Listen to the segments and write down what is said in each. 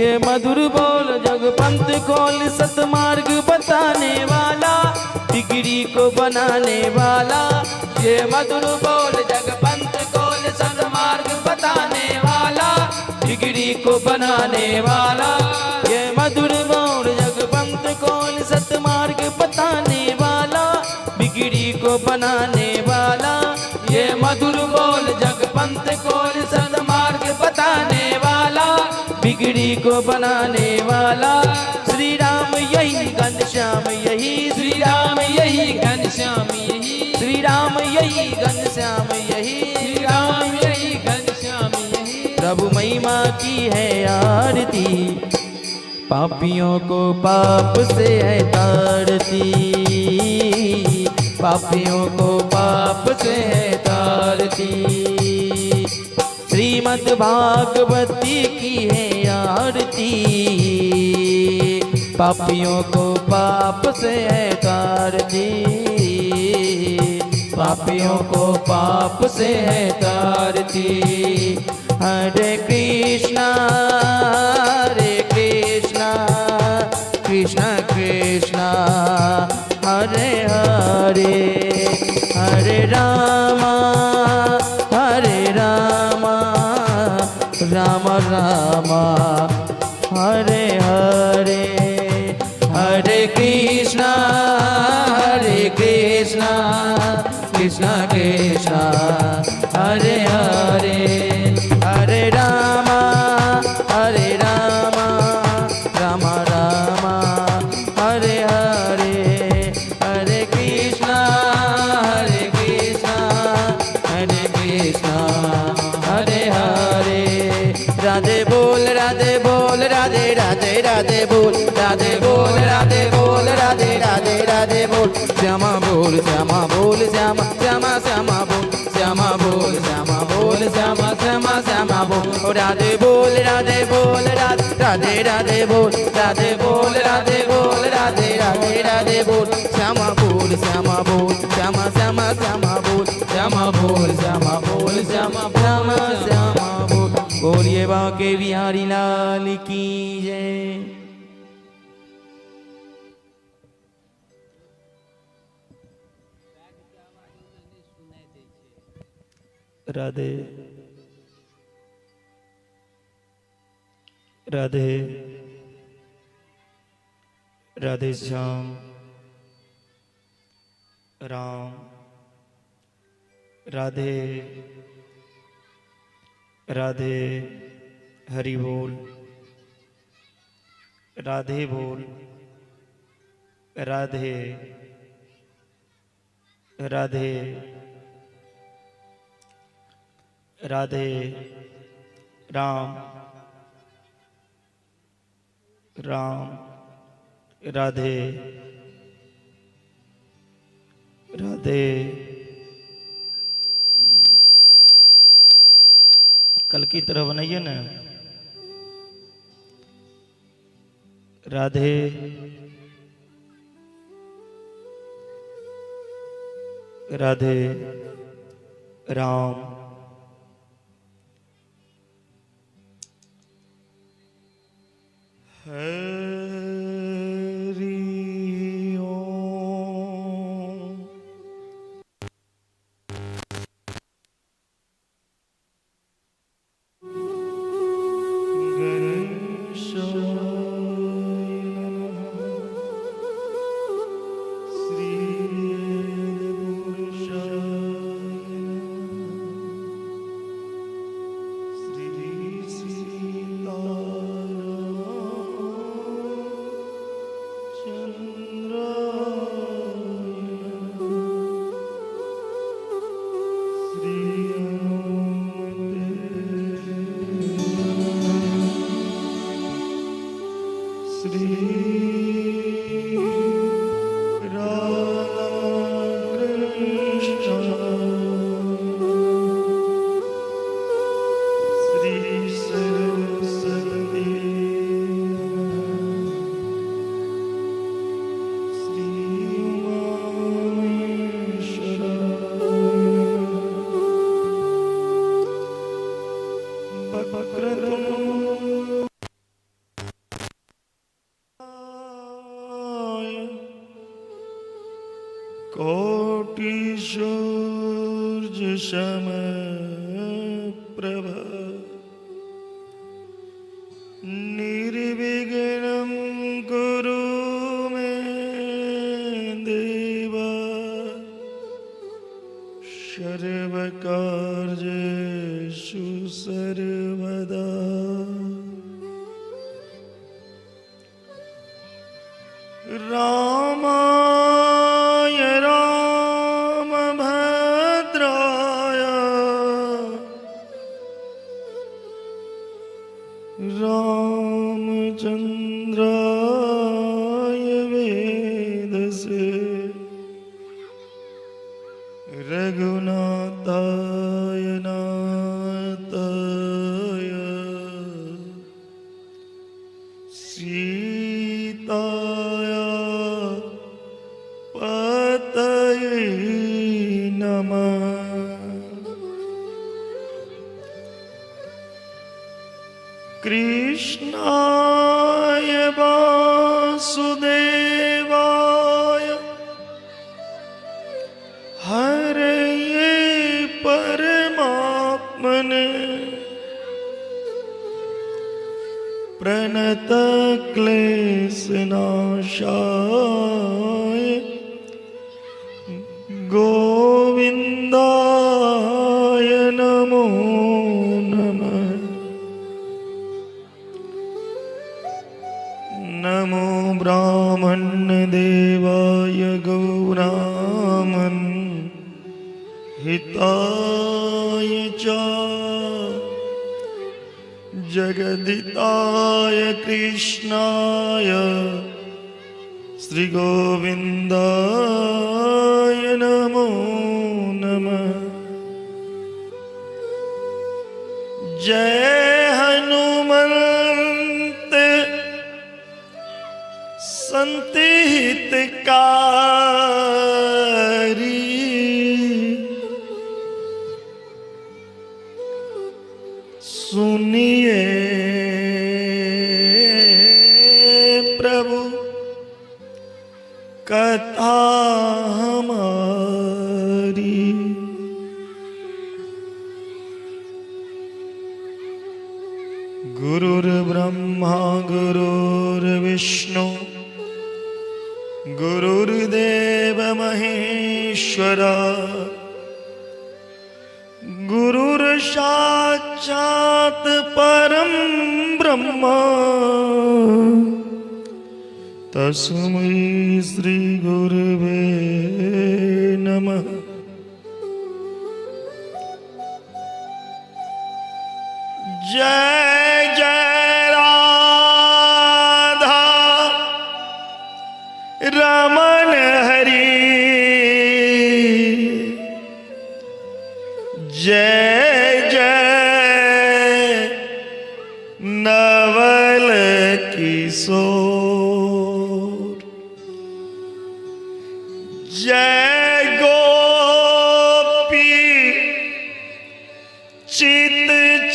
ये मधुर बोल जगपंथ खोल सतमार्ग बताने वाला, बिगड़ी को बनाने वाला। ये मधुर बोल जगपंथ खोल सतमार्ग बताने वाला, बिगड़ी को बनाने वाला। ये मधुर बोल जगपंथ खोल सतमार्ग बताने वाला, बिगड़ी को बनाने वाला। ये मधुर बोल जगपंथ खोल सतमार्ग बताने वाला, बिगड़ी को बनाने वाला। श्री राम यही घनश्याम यही, श्री राम यही घनश्याम यही, श्री राम यही घनश्याम यही, श्री राम यही घनश्याम यही। प्रभु महिमा की है आरती, पापियों को पाप से है तारती, पापियों को पाप से है तारती। श्रीमद् भागवती की है आरती, पापियों को पाप से है तारती, पापियों को पाप से है तारती। हरे कृष्णा हरे कृष्णा कृष्णा कृष्णा हरे हरे, हरे रामा हरे रामा राम रामा हरे हरे। हरे कृष्णा हरे कृष्णा कृष्णा कृष्णा हरे हरे, हरे रामा हरे रामा राम रामा हरे हरे। हरे कृष्णा हरे कृष्णा हरे कृष्णा हरे हरे। राधे बोल राधे बोल राधे राधे राधे बोल, राधे बोल राधे बोल राधे राधे राधे बोल। श्यामा बोल श्यामा बोल श्यामा श्यामा श्यामा बोल, श्यामा बोल श्यामा बोल श्यामा श्यामा श्यामा बोल। राधे बोल राधे बोल राधे राधे राधे बोल, राधे बोल राधे बोल राधे राधे राधे बोल। श्यामा बोल श्यामा बोल श्यामा श्यामा श्यामा बोल, श्यामा बोल श्यामा बोल श्यामा श्यामा श्यामा बोल। बोलिए बाके बिहारी लाल की जय। राधे राधे राधे श्याम राम राधे राधे हरि बोल, राधे बोल राधे राधे राधे राम राम राधे राधे। कल की तरह बनाइए ना। राधे राधे राम हरि ओम। गणेशाय नमः। श्री पुरुषाय नमः। श्री सीता कोटि सूर्य समप्रभ निर्विघ्नं कुरु मे देव सर्वकार्येषु सर्वदा। रामाय रामभद्राय रामचंद्राय वेदसे रघुनाथाय नाथाय सीताया पतये नमः। कृष्णाय वासुदेवाय हरये परमात्मने प्रणतक्लेशनाशाय गोविन्दाय नमो नमः। नमो ब्राह्मण्य देवाय गौरामन् हिताय च जगदिताय कृष्णाय श्री गोविन्दाय नमो नमः। जय हनुमंत संत हितकारी सुनिए प्रभु कथा हमारी। गुरुर्ब्रह्मा गुरुर्विष्णु गुरुर्देव महेश्वरा गुरुर्साक्षात् परं ब्रह्म तस्मै श्री गुरुवे नमः। जय जय राधा रमन हरि जय जय नवल किशोर जय गोपी चित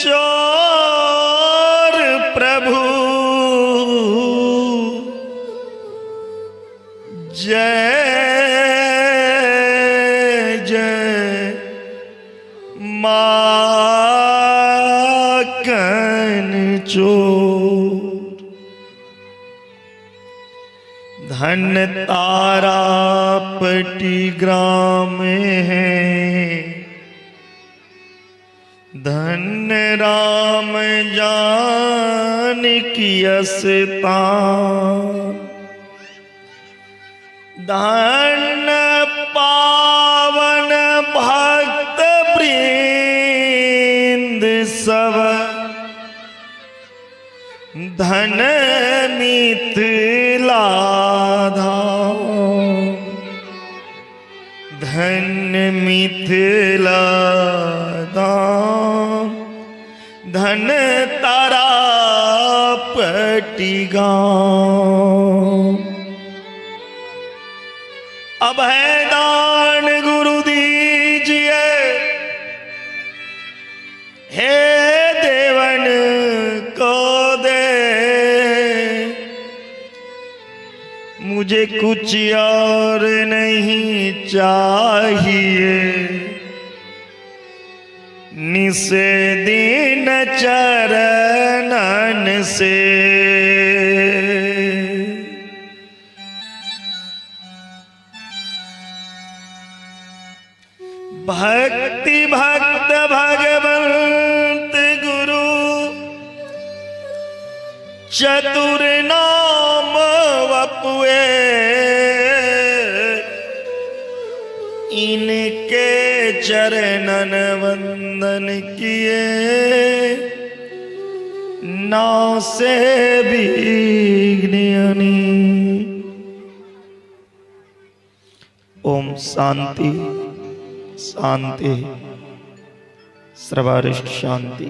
चोर प्रभु जय जय माखन चोर। धन तारापटी ग्राम है धन राम जानकी अस्तान धन पावन भक्त वृंद सब धन मिथिला धाम धन मिथिला धाम धन तारापटी गाम। अभय दान गुरु दीजिए हे देवन को दे मुझे कुछ और नहीं चाहिए, निसे दीन चरणन से। भक्ति भक्त भगवंत गुरु चतुर नाम वपुए, इनके चरणन वंदन किए ना से विघ्न। ओम शांति शांति सर्वारिष्ट शांति।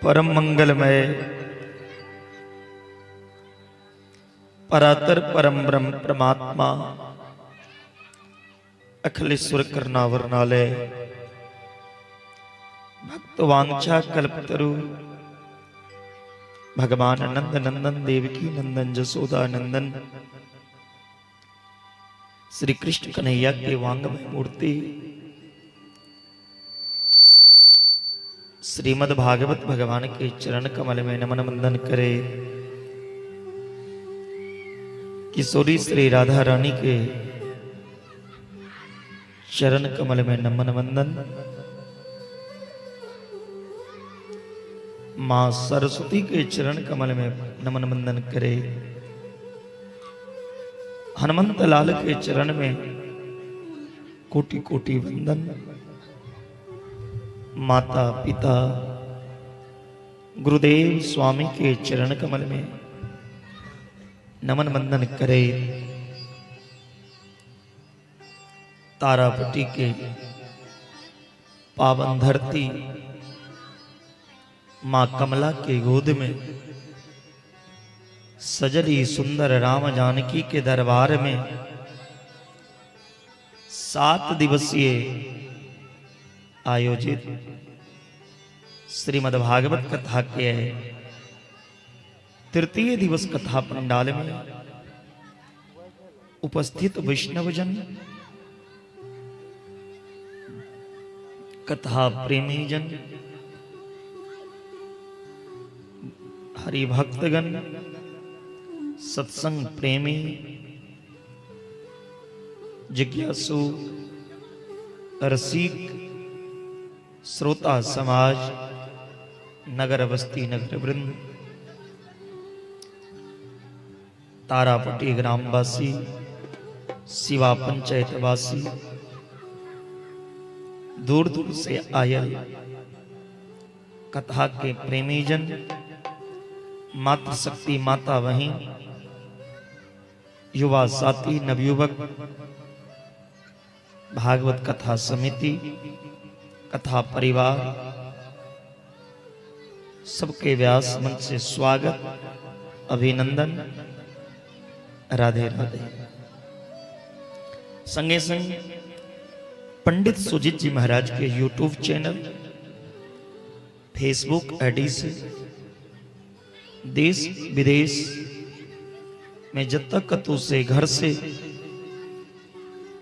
परम मंगलमय परातर परम ब्रह्म परमात्मा अखिलेश्वर करुणावरणालय भक्त वांछा कल्पतरु भगवान नंद नंदन देवकी नंदन जसोदा नंदन श्री कृष्ण कन्हैया के वांगमय मूर्ति श्रीमद् भागवत भगवान के चरण कमल में नमन वंदन करे। किशोरी श्री राधा रानी के चरण कमल में नमन वंदन। मां सरस्वती के चरण कमल में नमन वंदन करे। हनुमंत लाल के चरण में कोटि कोटि वंदन। माता पिता गुरुदेव स्वामी के चरण कमल में नमन वंदन करे। तारापटी के पावन धरती मां कमला के गोद में सजली सुंदर राम जानकी के दरबार में 7 दिवसीय आयोजित श्रीमद् भागवत कथा के तृतीय दिवस कथा पंडाल में उपस्थित वैष्णवजन, कथा प्रेमी जन, हरिभक्तगण, सत्संग प्रेमी, जिज्ञासु, रसिक, श्रोता समाज, नगर बस्ती नगर वृंद, तारापटी ग्रामवासी, शिवा पंचायतवासी, दूर दूर से आयल कथा के प्रेमी जन, मातृशक्ति माता वहीं, युवा साथी, नवयुवक, भागवत कथा समिति, कथा परिवार, सबके व्यास मंच से स्वागत, अभिनंदन, राधे राधे। संगे संग पंडित सुजीत जी महाराज के YouTube channel, Facebook ID से देश विदेश में जब तक कतु से घर से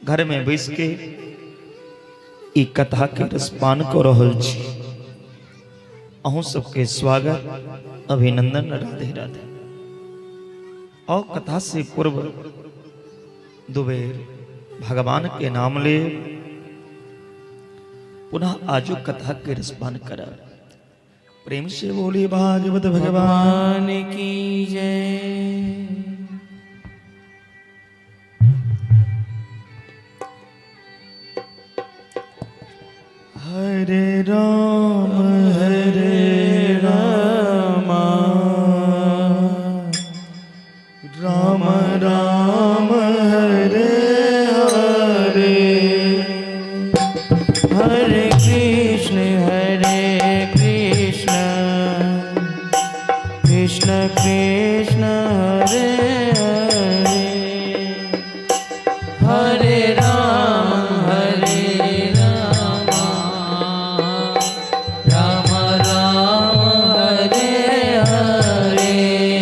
घर में बैस के ई कथा के रसपान को रहल छी, अहूँ सबके स्वागत, अभिनंदन, राधे राधे। और कथा से पूर्व दुबेर भगवान के नाम ले पुनः आजो कथा के रसपान करा। प्रेम से बोली भागवत भगवान की जय। हरे राम हरे राम राम राम हरे हरे, हरे कृष्ण हरे कृष्ण कृष्ण कृष्ण हरे हरे, हरे राम हरे राम राम राम हरे हरे।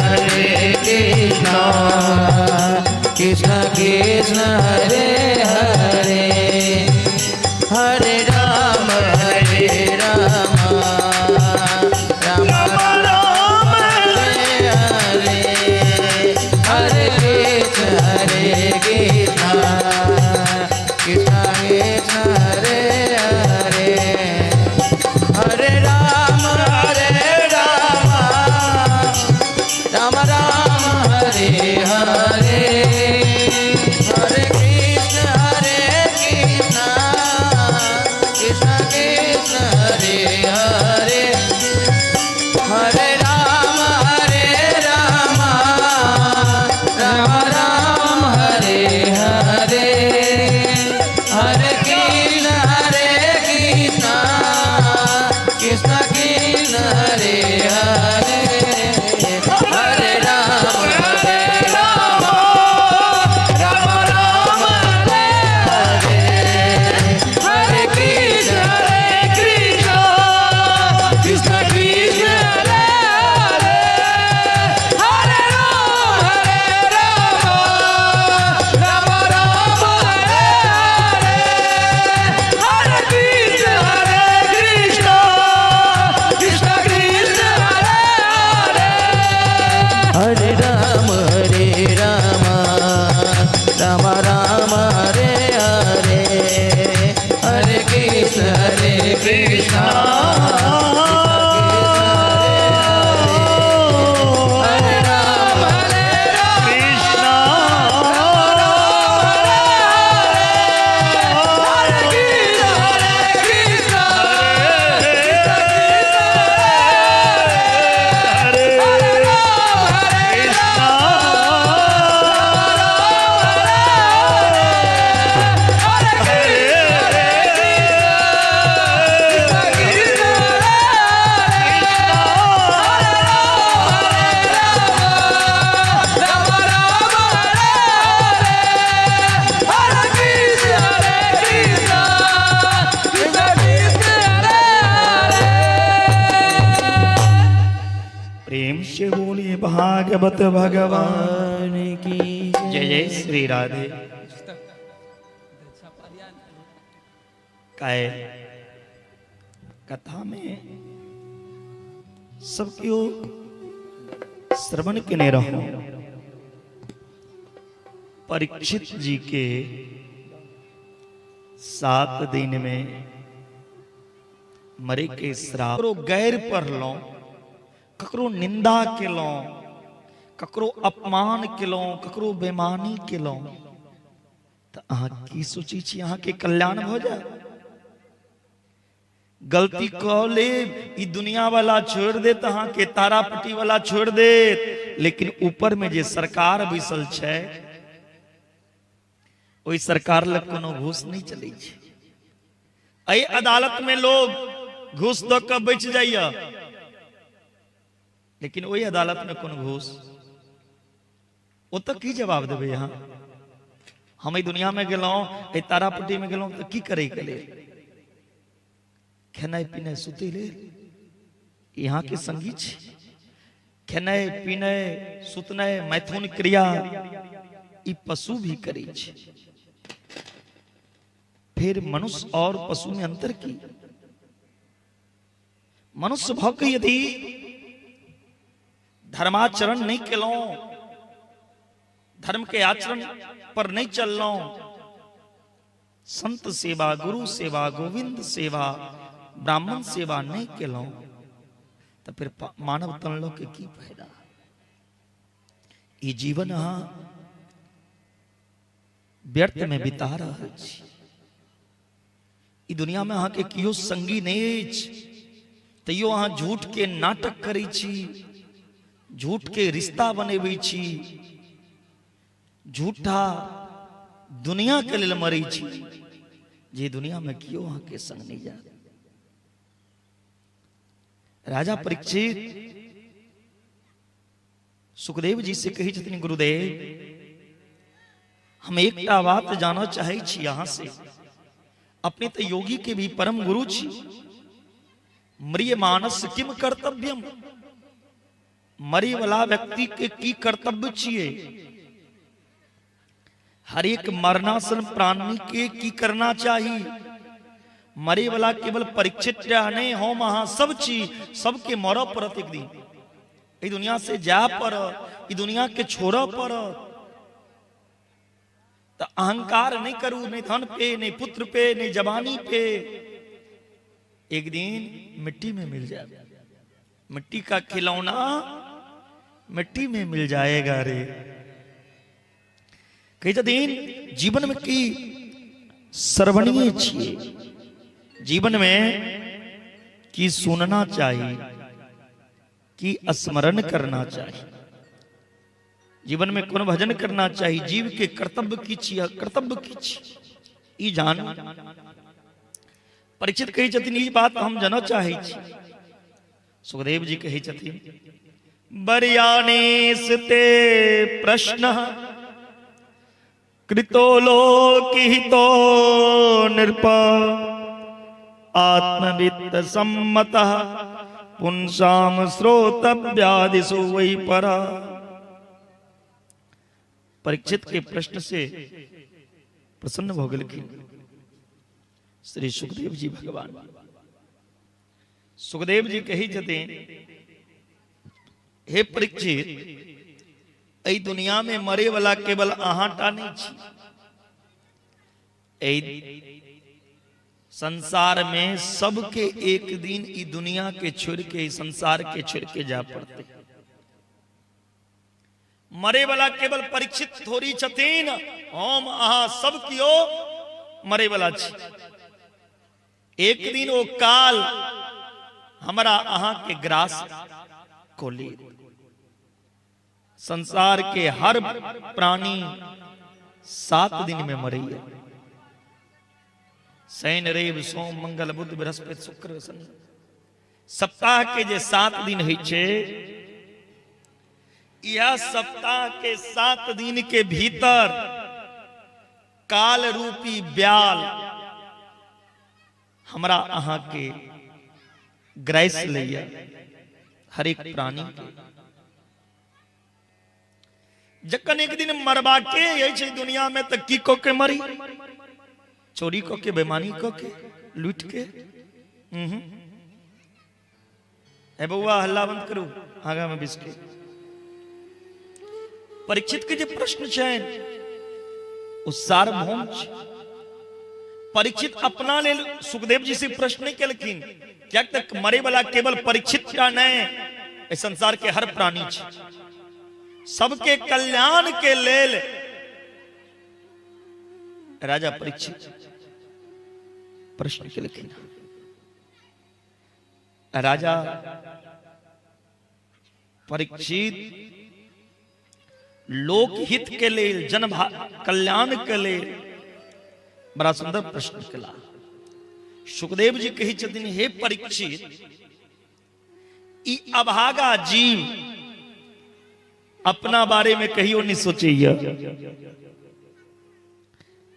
हरे कृष्ण कृष्ण कृष्ण हरे हरे, हरे राम हरे राम राम राम हरे हरे, हरे कृष्ण हरे कृष्ण कृष्ण कृष्ण हरे हरे, हरे राम हरे राम राम राम हरे हरे, हरे कृष्ण हरे कृष्ण कृष्ण कृष्ण हरे हरे, हरे राम हरे राम राम राम हरे हरे, हरे कृष्ण हरे कृष्ण कृष्ण कृष्ण हरे हरे, हरे राम हरे राम राम राम हरे हरे, हरे कृष्ण हरे कृष्ण कृष्ण कृष्ण हरे हरे, हरे राम हरे राम राम राम हरे हरे, हरे कृष्ण हरे कृष्ण कृष्ण कृष्ण हरे हरे, हरे राम हरे राम राम राम हरे हरे, हरे कृष्ण हरे कृष्ण हरे राम हरे राम कृष्ण हरे कृष्ण हरे कृष्ण हरे हरे राम हरे प्रेम से बोलिए भागवत भगवान की जय जय श्री राधे। काय कथा में सब क्यों श्रवण केने रहो। परीक्षित जी के 7 दिन में मरे के श्राप, ककरो गैर पढ़लौं, ककरो निंदा केलौं, ककरो अपमान केलौं, ककरो बेमानी केलौं, तऽ अहाँ की सोचै छी अहाँ के कल्याण भऽ जाय? गलती कऽ लेब, ई दुनिया वाला छोड़ देत, अहाँ के तारापट्टी वाला छोड़ देत, लेकिन ऊपर में जे सरकार बैसल छै ओहि सरकार लग कोनो घूस नहीं चलै छै। एहि अदालत में लोग घूस दऽ कऽ बचि जाइया, लेकिन ओहि अदालत में कोनो घूस, ओतऽ की जवाब देबै अहाँ? हम एहि दुनिया में गेलहुं, एहि तारापट्टी में गेलहुं तऽ की करै के लेल? खेनाइ पिनाइ सुतै लेल? यहाँ के संगी छी, खेनाइ पिनाइ सुतनाइ मैथुन क्रिया ई पशु भी करै छै। फिर मनुष्य और पशु में अंतर की? मनुष्य भऽ के यदि धर्माचरण नहीं केलहुं, धर्म के आचरण पर नहीं चललहुं, संत सेवा, गुरु सेवा, गोविंद सेवा, ब्राह्मण सेवा नहीं केलहुं, तो फिर मानव तन लो के की फायदा? ई जीवन अहाँ व्यर्थ में बिता रहल छी। ई दुनिया में अहाँ के कियो संगी नहीं अछि, तैयो अहाँ झूठ के नाटक करै छी, झूठ के रिश्ता बनेबै छी, झूठा दुनिया के लेल मरै छी, जे दुनिया में कियो अहाँ के संग नहीं जात। राजा परीक्षित सुखदेव जी से कहै छथिन, गुरुदेव हम एकटा बात जानऽ चाहै छी अहाँ से, अपने तो योगी के भी परम गुरु छी, म्रिय मानस किम कर्तव्यम, मरे वाला व्यक्ति के की कर्तव्य छिए, हर एक मरणासन प्राणी के की करना चाहिए। मरे वाला केवल परीक्षित नहीं, हम अहाँ सब छी, सबके मरऽ पड़त एक दिन, ई दुनिया से जाय पड़त, ई दुनिया के छोड़ऽ पड़त। तो अहंकार नहीं करू, नहीं धन पे, नहीं पुत्र पे, नहीं जवानी पे, एक दिन मिट्टी में मिल जाए। मिट्टी का खिलौना मिट्टी में मिल जाएगा रे। कही छथिन जीवन में की श्रवणीय छिए, जीवन में की सुनना चाहिए, की स्मरण करना चाहिए, जीवन में कौन भजन करना चाहिए, जीव के कर्तव्य की छी, कर्तव्य की छी, ई जान। परीक्षित कहै छथिन ई बात हम जानऽ चाहै छी। सुखदेव जी कहै छथिन बरियानेश ते प्रश्न कृतो लोकिहितो नृप आत्मवित्त सम्मतः पुंसाम श्रोतव्यादिषु वै परा। परीक्षित के प्रश्न से प्रसन्न भ गेलखिन श्री सुखदेव जी भगवान। सुखदेव जी कहै छथिन हे परीक्षित, एहि दुनिया में मरे वाला केवल अहाँ टा नहीं छी, एहि संसार में सबके एक दिन ई दुनिया के छोड़ के, ई संसार के छोड़ के जा पड़ते। मरे वाला केवल परीक्षित थोड़ी छथिन, हम अहाँ सब कियो मरे वाला छी। एक दिन ओ काल हमरा अहाँ के ग्रास को ले। संसार के हर प्राणी 7 दिन में मरैया, शनि रवि सोम मंगल बुध बृहस्पति शुक्र शनि, सप्ताह के जे 7 दिन होइ छै, यह सप्ताह के 7 दिन के भीतर काल रूपी ब्याल हमरा अहाँ के ग्रास लैया, हर एक प्राणी के। जखन एक दिन मरबा के अछि दुनिया में, त की क के मरी? चोरी क के, बेमानी क के, लूट के? ए बउआ हल्ला बंद करू, आगा में बिस्के। परीक्षित के जे प्रश्न छनि ओ सार्वभौम छै। परीक्षित अपना लेल सुखदेव जी से प्रश्न नहीं केलखिन, कियाक तक मरे वाला केवल परीक्षित टा नहीं, एहि संसार के हर प्राणी छै, सबके कल्याण के लेल राजा परीक्षित प्रश्न केलखिन। राजा परीक्षित लोकहित के लेल, जन कल्याण के लेल बड़ा सुंदर प्रश्न केला। सुखदेव जी कहै छथिन हे परीक्षित, ई अभागा जीव अपना बारे में कहियो नहीं सोचैया।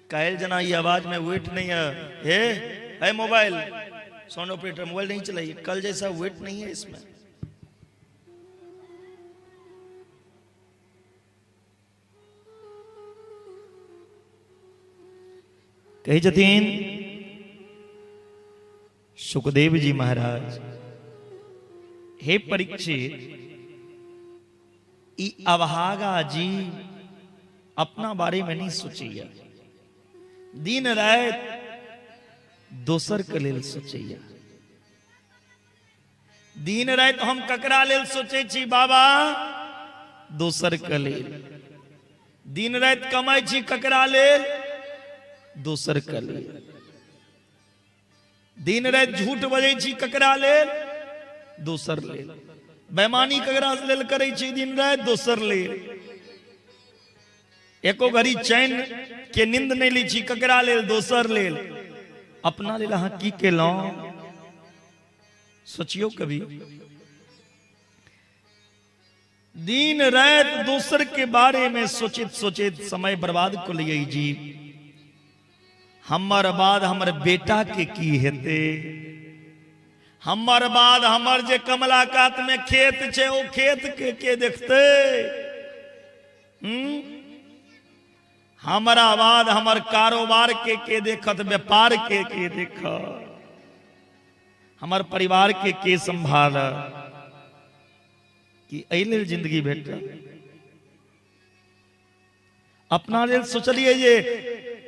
कायल जना ई आवाज में वेट नहीं है, हे है मोबाइल साउंड ऑपरेटर मोबाइल नहीं चलाइए, कल जैसा वेट नहीं है इसमें। कहै छथिन सुखदेव जी महाराज, हे परीक्षित, ई अभागा जी अपना बारे में नहीं सोचैया, दिन रात दोसर के लेल सोचैया। दिन रात हम ककरा लेल सोचै छी बाबा? दोसर के लेल। दिन रात कमाइ छी ककरा लेल? दोसर के लेल। दिन रात झूठ बजै छी ककरा लेल? दोसर लेल। बेमानी ककरा लेल करै छी दिन रात? दोसर लेल। एको घड़ी चैन के नींद नहीं लै छी ककरा लेल? दोसर लेल। अपना लेल अहाँ की केलहुँ सोचियो कभी। दिन रात दोसर के बारे में सोचैत सोचैत समय बर्बाद कऽ लियै जी। हमर बाद हमर बेटा के की हेतै, हमर बाद हमर जे कमला कात में खेत छै ओ खेत के के देखते? हमरा बाद हमर कारोबार के के देखत, व्यापार के के देखत, हमर परिवार के के संभाल? कि एहि लेल जिंदगी भेटल? अपना लेल सोचलिए जे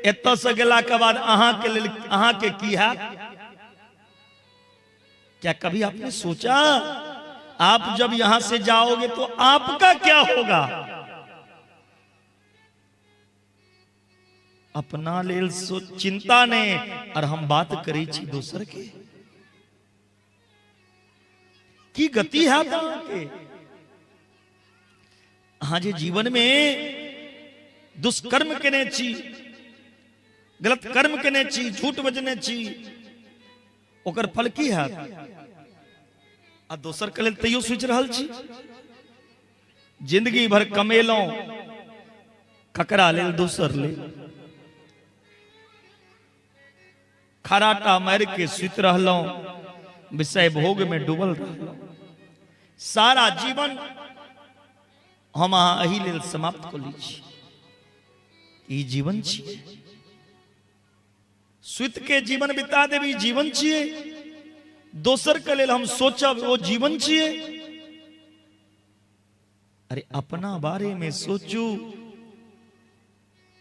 एतऽ से गेला के बाद अहाँ के लेल अहाँ के की हैत? क्या कभी आपने सोचा आप जब यहां से जाओगे तो आपका क्या होगा? अपना लेल चिंता नहीं और हम बात करी छी दोसर के की गति है अहाँके? अहाँ जे जीवन में दुष्कर्म केने छी, गलत कर्म केने छी, झूठ बजने छी, ओकर फल की हैत? आ दोसर के लेल तैयो सोचि रहल छी। जिंदगी भर कमेलहुं ककरा लेल? दोसर लेल। खराटा मारि के सुति रहलहुं, विषय भोग में डूबल रहलहुं। सारा जीवन हम अहाँ एहि लेल समाप्त कऽ लै छी। ई जीवन छियै? सुति के जीवन बिता देब ई जीवन छियै? दोसर के लेल हम सोचब ओ जीवन छियै? अरे अपना बारे में सोचू,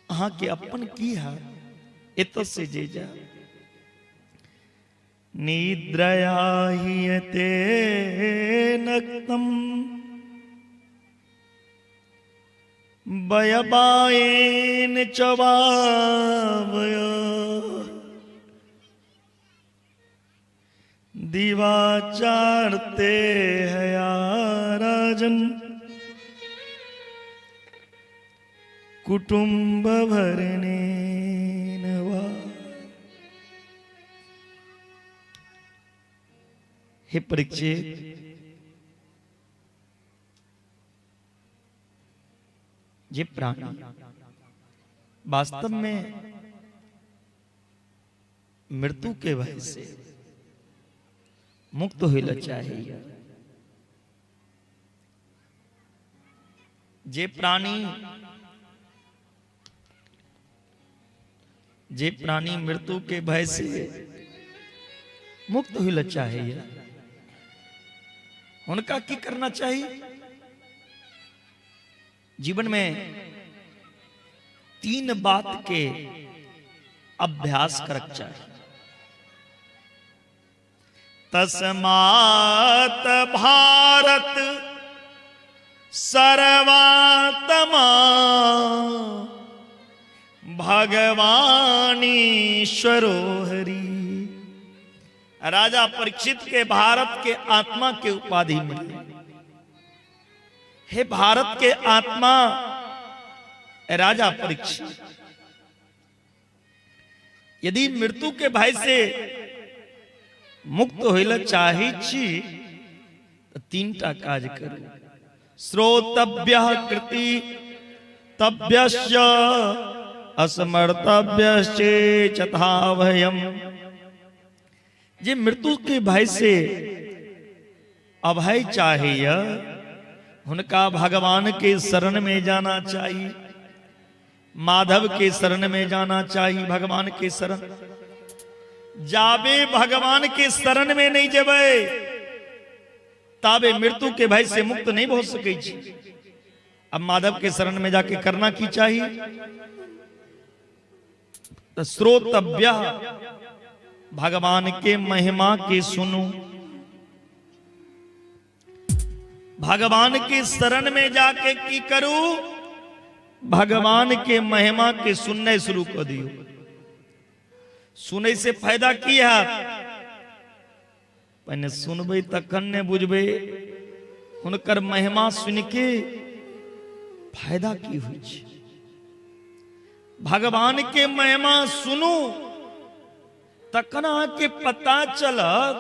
अहाँ के अपन की है एत से जे जा। निद्रया हियते नक्तम बयबायेन चवावय दिवाचारते हया राजन कुटुंब भरणेन वा। हे परीक्षित, जे प्राणी वास्तव में मृत्यु के भय से मुक्त होइला चाहिए, जे प्राणी जे प्राणी मृत्यु के भय से मुक्त होइला चाहिए, उनका की करना चाहिए? जीवन में तीन बात के अभ्यास करक चाहिए। तस्मात् भारत सर्वात्मा भगवानीश्वरो हरि। राजा परीक्षित के भारत के आत्मा के उपाधि मिली। हे भारत के आत्मा राजा परीक्षित, यदि मृत्यु के भय से मुक्त होइला चाहे छी तो तीन टा काज करू। श्रोतव्य कृति तव्यस्य असमर्थव्यश्चे तथा भयम। जे मृत्यु के भय से अभय चाहिए हुनका भगवान के शरण में जाना चाहिए, माधव के शरण में जाना चाहिए। भगवान के शरण जाबे भगवान के शरण में नहीं जेबै ताबे मृत्यु के भय से मुक्त नहीं हो सकै छी। अब माधव के शरण में जाके करना की चाहिए? तो श्रोतव्य भगवान के महिमा के सुनू, भगवान के शरण में जाके की करू? भगवान के महिमा के सुनने शुरू कर दियो। सुनै से फायदा की है? पहिने सुनबै तखन ने बुझबै हुनकर महिमा सुन के फायदा की होइ छै। भगवान के महिमा सुनू तखन अहाँके पता चलत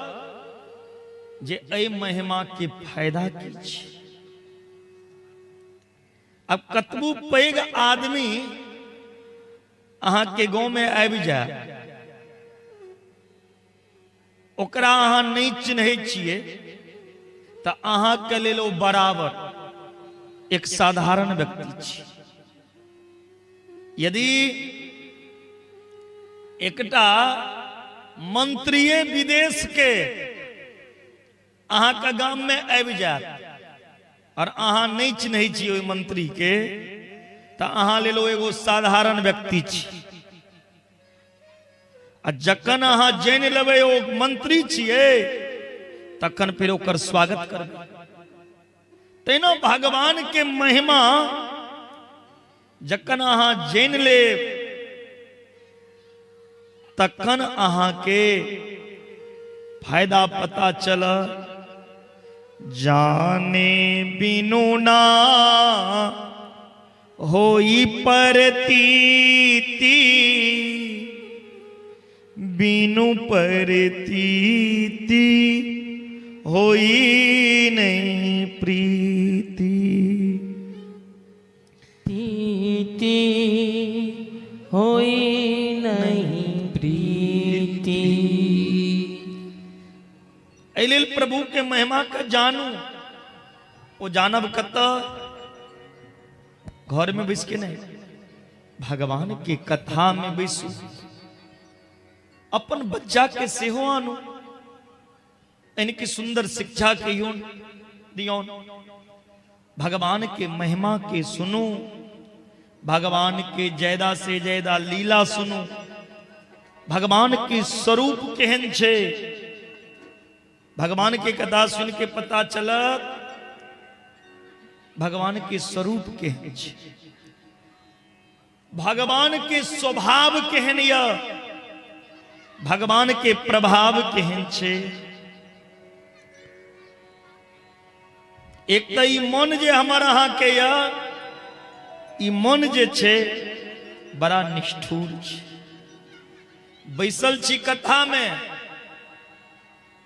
जे एहि महिमा के फायदा की छै। अब कतबू पैघ आदमी अहाँके गाँव में आबि जाय, ओकरा अहाँ नहीं चिन्है छियै तऽ अहाँ के लेल ओ बराबर एक साधारण व्यक्ति छी। यदि एकटा मंत्रीये विदेश के अहाँ के गाम में आबि जायत और अहाँ नहीं चिन्है छी ओहि मंत्री के, तऽ अहाँ लेल ओ एगो साधारण व्यक्ति छी। आ जखन अहाँ जानि लेबै ओ मंत्री छियै तखन फिर ओकर स्वागत करबै। तहिना भगवान के महिमा जखन अहाँ जानि लेब तखन अहाँ के फायदा पता चल। जाने बिनु ना होई परतीती, बिनु परतीती होई नहीं प्रीति। प्रीति होई नहीं प्रीति। एहि लेल प्रभु के महिमा के जानू। ओ जानब कतऽ? घर में बैस के नहीं, भगवान के कथा में बैसू। अपन बच्चा के सेहो आनू, इनकी सुंदर शिक्षा के योन दियोन। भगवान के महिमा के सुनू, भगवान के ज्यादा से ज्यादा लीला सुनू, भगवान के स्वरूप केहन छे। भगवान के कथा सुन के पता चलत भगवान के स्वरूप केहन छे, भगवान के स्वभाव केहन य, भगवान के प्रभाव केहन छे। एक तऽ ई मन जे हमर अहाँ के य, ई मन जे छे बड़ा निष्ठुर छे। बैसल छी कथा में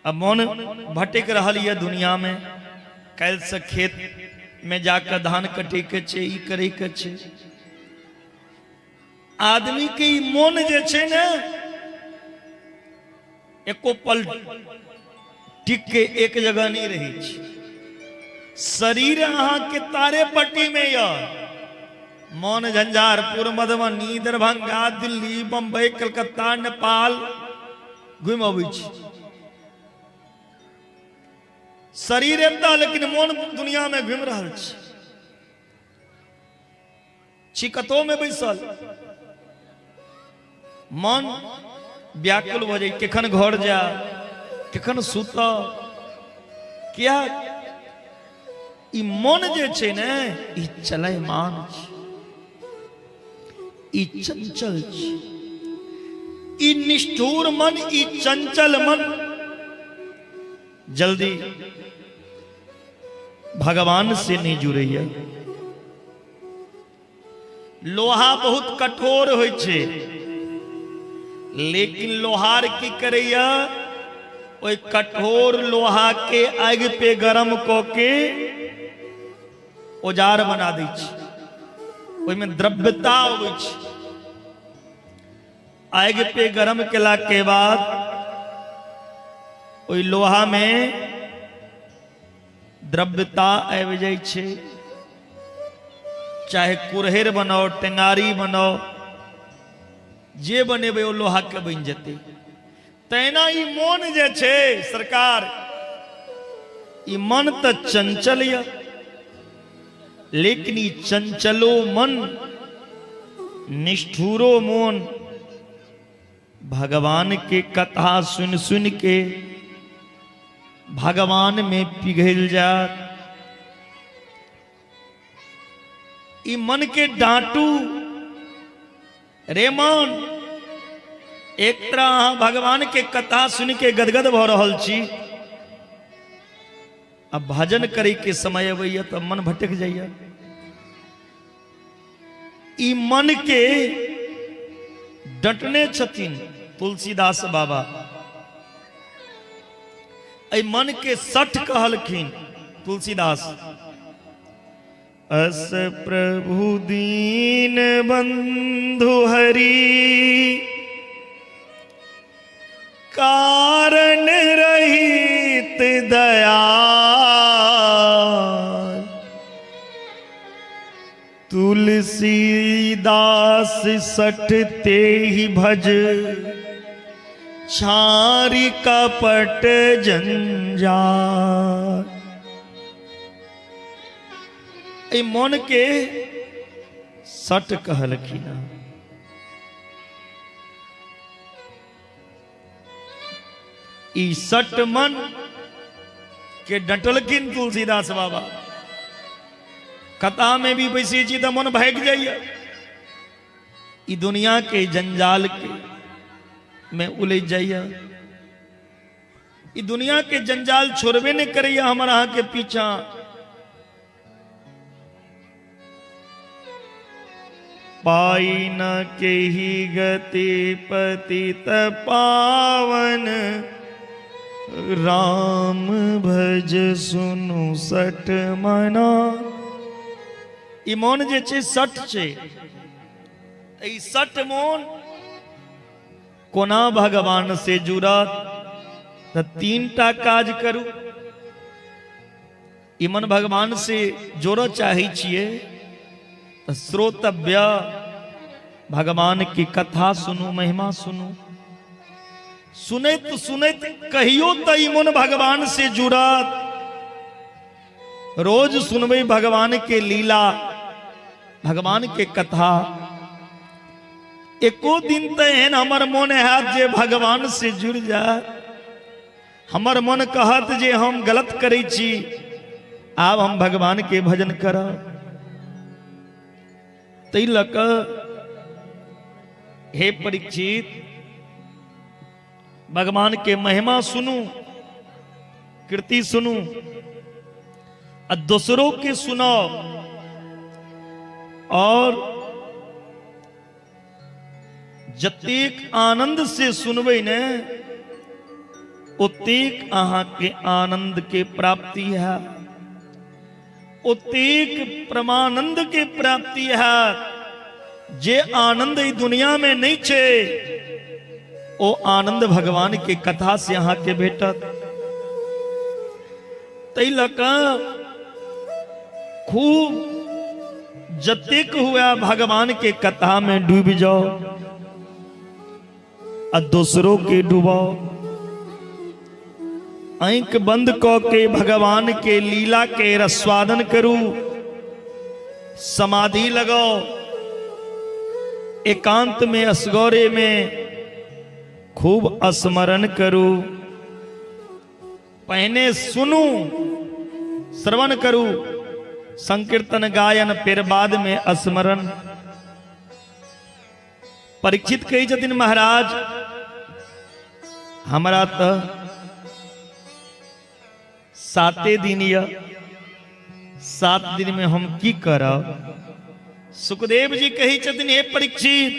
आ मन भटक रहल यऽ दुनिया में। काल्हि से खेत में जाकर धान कटे के छे, ई करे के छे। आदमी के ई मन जे छे ने एको पल टिक के एक जगह नहीं रही छे। शरीर अहाँ के तारे पट्टी में यऽ, मन झंझारपुर, मधुबनी, दरभंगा, दिल्ली, बम्बई, कलकत्ता, नेपाल घुमि अबै छै। शरीर एतऽ लेकिन मन दुनिया में घुमि रहल छै। छी कतौ में बैसल, मन व्याकुल भऽ जाइ, केखन घर जाय, केखन सुतब। किया ई मन जे छै ने ई चलयमान छै, ई चंचल छै, ई निष्ठुर मन, ई चंचल मन जल्दी भगवान से नहीं जुड़ैया। लोहा बहुत कठोर होइ छै, लेकिन लोहार की करैया, ओहि कठोर लोहा के आगि पे गरम कऽ के औजार बना दै छै, ओहिमे द्रव्यता अबै छै। आगि पे गरम केला के बाद ओहि लोहा में द्रव्यता आबि जाइ छै। चाहे कुरहरि बनाओ, टेंगारी बनाओ, जे बनेबै ओ लोहा के बनि जेतै। तहिना ई मन जे छै सरकार, ई मन तऽ चंचल यऽ, लेकिन ई चंचलो मन, निष्ठुरो मन भगवान के कथा सुन सुन के भगवान में पिघल जात। ई मन के डांटू रे मन, एक तरह अहाँ भगवान के कथा सुन के गदगद भऽ रहल छी, आ भजन करे के समय अबैया तऽ मन भटक जाइया। ई मन के डटने छथिन तुलसीदास बाबा, एहि मन के सठ कहलखिन तुलसीदास। अस प्रभु दीन बंधु हरि, कारण तुलसीदास सठ ते ही भज, छारी कपट जंजाल। एहि मन के सट कहलखिन। ई सट मन के डटलखिन तुलसीदास बाबा। कथा में भी बैसै छी तऽ मन भागि जाइए, ई दुनिया के जंजाल के में उलझि जाइए। ई दुनिया के जंजाल छोड़बे नहीं करैया हमर अहाँ के पीछा। पाई न केही गति पतित पावन, राम भज सुनु सठ मना। ई मन जे छै सठ छै, ई सठ मन कोना भगवान से जुड़त? तऽ तीन टा काज करू। ई मन भगवान से जोड़ऽ चाहै छियै तऽ श्रोतव्य, भगवान की कथा सुनू, महिमा सुनू। सुनैत सुनैत कहियो तऽ ई मन भगवान से जुड़त। रोज सुनबै भगवान के लीला, भगवान के कथा। एको दिन तऽ एहन हमर मन हैत जे भगवान से जुड़ जायत। हमर मन कहत जे हम गलत करै छी, आब हम भगवान के भजन करब। ताहि लऽ कऽ हे परीक्षित, भगवान के महिमा सुनू, कृति सुनू आ दोसरों के सुनाओ। और जतेक आनंद से सुनबै ने, ओतेक अहाँ के आनंद के प्राप्ति है, ओतेक परमानंद के प्राप्ति है। जे आनंद ई दुनिया में नहीं छे, ओ आनंद भगवान के कथा से अहाँ के भेटत। ताहि लऽ कऽ खूब जतेक हुआ भगवान के कथा में डूबि जाओ आ दोसरों के डुबाओ। आँखि बंद कऽ के भगवान के लीला के रस्वादन करू, समाधि लगाओ, एकांत में असगरे में खूब स्मरण करू। पहिने सुनू, श्रवण करू, संकीर्तन गायन, फिर बाद में स्मरण। परीक्षित कहै छथिन महाराज हमरा तऽ 7 दिन यऽ, 7 दिन में हम की करब? सुखदेव जी कहै छथिन हे परीक्षित,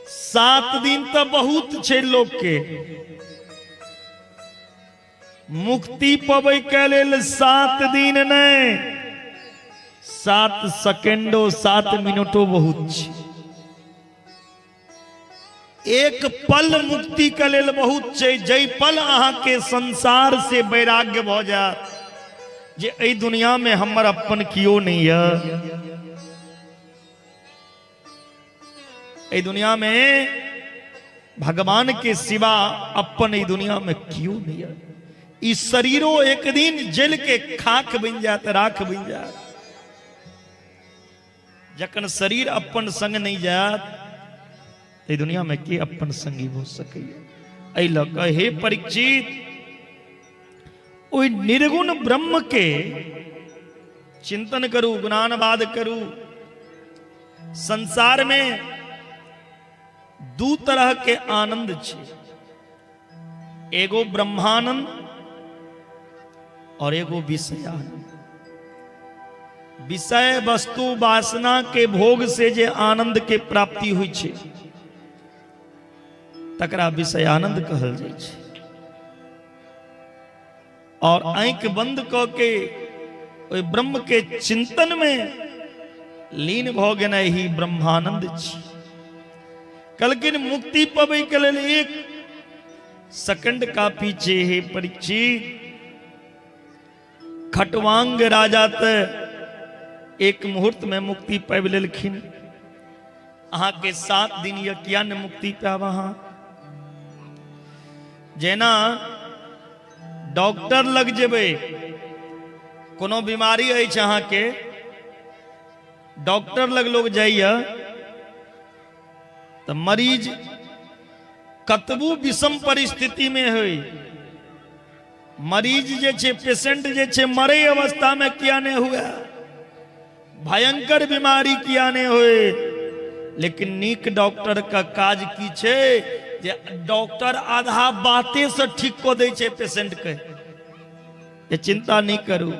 7 दिन तऽ बहुत छै लोक के, मुक्ति पबै के लेल 7 दिन नहीं, 7 सेकेंडो 7 मिनटो बहुत छै। एक पल मुक्ति के लेल बहुत छै। जै पल अहाँ के संसार से वैराग्य भ जायत जे एहि दुनिया में हमर अपन कियो नहीं है, एहि दुनिया में भगवान के सिवा अपन एहि दुनिया में कियो नहीं है। ई शरीरो एक दिन जल के खाक बन जात, राख बन जात। जखन शरीर अपन संग नहीं जात, एहि दुनिया में के अपन संगी भ सकैया? एहि लऽ कऽ हे परीक्षित, ओहि निर्गुण ब्रह्म के चिंतन करू, गुणानुवाद करू। संसार में 2 तरह के आनंद छै, एगो ब्रह्मानंद और एगो विषयानंद। विषय वस्तु वासना के भोग से जे आनंद के प्राप्ति होइ छै तकरा विषयानंद कहल जाइ छै। और आँखि बंद कऽ के ओहि ब्रह्म के चिंतन में लीन भऽ गेनाइ ही ब्रह्मानंद छी। कहलखिन मुक्ति पबै के लेल 1 सेकंड काफी छै। हे परीक्षित, खटवांग राजा तऽ एक मुहूर्त में मुक्ति पाबि लेलखिन। अहाँके 7 दिन यऽ, किया ने मुक्ति पायब अहाँ? जेना डॉक्टर लग जेबै, कोनो बीमारी अछि अहाँके, डॉक्टर लग लोग जाइए तऽ मरीज कतबू विषम परिस्थिति में होय, मरीज जे छै, पेशेंट जे छै, मरे अवस्था में किया नहीं हुए, भयंकर बीमारी किया नहीं होए, लेकिन नीक डॉक्टर का काज की छै जे डॉक्टर आधा बाते से ठीक कऽ दै छै पेशेंट के, जे चिंता नहीं करू,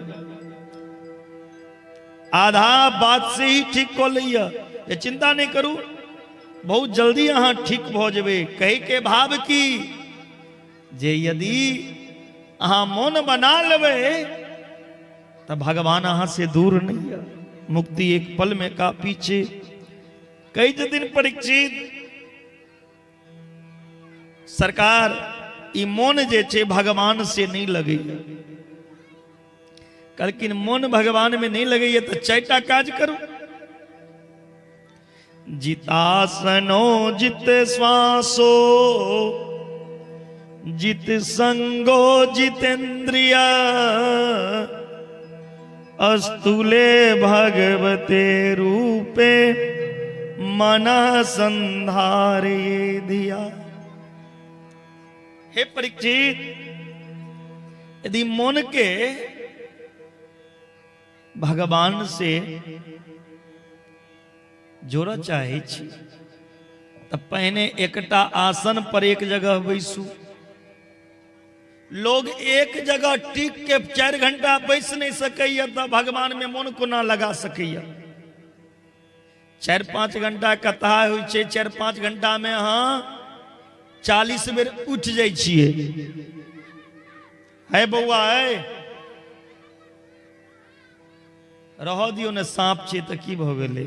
आधा बात से ही ठीक कऽ लैया, जे चिंता नहीं करू, बहुत जल्दी अहाँ ठीक भऽ जेबै। कहै के भाव की जे यदि अहाँ मन बना लेबै तऽ भगवान अहाँ से दूर नहीं है, मुक्ति एक पल में काफी छे। कई दिन परीक्षित सरकार ई मन जे छे भगवान से नहीं लगैया, कहलखिन मन भगवान में नहीं लगैया तो चारिटा काज करू। जितासनो जित श्वासो जित संगो जितेंद्रिया अस्तुले भगवते रूपे मना संधारे दिया। हे परीक्षित, यदि मन के भगवान से जोड़ऽ चाहै छी तऽ पहिने एकटा आसन पर एक जगह बैसू। लोग एक जगह टिक के 4 घंटा बैस नहीं सकैया तऽ भगवान में मन कोना लगा सकैया। 4-5 घंटा कथा होइ छै, 4-5 घंटा में अहाँ 40 बेर उठि जाइ छियै। है बौआ, है रह दियौ ने, साँप छै तऽ की भऽ गेलै।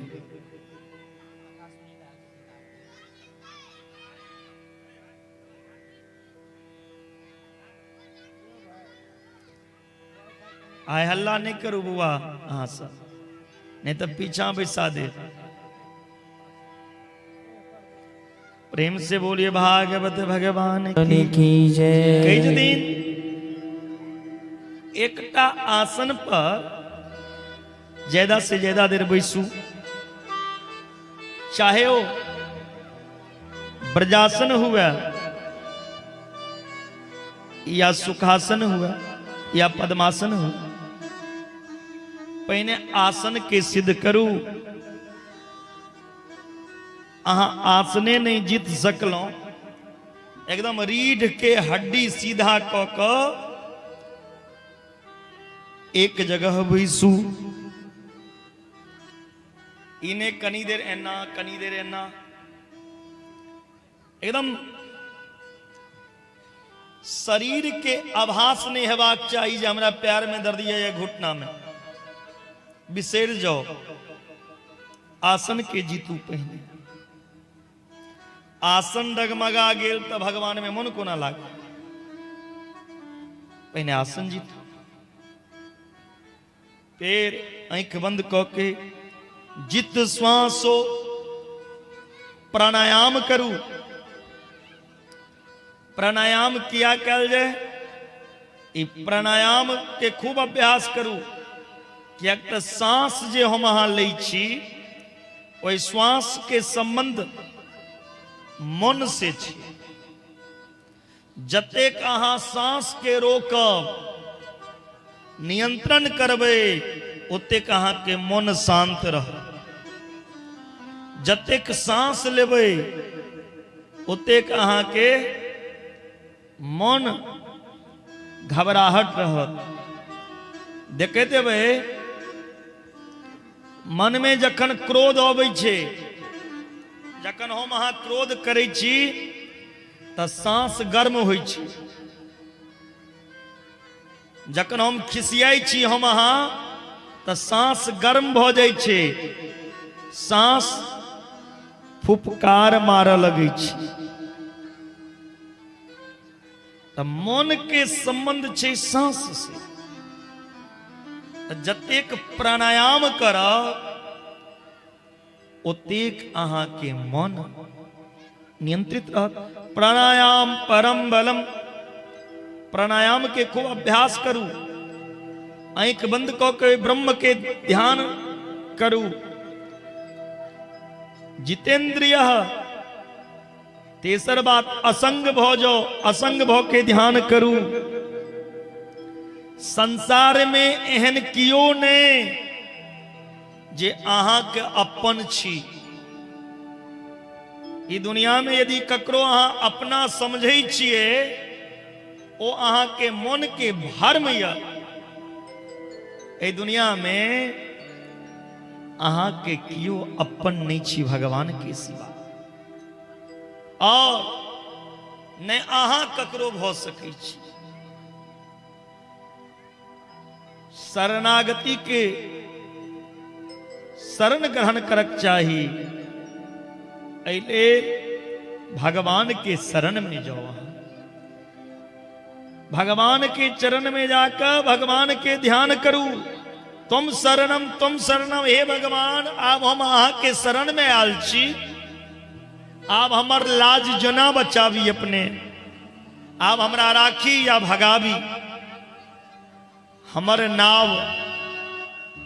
आइ हल्ला नहि करू बौआ अहाँ सब, नहीं तऽ पीछा बैसा दे। प्रेम से बोलिए भागवत भगवान की जय। कई दिन एकटा आसन पर ज्यादा से ज्यादा देर बैसू, चाहे वो ब्रजासन हुआ या सुखासन हुआ या पद्मासन हुआ, पहिने आसन के सिद्ध करू। अहाँ आसने नहीं जीत सकलहुँ, एकदम रीढ़ के हड्डी सीधा कऽ कऽ एक जगह बैसू। इने कनी देर एना, कनी देर एना, एकदम शरीर के आभास नहीं हेबाक चाही जे हमरा पैर में दर्द या घुटना में। बिसरि जाओ, आसन के जीतू पहिने। आसन डगमगा गेल तऽ भगवान में मन कोना लागल, पहिने आसन जीतू। फेर आँखि बंद कऽ के जित श्वासो प्राणायाम करू। प्राणायाम किया कयल जाय? ई प्राणायाम के खूब अभ्यास करू, किएक तऽ सांस जे हम अहाँ लै छी ओहि श्वास के संबंध मन से छी। जतेक अहाँ सांस के रोकब, नियंत्रण करबै, ओतेक अहाँके मन शांत रहत। जतेक सांस लेबै ओतेक अहाँके मन घबराहट रहत। देखैत हेबै मन में जखन क्रोध अबै छै, जखन हम अहाँ क्रोध करै छी तऽ सांस गर्म होइ छै। जखन हम खिसियाइ छी हम अहाँ तऽ सांस गर्म भऽ जाइ छै, सांस फुफकार मारऽ लगै छै। तऽ मन के संबंध छै सांस से। जतेक प्राणायाम करब ओतेक अहाँ के मन नियंत्रित रहत। प्राणायाम परम बलम, प्राणायाम के खूब अभ्यास करू, आँखि बंद कऽ के ब्रह्म के ध्यान करू। जितेंद्रिय, तेसर बात असंग भऽ जाओ, असंग भऽ के ध्यान करू। संसार में एहन कियो नहीं जे अहाँ के अपन छी। ई दुनिया में यदि ककरो अहाँ अपना समझै छियै, ओ अहाँ के मन के भ्रम य। एहि दुनिया में अहाँ के कियो अपन नहीं छी भगवान के सिवा, और ने अहाँ ककरो भऽ सकै छी। शरणागति के शरण ग्रहण करक चाही, एहि लेल भगवान के शरण में जाओ। अहाँ भगवान के चरण में जाकर भगवान के ध्यान करू। तुम शरणम तुम शरणम, हे भगवान आब हम अहाँ के शरण में आयल छी, आब हमर लाज जना बचाबी अपने, आब हमरा राखी या भगाबी, हमर नाव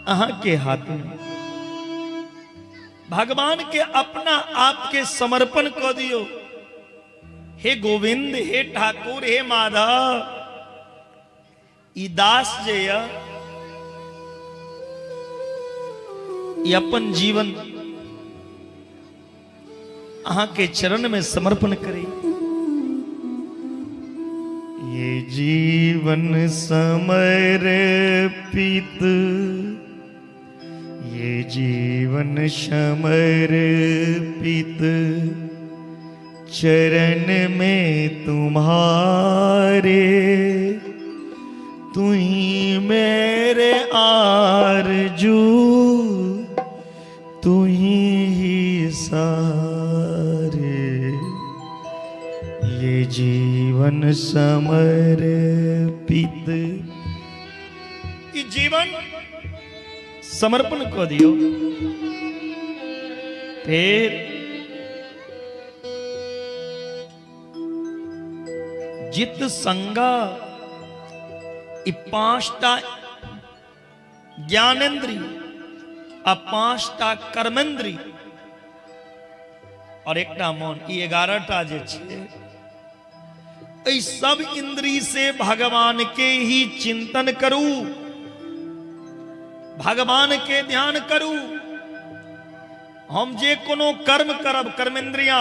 अहाँ के हाथ में। भगवान के अपना आप के समर्पण कर दियो। हे गोविंद, हे ठाकुर, हे माधव, ई दास जे य ई अपन जीवन अहाँ के चरण में समर्पण करे। ये जीवन समर्पित, ये जीवन समर्पित चरण में तुम्हारे, तू ही मेरे आरजू, तू ही सारे। ये जीवन समर्पित, ये जीवन समर्पण कर दियो। फिर जित संगा, ई पांचटा ज्ञानेन्द्रिय आ पांचटा कर्मेंद्रिय और एकटा मन, ई 11टा जे छै, एहि सब इंद्रिय से भगवान के ही चिंतन करू, भगवान के ध्यान करू। हम जे कोनो कर्म करब, कर्मेंद्रिया,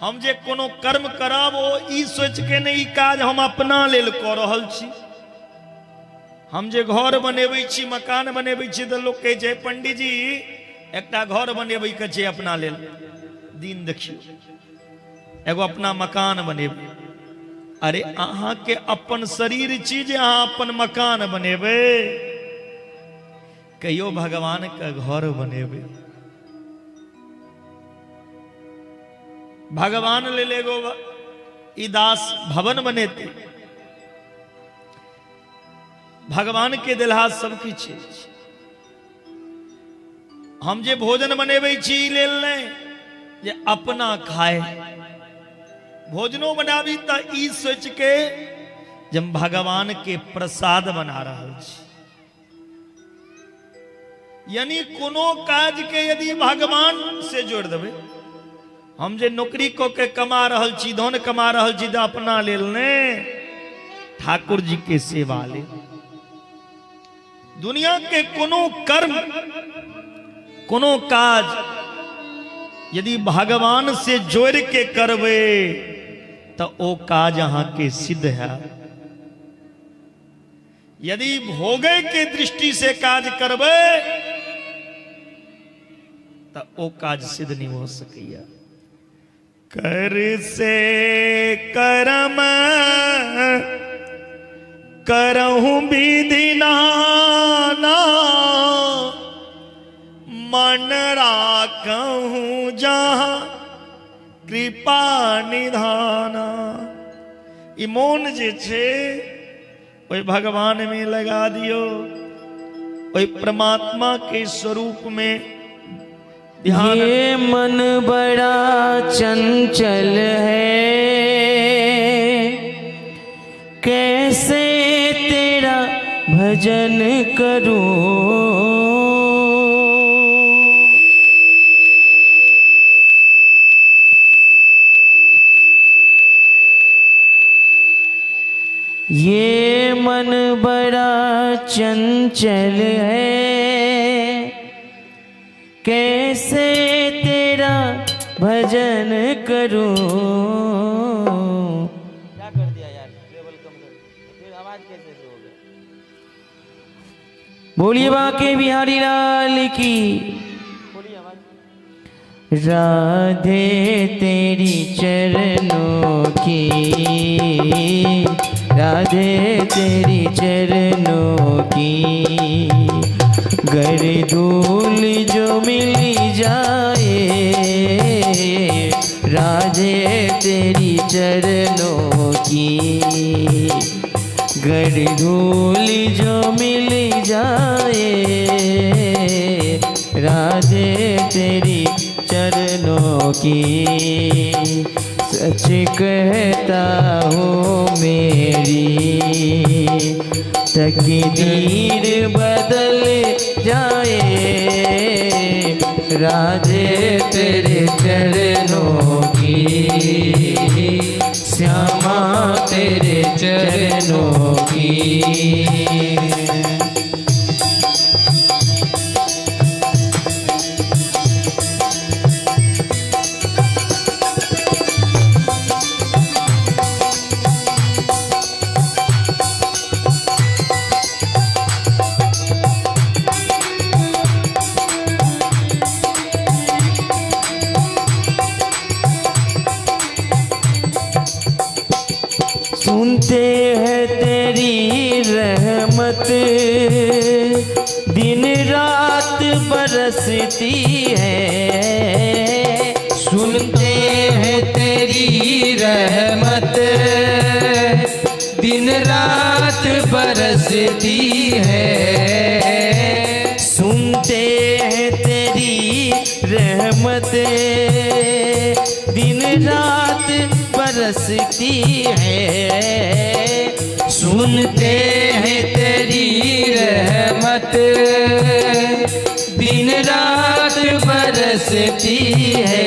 हम जे कोनो कर्म करब ओ ई सोच के नहीं ई काज हम अपना लेल कऽ रहल छी। हम जे घर बनेबै छी, मकान बनेबै छी, तऽ लोक कहै छै पंडीजी एकटा घर बनेबै के छै अपना लेल, दिन देखियौ एगो अपना मकान बनेबै। अरे अहाँ के अपन शरीर छी जे अहाँ अपन मकान बनेबै, कहियो भगवान के घर बनेबै। भगवान लेल एगो ई दास भवन बनेतै, भगवान के देलहा सब किछु। हम जे भोजन बनेबै छी ई लेल नहि जे अपना खाए, भोजनो बनाबी तऽ ई सोच के जे हम भगवान के प्रसाद बना रहल छी। यानी कोनो काज के यदि भगवान से जोड़ देबै, हम जे नौकरी कऽ के कमा रहल छी, धन कमा रहल छी, तऽ अपना लेल नहि, ठाकुर जी के सेवा लेल। दुनिया के कोनो कर्म, कोनो काज यदि भगवान से जोड़ के करबै तऽ ओ काज अहाँ के सिद्ध है। यदि भोगे के दृष्टि से काज करबै तऽ ओ काज सिद्ध नहीं हो सकैया। कर से कर्म करहूं विधि नाना, मन राखहूं जहां कृपा निधाना। ई मोन जे छै ओहि भगवान में लगा दियो। ओहि परमात्मा के स्वरूप में ध्यान। ये मन बड़ा चंचल है, कैसे तेरा भजन करूं। ये मन बड़ा चंचल है, कैसे तेरा भजन करूं। क्या कर दिया यार, लेवल कम कर, फिर आवाज कैसे से हो गया। बोलिए बाके बिहारी लाल की। राधे तेरी चरणों की, राधे तेरी चरणों की, गर धूल जो मिल जाए, राधे तेरी चरणों की, गर धूल जो मिल जाए, राधे तेरी चरणों की। सच कहता हूँ मेरी तकदीर बदल जाए, राधे तेरे चरणों की, श्यामा तेरे चरणों की। सुनते हैं तेरी रहमत दिन रात बरसती है, सुनते हैं तेरी रहमत दिन रात बरसती है, सुनते हैं तेरी रहमत दिन रात बरसती है, सुनते हैं तेरी रहमत दिन रात बरसती है।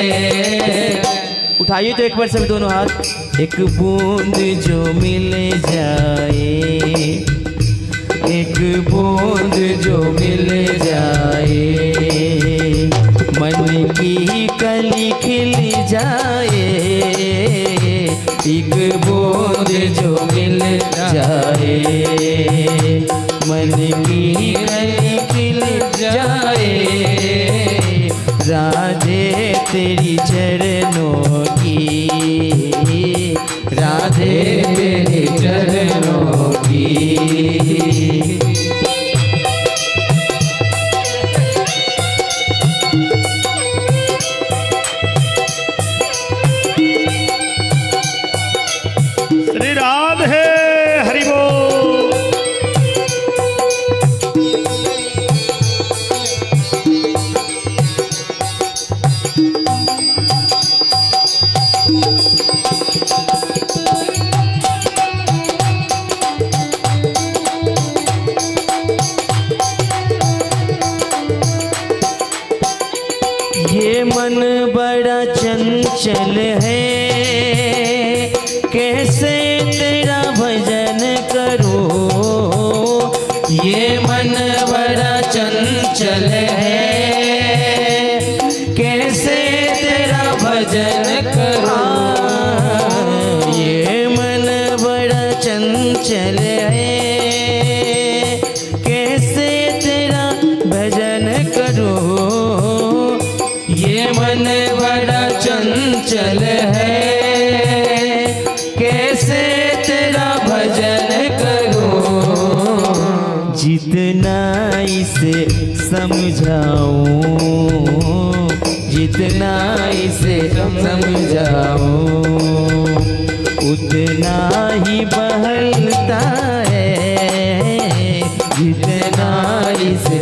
उठाइए तो एक बार सब दोनों हाथ। एक बूंद जो मिल जाए, एक बूंद जो मिल जाए, मन की कली खिल जाए, एक बूंद जो मिल जाए, मन की कली खिल जाए, राधे तेरी चरणों की, राधे तेरे चरणों की। श्री राधे हरि बोल। ये मन बड़ा चंचल है, कैसे तेरा भजन करूं। ये मन बड़ा चंचल है, कैसे तेरा भजन करूं। ये मन बड़ा चंचल है, कैसे तेरा भजन करूं। ये मन बड़ा चंचल है, कैसे तेरा भजन करूं। जितना इसे समझाऊं, जितना इसे समझाऊं, उतना ही बहलता है, जितना इसे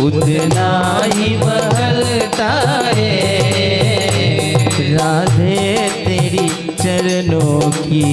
उतना ही बहलता है। राधे तेरी चरणों की।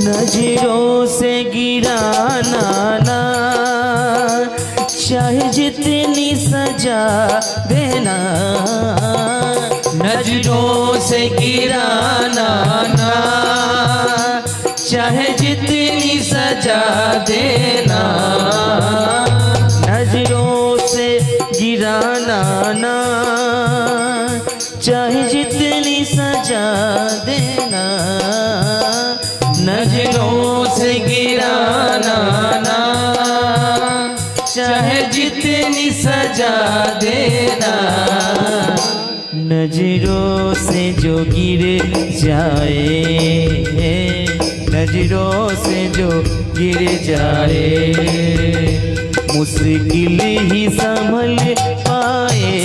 नजरों से गिराना ना, चाहे जितनी सजा देना। नजरों से गिराना ना, चाहे जितनी सजा देना। नजरों से गिराना ना, चाहे जितनी सजा देना। नजरों से गिराना ना, चाहे जितनी सजा देना। नजरों से जो गिर जाए, नजरों से जो गिर जाए, मुश्किल ही संभल पाए।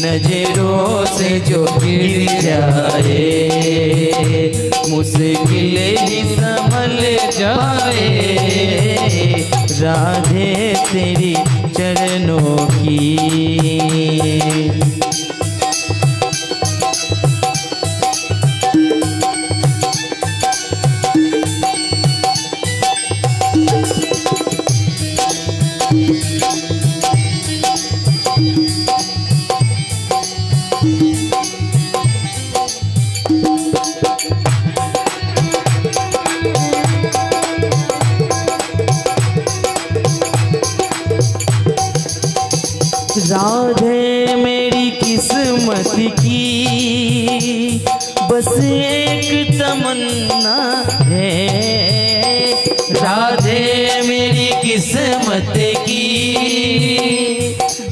नजरों से जो गिर जाए, मुश्किल ही संभल जाए। राधे तेरी चरणों की। राधे मेरी किस्मत की बस एक तमन्ना है। राधे मेरी किस्मत की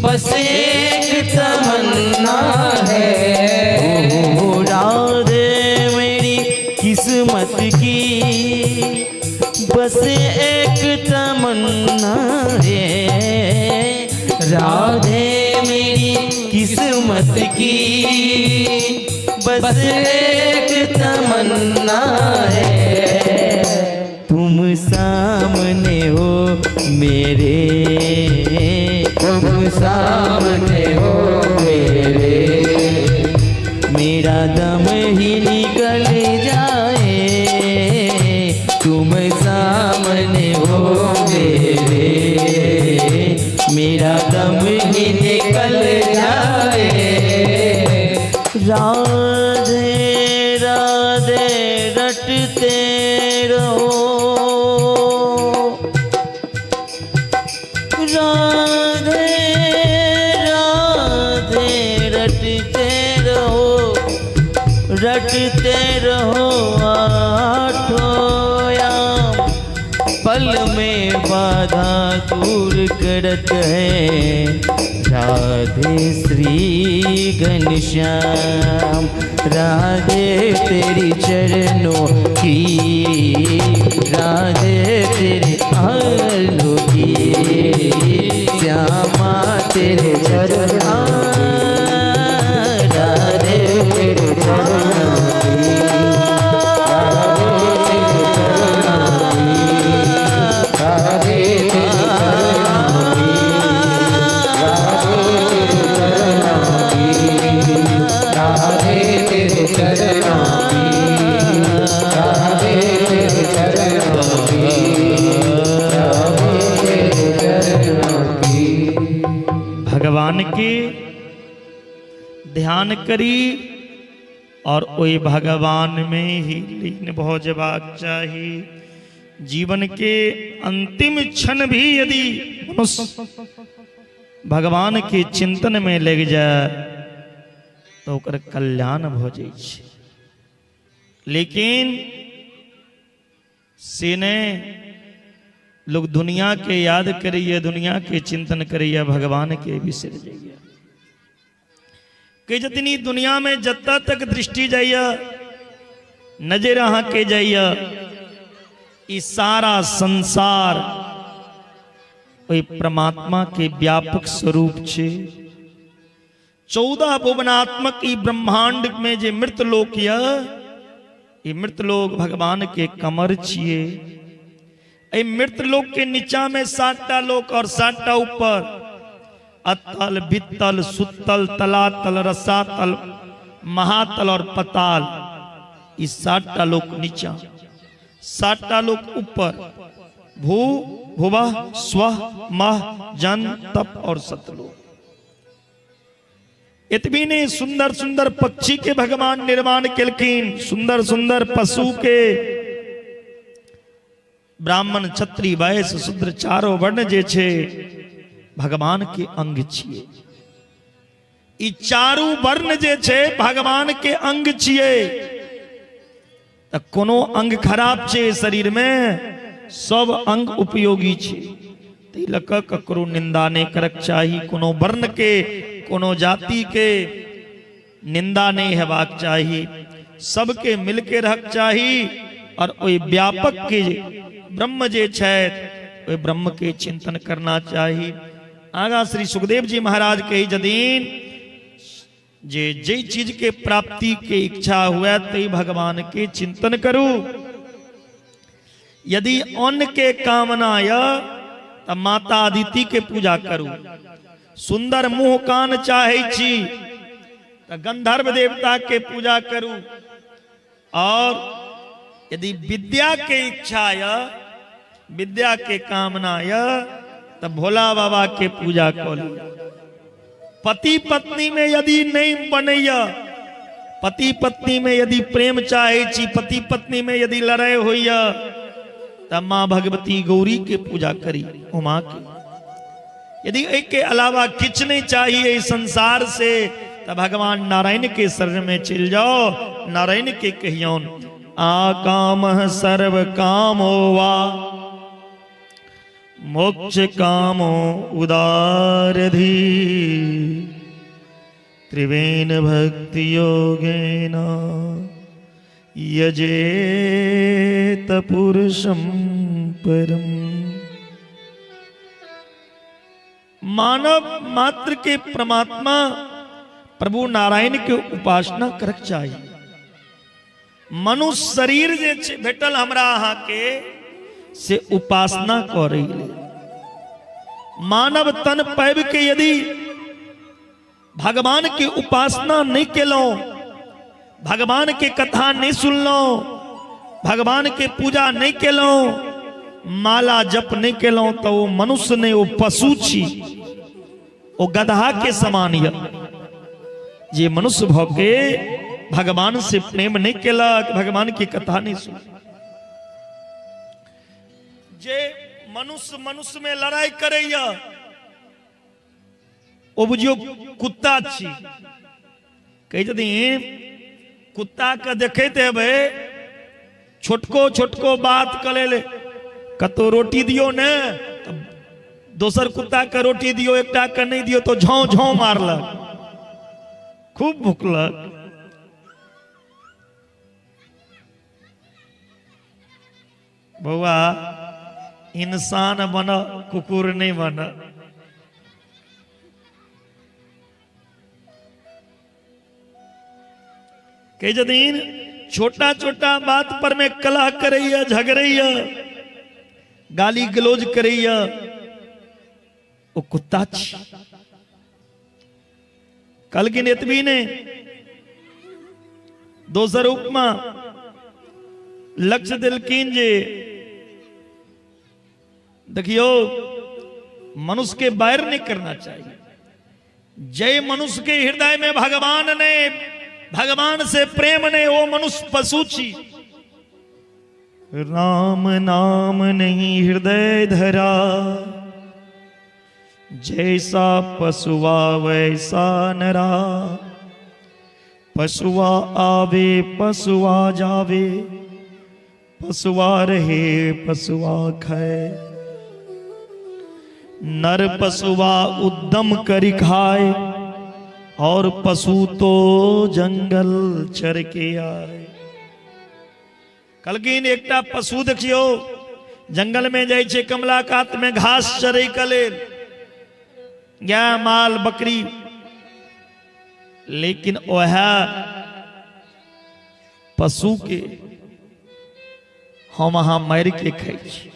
बस एक तमन्ना है। ओ राधे मेरी किस्मत की बस एक तमन्ना है। राधे मेरी किस्मत की बस एक तमन्ना है। तुम सामने हो मेरे, तुम सामने हो मेरे, मेरा दम ही निकल जाए। तुम सामने हो मेरे, मेरा दम ही निकल जाए। राधे राधे रटते रहो, राधे राधे रटते रहो, रटते रहो आठों याम। पल में बाधा दूर करत है राधे श्री घनश्याम। राधे तेरी चरणों की, राधे तेरे आलों की, श्यामा तेरे चरणों, राधे तेरे चरणों की, राधे तेरे चरणों की, राधे तेरे चरणों की, राधे तेरे चरणों की, राधे तेरे चरणों की। भगवान के ध्यान करी और ओहि भगवान में ही लीन भ जेबाक चाही। जीवन के अंतिम क्षण भी यदि मनुष्य भगवान के चिंतन में लग जाए तो ओकर कल्याण भ जाइ छै। लेकिन से नहि, लोग दुनिया के याद करैए, दुनिया के चिंतन करैए, भगवान के बिसरि जाइए। कहै छथिन ई दुनिया में जतऽ तक दृष्टि जाइए, नजर अहाँके जाइए, ई सारा संसार ओहि परमात्मा के व्यापक स्वरूप छै। 14 भुवनात्मक ई ब्रह्मांड में जे मृत लोक यऽ, ई मृत लोक भगवान के कमर छियै। एहि मृत लोक के नीचा में 7टा लोक और 7टा ऊपर, अतल वित्तल सुतल तलातल रसातल महातल और पताल, ई 7टा लोक नीचा, 7टा लोक ऊपर, भू भुवः स्व मह जन तप और सतलोक। एतबी नहीं, सुंदर सुंदर पक्षी के भगवान निर्माण केलखिन, सुंदर सुंदर पशु के, ब्राह्मण क्षत्रिय वैश्य शूद्र चारो वर्ण जे छे भगवान के अंग छिए। ई चारू वर्ण जे छे भगवान के अंग छिए। त कोनो अंग खराब छे शरीर में, सब अंग उपयोगी छे। ताहि लऽ कऽ ककरो निंदा नहि करक चाही, कोनो वर्ण के कोनो जाति के निंदा नहि हेबाक चाही, सबके मिलके रहक चाही और ओहि व्यापक के ब्रह्म जे छथि ओहि ब्रह्म के चिंतन करना चाही। आगा श्री सुखदेव जी महाराज कहै छथिन जे जै चीज के प्राप्ति के इच्छा हुए तै भगवान के चिंतन करू। यदि अन्न के कामना य त माता अदिति के पूजा करू। सुंदर मुंह कान चाहे छी त गंधर्व देवता के पूजा करू। और यदि विद्या के इच्छा य, विद्या के कामना य, त भोला बाबा के पूजा कऽ लिअ। पति पत्नी में यदि नहीं बनैया, पति पत्नी में यदि प्रेम चाहे छी, पति पत्नी में यदि लड़ाई होइया, त माँ भगवती गौरी के पूजा करी, उमा के। यदि एहि के अलावा किछु नहीं चाहिए इस संसार से, त भगवान नारायण के शरण में चलि जाओ, नारायण के कहियौन आकाम सर्व कामो वा मोक्ष कामो उदारधि त्रिवेण भक्ति योगेन यजेत पुरुषम परम। मानव मात्र के परमात्मा प्रभु नारायण के उपासना करक चाहिए। मनुष्य शरीर जे छै भेटल हमरा अहाँ के, से उपासना करै ले। मानव तन पाबि के यदि भगवान के उपासना नहीं केलहुँ, भगवान के कथा नहीं सुनलहुँ, भगवान के पूजा नहीं केलहुँ, माला जप नहीं केलहुँ, तो वो मनुष्य नहीं, वो पशु छी, वो गधा के समान य। जे मनुष्य भ के भगवान से प्रेम नहीं केलक, भगवान की कथा नहीं सुन, जे मनुष्य मनुष्य में लड़ाई करैया ओ बुझियो कुत्ता छी। कहै छथिन कुत्ता के देखैत हेबै छोटको छोटको बात कऽ ले, कतौ रोटी दियौ ने तऽ दोसर कुत्ता के रोटी दियौ, एकटा के नहीं दियौ तो झाँव झाँव मारलक, खूब भुकलक। बौआ इंसान बन, कुकुर नहीं बन। कहै छथिन छोटा छोटा बात पर में कलह करैया, झगड़ैया, गाली गलौज करैया, ओ कुत्ता छी। कहलखिन एतबी नहि, दोसर उपमा लक्ष्य देलखिन जे देखियो मनुष्य के बैर नहीं करना चाहिए। जय मनुष्य के हृदय में भगवान ने, भगवान से प्रेम ने, वो मनुष्य पशु छी। राम नाम नहीं हृदय धरा, जैसा पशुआ वैसा नरा। पशुआ आवे पशुआ जावे, पशुआ रहे पशुआ खाए। नर पशुआ उद्यम करी खाए, और पशु तो जंगल चर के आए। कलकिन एकटा पशु देखियो जंगल में जाइ छै, कमला कात में घास चरै के लेल, गाय माल बकरी, लेकिन वह पशु के हम अहाँ मारि के खाइ छी।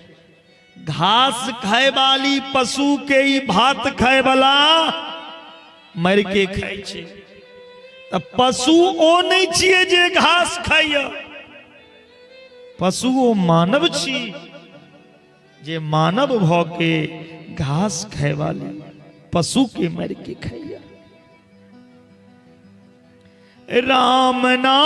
घास खाय वाली पशु के ई भात खाय वाला मारि के खाइ छै। तऽ पशु ओ नहि छियै जे घास खाइया, पशु ओ मानव छी जे मानव भऽ के घास खाय वाली पशु के मारि के खाइया। राम नाम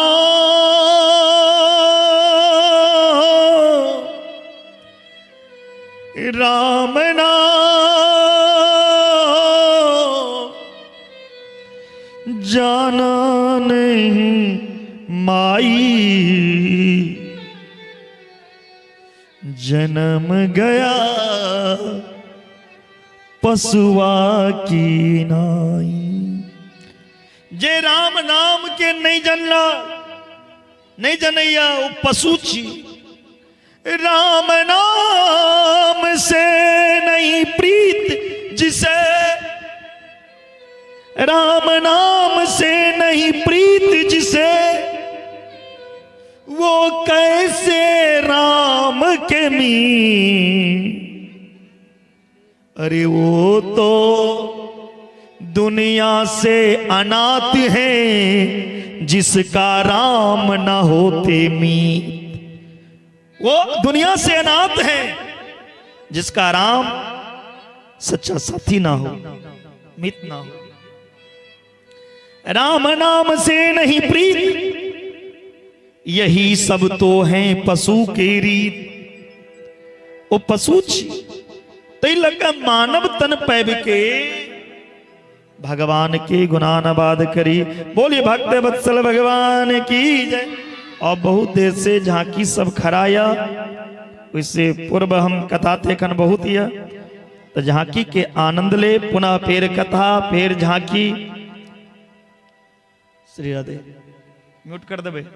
राम नाम जाना नहीं माई, जन्म गया पशुआ की नाई। जे राम नाम के नहीं जानला, नहीं जनैया, वो पशु छी। राम नाम से नहीं प्रीत जिसे, राम नाम से नहीं प्रीत जिसे, वो कैसे राम के मी। अरे वो तो दुनिया से अनाथ है जिसका राम ना होते मीत। वो दुनिया से अनाथ है जिसका राम सच्चा साथी ना हो, मित ना हो। राम नाम से नहीं प्रीत, यही सब तो हैं पशु के रीत। ओ पशु छी तै लग मानव तन पैब के भगवान के गुणानुवाद करी। बोलिए भक्त वत्सल भगवान की जय। और बहुत देर से झांकी सब खड़ाया, उससे पूर्व हम कथा थे खन बहुत या, तो झांकी के आनंद ले, पुनः फिर कथा फिर झांकी। श्री राधे म्यूट कर देबे।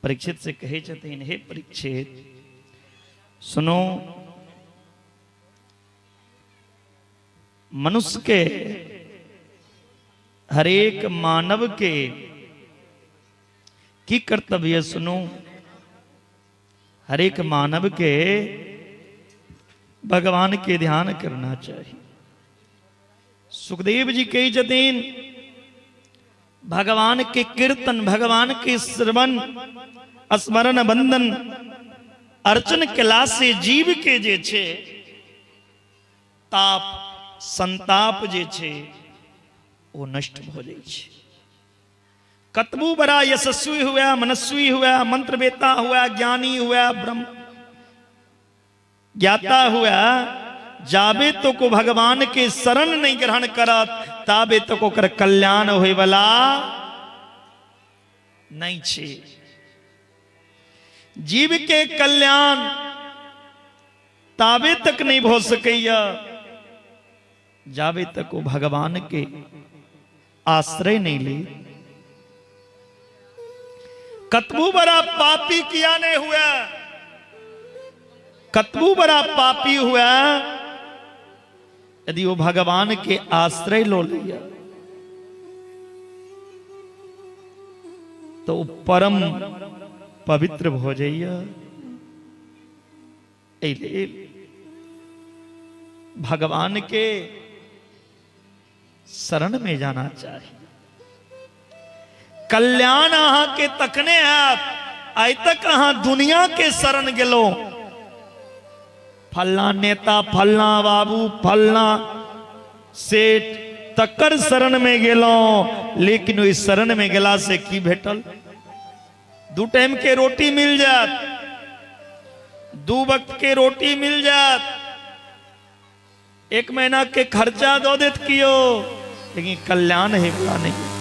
परीक्षित से कहै छथिन, हे परीक्षित सुनो, मनुष्य के हरेक मानव के की कर्तव्य सुनो, हरेक मानव के भगवान के ध्यान करना चाहिए। सुखदेव जी कहै छथिन, भगवान के कीर्तन, भगवान के श्रवण, स्मरण, बंधन, अर्चन केला से जीव के जे छे ताप संताप जे छे ओ नष्ट भ जाइ छे। कतबू बड़ा यशस्वी हुआ, मनस्वी हुआ, मंत्रवेत्ता हुआ, ज्ञानी हुआ, ब्रह्म ज्ञाता हुआ, जाबे तो को भगवान के शरण नहीं ग्रहण करत ताबे तो ओकर कल्याण होय वाला नहीं छे। जीव के कल्याण ताबे तक नहीं भ सकैया जाबे तक वो भगवान के आश्रय नहीं ले। कतबू बड़ा पापी किया नहीं हुआ, कतबू बड़ा पापी हुआ, यदि वो भगवान के आश्रय लो लिया तो वो परम पवित्र हो जाइया। भगवान के शरण में जाना चाहिए। कल्याण अहाँ के तखने आयत, आइ तक अहाँ दुनिया के शरण गेलो, फल्ला नेता, फल्ला बाबू, फल्ला सेठ तकर शरण में गेलो, लेकिन ओहि शरण में गेला से की भेटल? दू टाइम के रोटी मिल जात, दू वक्त के रोटी मिल जात, एक महीना के खर्चा दो देत कियो, लेकिन कल्याण है वाला नहीं।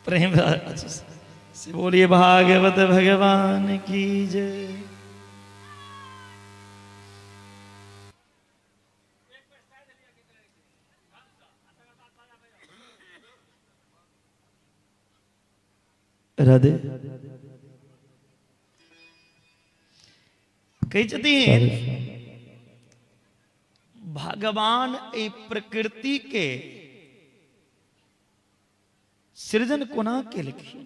प्रेम से बोलिए भागवत भगवान की जय। राधे। कहै छथिन भगवान ए प्रकृति के सृजन कोना केलखिन,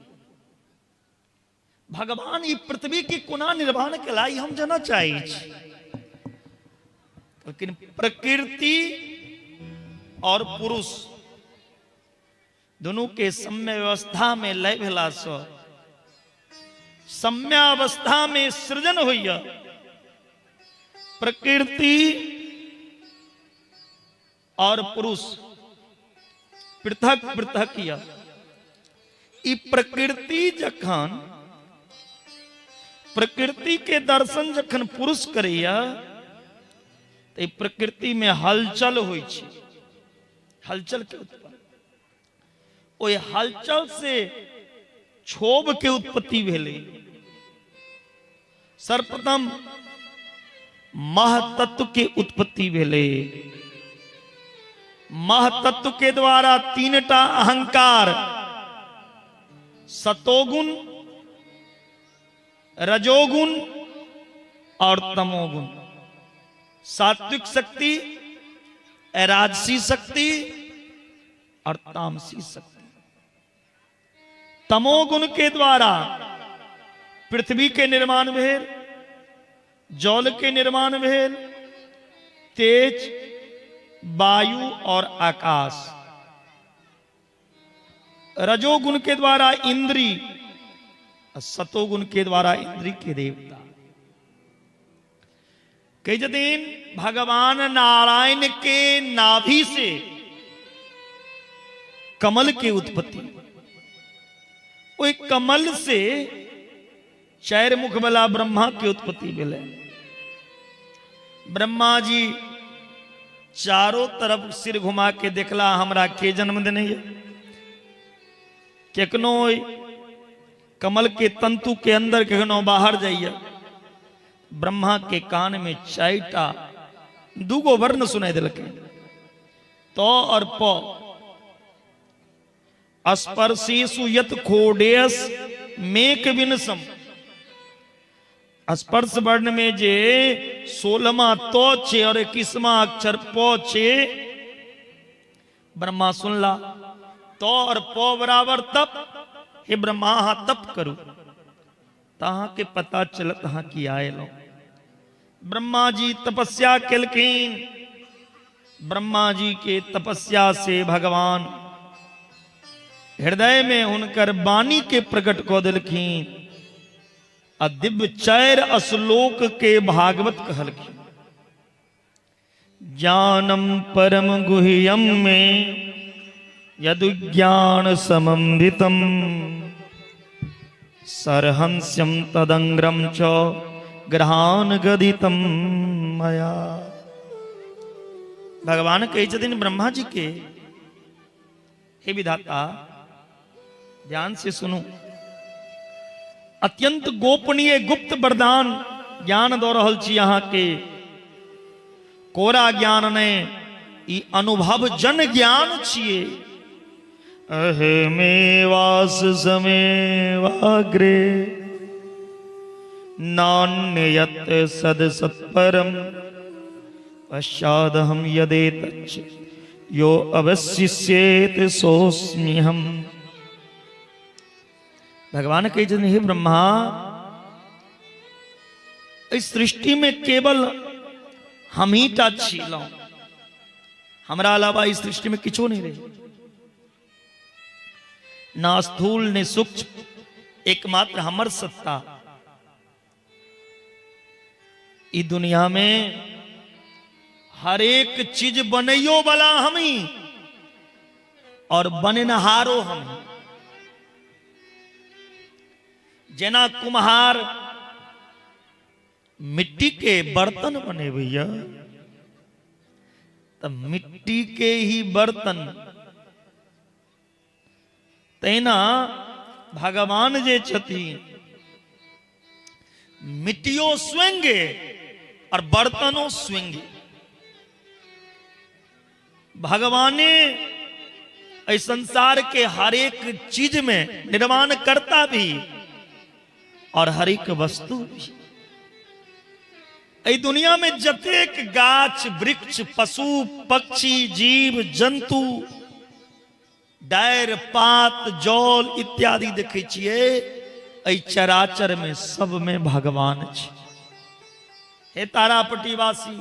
भगवान ई पृथ्वी के कोना निर्माण केला, ई हम जानऽ चाहै छी। लेकिन प्रकृति और पुरुष दोनों के सम्य व्यवस्था में लय भेला सँ सम्यावस्था में सृजन होइया। प्रकृति और पुरुष पृथक पृथक या ई प्रकृति जखन प्रकृति के दर्शन जखन पुरुष करैया तो ई प्रकृति में हलचल होइ छै, हलचल के उत्पन्न, ओहि हलचल से क्षोभ के उत्पत्ति भेलै। सर्वप्रथम महतत्व के उत्पत्ति भेलै। महतत्व के द्वारा तीन टा अहंकार, सतोगुण, रजोगुण और तमोगुण, सात्विक शक्ति, राजसी शक्ति और तामसी शक्ति। तमोगुण के द्वारा पृथ्वी के निर्माण भेल, जल के निर्माण भेल, तेज, वायु और आकाश। रजोगुण के द्वारा इंद्री, सतोगुण के द्वारा इंद्री के देवता। कई दिन भगवान नारायण के नाभि से कमल के उत्पत्ति, ओहि कमल से चारि मुख वाला ब्रह्मा के उत्पत्ति भेलै। ब्रह्मा जी चारों तरफ सिर घुमा के देखला हमरा के जन्म देने ये केकनो कमल के तंतु के अंदर केकनो बाहर जाइए। ब्रह्मा के कान में चारिटा दूगो वर्ण सुनाई दिलकै, तो और प। स्पर्शेषु यत खोडेस मेक विनसम। स्पर्श वर्ण में जे 16वां तो छे और 21वां अक्षर प छे। ब्रह्मा सुनला तो और प बराबर तप। हे ब्रह्मा अहाँ तप करू तहाँ के पता चलत अहाँ की आयलो। ब्रह्मा जी तपस्या केलखिन। ब्रह्मा जी के तपस्या से भगवान हृदय में हुनकर वाणी के प्रकट कऽ देलखिन आ दिव्य चारि श्लोक के भागवत कहलखिन। ज्ञानम परम गुह्यम में यदुज्ञान समन्वितम सरहंस्यम तदंग्रम च ग्रहान गदितम मया। भगवान कहै छथिन ब्रह्मा जी के, हे विधाता ध्यान से सुनू, अत्यंत गोपनीय गुप्त वरदान ज्ञान दऽ रहल छी अहाँ के। कोरा ज्ञान ने ई अनुभव जन ज्ञान छियै। अहमेवास समेवाग्रे नान्यत सद सत्परम पश्चादहम यदेतच्च यो अवशिष्येत सोऽस्म्यहम्। भगवान कहै छथिन हे ब्रह्मा, इस सृष्टि में केवल हम ही टा छिलहुं, हमरा अलावा इस सृष्टि में किछो नहीं रही, ना स्थूल ने सूक्ष्म, एकमात्र हमर सत्ता। ई दुनिया में हर एक चीज बनैयो वाला हम ही और बनेनहारो हम ही। जेना कुम्हार मिट्टी के बर्तन बनेबैया त मिट्टी के ही बर्तन, तहिना भगवान जे छथिन मिट्टियो स्वयं और बर्तनो स्वयं। भगवाने इस संसार के हर एक चीज में निर्माण करता भी और हर एक वस्तु भी। एहि दुनिया में जतेक गाछ वृक्ष पशु पक्षी जीव जंतु डायर पात जल इत्यादि देखै छियै, एहि चराचर में सब में भगवान छै। हे तारापट्टीवासी,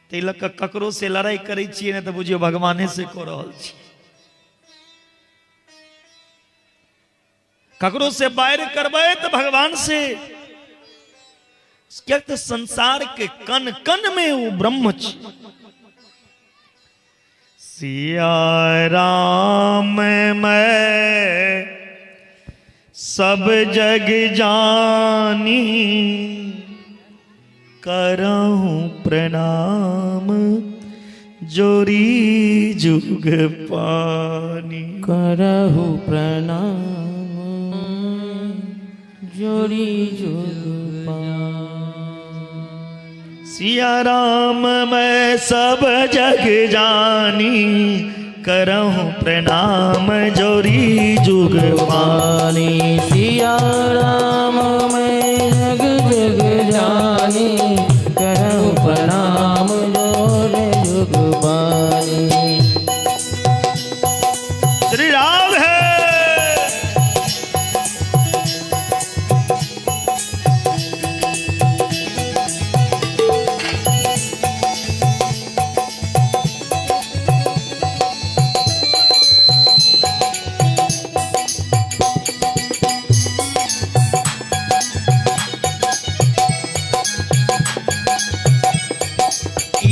ताहि लऽ कऽ ककरो से लड़ाई करै छियै ने तऽ बुझियौ भगवाने से कऽ रहल छी। ककरो से बैर करबै तऽ भगवान से, किएक तऽ संसार के कण कण में ओ ब्रह्म छै। सिया राम मैं सब जग जानी, करहूँ प्रणाम जोरी जुग पानी। करहूँ प्रणाम जोरी जुग पानी। सिया राम मैं सब जग जानी, करहूँ प्रणाम जोरी जुग पानी। सिया राम मैं जग जग जानी, करहूँ प्रणाम जोरी जुग पानी। श्री राम है।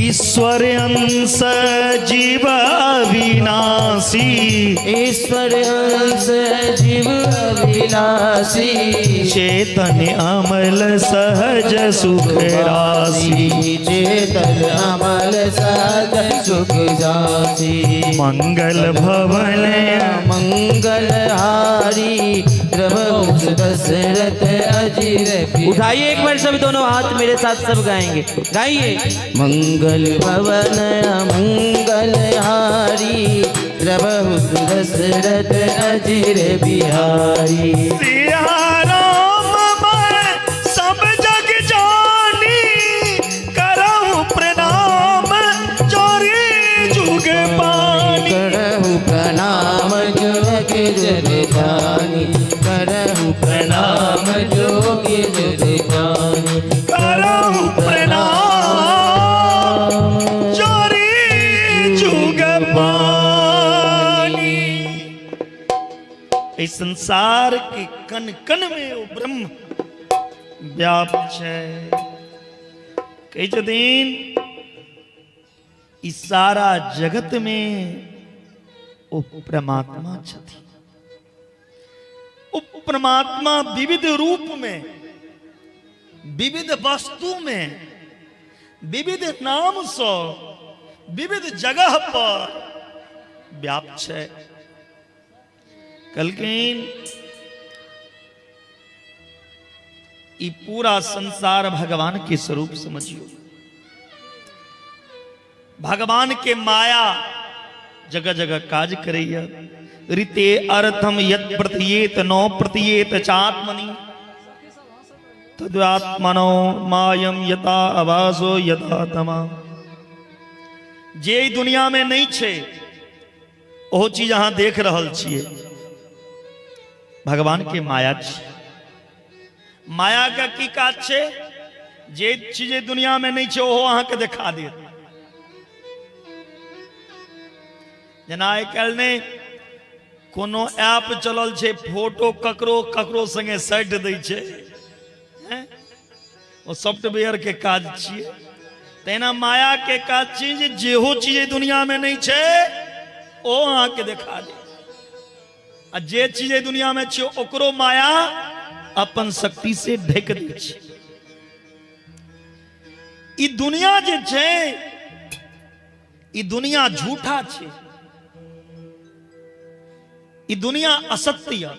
ईश्वर अंश जीव अविनाशी, राशि। ईश्वर अंश जीव अविनाशी। चेतन अमल सहज सुख राशि। चेतन अमल सहज सुख राशि। मंगल भवन मंगल हारी प्रभु दशरथ अजीर। उठाइए एक बार सब दोनों हाथ मेरे साथ सब गाएंगे, गाइए। मंगल भवन मंगल हारी प्रभु दशरथ अजीर बिहारी। सिया राम मैं सब जग जानी, करहु प्रणाम जोरी जुग पानी। करहु प्रणाम जोग जुग जानी। करहु प्रणाम जोग जुग जानी। करहु प्रणाम जोरी जुग पानी। इस संसार के कन कन में ओ ब्रह्म व्याप्त छै। कहै छथिन ई सारा जगत में ओ परमात्मा छथिन। ओ परमात्मा विविध रूप में, विविध वस्तु में, विविध नाम सँ, विविध जगह पर व्याप्त छै। कहलखिन ई पूरा संसार भगवान के स्वरूप समझियो। भगवान के माया जगह जगह काज करैया। ऋते अर्थम यत प्रतीयेत नो प्रतीयेत चात्मनि तदात्मनो मायम यथा आवासो यथा तमा। जे ई दुनिया में नहीं छे ओहो चीज अहाँ देख रहल छियै, भगवान के माया छै। माया का की काज छै? जे चीज दुनिया में नहीं छै ओहो अहाँके देखा देत। जेना आइ काल्हि ने कोनो ऐप चलल छै, फोटो ककरो ककरो संगे साटि दै छै, हैं? ओ सॉफ्टवेयर के काज छियै। तहिना माया के काज छियै जे जेहो चीज एहि दुनिया में नहीं छै ओ अहाँके देखा दे, आ जे चीज एहि दुनिया में छै ओकरो माया अपन शक्ति से ढकि दै छै। ई दुनिया जे छै ई दुनिया झूठा छै, ई दुनिया असत्य,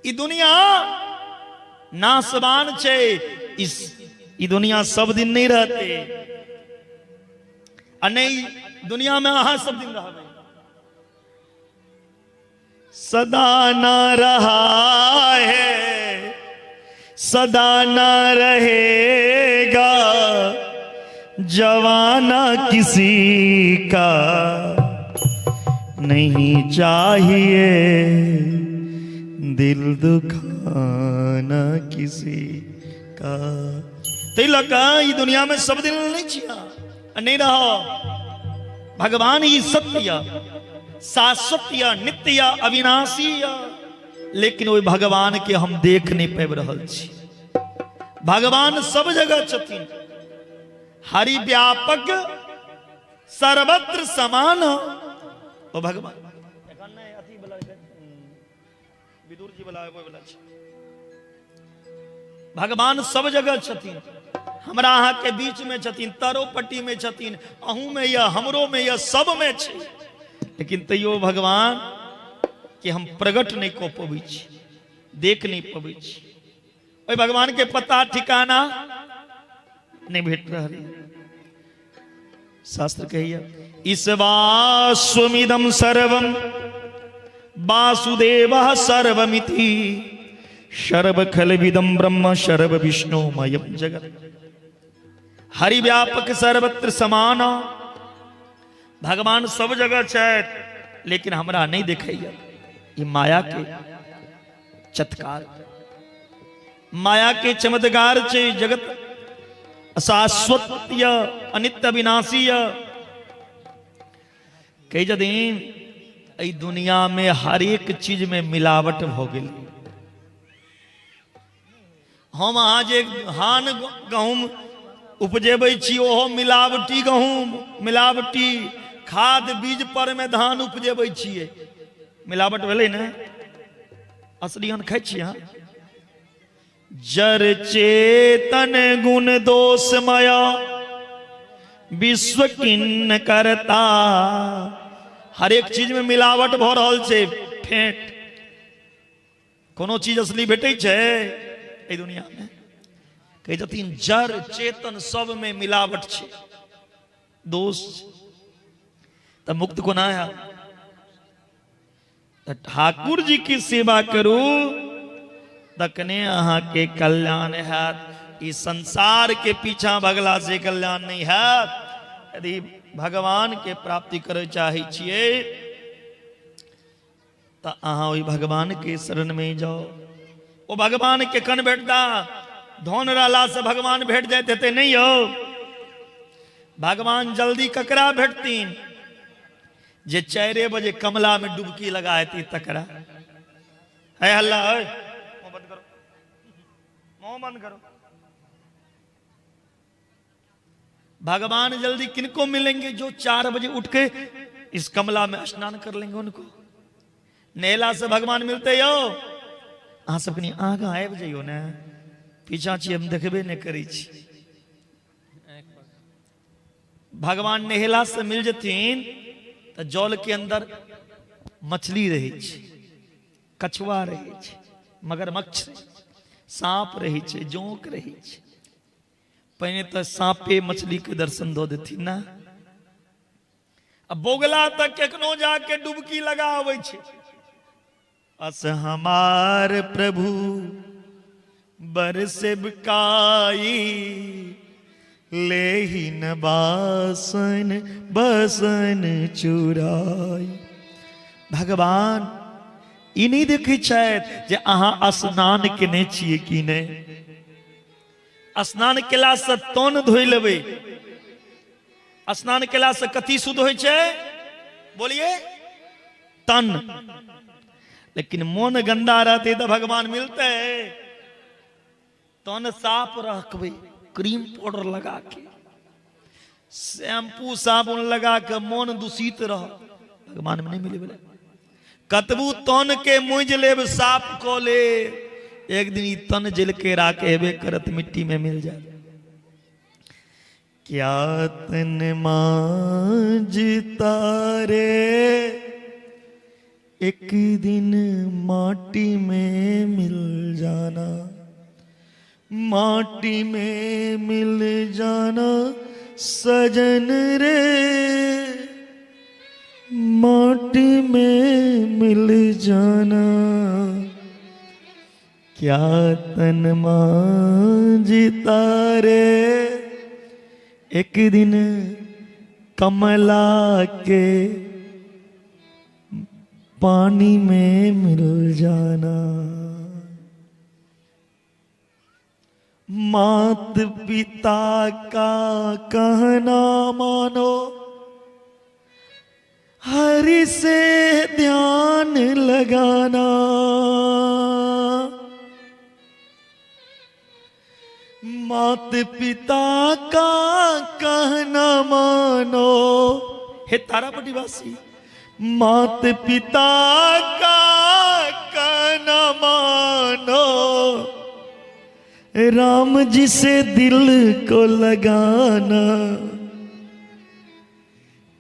ई दुनिया नाशवान छै। इस ई दुनिया सब दिन नहीं रहते, आ नहीं दुनिया में अहाँ सब दिन रहबै। सदा ना रहा है सदा ना रहेगा, जवाना किसी का नहीं चाहिए, दिल दुखाना किसी का। तै लऽ कऽ ई दुनिया में सब दिन नहीं छिया, नहीं रहो। भगवान ही सत्य शाश्वत नित्य अविनाशी, लेकिन ओहि भगवान के हम देख नहीं पाबि रहल छी। भगवान सब जगह छथिन, हरि व्यापक सर्वत्र समान ओ भगवान। एखन नहि अथी वाला विदुर जी वाला वाला छै। भगवान सब जगह छथिन, हमरा अहाँ के बीच में छथिन, तरोपट्टी में छथिन, अहूँ में या हमरो में या सब में छै, लेकिन तैयो भगवान के हम प्रकट नहीं कऽ पबै छी, देख नहीं पबै छी। ओहि भगवान के पता ठिकाना नहीं भेट रहल। शास्त्र कहैया ईशवास्वमिदं सर्वं वासुदेवः सर्वमिति सर्व खलविदं ब्रह्म सर्व विष्णुमयं जगत्। हरि व्यापक सर्वत्र समान, भगवान सब जगह छथि लेकिन हमरा नहीं देखैया। ई माया के चटकार, माया के चमत्कार छै। जगत अशाश्वत अनित्य अविनाशी। कहै छथिन एहि दुनिया में हर एक चीज में मिलावट भ गेल। हम अहाँ जे धान गहूम उपजेबै छी ओहो मिलावटी गहूम, मिलावटी खाद बीज पर में धान उपजेबै छियै, मिलावट भेलै ने? असली अन्न खाइ छियै अहाँ? जर चेतन गुण दोष मया विश्व किन्न करता। हरेक चीज में मिलावट भऽ रहल छै, फेंट। कोनो चीज असली भेटै छै एहि दुनिया में? कहै छथिन जड़ चेतन सब में मिलावट छै, दोष छै। तऽ मुक्त कोना आयब? तऽ ठाकुर जी की सेवा करू, तखने अहाँके कल्याण हैत। ई संसार के पीछा भगला से कल्याण नहीं हैत। यदि भगवान के प्राप्ति करय चाहै छियै तऽ अहाँ ओहि भगवान के शरण में जाओ। ओ भगवान केखन भेटता? धन रहला से भगवान भेट जाइत हेतै? नहीं यौ। भगवान जल्दी ककरा भेटतीन? जे 4 बजे कमला में डुबकी लगा हेती तकरा। है हल्ला है, मुंह बंद करो, मुंह बंद करो। भगवान जल्दी किनको मिलेंगे? जो 4 बजे उठ के इस कमला में स्नान कर लेंगे उनको। नहेला से भगवान मिलते यो? अहाँ सब कनि आगा आबि जइयो ने, पीछा छी हम देखबे नहि करै छी। भगवान नहेला से मिल जथिन तऽ जल के अंदर मछली रहै छै, कछुआ रहै छै, मगरमच्छ रहै छै, साँप रहै छै, जोंक रहै छै। पहिने तऽ साँपे मछली के दर्शन दऽ देथिन ना। आ बोगला तक केखनो जाके डुबकी लगा अबै छै। अस हमार प्रभु बरसेबकाई, लेहिन बासन बसन चुराई। भगवान ई नहि देखै छथि जे अहाँ स्नान केने छियै कि नहि। स्नान केलासँ तन धोइ लेबै। स्नान केलासँ कथी शुद्ध होइ छै? बोलिए, तन। लेकिन मोन गंदा रहते तऽ भगवान मिलते? तन साफ रखबै, क्रीम पाउडर लगा के, शैम्पू साबुन लगा के, मोन दूषित रह, भगवान में नहीं मिले बोले। कतबू तन के मुज लेब, साफ कऽ ले, एक दिन ई तन जल के राख हेबे करत, मिट्टी में मिल जाए। क्या तन मांझ तारे, एक दिन माटी में मिल जाना, माटी में मिल जाना सजन रे, माटी में मिल जाना। क्या तन मांझ तारे, एक दिन कमला के पानी में मिल जाना। मात पिता का कहना मानो, हरि से ध्यान लगाना। मात पिता का कहना मानो, हे तारापटी वासी, मात पिता का कहना मानो, राम जी से दिल को लगाना।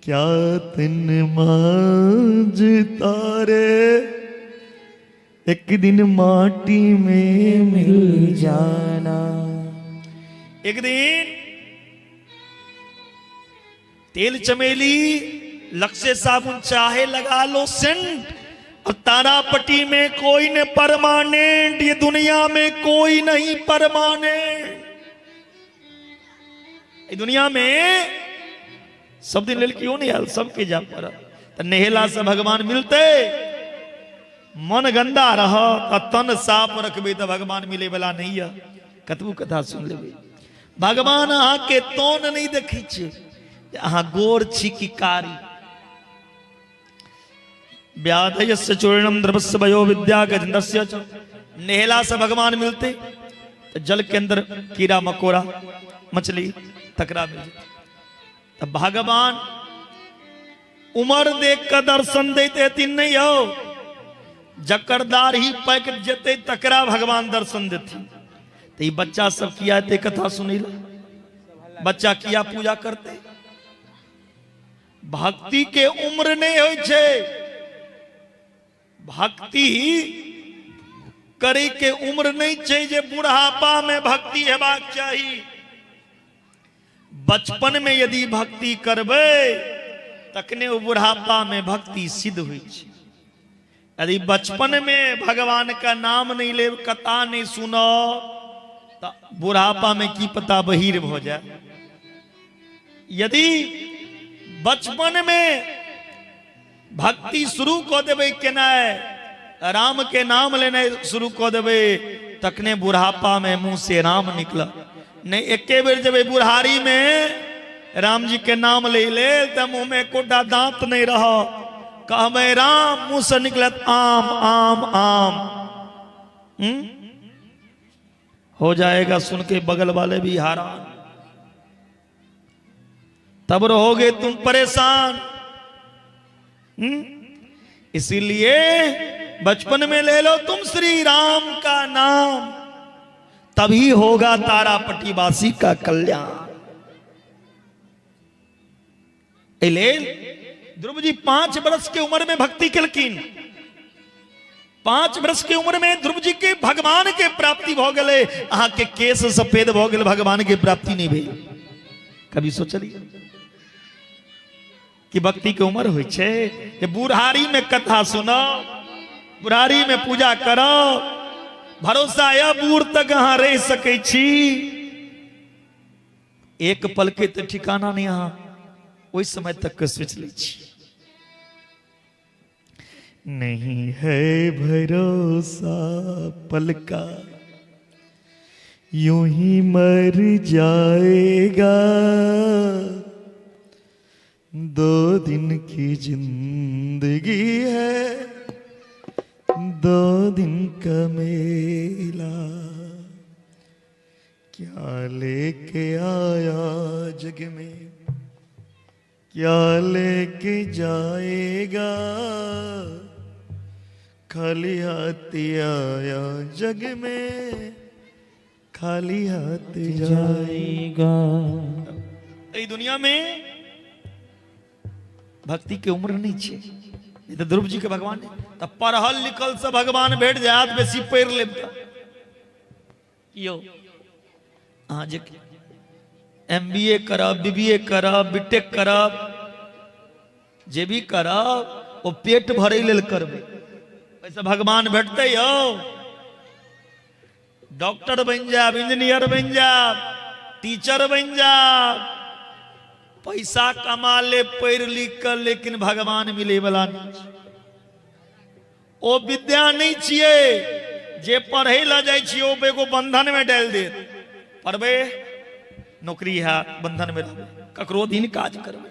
क्या तन मांझ तारे, एक दिन माटी में मिल जाना। एक दिन तेल चमेली लक्ष्य साबुन चाहे लगा लो सेंट, और तारापटी में कोई न परमानेंट, ये दुनिया में कोई नहीं परमानेंट। ये दुनिया में सब दिन लेल क्यों नहीं आयल, सबके जा पड़त। तऽ नहेला से भगवान मिलते? मन गंदा रह तन साफ रखबे तऽ भगवान मिले वाला नहीं है। कतबो कथा सुन लेबै, भगवान अहाँके तन नहीं देखै छै अहाँ गोर छी कि कारी। व्याधयस्य चूर्णम द्रवस्य वयो विद्या गजेंद्रस्य च। नहेला से भगवान मिलते तो जल के अंदर कीड़ा मकोड़ा मछली तकरा मिल जाते। तो भगवान उमर देख कऽ दर्शन दैत हेथिन नहि यौ। जकर दाढ़ी पाकि जेतै तकरा भगवान दर्शन देथिन। तऽ ई बच्चा सब किया एते कथा सुनै लए? बच्चा किया पूजा करतै? भक्ति के उम्र नहि होइ छै। भक्ति करे के उम्र नहीं छै जे बुढ़ापा में भक्ति हेबाक चाही। बचपन में यदि भक्ति करबै तखने ओ बुढ़ापा में भक्ति सिद्ध होइ छै। यदि बचपन में भगवान का नाम नहीं लेब, कथा नहीं सुनब, तऽ बुढ़ापा में की पता बहिर भऽ जाए। यदि बचपन में भक्ति शुरू कऽ देबै केनाइ, राम के नाम लेनाइ शुरू कऽ देबै, तखने बुढ़ापा में मुंह से राम निकलत। नहीं एके बेर जेबै बुढ़ारी में राम जी के नाम ले लेल तऽ मुंह में एकोटा दांत नहीं रह, कहबै राम, मुंह से निकलत आम आम आम। हो जाएगा सुन के बगल वाले भी हैरान, तब रहोगे तुम परेशान। इसीलिए बचपन में ले लो तुम श्री राम का नाम, तभी होगा तारापट्टीवासी का कल्याण। एहि ध्रुव जी 5 वर्ष के उम्र में भक्ति केलखिन। 5 वर्ष के उम्र में ध्रुव जी के भगवान के प्राप्ति भ गेलै। अहाँ के केश सफेद भ गेल, भगवान के प्राप्ति नहीं भेल। कभी सोचलिए कि भक्ति के उम्र होइ छै जे बुढ़ारी में कथा सुनो, बुढ़ारी में पूजा करो, भरोसा यह बूढ़ तक अहाँ रह सकै छी। एक पल के तो ठिकाना नहीं, अहाँ ओहि समय तक के सोच लै छी। नहीं है भरोसा पल का, यूं ही मर जाएगा, 2 दिन की जिंदगी है, 2 दिन का मेला, क्या लेके आया जग में, क्या लेके जाएगा, खाली हाथ आया जग में, खाली हाथ जाएगा। एहि दुनिया में भक्ति के उम्र नहीं छे। ई तऽ ध्रुव जी के भगवान है, तऽ पढ़ल लिखल से भगवान भेट जायत, बेसी पढ़ि लेब तऽ। यौ अहाँ जे एम बी ए करब, बी बी ए करब, बी टेक करब, जे भी करब ओ पेट भरै लेल करबै, ओहिसँ भगवान भेटतै यौ? डॉक्टर बनि जायब, इंजीनियर बनि जायब, टीचर बनि जायब, पैसा कमा ले पढ़ि लिख कऽ, लेकिन भगवान मिलै वाला नहि छै। ओ विद्या नहि छियै जे पढ़ै लए जाइ छियै ओ एगो बंधन में डालि देत, पढ़बै नौकरी है, बंधन में रहबै, ककरो अधीन काज करबै।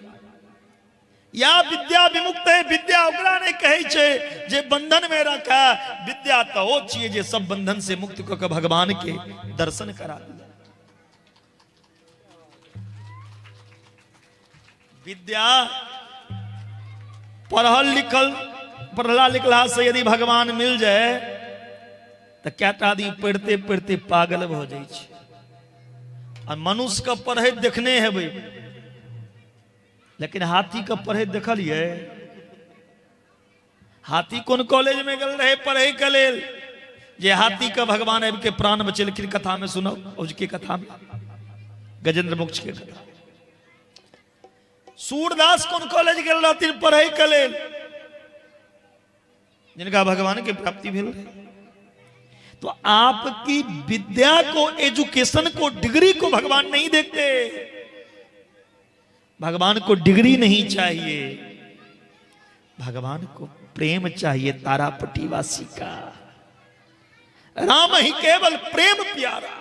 या विद्या विमुक्त है, विद्या ओकरा नहि कहै छै जे बंधन में रखा, विद्या तऽ ओ छियै जे सब बंधन से मुक्त कऽ के भगवान के दर्शन करा दिया। विद्या पढ़ल लिखल, पढ़ला लिखला से यदि भगवान मिल जाए तऽ कएटा आदमी पढ़िते पढ़िते पागल भऽ जाइ छै। आ मनुष्य के पढ़ैत देखने हेबै, लेकिन हाथी के पढ़ैत देखलियै? हाथी कोन कॉलेज में गेल रहे पढ़े के लेल जे हाथी के भगवान आबि के प्राण बचेलखिन? कथा में सुनब, औज के कथा में, गजेंद्र मोक्ष के कथा। सूरदास कोन कॉलेज गेल रहथिन पढ़े के लेल जिनका भगवान के प्राप्ति भेल रहे? तो आपकी विद्या को, एजुकेशन को, डिग्री को भगवान नहीं देखते। भगवान को डिग्री नहीं चाहिए, भगवान को प्रेम चाहिए तारापट्टीवासी का। राम ही केवल प्रेम प्यारा,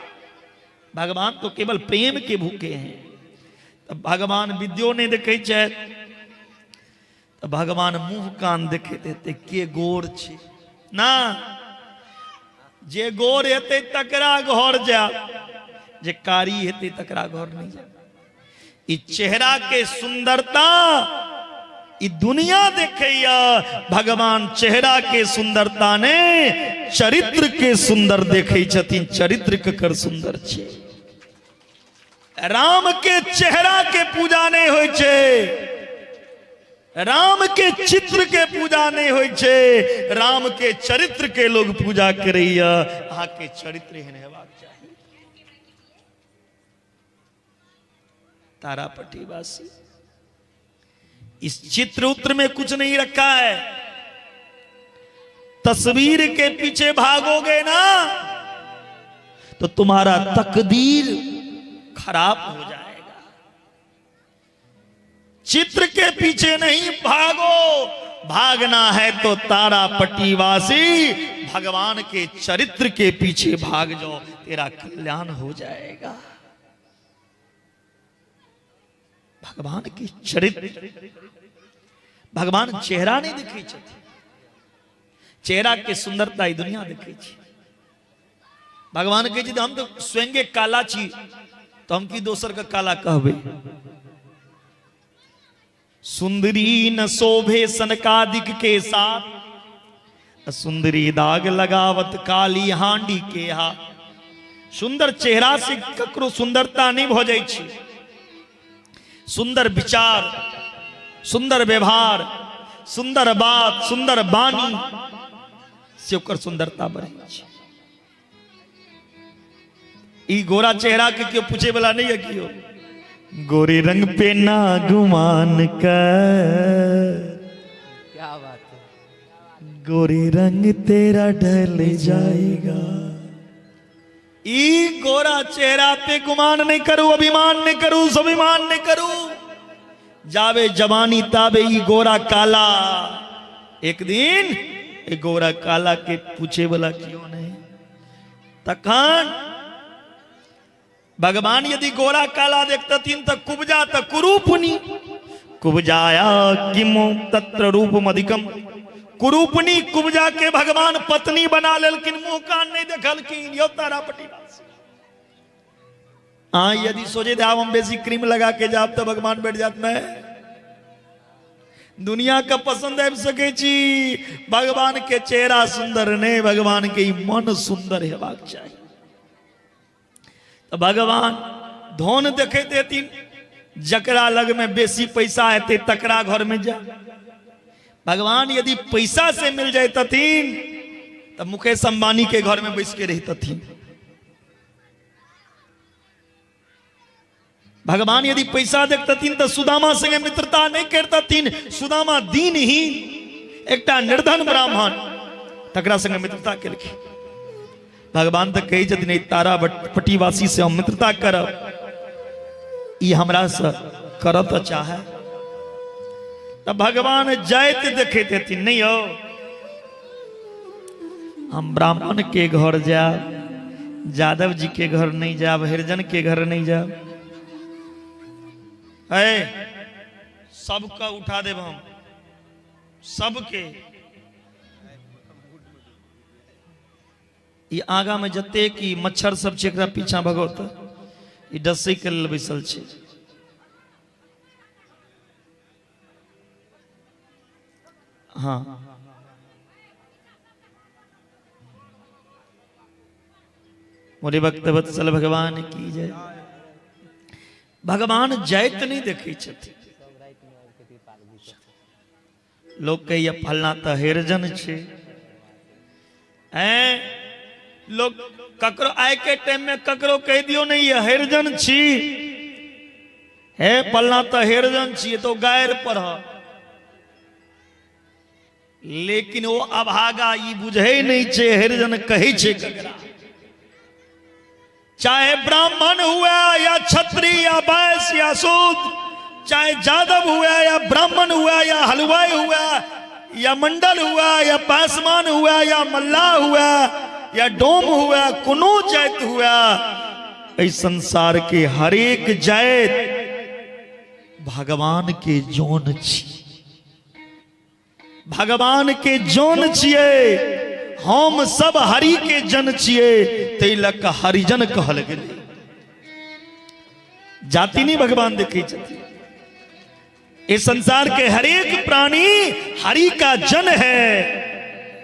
भगवान तो केवल प्रेम के भूखे हैं। तब भगवान विद्यो नहीं देखे छै, तऽ भगवान मुंह कान देखैत हेतै के गोर छै ना, जे गोर हेतै तकरा घर जायब, जे कारी हेतै तकरा घर नहीं जायब। ई चेहरा के सुंदरता ई दुनिया देखैया भगवान चेहरा के सुंदरता ने चरित्र के सुंदर देखै छथिन। चरित्र ककर सुंदर छै? राम के चेहरा के पूजा नहीं होइ छै, राम के चित्र के पूजा नहीं होइ छै, राम के चरित्र के लोग पूजा करैया। अहाँ के चरित्र एहन हेबाक चाही। तारापट्टी वासी, इस चित्र उत्र में कुछ नहीं रखा है। तस्वीर के पीछे भागोगे ना तो तुम्हारा तकदीर खराब हो जाएगा। चित्र के पीछे नहीं भागो, भागना है तो तारापट्टी वासी भगवान के चरित्र के पीछे भाग जाओ, तेरा कल्याण हो जाएगा। भगवान के चरित्र, भगवान चेहरा नहीं दिखै छथिन, चेहरा के सुंदरता ई दुनिया देखै छै। भगवान कहै छै हम तो स्वयं काला छी, तो हम की दोसर के काला कहबै? सुंदरी न शोभे सनकादिक के साथ, सुंदरी दाग लगावत काली हांडी के हाथ। सुंदर चेहरा से ककरो सुंदरता नहीं भ जाइ छै। सुंदर विचार, सुंदर व्यवहार, सुंदर बात, सुंदर वाणी से ओकर सुंदरता बढ़ै छै। ई गोरा चेहरा के केओ पूछे वाला नहीं है। केओ गोरे रंग पे ना गुमान कर, क्या बात है, गोरे रंग तेरा ढल जाएगा। ई गोरा चेहरा पे गुमान नहीं करू, अभिमान नहीं करू, स्वाभिमान नहीं करू। जावे जवानी ताबे ई गोरा काला, एक दिन ई गोरा काला के पूछे वाला क्यों नहीं। तखन भगवान यदि गोरा काला देखतथिन त कुब्जा त कुरूपनी, कुब्जाया किम तत्र रूपम अधिकम। कुरूपनी कुब्जा के भगवान पत्नी बना लेलखिन, मुंह कान नहीं देखलखिन। यो तारापट्टी आ यदि सोचे थे आब हम बेसी क्रीम लगा के जाब तो भगवान बैठ जात नहीं। दुनिया का पसंद आबि सकै छी, भगवान के चेहरा सुंदर नहीं, भगवान के मन सुंदर हेबाक चाही। तो भगवान धन देखैत हेथिन, जकरा लग में बेसी पैसा हेतै तकरा घर में जा। भगवान यदि पैसा से मिल जैतथिन तो मुकेश अंबानी के घर में बैस के रहितथिन। भगवान यदि पैसा देखतथिन तो सुदामा संगे मित्रता नहीं करतथिन। सुदामा दीनहीन एकटा निर्धन ब्राह्मण, तकरा संगे मित्रता केलखिन। भगवान तो कहै छथिन ई तारा पट्टीवासी से हम मित्रता करब, ई हमरा से करत चाहे। तो भगवान जाइत देखैत हेथिन, नहीं हो हम ब्राह्मण के घर जाब, जादव जी के घर नहीं जाब, हरिजन के घर नहीं जाब। है सबका उठा देब हम, सबके। ई आगा में जते की मच्छर सब छै एकरा पीछा भगवत, ई डसै के लेल बैसल छै। हाँ मोरे भक्त वत्सल भगवान की जय। भगवान जाइत नहीं देखै छथिन। लोग कहैया फलना तऽ हरिजन छै, ऐं लोग ककरो आइ के टाइम में ककरो कहि दियौ नहीं ये हरिजन छी, हे फलना तऽ हरिजन छी, तो गारि पढ़। लेकिन ओ अभागा ई बुझै नहीं छै हरिजन कहै छै ककरा। चाहे ब्राह्मण हुआ या क्षत्रिय या वैश्य या शूद्र, चाहे जादव हुआ या ब्राह्मण हुआ या हलवाई हुआ या मंडल हुआ या पासवान हुआ या मल्लाह हुआ या डोम हुआ, कोनो जाति हुआ, इस संसार के हरेक जाति भगवान के जोन छी, भगवान के जोन छियै। हम सब हरि के जन छियै, तै लऽ कऽ हरिजन कहल गेलै। जाति नहीं भगवान देखै छथिन। इस संसार के हरेक प्राणी हरि का जन है,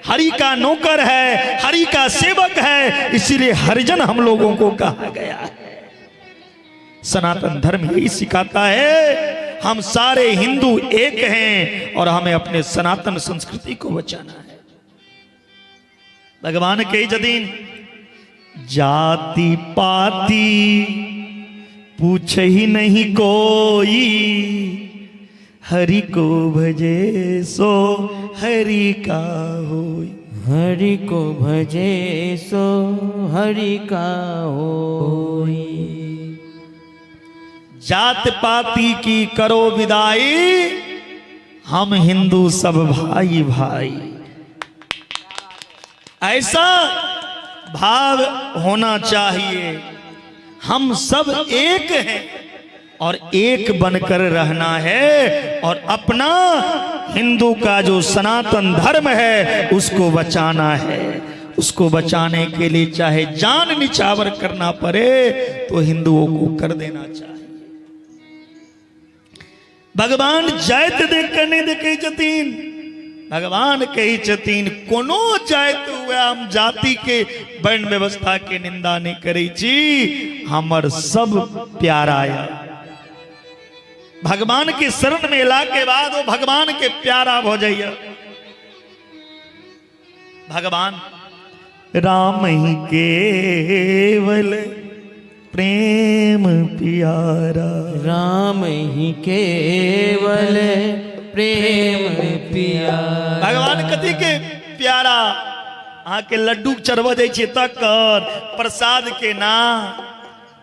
हरि का नौकर है, हरि का सेवक है, इसीलिए हरिजन हम लोगों को कहा गया है। सनातन धर्म यही सिखाता है, हम सारे हिंदू एक हैं और हमें अपने सनातन संस्कृति को बचाना है। भगवान के जदीन जाति पाति पूछे ही नहीं कोई, हरि को भजे सो हरि का होई। हरि को भजे सो हरि का होई। जात पाति की करो विदाई, हम हिंदू सब भाई भाई। ऐसा भाव होना चाहिए, हम सब एक हैं और एक बनकर रहना है और अपना हिंदू का जो सनातन धर्म है उसको बचाना है। उसको बचाने के लिए चाहे जान निछावर करना पड़े तो हिंदुओं को कर देना चाहिए। भगवान जात देखकर नहीं देखे छथिन, भगवान कही छथिन कोनो जात हुए हम जाति के वर्ण व्यवस्था के निंदा नहीं करै छी, हमर सब प्यारा है। भगवान के शरण में एला के बाद वो भगवान के प्यारा हो जाइए। भगवान राम ही केवल प्रेम प्यारा, राम ही केवल प्रेम प्यारा। भगवान कथी के प्यारा? अहाँ के लड्डू चढ़ब जाइ छै तकर प्रसाद के ना,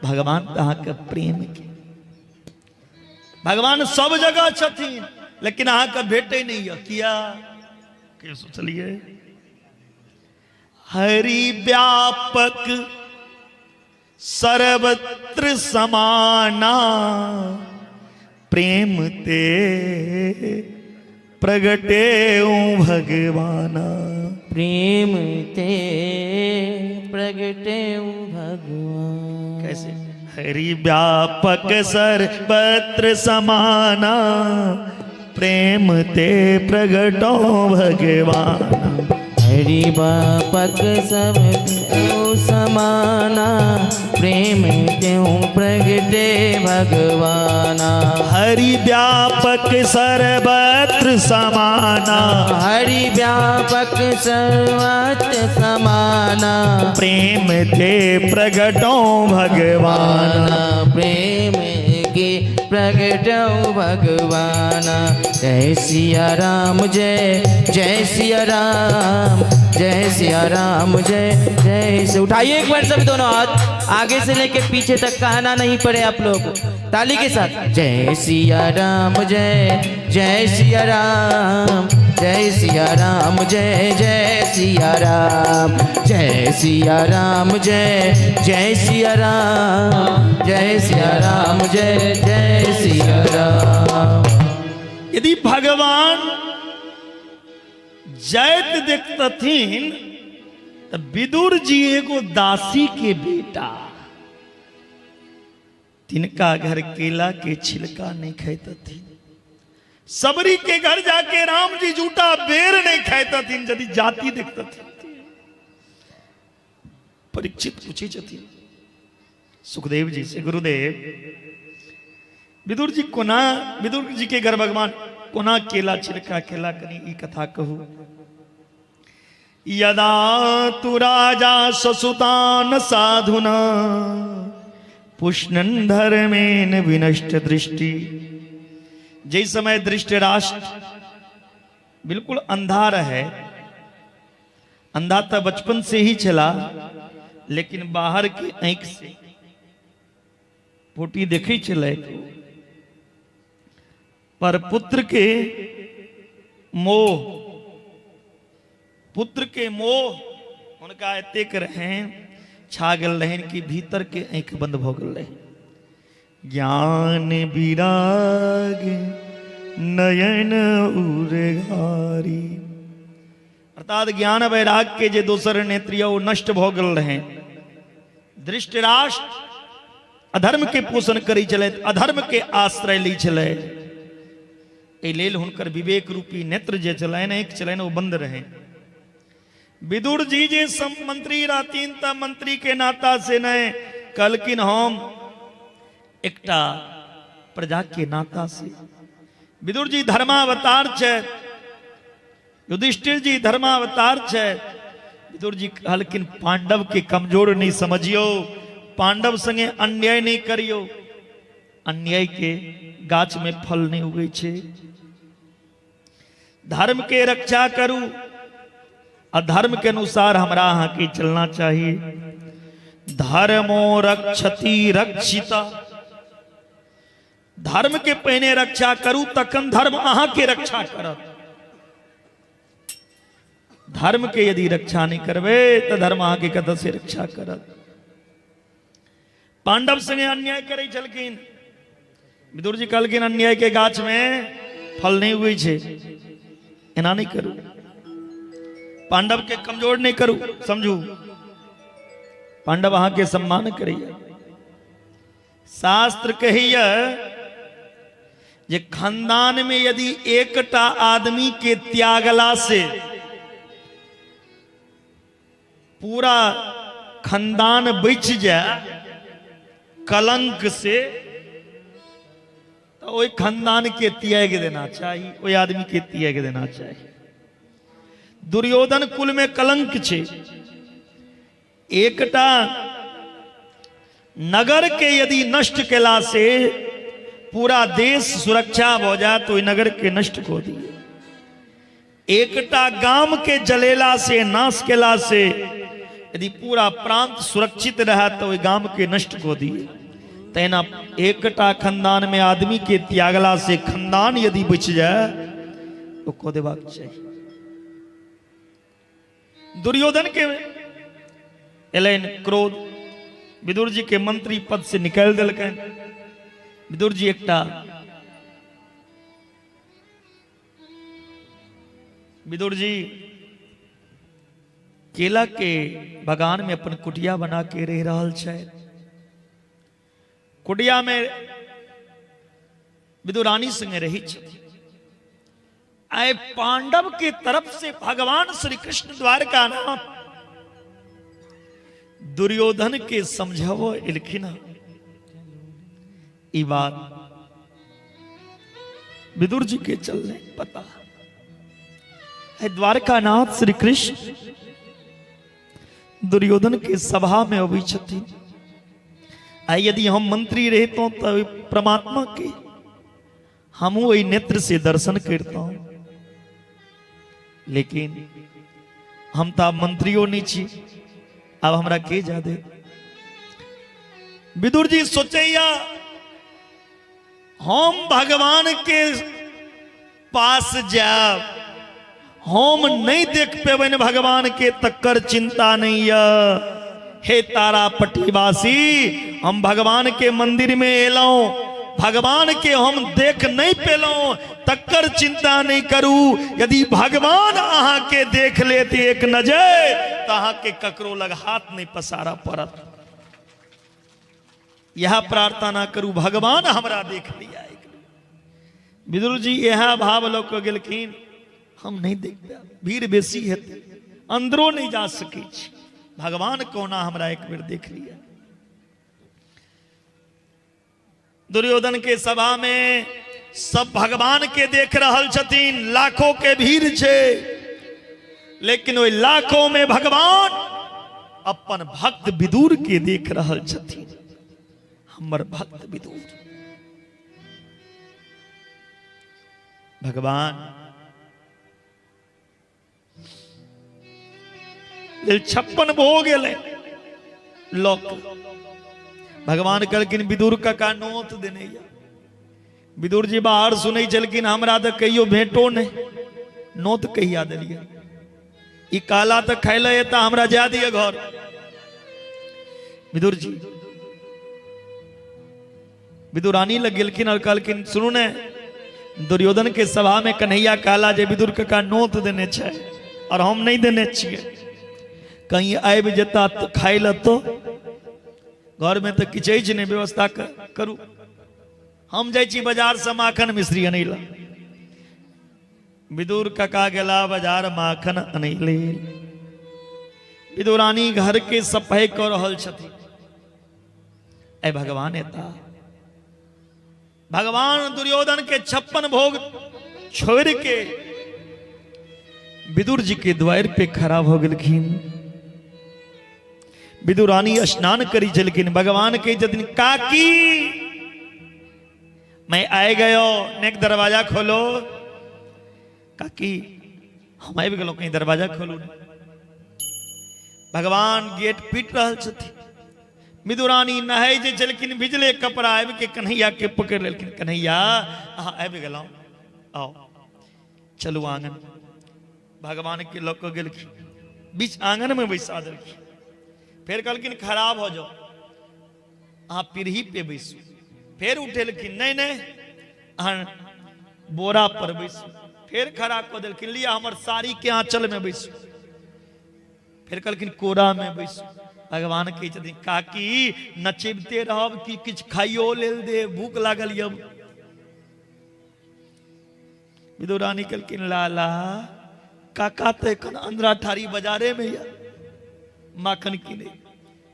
भगवान अहाँ के प्रेम के। भगवान सब जगह छथिन लेकिन अहाँ के भेटे नहीं है, किया के सोचलिए? हरि व्यापक सर्वत्र समाना, प्रेम ते प्रगटे भगवाना। प्रेम ते प्रगटे भगवान। कैसे? हरि व्यापक सर्वत्र समाना, प्रेम ते प्रगटो भगवान। हरि व्यापक सब समाना, प्रेम त्यों प्रगटे भगवाना। हरि व्यापक सर्वत्र समाना, हरि व्यापक सर्वत्र समाना, प्रेम ते प्रगटो भगवाना। प्रेम के प्रगटो भगवाना। जय सिया राम जय जय सिया राम, जय सिया राम जय जय से। उठाइए एक बार सभी दोनों हाथ आगे से लेके पीछे तक, कहना नहीं पड़े आप लोगों को, ताली के साथ। जय सिया राम जय जय सिया राम, जय सिया राम जय जय सिया राम, जय सिया राम जय जय सिया राम, जय सिया राम जय जय सिया राम। यदि भगवान जात देखतथिन तो विदुर जी एगो दासी के बेटा, तिनका घर केला के छिलका नहीं खातथिन, सबरी के घर जाके राम जी जूटा बेर नहीं खातथिन यदि जाति देखतथिन। परीक्षित पूछे छथिन सुखदेव जी से, गुरुदेव विदुर जी कोना, विदुर जी के घर भगवान कोना केला छिलका केला, कनी ई कथा कहू। यदा तु राजा ससुतान साधुना पुष्णन धर्मेन विनष्ट दृष्टि। जै समय दृष्टि राष्ट्र बिल्कुल अंधा रहे, अंधा तो बचपन से ही चला, लेकिन बाहर के आंख से फोटी देखी चले, पर पुत्र के मोह, पुत्र के मोह उनका एतेक रहें छा गेल रहन कि भीतर के आंख बंद भ गेल रहे। ज्ञान विराग नयन उरगारी, अर्थात ज्ञान वैराग के जे दोसर नेत्र वो नष्ट भ गेल रहे। दृष्टराष्ट्र अधर्म के पोषण करी चले, अधर्म के आश्रय ली चले। एहि लेल हुनकर विवेक रूपी नेत्र जे छलनि, आँखि छलनि, ओ बंद रहनि। विदुर जी जे मंत्री रहथिन तऽ मंत्री के नाता से नहि कहलखिन, हम एकटा प्रजा के नाता से। विदुर जी धर्मावतार छथि, युधिष्ठिर जी धर्मावतार छथि। विदुर जी कहलखिन पांडव के कमजोर नहीं समझियो, पांडव संगे अन्याय नहीं करियो, अन्याय के गाछ में फल नहीं उगै छै, धर्म के रक्षा करू, अधर्म के अनुसार हमरा अहाँ के चलना चाहिए। धर्मो रक्षति रक्षिता, धर्म के पहिने रक्षा करू तखन धर्म अहाँ के रक्षा करत। धर्म के यदि रक्षा नहीं करबे तो धर्म अहाँ के कतऽ से रक्षा करत। पांडव संगे अन्याय करै छलखिन, विदुर जी कहलखिन अन्याय के गाछ में फल नहीं उगै छै, एना नहीं करू, पांडव के कमजोर नहीं करू, समझू पांडव अहाँ के सम्मान करैया। शास्त्र कहैया जे खानदान में यदि एकटा आदमी के त्यागला से पूरा खानदान बचि जाए कलंक से, तो ओहि खानदान के त्याग देना चाही, ओहि आदमी के त्याग देना चाही। दुर्योधन कुल में कलंक छै, एकटा नगर के यदि नष्ट केला से पूरा देश सुरक्षा भ जाए तो ओहि नगर के नष्ट कऽ दिए। एकटा गाम के जलेला से, नाश केला से यदि पूरा प्रांत सुरक्षित रहे तो ओहि गाम के नष्ट कऽ दिए। तहिना एकटा खानदान में आदमी के त्यागला से खानदान यदि बचि जाए तो कऽ देबाक चाही। दुर्योधन के एलनि क्रोध, विदुर जी के मंत्री पद से निकालि देलकनि। विदुर जी एकटा विदुर जी केला के बगान में अपन कुटिया बना के रह रहल छथि। कुटिया में विदुरानी संगे रही छथि। आए पांडव के तरफ से भगवान श्री कृष्ण द्वारका नाम दुर्योधन के समझावो एलखिन। ई बात विदुर जी के चलने पता है। द्वारकानाथ श्री कृष्ण दुर्योधन के सभा में अबै छथिन। आ यदि हम मंत्री रहितौं तऽ परमात्मा के हमहूँ ओहि नेत्र से दर्शन करितौं, लेकिन हम तऽ आब मंत्रियो नहीं छी, आब हमरा के जा दे। विदुर जी सोचैया हम भगवान के पास जायब, हम नहीं देख पेबनि भगवान के तकर चिंता नहीं य। हे तारापट्टीवासी, हम भगवान के मंदिर में एलहुं, भगवान के हम देख नहीं पेलहुं तकर चिंता नहीं करू। यदि भगवान अहाँ के देख लेत एक नजर तो अहाँ के ककरो लग हाथ नहीं पसारा पड़त। यह प्रार्थना करू भगवान हमरा देख लिया। विदुर जी यह भाव लऽ कऽ गेलखिन, हम नहीं देख पायब, भीड़ बेसी हेतै, अंदरो नहीं जा सकै छी, भगवान कोना हमरा एक बेर देख लिया। दुर्योधन के सभा में सब भगवान के देख रहल छथिन, लाखों के भीड़ छै, लेकिन ओहि लाखों में भगवान अपन भक्त विदुर के देख रहल छथिन। हमर भक्त विदुर भगवान लेल 56 भोग एलै लोक। भगवान कहलखिन विदुर काका नोत देने या। विदुर जी बाहर सुनै छलखिन, हमरा तऽ कहियो भेंटो नहि, नोत कहिया देलियै, ई कहला तऽ खाय लए एता, हमरा जा दिअ घर। विदुर जी विदुरानी लग गेलखिन और कहलखिन सुनू ने, दुर्योधन के सभा में कन्हैया कहला जे विदुर काका नोत देने छै और हम नहीं देने छियै, कहीं आबि जेता तऽ खाय लए तो घर में तऽ किछु अछि नहि, व्यवस्था करू, हम जाइ छी बाजार से माखन मिश्री अनै लए। विदुर कका गेला बाजार माखन अनै लेल। विदुरानी घर के सफाई कऽ रहल छथिन। ऐ भगवान एता, भगवान दुर्योधन के 56 भोग छोड़ के विदुर जी के द्वार पे खड़ा हो गेलखिन। विदुरानी स्नान करी छलखिन। भगवान के जदिन काकी मैं आए गयो, नेक दरवाजा खोलो। काकी हम आबि गेलहुँ, कहीं दरवाजा खोलू। भगवान गेट पीट रहल छथिन। विदुरानी नहाय जे छलखिन, भिजले कपड़ा आबि के कन्हैया के पकड़ लेलखिन। कन्हैया अहाँ आबि गेलहुँ, आओ चलू आंगन। भगवान के लऽ कऽ गेलखिन, बीच आंगन में बैसा देलखिन। फेर कहलखिन खराब हो जाओ, अहाँ पीढ़ी पे बैसू। फेर उठेलखिन, नहीं नहीं अहाँ बोरा पर बैसू। फेर खड़ा कऽ देलखिन, लिया हमर साड़ी के आंचल में बैसू। फेर कहलखिन कोरा में बैसू। भगवान कहै छथिन काकी नचबिते रहब कि किछु खाइयो लेल दे, भूख लागल यऽ। विदुरानी कहलखिन लाला काका तऽ एखन अंधरा ठारी बाजारे में यऽ, माखन किने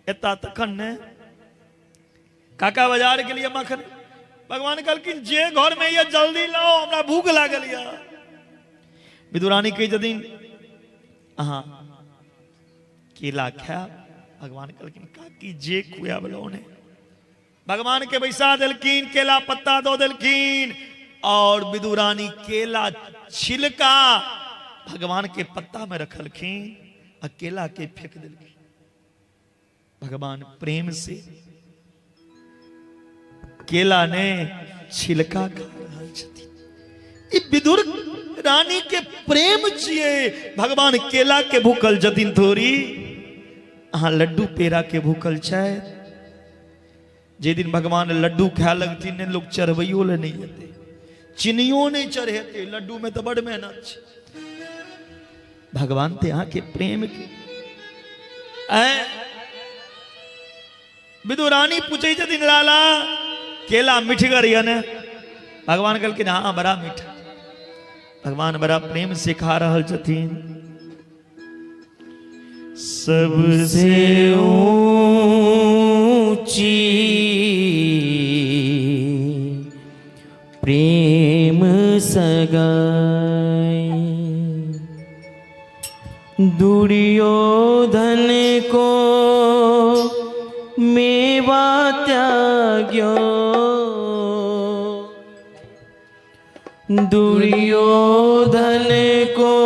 एता तखन ने। काका बाजार के लिए माखन। भगवान कहलखिन जे घर में यऽ जल्दी लाओ, हमरा भूख लागल यऽ। विदुरानी कहै छथिन अहाँ केला खायब। भगवान कहलखिन काकी जे खुआब लो ने। भगवान के बैसा देलखिन, केला पत्ता दऽ देलखिन और विदुरानी केला छिलका भगवान के पत्ता में रखलखिन आ केला के फेंक देलखिन। भगवान प्रेम से केला ने छिलका खा रहल छथिन। ई विदुर रानी के प्रेम छियै। भगवान केला के भूखल छथिन थोड़ी, अहाँ लड्डू पेड़ा के भूखल छथि। जे दिन भगवान लड्डू खाए लगथिन ने, लोग चढ़बैयो ले नहीं जेतै, चिनियो नहीं चढ़ेतै। लड्डू में तो बड़ मेहनत छै। भगवान ते अहाँ के प्रेम के विदुरानी पूछै छथिन लाला केला मिठगर यऽ ने? भगवान कहलखिन हाँ बड़ा मीठा। भगवान बड़ा प्रेम से खा रहल छथिन। सबसे ऊंची प्रेम सगाई, दुर्योधन को मेवा त्याग्यो, दुर्योधन को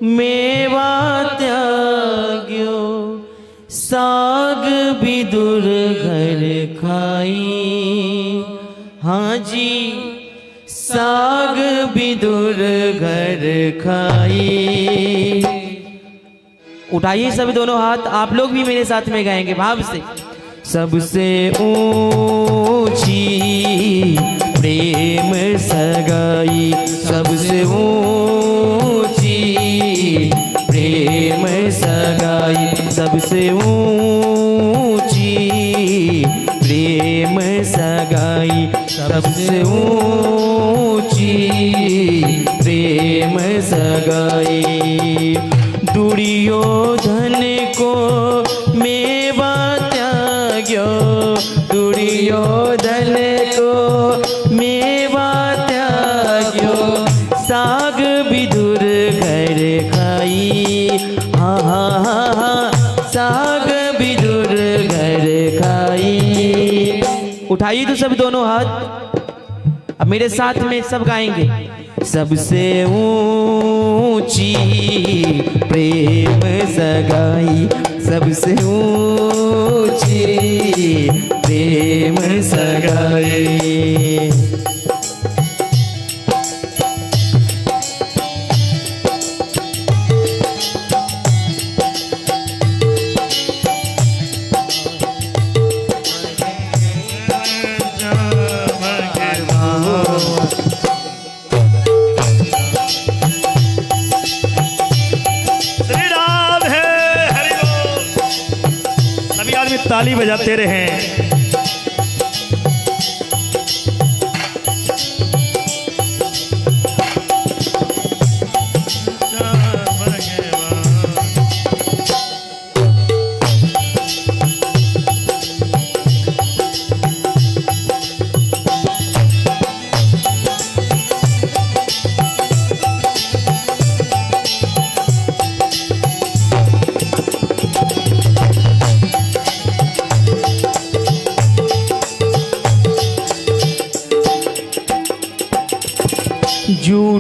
मेवा त्याग्यो, साग विदुर घर खाई। हाँ जी साग विदुर घर खाई। उठाइए सभी दोनों हाथ, आप लोग भी मेरे साथ में गाएंगे भाव से। सबसे ऊंची प्रेम सगाई, सबसे ऊंची प्रेम सगाई, सबसे ऊंची प्रेम सगाई, सबसे ऊंची प्रेम सगाई। दुर्योधन को मेवा त्याग्यो, दुर्योधन को मेवा त्याग्यो, साग विदुर घर खाई। हाँ हाँ हाँ हाँ साग विदुर घर खाई। उठाइए तो सब दोनों हाथ, अब मेरे साथ में सब गाएंगे। सबसे ऊंची प्रेम सगाई, सबसे ऊंची प्रेम सगाई। ताली बजाते रहे।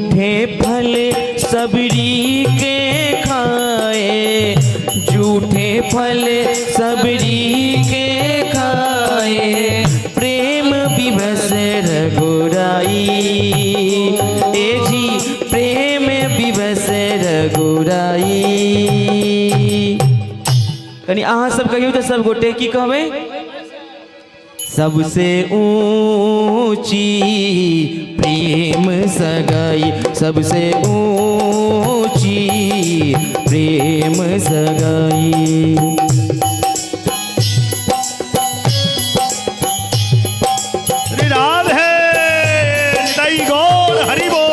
झूठे फल सबरी के खाए, झूठे फल सबरी के खाए, प्रेम विवश रघुराई, ए जी प्रेम विवश रघुराई। कनी अहाँ सब कहियौ तऽ सब गोटे की कहबै? सबसे ऊंची प्रेम सगाई, सबसे ऊंची प्रेम सगाई। श्री राधे निताई गौर हरि बोल।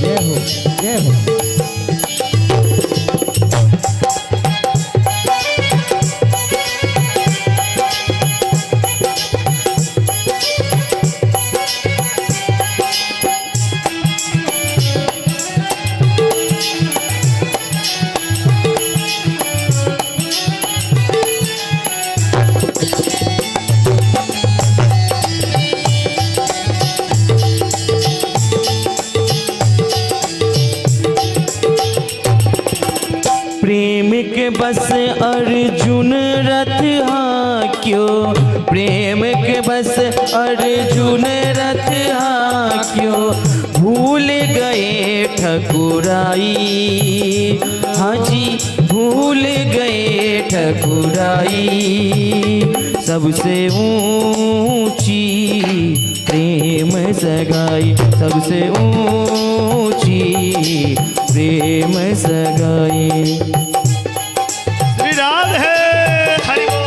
जय हो, जय हो। प्रेम के बस अर्जुन रथ हाँक्यो, प्रेम के बस अर्जुन रथ हाँक्यो, भूल गए ठकुराई, हाँ जी भूल गए ठकुराई। सबसे ऊंची प्रेम सगाई, सबसे ऊंची प्रेम सगाई। श्री राधे हरि बोल।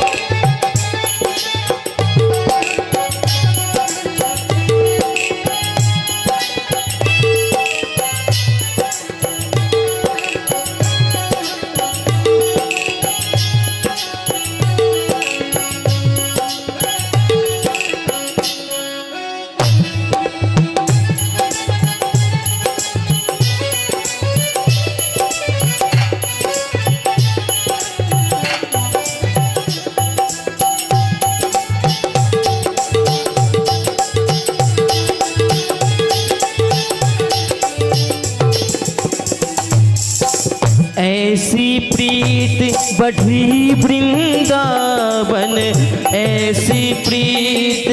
ऐसी प्रीत बढ़ी वृंदावन, ऐसी प्रीत,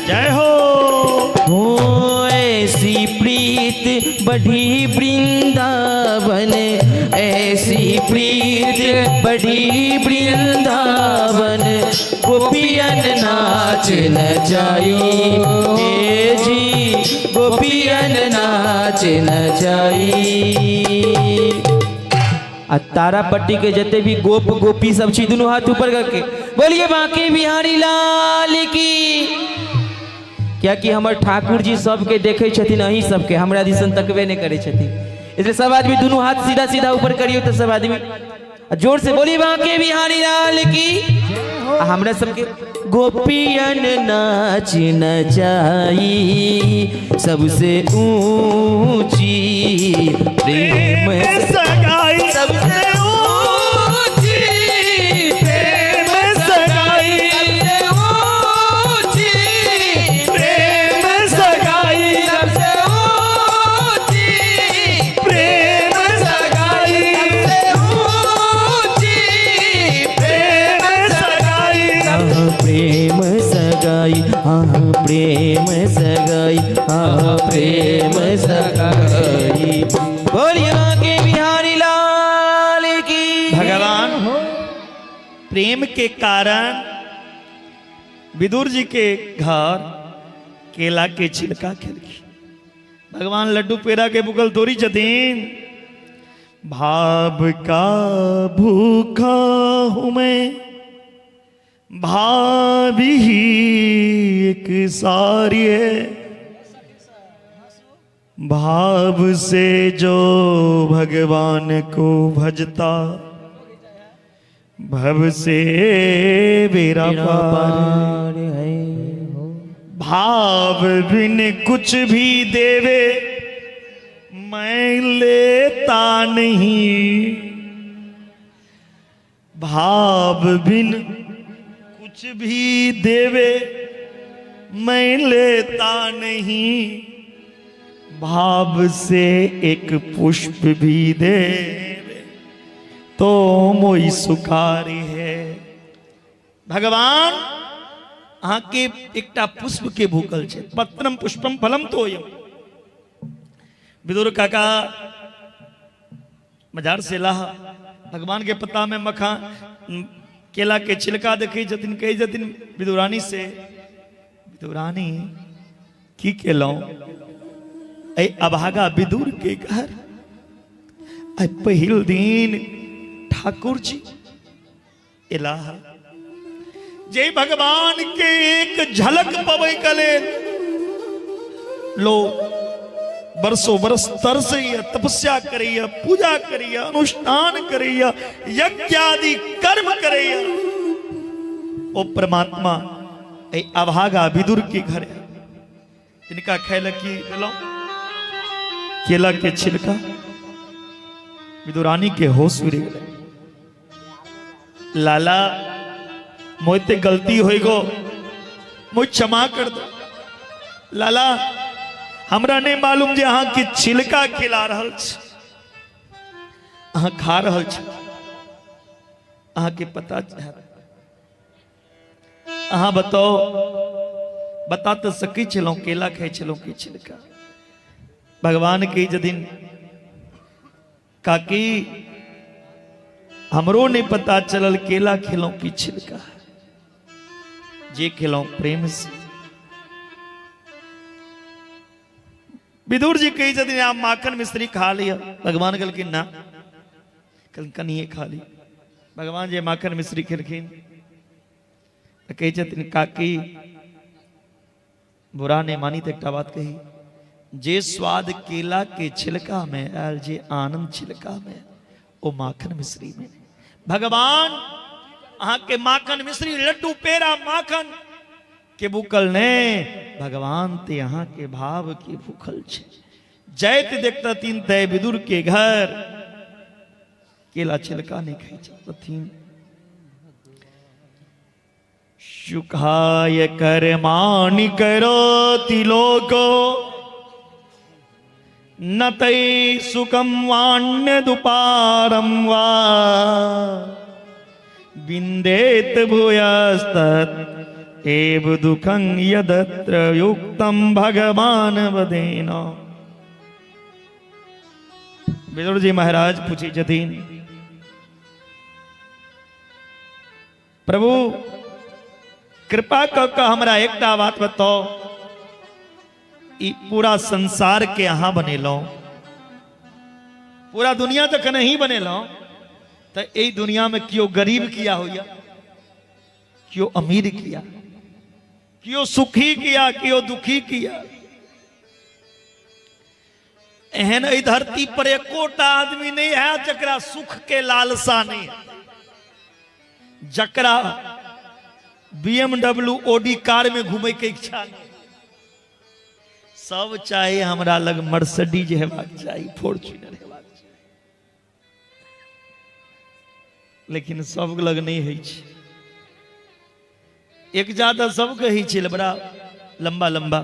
जय हो। हो ऐसी प्रीत बढ़ी वृंदावन, ऐसी प्रीत बढ़ी वृंदावन, गोपियन नाच नचाई, हे जी गोपियन नाच नचाई। आ तारापट्टी के जते भी गोप गोपी सब छी दुनू हाथ ऊपर करके बोलिए बांके बिहारी लाल की। क्या कि हमर ठाकुर जी सबके देखे छथिन, अहीं सबके, हमरा दिसन तकबे नहीं करे छथिन, इसलिए सब आदमी दुनू हाथ सीधा सीधा ऊपर करियो तो सब आदमी जोर से बोलिए बांके बिहारी लाल की। आ हमरा सबके गोपियन नाच नचाई, सबसे ऊंची प्रेम सगाई, सबसे ऊंची प्रेम सगाई, सबसे ऊंची प्रेम सगाई, सबसे ऊंची प्रेम सगाई, सबसे ऊंची प्रेम सगाई, प्रेम सगाई, हाँ प्रेम सगाई, हाँ प्रेम सगाई। बोलिए के बिहारी लाल की। भगवान प्रेम के कारण विदुर जी के घर केला के छिलका खेलखिन। भगवान लड्डू पेड़ा के बुकल तोड़ी छथिन। भाव का भूखा हूं मैं, भाभी ही एक सारी है, भाव से जो भगवान को भजता, भव से बेरा पार है। भाव बिन कुछ भी देवे मैं लेता नहीं, भाव बिन कुछ भी देवे मैं लेता नहीं, भाव से एक पुष्प भी देवे तो मोई सुखारी है। भगवान अहाँ के एकटा पुष्प के भूखल छे, पत्रम पुष्पम फलम तोयम। विदुर काका बाजार से लाह, भगवान के पत्ता में मखा केला के छिलका देखै छथिन, कहै छथिन विदुरानी से, विदुरानी की केलहुँ एहि अभागा विदुर के घर आइ पहिल दिन ठाकुर जी एलाह, जे भगवान के एक झलक पबै के लेल लोग बरसों बरस तरसैया, तपस्या करैया, पूजा करैया, अनुष्ठान करैया, यज्ञ आदि कर्म करैया, ओ परमात्मा एहि अभागा विदुर के घर तिनका खाय लए की देलहुँ? केला के छिलका। विदुरानी के होश उड़ि गेलै, लाला मोते गलती होई गो, मोय क्षमा कर दो लाला, हमरा नहीं मालूम जे अहाँ के छिलका खिला रहल छी, अहाँ खा रहल छी, अहाँ के पता हैत, अहाँ बताओ, बता तऽ सकै छलहुँ केला खाइ छलहुँ कि छिलका। भगवान के जदिन काकी हमरो नहीं पता चलल केला खेलहुँ कि छिलका, जे खेलहुँ प्रेम से। विदुर जी कहै छथिन आप माखन मिश्री खा लिअ, भगवान कहलखिन ना, कहलखिन कनिए खा ली। भगवान जे माखन मिश्री खेलखिन तऽ कहै छथिन काकी बुरा नहीं मानी तऽ एकटा बात कही, जे स्वाद केला के छिलका में आयल, जे आनंद छिलका में, ओ माखन मिश्री में। भगवान अहाँ के माखन मिश्री लड्डू पेड़ा माखन के भूखल ने, भगवान ते अहाँ के भाव के भूखल छे। जैत देखतथिन ते विदुर के घर केला छिलका नहीं खाई छथिन। सुखाय कर्माणि करोति लोको न तै सुखम वाण्यदुपारम वा विन्देत भूयस्तत् एव दुःखं यदत्र युक्तं भगवान वदेन। विदुर जी महाराज पूछै छथिन प्रभु कृपा कऽ कऽ हमरा एकटा बात बताओ, ई पूरा संसार के अहाँ बनेलहुँ, पूरा दुनिया जखन अहीं बनेलहुँ तऽ एहि दुनिया में केओ गरीब किया होइया, केओ अमीर किया, केओ सुखी किया, केओ दुखी किया? एहन एहि धरती पर एकोटा आदमी नहीं है जकरा सुख के लालसा नहीं है, जकरा BMW Audi कार में घूमे के इच्छा नहीं। सब चाहे हमरा लग मर्सिडीज हेबाक चाही, फॉर्च्यूनर हेबाक चाही, लेकिन सब लग नहीं होइ छै। एक ज्यादा सबके होइ छै बड़ा लंबा लंबा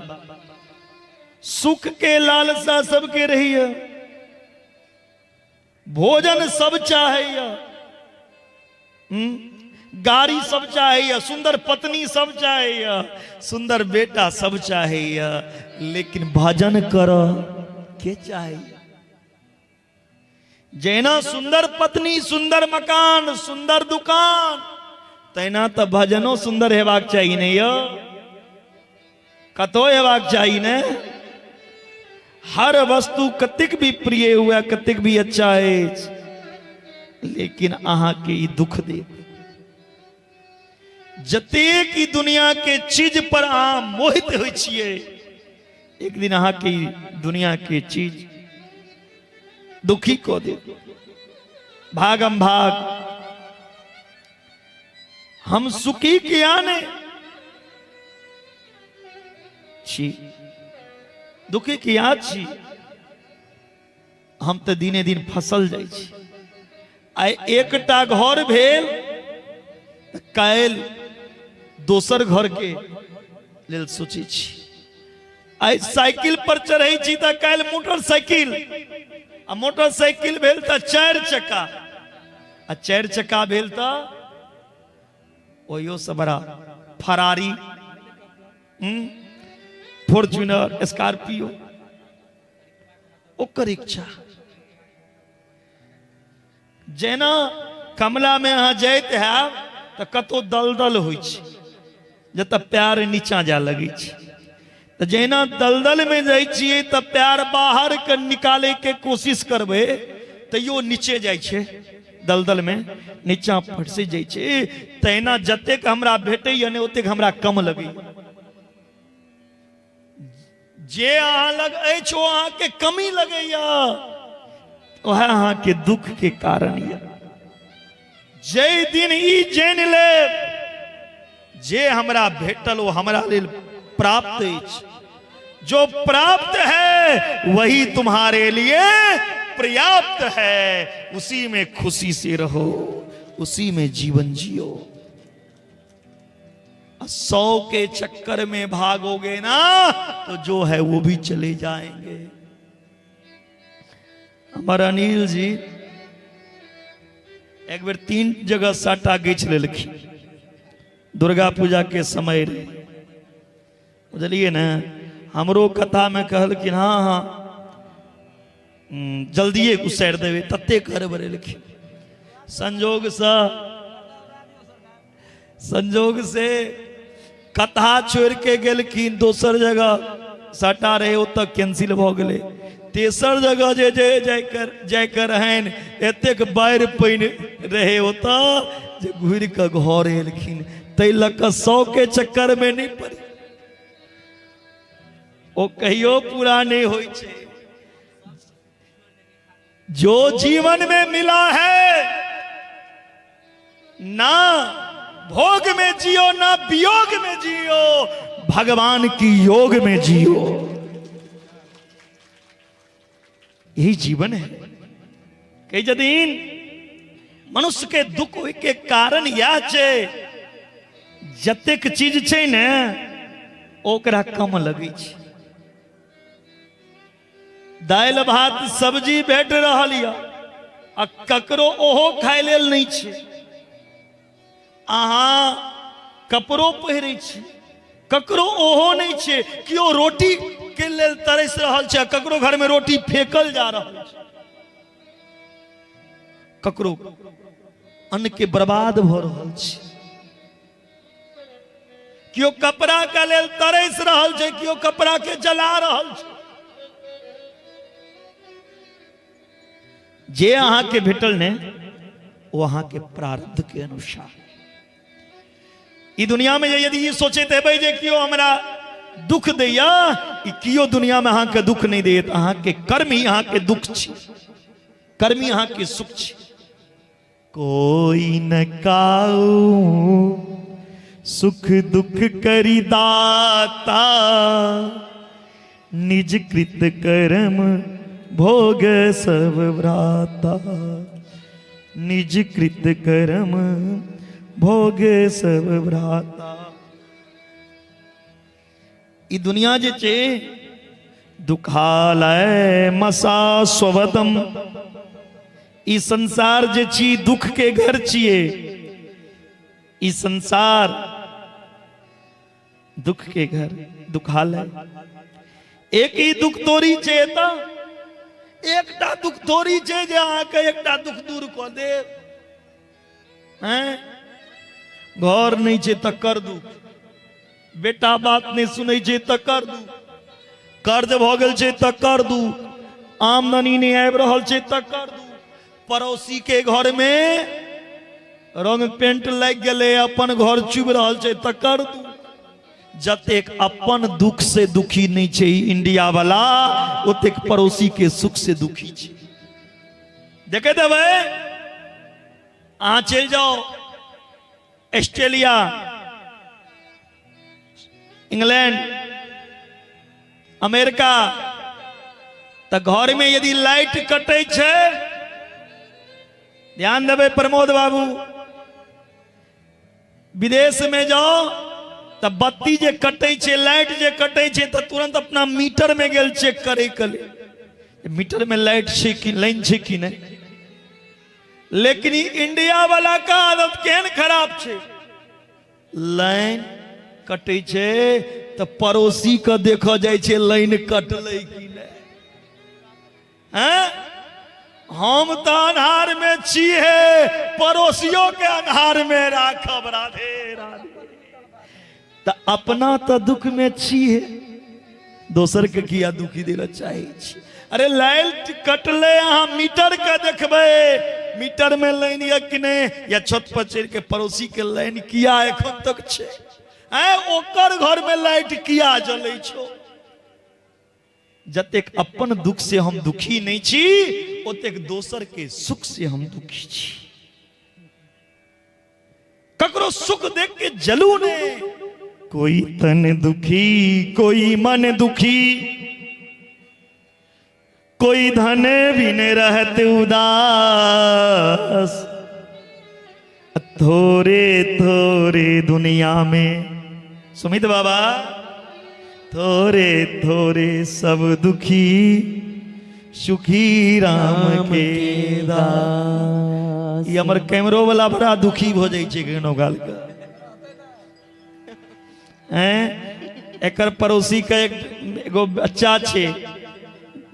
सुख के लालसा सबके रहिए, भोजन सब चाहैया, गाड़ी सब चाहैया, सुंदर पत्नी सब चाहैया, सुंदर बेटा सब चाहैया, लेकिन भजन कर के चाहैया? जेना सुंदर पत्नी, सुंदर मकान, सुंदर दुकान, तैना तो भजनो सुंदर हेबाक चाही ने, यो कतो हेबाक चाही ने। हर वस्तु कतेक भी प्रिय हुआ, कतेक भी अच्छा है, लेकिन अहाँ के ई दुख दे। जतेक ई दुनिया के चीज पर अहाँ मोहित होइ छियै, एक दिन अहाँ के दुनिया के चीज दुखी कऽ देत। भागम भाग हम सुखी किया ने छी, दुखी किया छी, हम तऽ दिने दिन फसल जाइ छी। आइ एकटा घर भेल तऽ काल्हि दोसर घरके लेल सोचै छी। आइ साइकिल पर चढ़ै छी तऽ काल्हि मोटरसाइकिल, आ मोटरसाइकिल भेल तऽ 4 चक्का, आ 4 चक्का भेल तऽ ओहियो से बड़ा फरारी, फॉर्च्यूनर, स्कॉर्पियो, ओकर इच्छा। जेना कमला में अहाँ जाइत हैब तऽ कतौ दलदल होइ छै, जतऽ पैर नीचा जाय लगै छै। तऽ जहिना दलदल में जाइ छियै तऽ पैर बाहर के निकाले के कोशिश करबै तैयो नीचे जाइ छै, दलदल में नीचा फंसि जाइ छै। तहिना जतेक हमरा भेटैया ने ओतेक हमरा कम लगैया। जे अहाँ लग अछि ओ अहाँके कमी लगैया, वएह अहाँके दुख के कारण यऽ। जाहि दिन ई जानि लेब जे हमरा भेटल ओ हमरा लेल प्राप्त अछि, जो प्राप्त है वही तुम्हारे लिए पर्याप्त है, उसी में खुशी से रहो, उसी में जीवन जियो। 100 के चक्कर में भागोगे ना तो जो है वो भी चले जाएंगे। हमारा अनिल जी एक बेर 3 जगह साटा गीच लेलखिन, दुर्गा पूजा के समय रहे, बुझलिए ने। हमरो कथा में कहलखिन हाँ हाँ जल्दिए उसारि देबै, ततेक हड़बड़ेलखिन। संजोग से कथा छोड़ के गेलखिन दोसर जगह, सटा रहे ओतऽ कैंसिल भऽ गेलै। तेसर जगह जे जे जायके रहनि, एतेक बाढ़ि पानि रहे ओतऽ जे घुरि कऽ घर एलखिन। ताहि लऽ कऽ 100 के चक्करमे नहि पड़ी, ओ कहियो पूरा नहि होइ छै। जो जीवन में मिला है ना भोग में जियो ना वियोग में जियो, भगवान की योग में जियो, यही जीवन है। कई जदीन मनुष्य के दुख होय के कारण यह छै, जतेक चीज छै ने ओकरा कम लगै छै। दालि भात सब्जी भेट रहल यऽ आ ककरो ओहो खाय लेल नहि छै। अहाँ कपड़ो पहिरै छी, ककरो ओहो नहि छै। केओ रोटी के लेल तरसि रहल छै आ ककरो घर में रोटी फेकल जा रहल छै। ककरो अन्न के बर्बाद भऽ रहल छै। केओ कपड़ा के लेल तरसि रहल छै, केओ कपड़ा के जला रहल छै। जे अहाँके भेटल ने ओ अहाँके प्रारब्ध के अनुसार। ई दुनिया में यदि ई सोचैत हेबै जे केओ हमरा दुख दैया, ई केओ दुनिया में अहाँके दुख नहि देत। अहाँके कर्म ही अहाँके दुख छी, कर्म ही अहाँके सुख छी। कोई न काऊ सुख दुख करी दाता, निज कृत कर्म भोग सब भ्राता, निज कृत कर्म भोग सब भ्राता। ई दुनिया जे छै दुखालय मसा स्वतम, ई संसार जे छी दुख के घर छिए। ई संसार दुख के घर दुखालय। एक ही दुख तोरी छै एतऽ, एकटा दुख तोरी छै जे अहाँके एकटा दुख दूर कऽ देब। हैं, घर नहि छै तकर दुख, बेटा बात नहि सुनै छै तकर दुख, कर्ज भऽ गेल छै तकर दुख, आमदनी नहि आबि रहल छै तकर दुख, पड़ोसी के घर में रंग पेंट लागि गेलै अपन घर चुबि रहल छै तकर दुख। जतेक अपन दुख से दुखी नहि छै इंडिया वाला, ओतेक पड़ोसी के सुख से दुखी छै। देखे देबै, अहाँ चलि जाओ ऑस्ट्रेलिया, इंग्लैंड, अमेरिका, तऽ घर में यदि लाइट कटै छै, ध्यान देबै प्रमोद बाबू, विदेश में जाओ त बत्ती जे कटै छै, लाइट जे कटै छै, त तुरंत अपना मीटर में गेल चेक करे के लेल, मीटर में लाइट छै कि लाइन छै कि नहीं। लेकिन इंडिया वाला का आदत केहन खराब छै, लाइन कटै छै त पड़ोसी के देखऽ जाइ छै लाइन कटलै कि नहीं। हैं, हम त अन्हार में छी हे, पड़ोसियों के अन्हार में राखब। राधे राधे। त अपना त दुख में छी हे, दोसर के किया दुखी देला चाहे छी। अरे लाइट कटले अहाँ मीटर के देखबै, मीटर में लाइन या कि नहीं, या छत पर चढ़ के पड़ोसी के लाइन किया एखन तक छै, ओकर घर में लाइट किया जलै छो। जतेक अपन दुख से हम दुखी नहीं छी, ओतेक दोसर के सुख से हम दुखी छी। ककरो सुख देख के जलू ने। कोई तन दुखी, कोई मन दुखी, कोई धन बिन रहत उदास। थोड़े थोड़े दुनिया में सुमित बाबा, थोड़े थोड़े सब दुखी, सुखी राम के दास। ई हमर कैमरो वाला बड़ा दुखी भ जाइ छै केहनो गाल के। हैं, एकर पड़ोसी के एगो बच्चा छै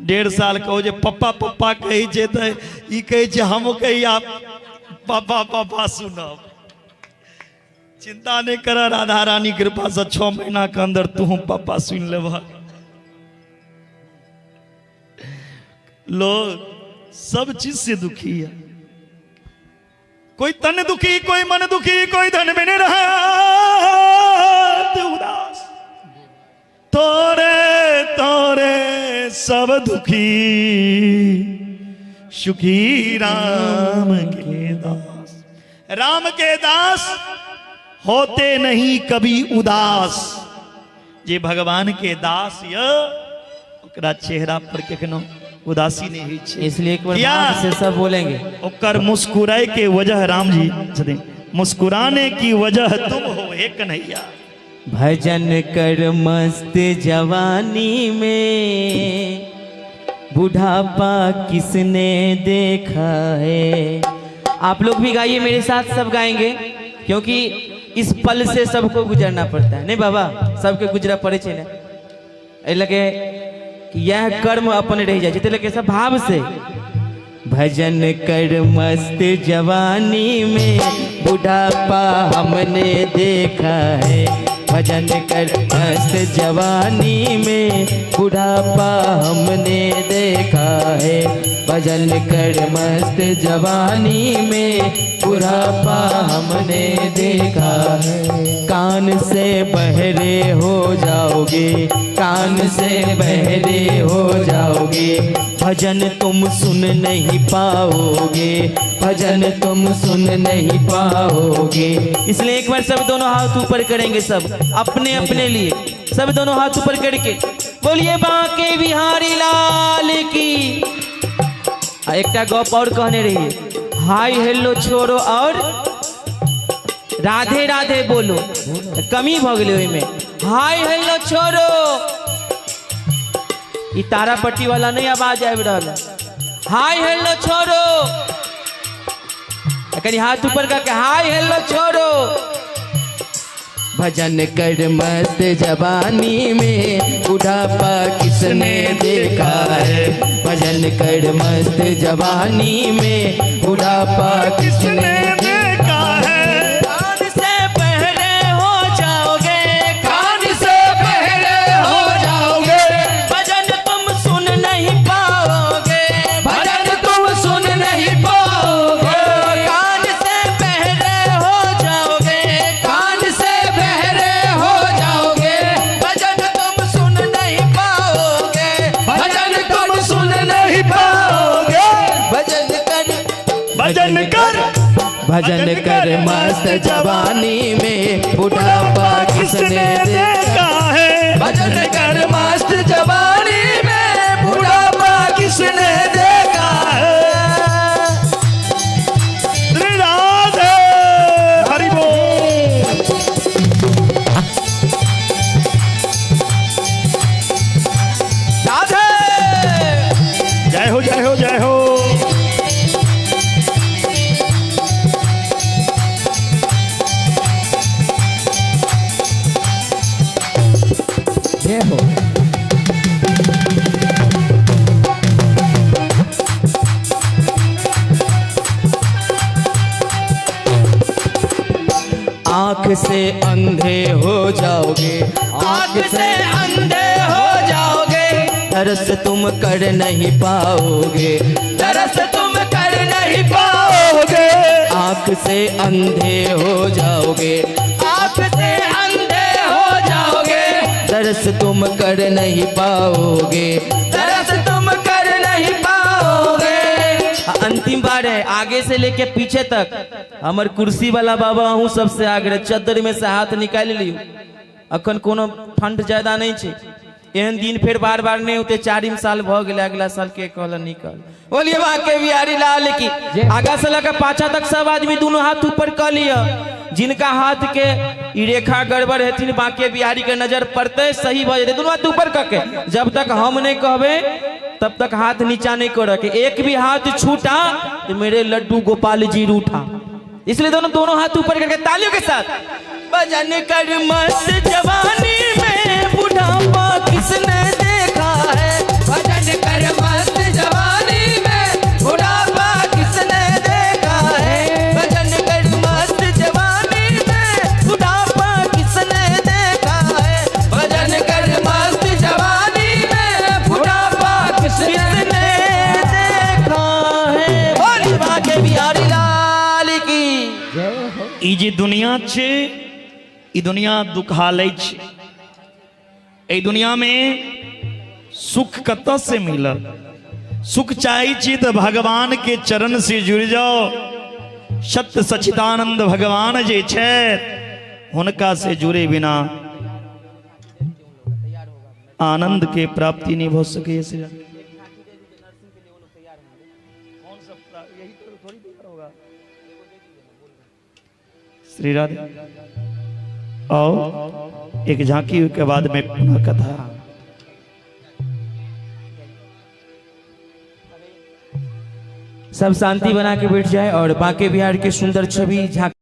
1.5 साल के, ओ जे पप्पा पप्पा कहै छै त ई कहै छै हम कहिया पापा पापा सुनब। चिंता नहीं कर, राधा रानी कृपा से 6 महीना के अंदर तू पापा सुन लेबह। लोग सब चीज से दुखी है। कोई तन दुखी, कोई मन दुखी, कोई धन में नहीं रहा उदास। तोरे तोरे सब दुखी, सुखी राम के दास। राम के दास होते नहीं कभी उदास। जे भगवान के दास य, ओकरा चेहरा पर कखनो उदासी नहीं होइ छै। इसलिए एक बार भाव से सब बोलेंगे। ओकर मुस्कुराए के वजह राम जी छथिन, मुस्कुराने की वजह तुम हो हे कन्हैया। भजन कर मस्त जवानी में, बुढ़ापा किसने देखा है। आप लोग भी गाइए मेरे साथ, सब गाएंगे, क्योंकि इस पल से सबको गुजरना पड़ता है। नहीं बाबा, सबके गुजरा पड़े छे ने। एहि लगे कि यह कर्म अपन रह जाए, जिते लगे सब भाव से। भजन कर मस्त जवानी में, बुढ़ापा हमने देखा है। भजन कर मस्त जवानी में, बुढ़ापा हमने देखा है। भजन कर मस्त जवानी में, बुढ़ापा हमने देखा है। कान से बहरे हो जाओगे, कान से बहरे हो जाओगे, भजन तुम सुन नहीं पाओगे, भजन तुम सुन नहीं पाओगे। इसलिए एक बार सब दोनों हाथ ऊपर करेंगे, सब अपने अपने लिए, सब दोनों हाथ ऊपर करके बोलिए बांके बिहारी लाल की। एकटा गप और कहने रहिए, हाय हेलो छोड़ो और राधे राधे बोलो, कमी भ गेलै ओहिमे। हाय हेलो छोड़ो, ई तारापट्टी वाला नहीं आवाज आबि रहल है। हाय हेलो छोड़ो, कनी हाथ ऊपर करके हाय हेलो छोड़ो। भजन कर मस्त जवानी में, बुढ़ापा किसने देखा है। भजन कर मस्त जवानी में, बुढ़ापा किसने देखा है। कान से बहरे हो जाओगे, कान से बहरे हो जाओगे, भजन तुम सुन नहीं पाओगे, भजन तुम सुन नहीं पाओगे। कान से बहरे हो जाओगे, कान से बहरे हो जाओगे, भजन तुम सुन नहीं पाओगे, भजन तुम सुन नहीं पाओगे। भजन कर, भजन कर, भजन कर मस्त जवानी में, बुढ़ापा किसने देखा है। भजन कर मस्त जवानी में, बुढ़ापा किसने देखा है। राधे हरि बोल। जय हो। आँख से अंधे हो जाओगे, आँख से अंधे हो जाओगे, तरस तुम कर नहीं पाओगे, तरस तुम कर नहीं पाओगे। आँख से अंधे हो जाओगे, आँख से अंधे हो जाओगे, तरस तुम कर नहीं पाओगे, तरस तुम कर नहीं पाओगे। अंतिम बार है, आगे से लेके पीछे तक हमर कुर्सी वाला बाबा हूँ सबसे आगे, चद्दर में से हाथ निकाल लियो। अखन कोनो फंड ज्यादा नहीं छे, एहन दिन फिर बार बार नहीं होते। 4 साल भ गेलै, अगला साल के कहल निकल। बोलिए बाके बिहारी लाल की। आगा से लगा पाछा तक सब आदमी दोनों हाथ ऊपर कर लिया। जिनका हाथ के ई रेखा गड़बड़ हेथिन बाके बिहारी के नजर पड़ते सही भ जेतै। दोनों हाथ ऊपर करके, जब तक हम नहीं कहबे तब तक हाथ नीचा नहीं कर के। एक भी हाथ छूटा तो मेरे लड्डू गोपाल जी रूठा। इसलिए दोनों दोनों हाथ ऊपर करके तालियों के साथ भजन कर मस्त जवानी में बुढ़ापा किसने देखा है, भजन कर मस्त जवानी में बुढ़ापा किसने देखा है, भजन कर मस्त जवानी में बुढ़ापा किसने देखा है, भजन कर मस्त जवानी में बुढ़ापा किसने देखा है। बोली बाके बिहारी लाल की। ई जे दुनिया छे, ई दुनिया दुखालय छे। एहि दुनिया में सुख कतऽ से मिलल? सुख चाहे छी तो भगवान के चरण से जुड़ जाओ। सत्य सच्चिदानंद भगवान जे छथि हुनका से जुड़े बिना आनंद के प्राप्ति नहीं भ सके। श्री राधे। और एक झांकी के बाद में पुनः कथा। सब शांति बना के बैठ जाए और बांके बिहार के सुंदर छवि झांकी।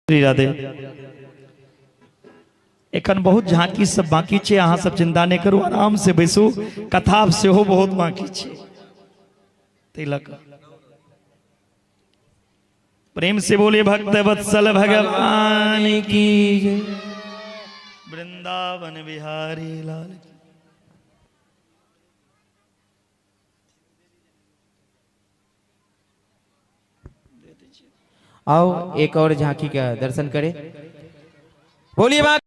श्री राधे। एखन बहुत झांकी सब बाकी छै, अहाँ सब चिंता नहि करू, आराम से बैसू, कथा सेहो बहुत बाकी छै, ताहि लऽ कऽ प्रेम से बोले भक्त वत्सल भगवान की जय। वृंदावन बिहारी लाल की। आओ एक और झांकी का दर्शन करें। बोलिए।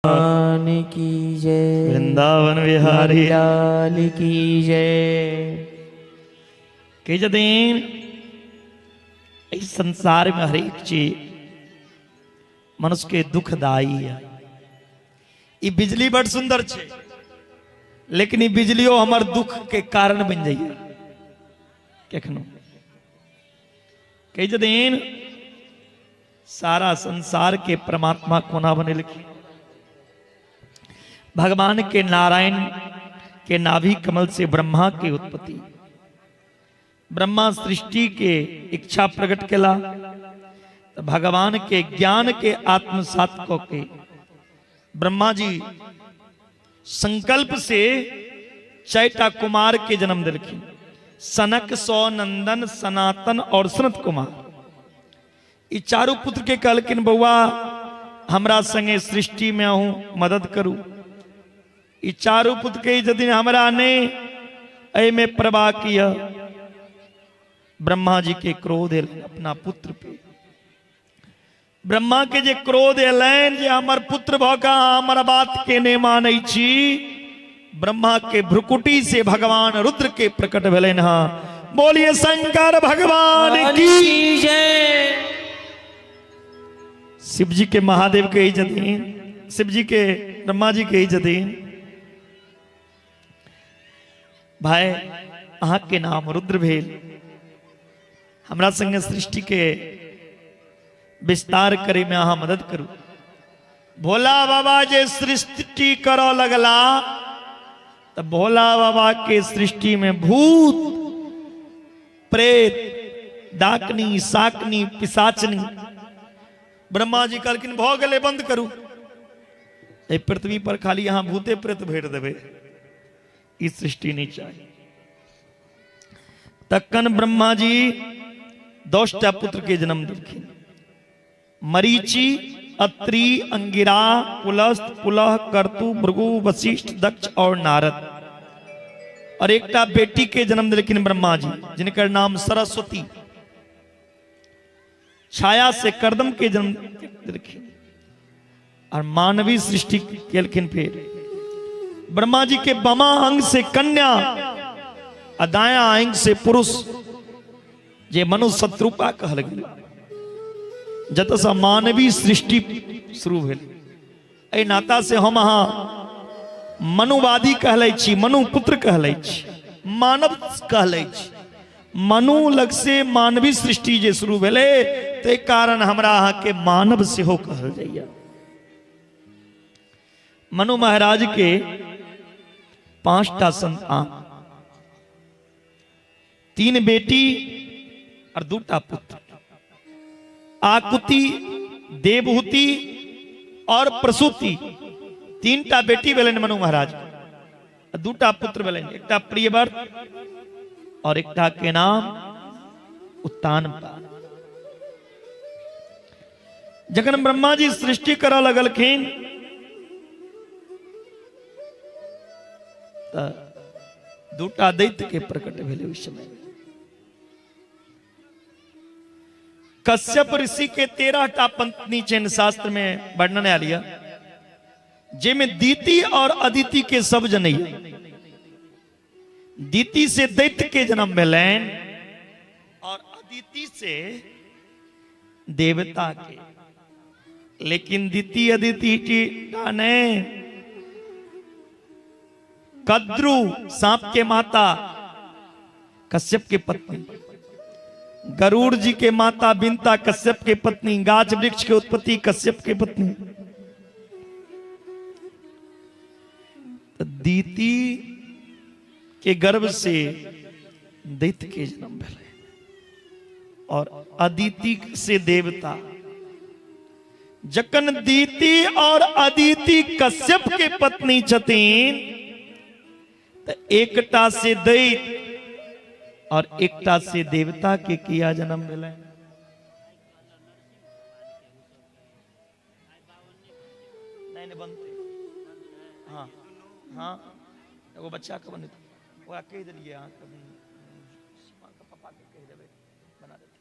भगवान की जय। वृंदावन बिहारी लाल की जय। के जदीन इस संसार में हरेक चीज मनुष्य के दुखदायी है। ई बिजली बड़ सुंदर छे, लेकिन ई बिजलियो हमर दुख के कारण बन जाइए केखनो। कह जदीन सारा संसार के परमात्मा कोना बनेलखिन? भगवान के नारायण के नाभि कमल से ब्रह्मा के उत्पत्ति। ब्रह्मा सृष्टि के इच्छा प्रकट केला तो भगवान के ज्ञान के आत्मसात क के ब्रह्मा जी संकल्प से चारिटा कुमार के जन्म दिलखिन, सनक, सौ नंदन, सनातन और सनत कुमार। ई चारू पुत्र के कहलखिन बौआ हमरा संगे सृष्टि में अहूँ मदद करू। ई चारू पुत्र के यदि हमरा ने एहिमे प्रवाह किया, ब्रह्मा जी के क्रोध एलनि अपना पुत्र पे। ब्रह्मा के जे क्रोध एलनि जे हमर पुत्र भऽ कऽ अहाँ हमर बात के नहि मानै छी, ब्रह्मा के भ्रुकुटी से भगवान रुद्र के प्रकट भेलनि हँ। बोलिए शंकर भगवान की जय। शिव जी के महादेव के ही जदीन, शिव जी के ब्रह्मा जी के ही जदीन, भाई अहाँ के नाम रुद्र भेल, हमरा संगे सृष्टि के विस्तार करे में अहाँ मदद करू। भोला बाबा जे सृष्टि करऽ लगला तो भोला बाबा के सृष्टि में भूत, प्रेत, डाकनी, साकनी, पिशाचनी। ब्रह्मा जी कहलखिन भऽ गेलै, बंद करू, एहि पृथ्वी पर खाली अहाँ भूते प्रेत भरि देबै, ई सृष्टि नहीं चाही। तखन ब्रह्मा जी 10टा पुत्र के जन्म देलखिन, मरीचि, अत्रि, अंगिरा, पुलस्त, पुलह, कर्तु, भृगु, वशिष्ठ, दक्ष और नारद। और एकटा बेटी के जन्म देलखिन ब्रह्मा जी जिनकर नाम सरस्वती। छाया से कर्दम के जन्म देलखिन और मानवी सृष्टि केलखिन। फिर ब्रह्मा जी के बमा अंग से कन्या आ दाया अंग से पुरुष, जे मनु शत्रुपा कहल गेल। जतसँ मानवी सृष्टि शुरू भेल, एहि नाता से हम अहाँ मनुवादी कहलै छी, मनुपुत्र कहलै छी, मानव कहलै छी। मनु लग से मानवी सृष्टि जे शुरू भेलै, ताहि कारण हमरा अहाँके मानव सेहो कहल जाइए। मनु महाराज के 5टा संतान, 3 बेटी और 2टा पुत्र, आकुति, देवहूति और प्रसूति। 3टा बेटी भेलनि मनु महाराज के, 2टा पुत्र भेलनि, एकटा प्रियव्रत और एकटा के नाम उत्तानपाद। जखन ब्रह्मा जी सृष्टि करऽ लगलखिन तऽ 2टा दैत्य के प्रकट भेलै ओहि समय। कश्यप ऋषि के 13टा पत्नी छनि, शास्त्र में वर्णन आयल यऽ, जाहिमे दीति और अदिति के सब जनैया। दीति से दैत्य के जन्म भेलनि और अदिति से देवता के। लेकिन दीति अदिति टा नहीं, कद्रु सांप के माता कश्यप के पत्नी, गरुड़ जी के माता बिनता कश्यप के पत्नी, गाछ वृक्ष के उत्पत्ति कश्यप के पत्नी। तो दीति के गर्भ से दैत्य के जन्म भेलै और अदिति से देवता। जखन दीति और अदिति कश्यप के पत्नी छथिन तो एकटा से दैत्य और एकटा से देवता के किया जन्म भेलै। नहीं नहीं बनते, हाँ हाँ एगो बच्चा के बनते, ओकरा कहि देलियै अहाँके पापा के कहि देबै बना देतै।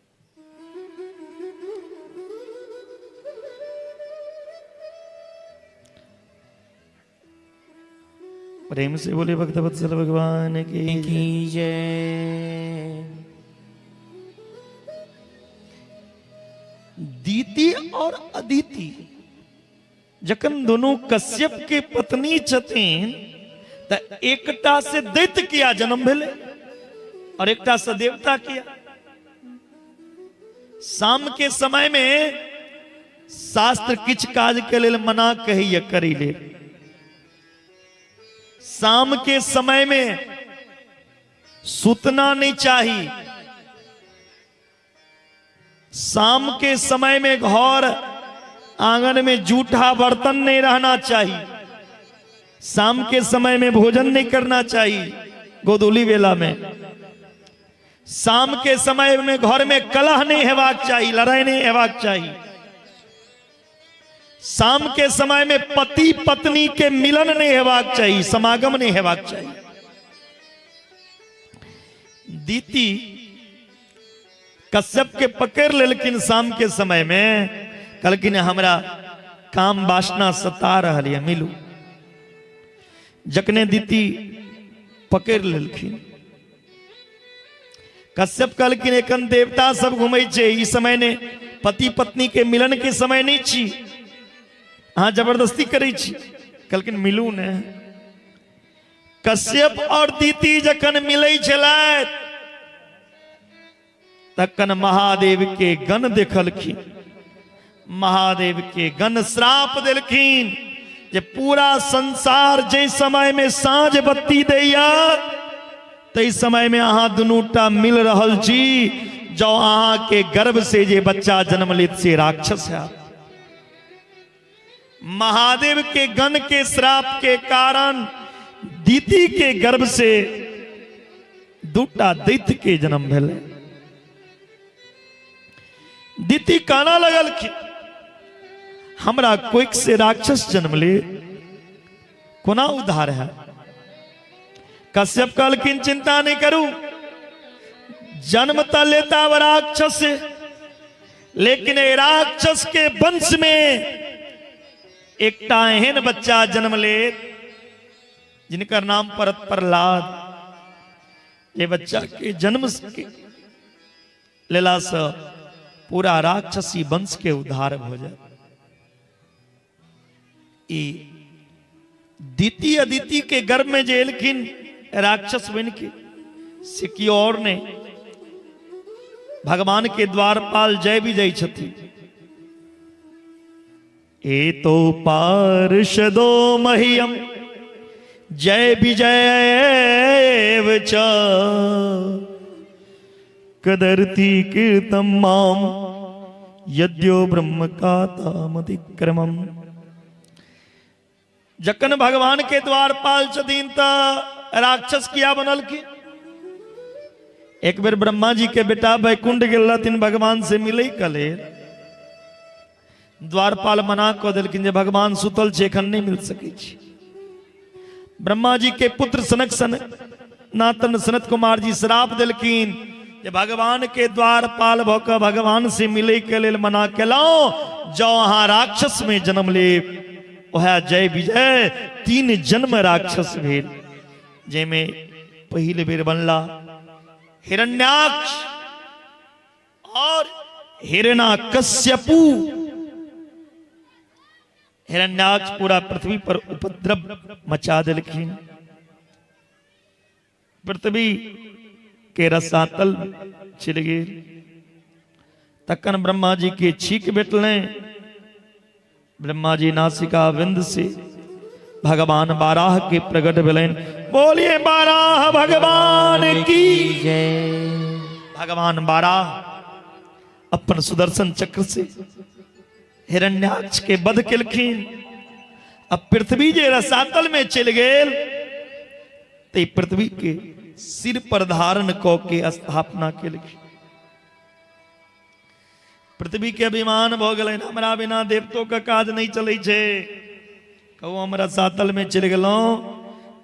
प्रेम से बोले भक्तवत्सल भगवान की जय। दीति और अदिति जखन दोनों कश्यप के पत्नी छथिन त एकटा से दैत्य किया जन्म भेलै और एकटा से देवता किया। शाम के समय में शास्त्र किछ काज के लेल मना कहैया करै लेल। शाम के समय में सुतना नहीं चाही। शाम के समय में घर आंगन में जूठा बर्तन नहीं रहना चाहिए। शाम के समय में भोजन नहीं करना चाहिए गोधूली वेला में। शाम के समय में घर में कलह नहीं हेबाक चाहिए, लड़ाई नहीं हेबाक चाहिए। शाम के समय में पति पत्नी के मिलन नहीं हेबाक चाहिए, समागम नहीं हेबाक चाहिए। दीति कश्यप के पकड़ लेलखिन शाम के समय में, कहलखिन हमरा काम वासना सता रहल है, मिलू। जखने दीति पकड़ लेलखिन, कश्यप कहलखिन एखन देवता सब घूमै छै, ई समय ने पति पत्नी के मिलन के समय नहीं छी, अहाँ जबरदस्ती करै छी। कहलखिन मिलू ने। कश्यप और दीति जखन मिलै छलथि तखन महादेव के गण देखलखिन। महादेव के गण श्राप देलखिन जे पूरा संसार जे समय में साँझ बत्ती दैया तै समय में अहाँ दुनूटा मिल रहल छी, जौ अहाँ के गर्भ से जे बच्चा जन्म लेत से राक्षस है। महादेव के गण के श्राप के कारण दीति के गर्भ से दूटा दैत्य के जन्म भेलै। दीति काना लगल हमरा कोइक से राक्षस जन्म ले, कोना उद्धार है। कश्यप कहलखिन चिंता नहीं करू, जन्म त लेता राक्षस, लेकिन राक्षस के वंश में एकटा एहन बच्चा जन्म ले जिनकर नाम परत प्रहलाद। ये बच्चा के जन्म के लेला से पूरा राक्षसी वंश के उद्धार हो जाए। दीति अदिति के गर्भ में जे एलखिन राक्षस बन के, से की और ने भगवान के द्वारपाल जय विजय छथि। एतो पार्षदो मह्यम जय विजय च कदर्ति कीर्तम माम यद्यो ब्रह्म कातामतिक्रमम। जखन भगवान के द्वारपाल छथिन त राक्षस किया बनल की। एक बेर ब्रह्मा जी के बेटा वैकुंठ गेल रहथिन भगवान से मिलै के लेल। द्वारपाल मना कऽ देलखिन जे भगवान सुतल छै, एखन नहीं मिल सकै छै। ब्रह्मा जी के पुत्र सनक सनातन सनत कुमार जी श्राप देलखिन जे भगवान के द्वारपाल भऽ कऽ भगवान से मिलै के लेल मना केलहुँ, जँ अहाँ राक्षस में जन्म लेब। वएह जय विजय तीन जन्म राक्षस भेल, जाहिमे पहिल बेर बनला हिरण्याक्ष और हिरण्यकश्यपु। हिरण्याक्ष पूरा पृथ्वी पर उपद्रव मचा देलखिन, पृथ्वी के रसातल चलि गेल। तखन ब्रह्मा जी के छीक भेटलनि। ब्रह्मा जी नासिका बिंद से भगवान बाराह के प्रकट भेलनि। बोलिए बाराह भगवान की जय। भगवान बाराह अपन सुदर्शन चक्र से हिरण्याक्ष के वध केलखिन। अब पृथ्वी जे रसातल में चलि गेल ते पृथ्वी के सिर पर धारण क के स्थापना केलखिन। पृथ्वी के अभिमान भ गेलनि, हमरा बिना देवतो के काज नहीं चलै छै। कहू हम रसातल में चलि गेलहुँ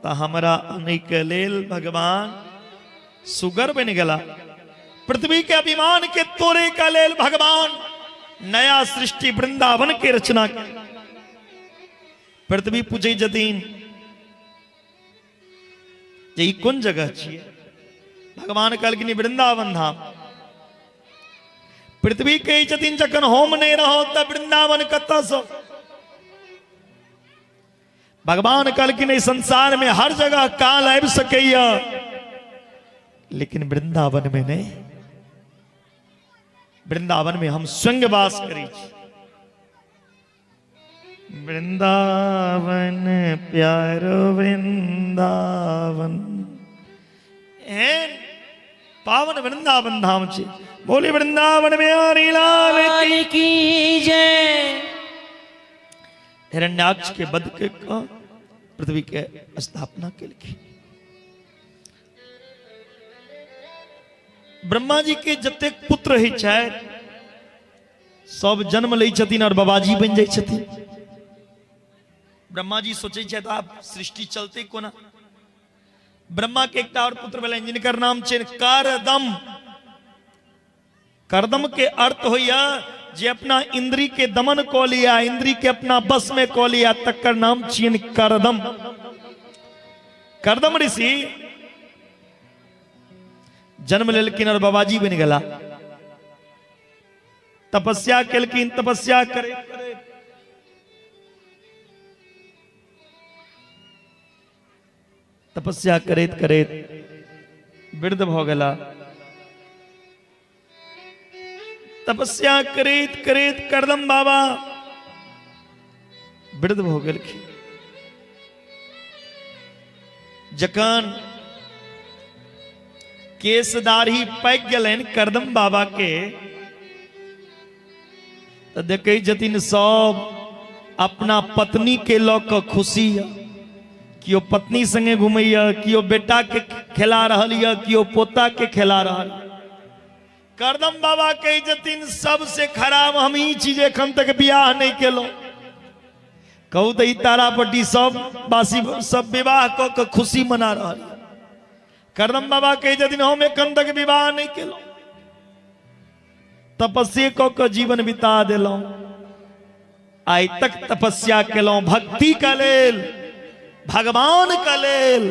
तऽ हमरा अनै के लेल भगवान सुगर बनि गेला। पृथ्वी के अभिमान के तोड़े के लेल भगवान नया सृष्टि वृंदावन के रचना के। पृथ्वी पूछै छथिन जे ई कोन जगह छियै। भगवान कहलखिन वृंदावन धाम। पृथ्वी कहै छथिन जखन हम नहि रहब तऽ वृंदावन कतऽसँ? भगवान कहलखिन एहि संसार में हर जगह काल आबि सकैया, लेकिन वृंदावन में नहीं। वृंदावन में हम स्वयं वास करै छी। वृंदावन प्यारो वृंदावन, एहन पावन वृंदावन धाम छै। बोली वृंदावन में आरी लाल की जय। हिरण्याक्ष के वध के पृथ्वी के स्थापना केलखिन। ब्रह्मा जी के जतेक पुत्र होइ छथि सब जन्म लै छथिन और बाबाजी बनि जाइ छथिन। ब्रह्मा जी सोचै छथि आब सृष्टि चलतै कोना। ब्रह्मा के एकटा और पुत्र भेलनि जिनकर नाम छनि करदम। करदम के अर्थ होइया जे अपना इंद्री के दमन कऽ लिया, इंद्री के अपना बस में कऽ लिया, तकर नाम छियनि करदम। करदम ऋषि जन्म लेलखिन और बाबाजी बनि गेला। तपस्या केलखिन, तपस्या करे तपस्या करैत करैत वृद्ध भऽ गेला। तपस्या करैत करैत करदम बाबा वृद्ध भऽ गेलखिन। जखन केस दाढ़ी पाकि गेलनि करदम बाबा के, तऽ देखै छथिन सब अपना पत्नी के लऽ कऽ खुशी यऽ। केओ पत्नी संगे घुमैया, केओ बेटा के खेला रहल यऽ, केओ पोता के खेला रहल। करदम बाबा कहै छथिन सबसे खराब हम ई चीज एखन तक बियाह नहि केलहुँ। कहू तऽ ई तारापट्टी सब बासी सब विवाह कऽ कऽ खुशी मना रहल यऽ। करदम बाबा कहै छथिन हम एखन तक विवाह नहि केलहुँ, तपस्ये कऽ कऽ जीवन बिता देलहुँ। आइ तक तपस्या केलहुँ भक्ति के लेल, भगवान के लेल,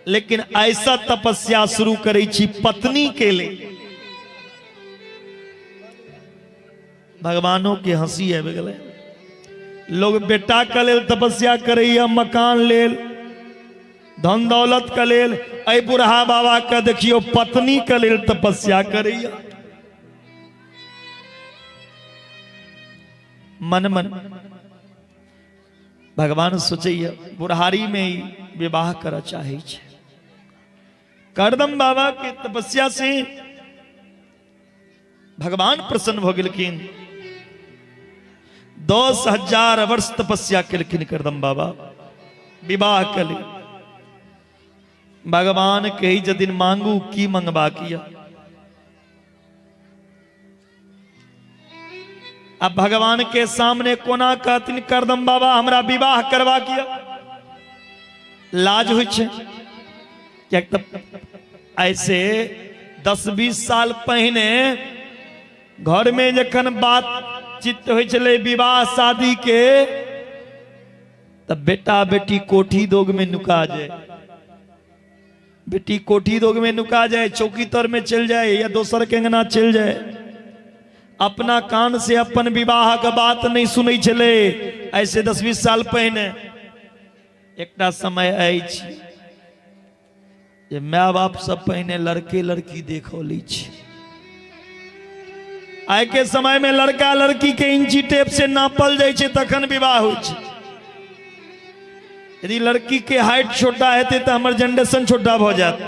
लेकिन ऐसा तपस्या शुरू करै छी पत्नी के लेल। भगवानों के हंसी आबि गेलै। लोग बेटा के लेल तपस्या करैया, मकान लेल, धन दौलत के लेल, एहि बुढ़ा बाबा के देखियो पत्नी के लेल तपस्या करैया। मन मन भगवान सोचैया बुढ़ारी में ही विवाह करऽ चाहै छै। करदम बाबा के तपस्या से भगवान प्रसन्न भऽ गेलखिन। 10,000 वर्ष तपस्या केलखिन करदम बाबा विवाह के लिए। भगवान कहै छथिन मांगू की मंगबाक यऽ। अब भगवान के सामने कोना कहथिन करदम बाबा हमरा विवाह करबाक यऽ। लाज होइ छै, किएक तऽ ऐसे 10-20 साल पहिने घर में जखन बातचीत होइ छलै विवाह शादी के, तब बेटा बेटी कोठी दोग में नुका जाए, बेटी कोठी दोग में नुका जाए, चौकी तर में चल जाए या दोसर के अंगना चल जाए। अपना कान से अपन विवाह के बात नहीं सुनै छलै ऐसे 10-20 साल पहिने। एकटा समय अछि जे my बाप सब पहिने लड़के लड़की देखो लै छै। आइ के समय में लड़का लड़की के इंची टेप से नापल जाइ छै तखन विवाह होइ छै। यदि लड़की के हाइट छोटा हेतै तऽ हमर जनरेशन छोटा भऽ जायत।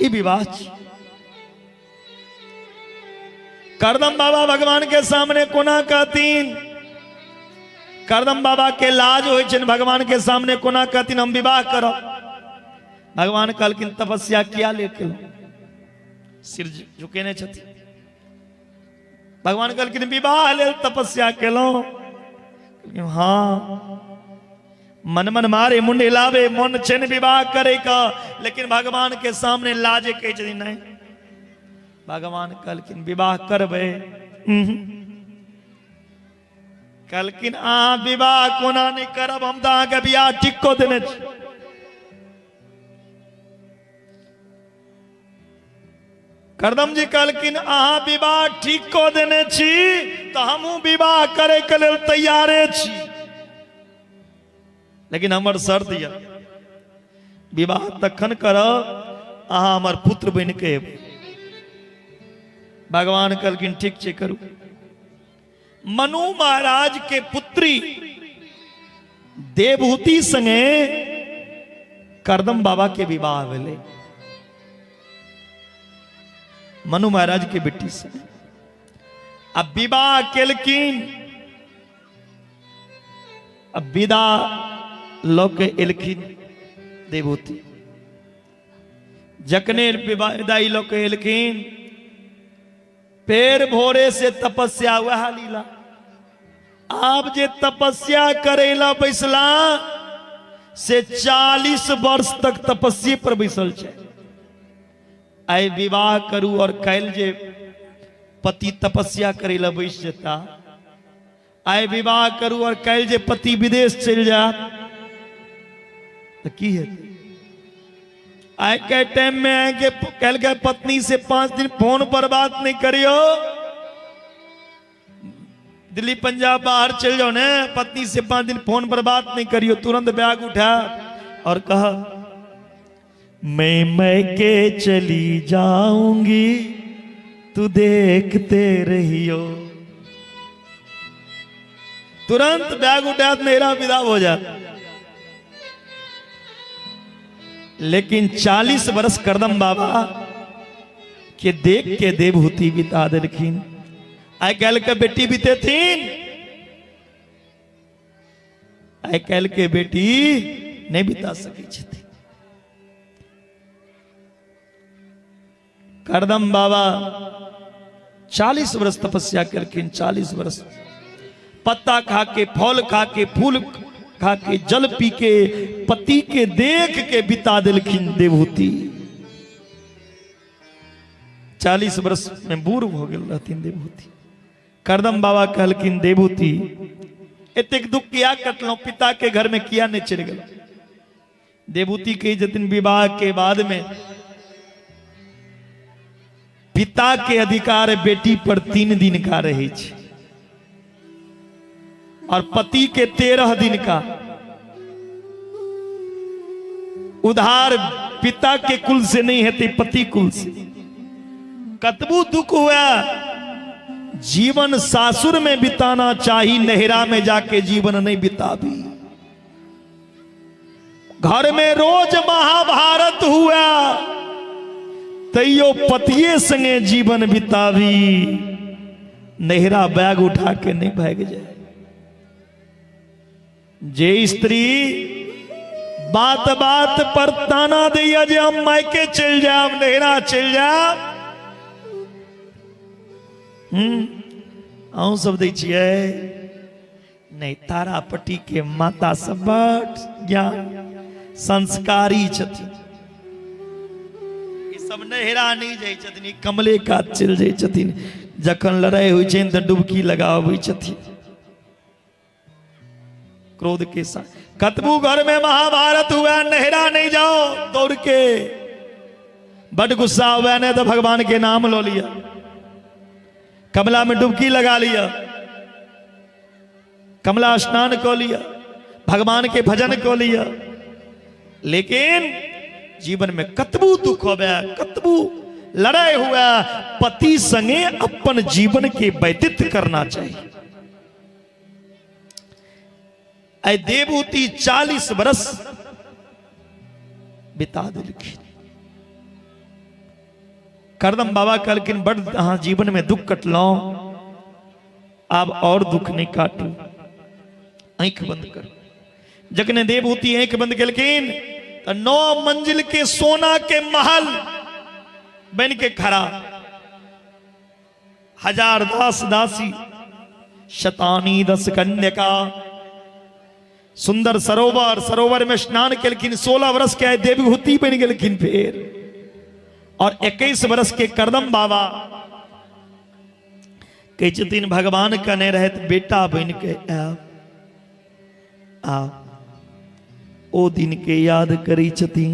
ई विवाह छै। करदम बाबा भगवान के सामने कोना कहथिन? करदम बाबा के लाज होइ छनि भगवान के सामने कोना कहथिन हम विवाह करब। भगवान कहलखिन तपस्या किया ले केलहुँ? सिर झुकेने छथिन। भगवान कहलखिन विवाह लेल तपस्या केलहुँ? हाँ। मन मन मारे मुंड हिलावे मन छनि विवाह करे का, लेकिन भगवान के सामने लाजे कहै छथिन नहीं। भगवान कहलखिन विवाह करबै? कहलखिन अहाँ विवाह कोना नहीं करब, हम तऽ अहाँके बियाह ठीक कऽ देने छी। करदम जी कहलखिन अहाँ विवाह ठीक कऽ देने छी तऽ हमहूँ विवाह करैके लेल तैयारे छी, लेकिन हमर शर्त यऽ, विवाह तखन करब अहाँ हमर पुत्र बनि के एबै। भगवान कहलखिन ठीक छै करू। मनु महाराज के पुत्री देवहूति संगे करदम बाबा के विवाह भेलै, मनु महाराज के बेटी से। अब विवाह केलखिन, अब विदा लऽ के एलखिन देवहूति। जखने विदाई लऽ के एलखिन, फेर भोरे से तपस्या वह लीला। आब जे तपस्या करेला बैसला से 40 वर्ष तक तपस्ये पर बैसल छै। आइ विवाह करू और काल्हि जे पति तपस्या करेला बैस जेता, आइ विवाह करू और काल्हि जे पति विदेश चलि जायत तऽ की हेतै? आइ के टाइम में आइ के काल्हि के पत्नी से 5 दिन फोन पर बात नहीं करियो, दिल्ली पंजाब बाहर चल जाओ ने, पत्नी से 5 दिन फोन पर बात नहीं करियो, तुरंत बैग उठा और कहा मैं मैके चली जाऊंगी तू देखते रहियो। तुरंत बैग उठा मेरा विदा हो जाता। लेकिन 40 वर्ष करदम बाबा के देख के देवहूति बिता देलखिन। आइ काल्हि के बेटी बीतेथिन, आइ काल्हि के बेटी नहीं बिता सकै छथिन। करदम बाबा 40 वर्ष तपस्या केलखिन, 40 वर्ष पत्ता खा के, फल खा के, फूल खा के, जल पी के, पति के देख के बिता देलखिन देवहूति। 40 वर्ष में बूढ़ हो गेल रहथिन देवहूति। करदम बाबा कहलखिन देवहूति एतेक दुख किया कटलहुँ, पिता के घर में किया नहीं चलि गेलहुँ? देवहूति कही जतिन विवाह के बाद में पिता के अधिकार बेटी पर 3 दिन का रहे छै और पति के 13 दिन का। उधार पिता के कुल से नहीं हेतै, पति कुल से। कतबू दुख हुआ जीवन सासुर में बिताना चाही, नहरा में जाके जीवन नहीं बिताबी। घर में रोज महाभारत हुआ तैयो पतिये संगे जीवन बिताबी, नहरा बैग उठा के नहीं भाग जाए। जे स्त्री बात बात पर ताना दैया जे हम मायके चलि जायब, नहरा चलि जायब, अहूँ सब दै छियै नहीं? तारापट्टी के माता सब बड़ ज्ञान संस्कारी छथिन, ई सब नहरा नहीं जाइ छथिन, ई कमले कात चलि जाइ छथिन। जखन लड़ाई होइ छनि तऽ डुबकी लगाबै छथिन क्रोध के साथ। कतबू घर में महाभारत हुआ नहरा नहीं जाओ दौड़ के, बड गुस्सा हुआ नहीं तो भगवान के नाम लो लिया, कमला में डुबकी लगा लिया, कमला स्नान कर लिया, भगवान के भजन कर लिया। लेकिन जीवन में कतबू दुख होवे, कतबू लड़ाई हुआ, पति संगे अपन जीवन के व्यतीत करना चाहिए। आइ देवहूति 40 वर्ष बिता देलखिन। करदम बाबा कहलखिन बड़ अहाँ जीवन में दुख कटलहुं, आब और दुख नहीं काटू, आंखि बंद करू। जखने देवहूति आंखि बंद केलखिन तो 9 मंजिल के सोना के महल बन के खड़ा, 1000 दास दासी, शतानी 10 कन्यका, सुंदर सरोवर, सरोवर में स्नान केलखिन। 16 वर्ष के आए देवहूति बन गेलखिन फेर, और 21 वर्ष के करदम बाबा कहै छथिन भगवान कहने रहत बेटा बन के आयब। आ ओ दिन के याद करै छथिन।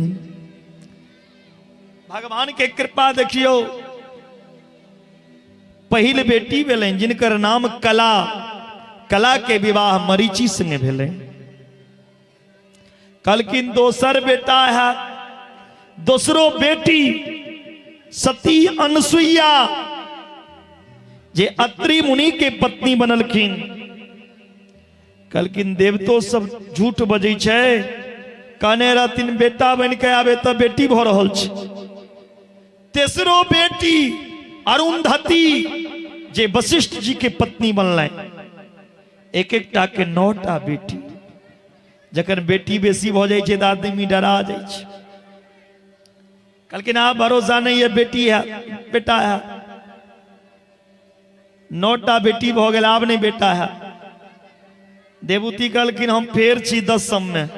भगवान के कृपा देखियो, पहिल बेटी भेलनि जिनकर नाम कला। कला के विवाह मरीचि संगे भेलनि। कहलखिन दोसर बेटा है, दोसरो बेटी सती अनसुईया जे अत्रि मुनि के पत्नी बनलखिन। कहलखिन देवतो सब झूठ बजै छै, कहने रहथिन बेटा बन के आबे तऽ बेटी भऽ रहल छै। तेसरो बेटी अरुंधति जे वशिष्ठ जी के पत्नी बनलनि। एक एकटा के 9टा बेटी। जखन बेटी बेसी भऽ जाइ छै तऽ आदमी डरा जाइ छै। कहलखिन आब भरोसा नहीं है, बेटी है बेटा है। 9टा बेटी भऽ गेल, आब नहीं बेटा है। देवूति कहलखिन हम फेर छी दसम में,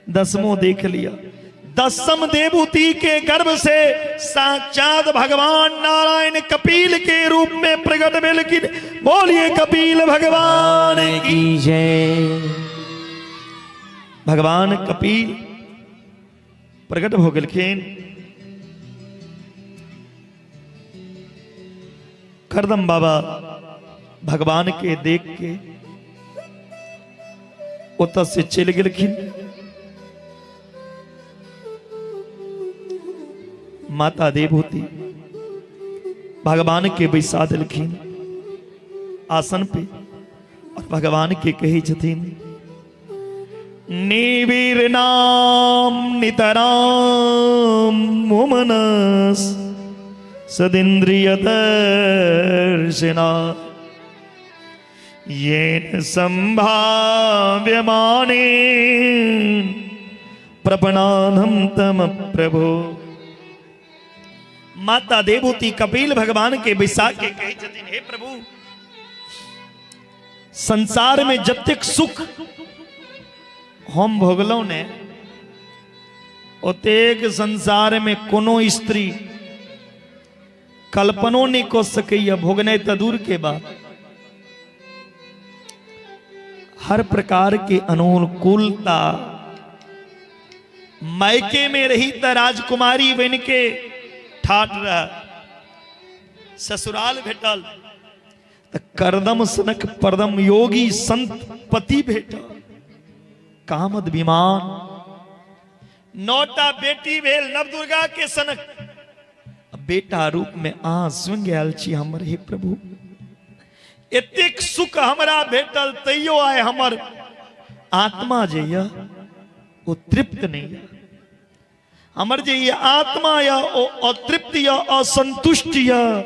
दसमो देख लिया। दसम देवूति के गर्भ से साक्षात भगवान नारायण कपिल के रूप में प्रकट भेलखिन। बोलिए कपिल भगवान की जय। भगवान कपिल प्रकट हो गेलखिन। करदम बाबा भगवान के देख के ओतऽ से चलि गेलखिन। माता देवहूति भगवान के बैसा देलखिन आसन पे और भगवान के कहै छथिन निविर नाम नितराम मुमनस सदिंद्रिय दर्शना येन संभाव्यमाने प्रपणाधम तम प्रभु। माता देवहूति कपिल भगवान के बैसा के कहै छथिन हे प्रभु, संसार में जतेक सुख हम भोगलौं ने ओतेक संसार में कोनो स्त्री कल्पनो नहीं कऽ सकैया, भोगनाइ तऽ दूर के बात। हर प्रकार के अनुकूलता, मायके में रही त राजकुमारी बन के ठाठ रह, ससुराल भेटल त करदम सनक परदम योगी संत पति भेटल, कामद विमान, 9टा बेटी भेल नवदुर्गा के सनक, बेटा रूप में अहाँ स्वयं आयल छी हमर। हे प्रभु, एतेक सुख हमरा भेटल तैयो आइ हमर आत्मा जे यऽ ओ तृप्त नहीं यऽ। हमर जे ई आत्मा यऽ ओ अतृप्त यऽ, असंतुष्ट यऽ।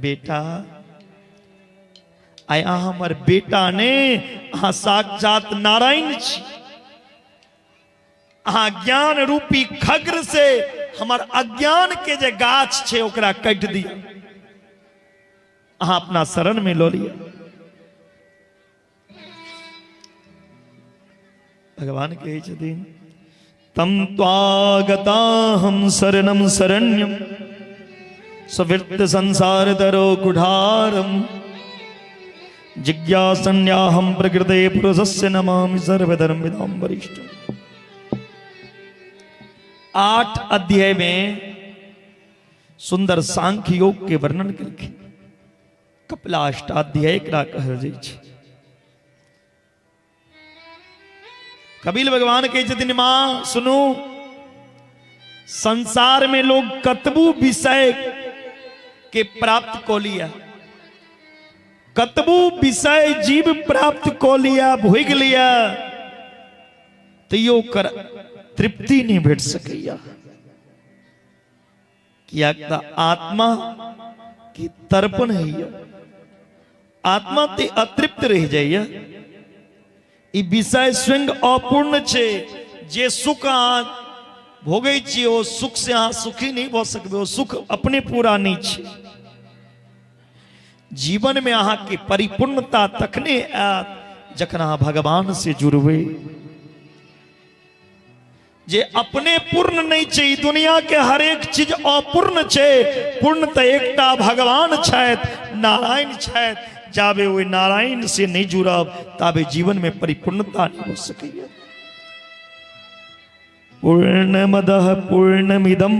बेटा, आइ अहाँ हमर बेटा ने, अहाँ साक्षात नारायण छी। अहाँ ज्ञान रूपी खग्र से हमर अज्ञान के जे गाछ छै ओकरा काटि दिअ, अहाँ अपना शरण में लऽ लिअ। भगवान कहै छथिन तम त्वागताहं शरणं शरण्यम सवृत्त संसार तरो कुठारम जिज्ञासन्याहं प्रकृते पुरुषस्य नमामि सर्वधर्मविदां वरिष्ठम। 8 अध्याय में सुंदर सांख्य योग के वर्णन केलखिन। कपिलाष्टाध्याय एकरा कहल जाइ छै। कपिल भगवान कहै छथिन मां सुनू, संसार में लोग कतबू विषय के प्राप्त कऽ लिया, कतबू विषय जीव प्राप्त कऽ लिया, भोगि लिया, तैयो ओकर तृप्ति नहीं भेट सकैया। कियाक तऽ आत्मा के तर्पण होइया, आत्मा ते अतृप्त रहि जाइया। ई विषय स्वयं अपूर्ण छै। जे सुख अहाँ भोगै छी ओ सुख से अहाँ सुखी नहीं भऽ सकबै, ओ सुख अपने पूरा नहीं छै। जीवन में अहाँ के परिपूर्णता तखने आयत जखन अहाँ भगवान से जुड़बै। जे अपने पूर्ण नहीं छै, ई दुनिया के हर एक चीज अपूर्ण छै, पूर्ण तऽ एकटा भगवान छथि, नारायण छथि। जाबे ओहि नारायण से नहीं जुड़ब ताबे जीवन में परिपूर्णता नहीं हो सकैया। पूर्णमदः पूर्णमिदं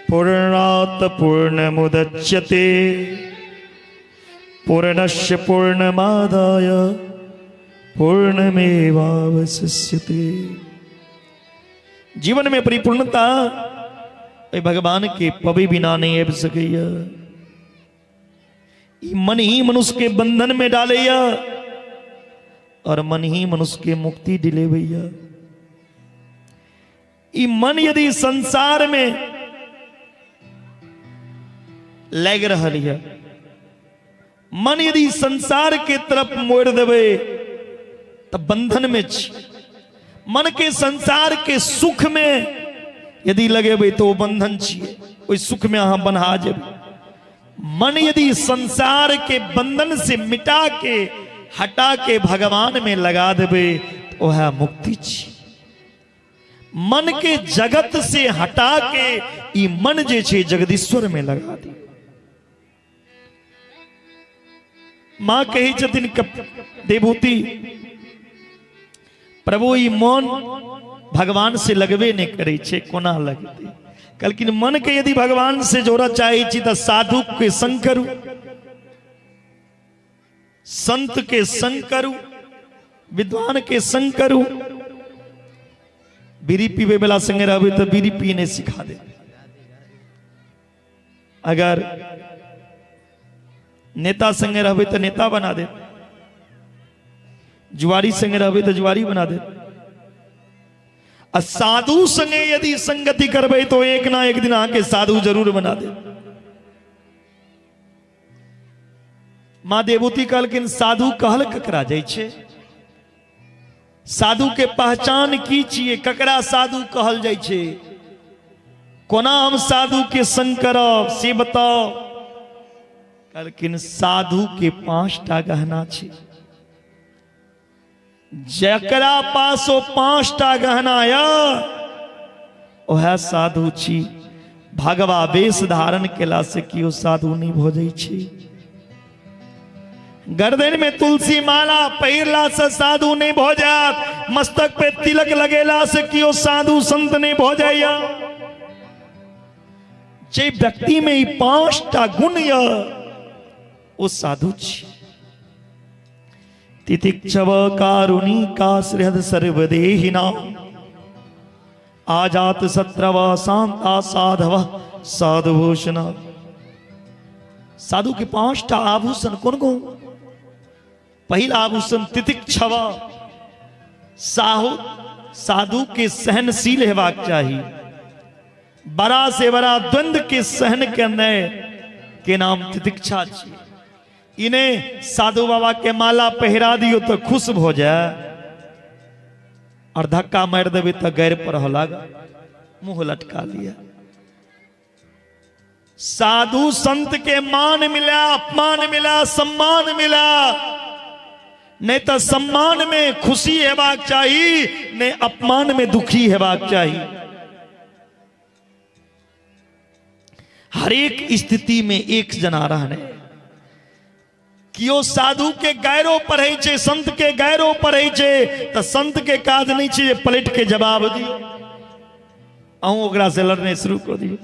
पूर्णात् पूर्णमुदच्यते पूर्णस्य पूर्णमादाय पूर्णमेवावशिष्यते। जीवन में परिपूर्णता भगवान के पबी बिना नहीं आबि सकैया। ई मन ही मनुष्य के बंधन में डालैया और मन ही मनुष्य के मुक्ति दिलेबैया। ई मन यदि संसार में लागि रहल यऽ, मन यदि संसार के तरफ मोड़ देबै तऽ बंधन में छी। मन के संसार के सुख में यदि लगेबै तऽ ओ बंधन छियै, ओहि सुख में अहाँ बन्हा जेबै। मन यदि संसार के बंधन से मिटा के हटा के भगवान में लगा देबै तऽ वएह मुक्ति छी। मन के जगत से हटा के ई मन जे छै जगदीश्वर में लगा दी। माँ कहै छथिन देवहूति, प्रभु ई मन भगवान से लगबे नहीं करै छै, कोना लगतै? कहलखिन मन के यदि भगवान से जोड़ऽ चाहै छी तऽ साधु के संग करू, संत के संग करू, विद्वान के संग करू। बीड़ी पीबै वाला संगे रहबै तऽ बीड़ी पीने सिखा दे। अगर नेता संगे रहबै तऽ नेता बना दे, जुआरी संगे रहबै तऽ जुआरी बना दे। आ साधु संगे यदि संगति करबै तो एक ना एक दिन अहाँके साधु जरूर बना दे। माँ देवूति कहलखिन साधु कहल ककरा जाइ छै? साधु के पहचान की छियै? ककरा साधु कहल जाइ छै? कोना हम साधु के संग करब से बताओ। कहलखिन साधु के 5टा गहना छै, जकरा पास ओ 5टा गहना यऽ ओएह साधु छी। भगवा वेश धारण केला से केओ साधु नहीं भऽ जाइ छै। गर्दन में तुलसी माला पहिरला से साधु नहीं भऽ जायत, मस्तक पे तिलक लगेला से केओ साधु संत नहीं भऽ जाइया। जे व्यक्ति में ई 5टा गुण यऽ ओ साधु छी। तितिक्षव कारुणिका श्रेयद सर्वदेहिना आजात शत्रव शांता साधव साधुभूषण। साधु के 5टा आभूषण कोन कोन? पहिल आभूषण तितिक्षव, साहु साधु के सहनशील हेबाक चाही, बड़ा से बड़ा द्वंद्व के सहन करने के नाम तितिक्षा छी। इने साधु बाबा के माला पहिरा दियो तो खुश हो जाए और धक्का मार देबे तो गैर पर हो लागा, मुंह लटका लिया। साधु संत के मान मिला, अपमान मिला, सम्मान मिला, नहीं तो सम्मान में खुशी हेबाक चाही, नहीं अपमान में दुखी हेबाक चाही। हरेक स्थिति में एक जना रहने। कियो साधु के गैरो पढ़ै छै, संत के गैरो पढ़ै छै, तऽ संत के काज नहीं छै जे पलट के जवाब दियो, अहूँ ओकरा से लड़ने शुरू कऽ दियो।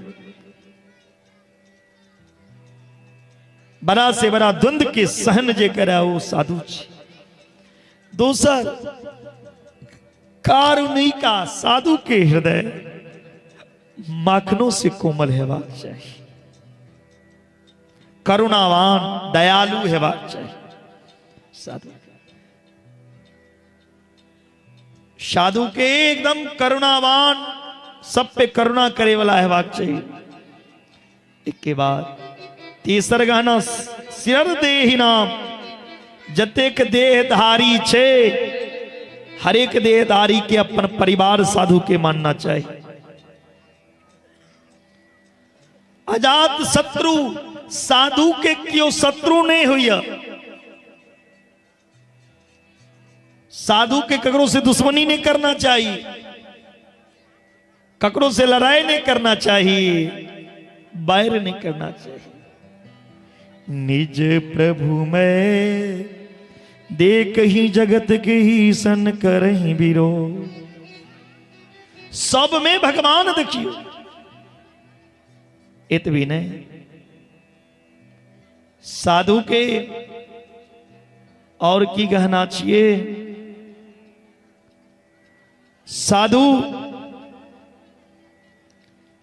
बड़ा से बड़ा द्वंद्व के सहन जे करे वो साधु छै। दोसर कारुणिका, साधु के हृदय माखनों से कोमल हेबाक चाही, करुणावान दयालु हेबाक चाही। साधु साधु के एकदम करुणावान, सब पे करुणा करे वाला हेबाक चाही। एक के बाद तीसर गहना सिर देहि नाम, जतेक देहधारी छे हरेक देहधारी के अपन परिवार साधु के मानना चाहिए। अजात शत्रु, साधु के क्यों शत्रु नहीं हुई, साधु के ककरो से दुश्मनी नहीं करना चाहिए, ककरो से लड़ाई नहीं करना चाहिए, बैर नहीं करना चाहिए। निज प्रभु मैं देख ही जगत के ही सन करही बिरो, सब में भगवान देखियो। एतबी नहीं, साधु के और की गहना छिए। साधु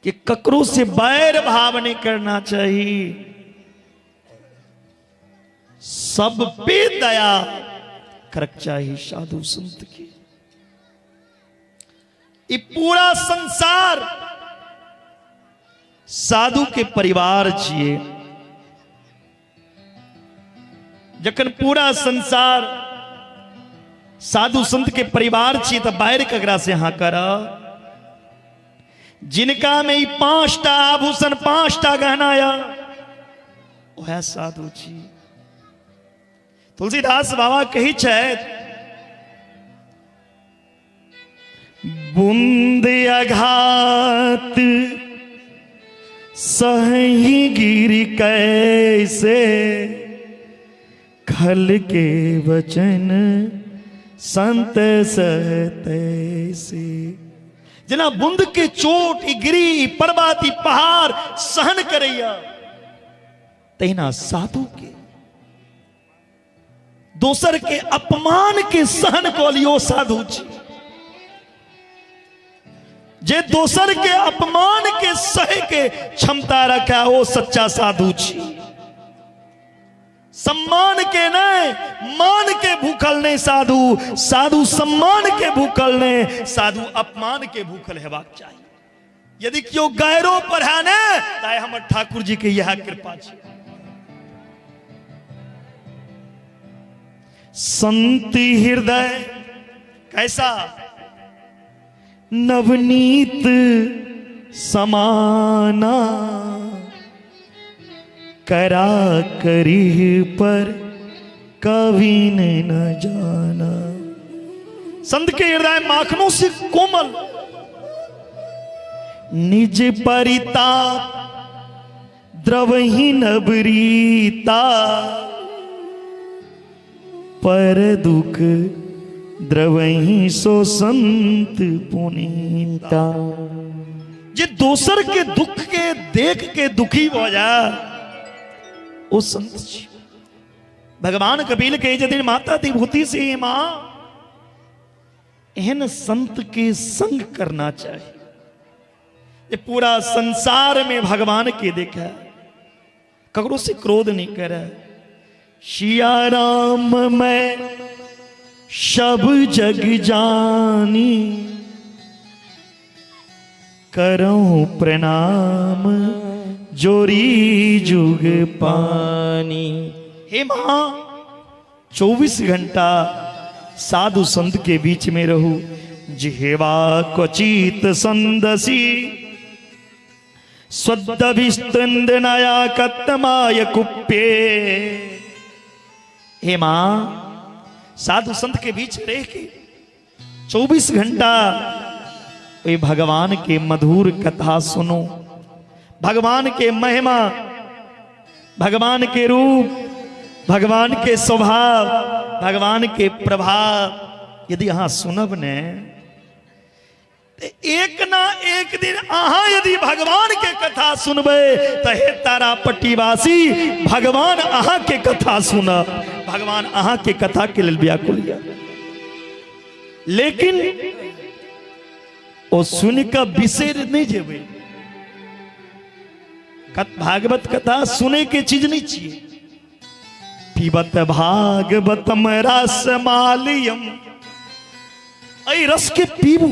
के ककरो से बैर भाव नहीं करना चाहिए, सब पे दया करक चाहिए साधु संत की। ये पूरा संसार साधु के परिवार छिए। जखन पूरा संसार साधु संत के परिवार छिए तो बाहर ककरा से हां कर। जिनका में ई 5टा आभूषण 5टा गहना या वह साधु छी। तुलसीदास बाबा कही छथि, बूंद आघात सही गिर कैसे, खल के वचन संत सहतैसे। जना बूंद के चोट गिरी पर्वत पहाड़ सहन करैया, तहिना साधु के दोसर के अपमान के सहन कऽ लियो साधु छी। जे दोसर के अपमान के सहे के क्षमता रखा वो सच्चा साधु छी। सम्मान के नहीं, मान के भूखल नहीं साधु, साधु सम्मान के भूखल नहीं, साधु अपमान के भूखल हेबाक चाही। यदि केओ गैरो पर है ने ताय हमर ठाकुर जी के यह कृपा छै। संत हृदय कैसा नवनीत समाना, करा करी पर कभी ने न जाना। संत के हृदय माखनों से कोमल, निज परिताप द्रवही नबरीता, पर दुख द्रवही सो संत पुनीता। जे दोसर के दुख के देख के दुखी हो जा ओ संत छी। भगवान कपिल कहे छथिन माता विभूति से मां एहन संत के संग करना चाहिए। ये पूरा संसार में भगवान के देखा, ककरो से क्रोध नहीं करे। सिया राम मैं सब जग जानी, करऊं प्रणाम जोरी जुग पानी। हे मां 24 घंटा साधु संत के बीच में रहू। जिहेवा क्वचित संदसी, स्वद्विस्तंदनाया कत्तमाय कुप्पे। हे मां साधु संत के बीच रह के 24 घंटा वे भगवान के मधुर कथा सुनो, भगवान के महिमा, भगवान के रूप, भगवान के स्वभाव, भगवान के प्रभाव यदि अहाँ सुनब ने एक ना एक दिन अहाँ यदि भगवान के कथा सुनबै तो हे तारापट्टीवासी भगवान अहाँ के कथा सुनब, भगवान अहाँ के कथा के लेल व्याकुल या। लेकिन ओ सुन के बिसरि नहीं जेबै। भागवत कथा सुने के चीज नहीं छियै। पीबत भागवतम रस मालियम, एहि रस के पीबू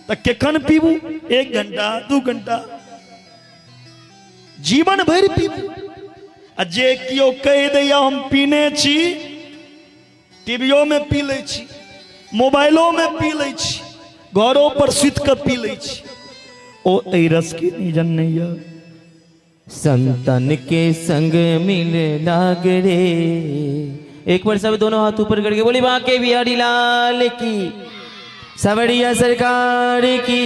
त केखन पीबू? 1 घंटा 2 घंटा जीवन भरि पीबू। आ जे केओ कहि दैया हम पीने छी, टीवीओ में पी लै छी, मोबाइलो में पी लै छी, घरो पर सुति कऽ पी लै छी, ओ एहि रस के नहीं जनैया। संतन के संग मिल लाग रे। एक बार सब दोनों हाथ ऊपर करके बोली बांके बिहारी लाल की, सवरिया सरकार की।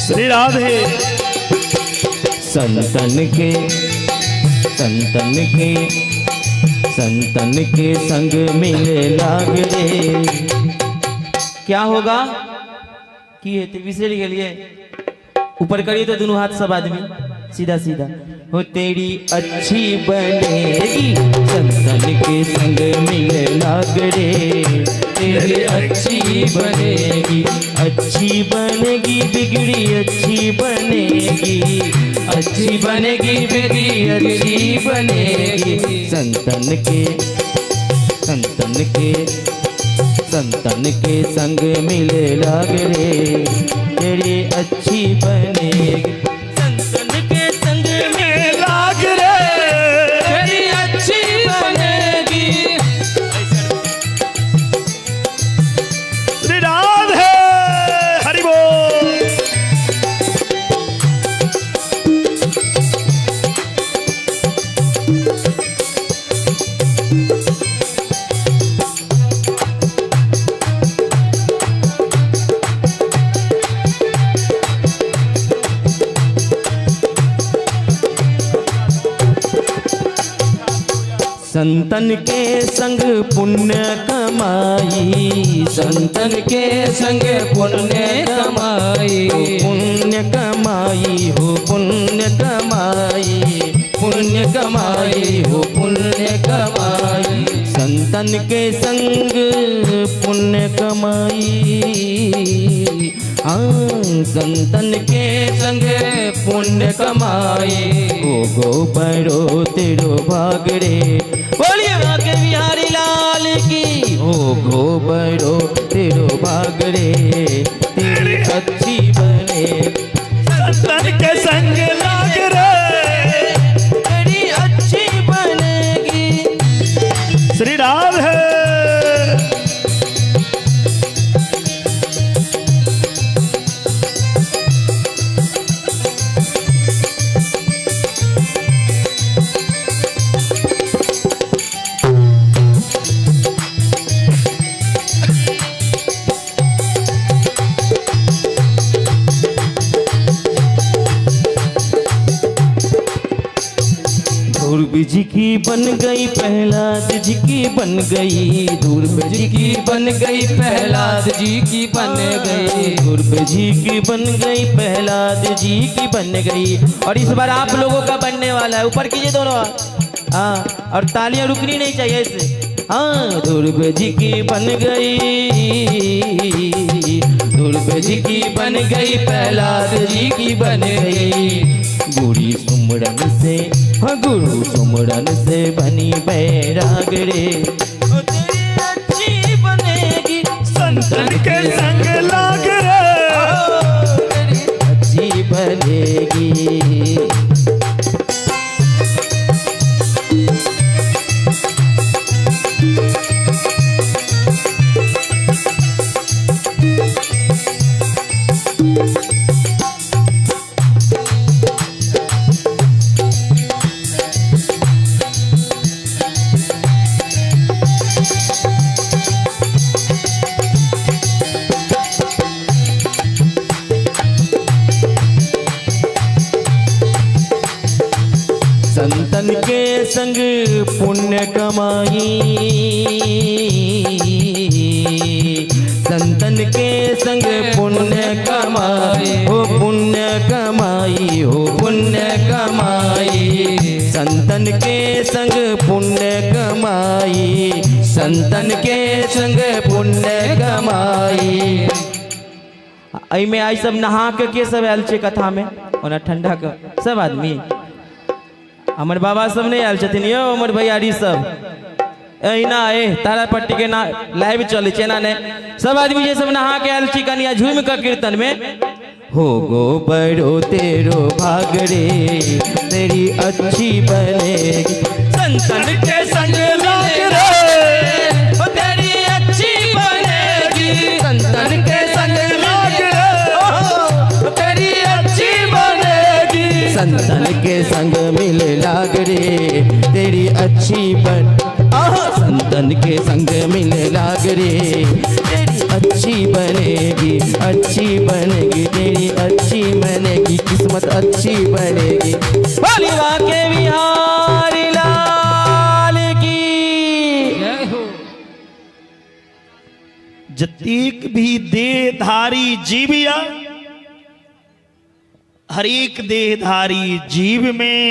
श्री राधे। संतन के संतन के संतन के संग मिले लाग रे। क्या होगा की हेतै बिसरि गेलियै? ऊपर करिए तो दोनों हाथ सब आदमी सीधा सीधा। हो तेरी अच्छी बनेगी संतन के संग मिले लाग रे। तेरी अच्छी बनेगी, अच्छी बनेगी बिगड़ी अच्छी बनेगी, अच्छी बनेगी बिगड़ी अच्छी बनेगी। संतन के संतन के संतन के संग मिले लाग रे। तेरी अच्छी बनेगी संतन के संग मिले लाग रे। तेरी अच्छी बनेगी। श्री राधे हरि बोल। संतन के संग पुण्य कमाई, संतन के संग पुण्य कमाई, पुण्य कमाई हो पुण्य कमाई, पुण्य कमाई हो पुण्य कमाई। संतन के संग पुण्य कमाई, हाँ संतन के संग पुण्य कमाई। ओ गोबरो तेरो भाग रे। बोलिए बाके बिहारी लाल की। ओ गोबरो तेरो भाग रे। तेरी अच्छी बने संतन के संग लाग रे। तेरी अच्छी बनेगी। श्री राधे। ध्रुव जी की बन गई प्रहलाद जी की बन गई, ध्रुव जी की बन गई प्रहलाद जी की बन गई, ध्रुव जी की बन गई प्रहलाद जी की बन गई। और इस बार आप लोगों का बनने वाला है। ऊपर कीजिए दोनों हाथ, हाँ, और तालियां रुकनी नहीं चाहिए ऐसे। हाँ ध्रुव जी की बन गई, ध्रुव जी की बन गई प्रहलाद जी की बन गई। गुरु सुमरन से, हाँ गुरु सुमरन से बनी बैराग रे। तेरी अच्छी बनेगी संतन के संग लाग रे। तेरी अच्छी बनेगी। संतन के संग पुण्य कमाई, संतन के संग पुण्य कमाई, हो पुण्य कमाई, हो पुण्य कमाई। संतन के संग पुण्य कमाई, संतन के संग पुण्य कमाई। एहिमे आइ सब नहा के सब आयल छै कथा में, ओना ठंडा के सब आदमी। हमर बाबा सब नहीं आयल छथिन यौ, हमर भैयारी सब एहिना ए तारापट्टी के ना लाइव चलै छै, एना नहि सब आदमी जे सब नहा के आयल छी कनिया झूमि कऽ कीर्तन में। हो गोबरो तेरो भाग रे। तेरी अच्छी बनेगी संतन के संग लाग रे। तेरी अच्छी बनेगी संतन के संग लाग रे। तेरी अच्छी बनेगी संतन के संग मिले लाग रे। तेरी अच्छी बन संतन के संग मिले लाग रे। तेरी अच्छी बनेगी, अच्छी बनेगी तेरी अच्छी किस्मत अच्छी बनेगी। बोली बाके बिहारी लाल की जय हो। जतेक भी देहधारी जीव या हरेक देहधारी जीव में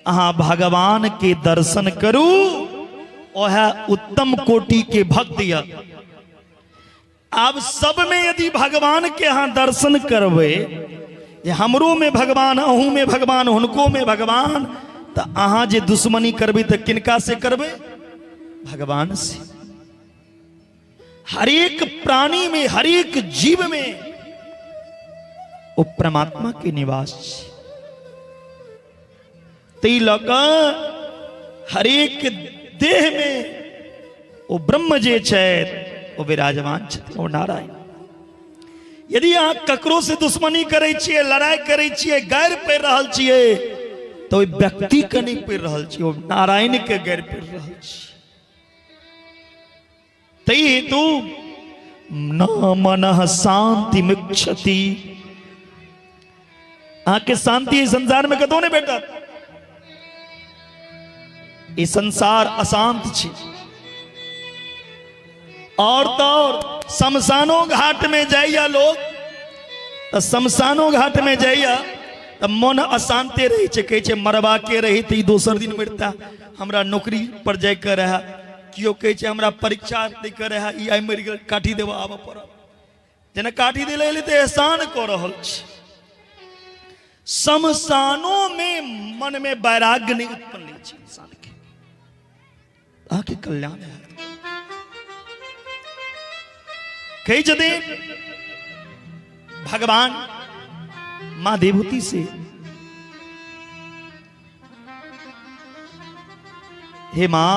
अहाँ भगवान के दर्शन करू, ओह उत्तम कोटि के भक्त या। आब सब में यदि भगवान के अहाँ दर्शन करबै जे हमरो में भगवान, अहू में भगवान, हुनको में भगवान, तऽ अहाँ जे दुश्मनी करबै तऽ किनका से करबै? भगवान से। हरेक प्राणी में, हरेक जीव में ओ परमात्मा के निवास छै। तै लऽ कऽ हरेक देह में ओ ब्रह्म जे छथि ओ विराजमान छथिन, ओ नारायण। यदि अहाँ ककरो से दुश्मनी करै छियै, लड़ाई करै छियै, गारि पड़ि रहल छियै, तऽ ओहि व्यक्ति के नहि पड़ि रहल छियै, ओ नारायण के गारि पड़ि रहल छियै। तै हेतु न मनः शांति मिक्षति। अहाँके शांति एहि संसार में कतौ नहि भेटत। ई संसार अशांत छै। और तो और शमशानो घाट में जाइया लोग, तऽ शमशानो घाट में जाइया तऽ मन अशांते रहै छै, कहै छै मरबा के रही तऽ ई दोसर दिन मरता, हमरा नौकरी पर जाइके रहए, केओ कहै छै हमरा परीक्षा दैके रहए, ई आइ मरि गेल, काठी देबऽ आबऽ पड़ल। जेना काठी दै लए एलै तऽ एहसान कऽ रहल छै। शमशानो में मन में वैराग्य नहि उत्पन्न होइ छै इंसान के, अहाँके कल्याण हैत। कहै छथिन भगवान माँ देवहूति से, हे माँ,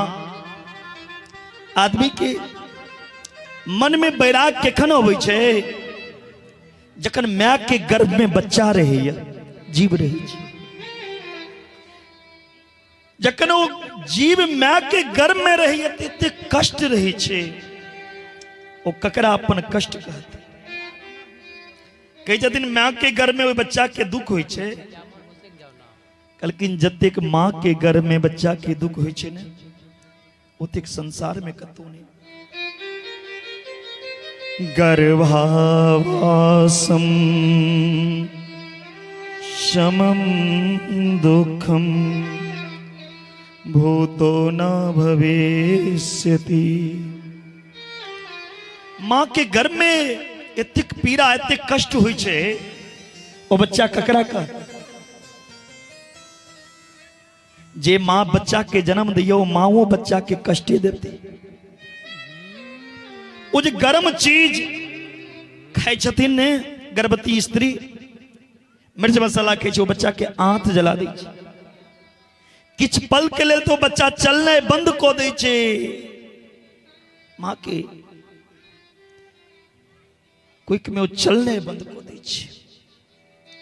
आदमी के मन में वैराग केखन अबै छै? जखन माय के गर्भ में बच्चा रहैया, जीव रहै छै, जखन ओ जीव माय के गर्भ में रहैया तऽ एते कष्ट रहै छै, ओ ककरा अपन कष्ट कहतै? कहै छथिन माय के गर्भ में ओहि बच्चा के दुख होइ छै। कहलखिन जतेक माँ के गर्भ में बच्चा के दुख होइ छै ने, ओतेक संसार में कतौ नहि। गर्भावासम शमम दुखम भूतो न भविष्यति। माँ के गर्भ में एतेक पीड़ा, एतेक कष्ट होइ छै, ओ बच्चा ककरा कहत? जे माँ बच्चा के जन्म दैया ओ माँओ बच्चा के कष्टे देते। ओ जे गर्म चीज खाइ छथिन ने गर्भवती स्त्री, मिर्च मसाला खाइ छै, ओ बच्चा के आंत जला दै छै। किछु पल के लेल तो बच्चा चलनाइ बंद कऽ दै छै। माँ के क्विक में ओ चलनाइ बंद कऽ दै छै।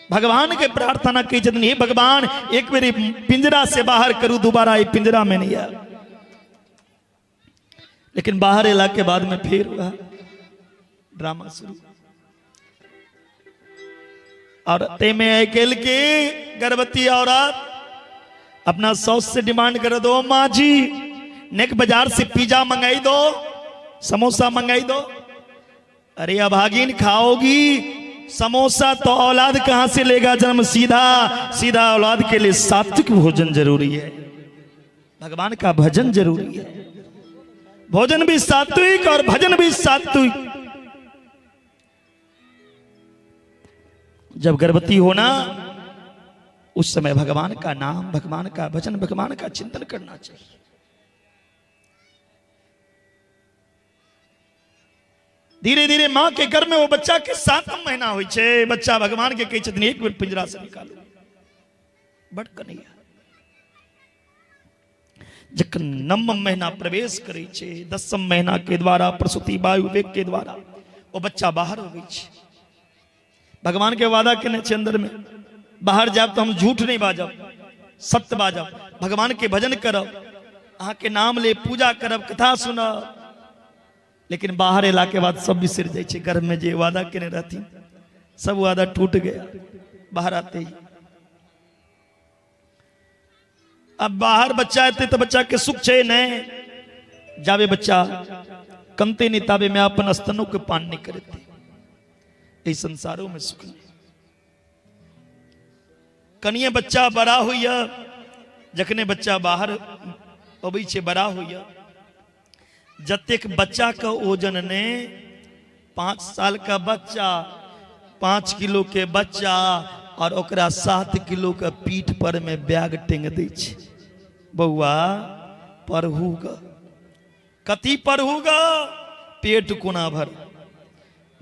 भगवान के प्रार्थना कहै छथिन, हे भगवान, एक बेर ई पिंजरा से बाहर करू, दोबारा ई पिंजरा में नहीं आयब। लेकिन बाहर एला के बाद में फिर वह ड्रामा शुरू। और ते में आइ काल्हि के गर्भवती औरत अपना सास से डिमांड कर दो, माँ जी नेक बाजार से पिज्जा मंगाई दो, समोसा मंगाई दो। अरे अभागिन, खाओगी समोसा तो औलाद कहां से लेगा जन्म? सीधा सीधा औलाद के लिए सात्विक भोजन जरूरी है, भगवान का भजन जरूरी है। भोजन भी सात्विक और भजन भी सात्विक। जब गर्भवती होना उस समय भगवान का नाम, भगवान का भजन, भगवान का चिंतन करना चाहिए। धीरे धीरे माँ के गर्भ में वो बच्चा के 7 महीना होइ छै, बच्चा भगवान के कहै छथिन एक बेर पिंजरा से निकालू, बड़ कन्हैया। जखन 9 महीना प्रवेश करै छै, 10 महीना के द्वारा प्रसूति वायु वेग के द्वारा वो बच्चा बाहर अबै छै। भगवान के वादा केने छै अंदर में, बाहर जायब तो हम झूठ नहीं बाजब, सत्य बाजब, भगवान के भजन करब, अहाँ के नाम ले पूजा करब, कथा सुनब। लेकिन बाहर एला के बाद सब बिसरि जाइ छै। गर्भ में जे वादा केने रहथिन सब वादा टूट गया। बाहर आते ही। अब बाहर बच्चा एतै तऽ बच्चा के सुख छै नहि, जाबे बच्चा कमते नहि ताबे माय अपन स्तनो के पान नहि करेतै। एहि संसारो में सुख नहि। कनिए बच्चा बड़ा होइए, जखने बच्चा बाहर अबै छै बड़ा होइए, जतेक बच्चा के ओजन ने, 5 साल का बच्चा, 5 किलो के बच्चा और ओकरा 7 किलो के पीठ पर में बैग टेंग दै छै। बौआ पढ़ू ग, कथी पढ़ू ग, पेट कोना भर।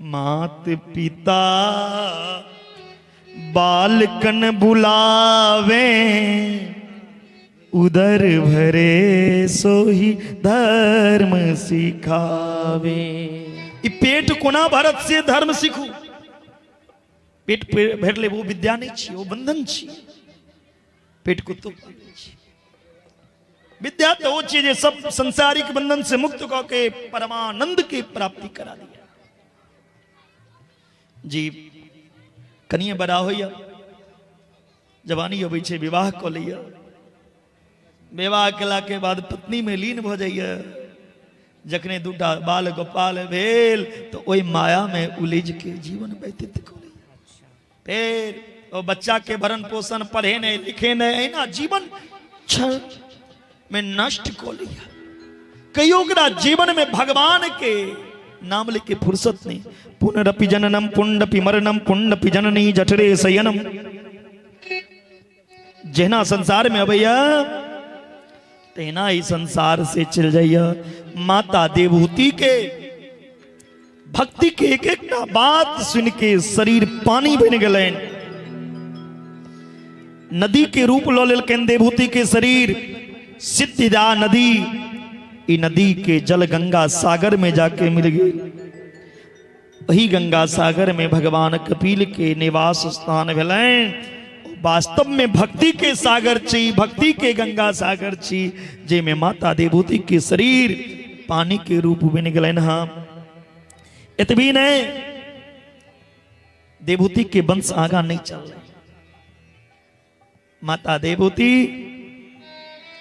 मात पिता बालकन बुलावे, उदर भरे सोही धर्म सिखावे। ई पेट कोना भरत से धर्म सीखू। पेट भरि लेब ओ विद्या नहीं छी, ओ बंधन छी। पेट कुत्तो पालै छी। विद्या तो ओ छी जे सब संसारिक बंधन से मुक्त कऽ के परमानंद के प्राप्ति करा दिया। जी कनिए बड़ा होइया, जवानी अबै छै, विवाह कऽ लैया। विवाह केला के बाद पत्नी में लीन भऽ जाइया। जखने दूटा बाल गोपाल भेल तो ओहि माया में उलझ के जीवन व्यतीत कऽ लैया। फेर ओ बच्चा के भरण पोषण, पढ़े नहीं लिखे नहीं, एहिना जीवन क्षण में नष्ट कऽ लैया। कहियो ओकरा जीवन में भगवान के नाम लेके फुर्सत नहीं। पुनरपि जननम पुण्डपि मरणम पुण्डपि जननी जठरे शयनम। जहिना संसार में अबैया तहिना ही संसार से चल जाइया। माता देवहूति के भक्ति के एक एक बात सुन के शरीर पानी बन गलनि। नदी के रूप ल लेलकनि देवहूति के शरीर। सिद्धिदा नदी, ई नदी के जल गंगा सागर में जाके मिल गई। वही गंगा सागर में भगवान कपिल के निवास स्थान भेलनि। वास्तव में भक्ति के सागर छी, भक्ति के गंगा सागर छी, जाहिमे माता देवहूति के शरीर पानी के रूप बनि गेलनि। हाँ, एतबी नहीं, देवहूति के वंश आगा नहीं चल। माता देवहूति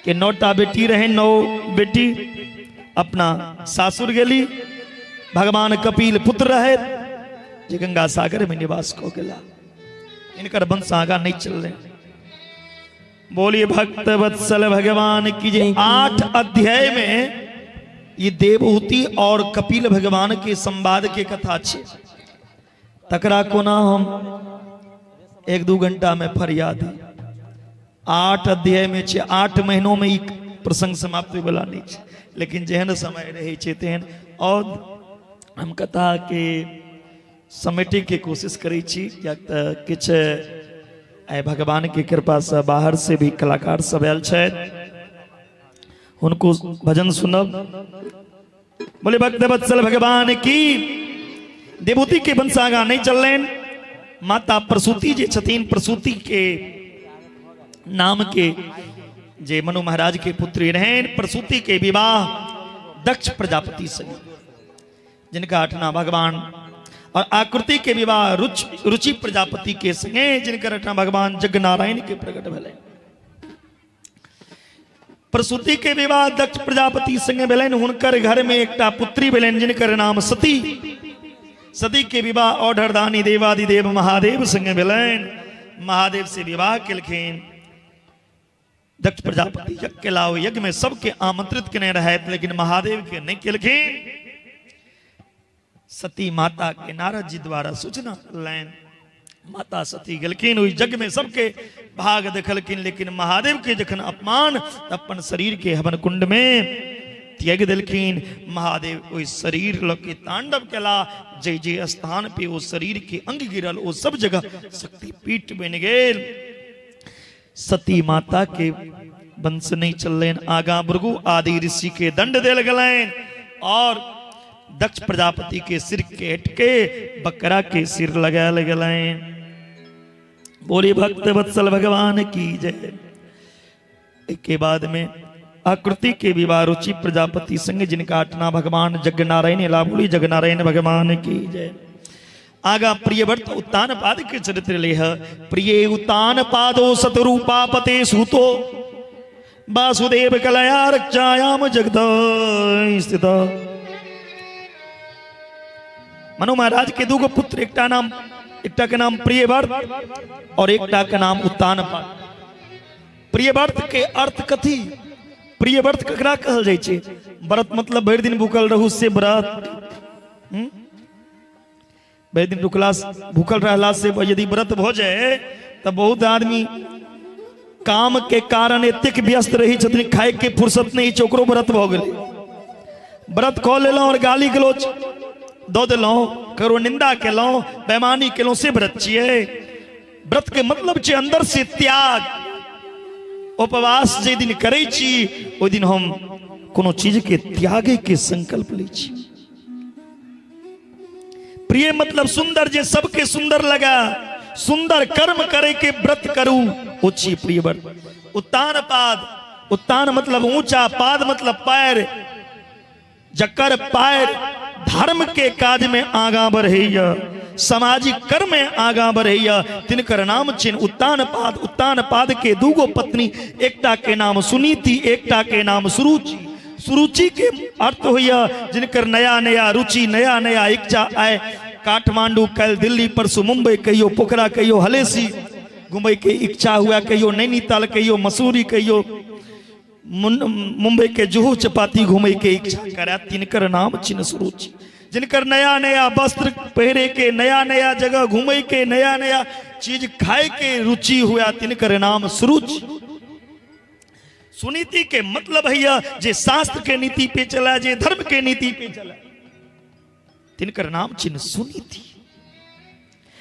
के 9टा बेटी रहे, 9 बेटी अपना सासुर गेली। भगवान कपिल पुत्र रहे जे गंगा सागर में निवास कऽ गेला। इनकर वंश आगा नहीं चल रहे। बोलिए भक्त वत्सल भगवान की जय। 8 अध्याय में ये देवहूति और कपिल भगवान के संवाद के कथा छे। तकरा कोना हम 1-2 घंटा में फरियाद दी। 8 अध्याय में छे, 8 महीनों में ई प्रसंग समाप्त होय वाला नहीं छे, लेकिन जेहन समय रहे छे तेहन। और हम कथा के समेटे के कोशिश करै छी, कियाक तऽ किछु आइ भगवान के कृपा से बाहर से भी कलाकार सब आयल छथि, हुनको भजन सुनब। बोले भक्त वत्सल भगवान की। देवहूति के वंश आगा नहीं चललनि। माता प्रसूति जे छथिन, प्रसूति के नाम के जे मनु महाराज के पुत्री रहनि, प्रसूति के विवाह दक्ष प्रजापति से, जिनका अठना भगवान, और आकृति के विवाह रुचि प्रजापति के संगे, जिनकर अठना भगवान जगनारायण के प्रकट भेलै। प्रसूति के विवाह दक्ष प्रजापति संगे भेलनि। हुनकर घर में एकटा पुत्री भेलनि जिनकर नाम सती। सती के विवाह औढरदानी देवादिदेव महादेव संगे भेलनि। महादेव से विवाह केलखिन। दक्ष प्रजापति यज्ञ केला, ओहि यज्ञ में सबके आमंत्रित केने रहथि, लेकिन महादेव के नहीं केलखिन। सती माता के नारद जी द्वारा सूचना लैन। माता सती गेलखिन, ओहि यज्ञ में सबके भाग देखलखिन, लेकिन महादेव के जखन अपमान त अपन शरीर के हवन कुंड में त्याग देलखिन। महादेव ओहि शरीर ल के तांडव केला। जे जे स्थान पे ओ शरीर के अंग गिरल, ओ सब जगह शक्तिपीठ बनि गेल। सती माता के वंश नहीं चललनि आगा। भृगु आदि ऋषि के दंड देल गेलनि और दक्ष प्रजापति के सिर काट के बकरा के सिर लगायल गेलनि। बोली भक्त वत्सल भगवान की जय। के बाद में आकृति के विवाह रुचि प्रजापति संग, जिनका अटना भगवान जगनारायण, लाभुली जगनारायण भगवान की जय। आगा प्रियव्रत उत्तान पाद के चरित्र ले है। प्रिय उत्तान पादो सतरूपापते सूतो वासुदेव कलया रक्षायाम जगत स्थित। मनु महाराज के दूगो पुत्र, एकटा नाम, एकटा के नाम प्रियव्रत और एकटा के नाम उत्तान पाद। प्रियव्रत के अर्थ कथी? प्रियव्रत ककरा कहल जाइ छै? व्रत मतलब भरि दिन भूखल रहू से व्रत। भरि दिन रुकला भूखल रहला से यदि व्रत भऽ जाय तऽ बहुत आदमी काम के कारण एतेक व्यस्त रहै छथिन, खाय के फुर्सत नहि छै, ओकरो व्रत भऽ गेलै। व्रत कऽ लेलहुँ आओर गाली गलौज दऽ देलहुँ, ककरो निंदा केलहुँ, बेमानी केलहुँ, से व्रत छियै? व्रत के मतलब छै अंदर से त्याग। उपवास जे दिन करै छी ओहि दिन हम कोनो चीज के त्यागे के संकल्प लै छी। प्रिय मतलब सुंदर, जे सबके सुंदर लगा, सुंदर कर्म करे के व्रत करू, ओ छी प्रिय व्रत। उत्तान पाद, उत्तान मतलब ऊंचा, पाद मतलब पैर, जकर पैर धर्म के काज में आगा बढ़ैया, सामाजिक कर्म में आगा बढ़ैया, तिनकर नाम छिन उत्तान पाद। उत्तान पाद के दूगो पत्नी, एकटा के नाम सुनीति, एकटा के नाम सुरुचि। सुरुचि के अर्थ होइया जिनकर नया नया रुचि, नया नया इच्छा आए, काठमांडू कल दिल्ली, परसों मुंबई, कहियो पोखरा, कहियो हलेसी घूमे के इच्छा हुआ, कहियो नैनीताल, कहियो मसूरी, कहियो मुंबई के जुहू चपाती घूमे के इच्छा करा, तिनकर नाम चिन्ह सुरुचि। जिनकर नया नया वस्त्र पहिरे के, नया नया जगह घूमे के, नया नया चीज खाए के रुचि हुआ, तिनकर नाम सुरुचि। सुनीति के मतलब है जे शास्त्र के नीति पे चला, जे धर्म के नीति पे चला, तिनकर नाम चिन्ह सुनीति।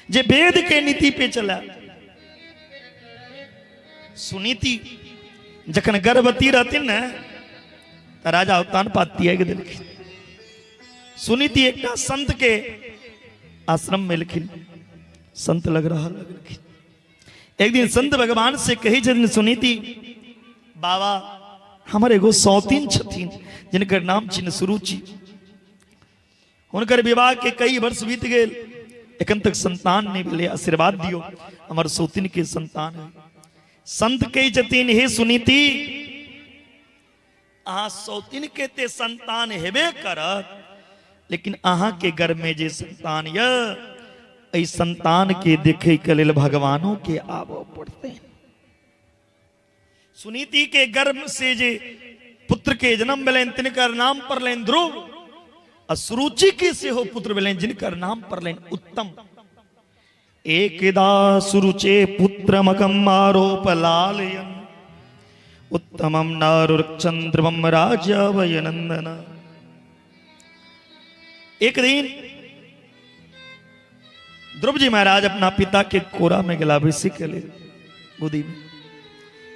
जे वेद के नीति पे चला। सुनीति जखन गर्भवती रहथिन ने त राजा उत्तान पाद त्याग देलखिन। सुनीति एकटा संत के आश्रम में एलखिन, संत लग रहा लगलखिन। एक दिन संत भगवान से कही छथिन सुनीति, बाबा हमर एगो सौतीन छथिन जिनकर नाम छिन सुरुचि, हुनकर विवाह के कई वर्ष बीत गेल, एखन तक संतान नहीं भेलै, आशीर्वाद दियौ हमर सौतीन के संतान है। संत कही छथिन हे सुनीति, अहाँ सौतीन के ते संतान हेबे करत, लेकिन अहाँ के गर्भ में जे संतान य, एहि संतान के देखे के लेल भगवानों के आबऽ पड़तै। सुनीति के गर्भ से जे पुत्र के जन्म भेलनि तिनकर नाम पड़लनि ध्रुव, आ सुरुचि के सेहो पुत्र भेलनि जिनकर नाम पड़लनि उत्तम। एकदा सुरुचे पुत्रमकम आरोप लालयन उत्तमम नारुरक्षन्द्रमम राजावयनंदन। एक दिन ध्रुव जी महाराज अपना पिता के कोरा में गेला बैसे के लेल, गोदी में।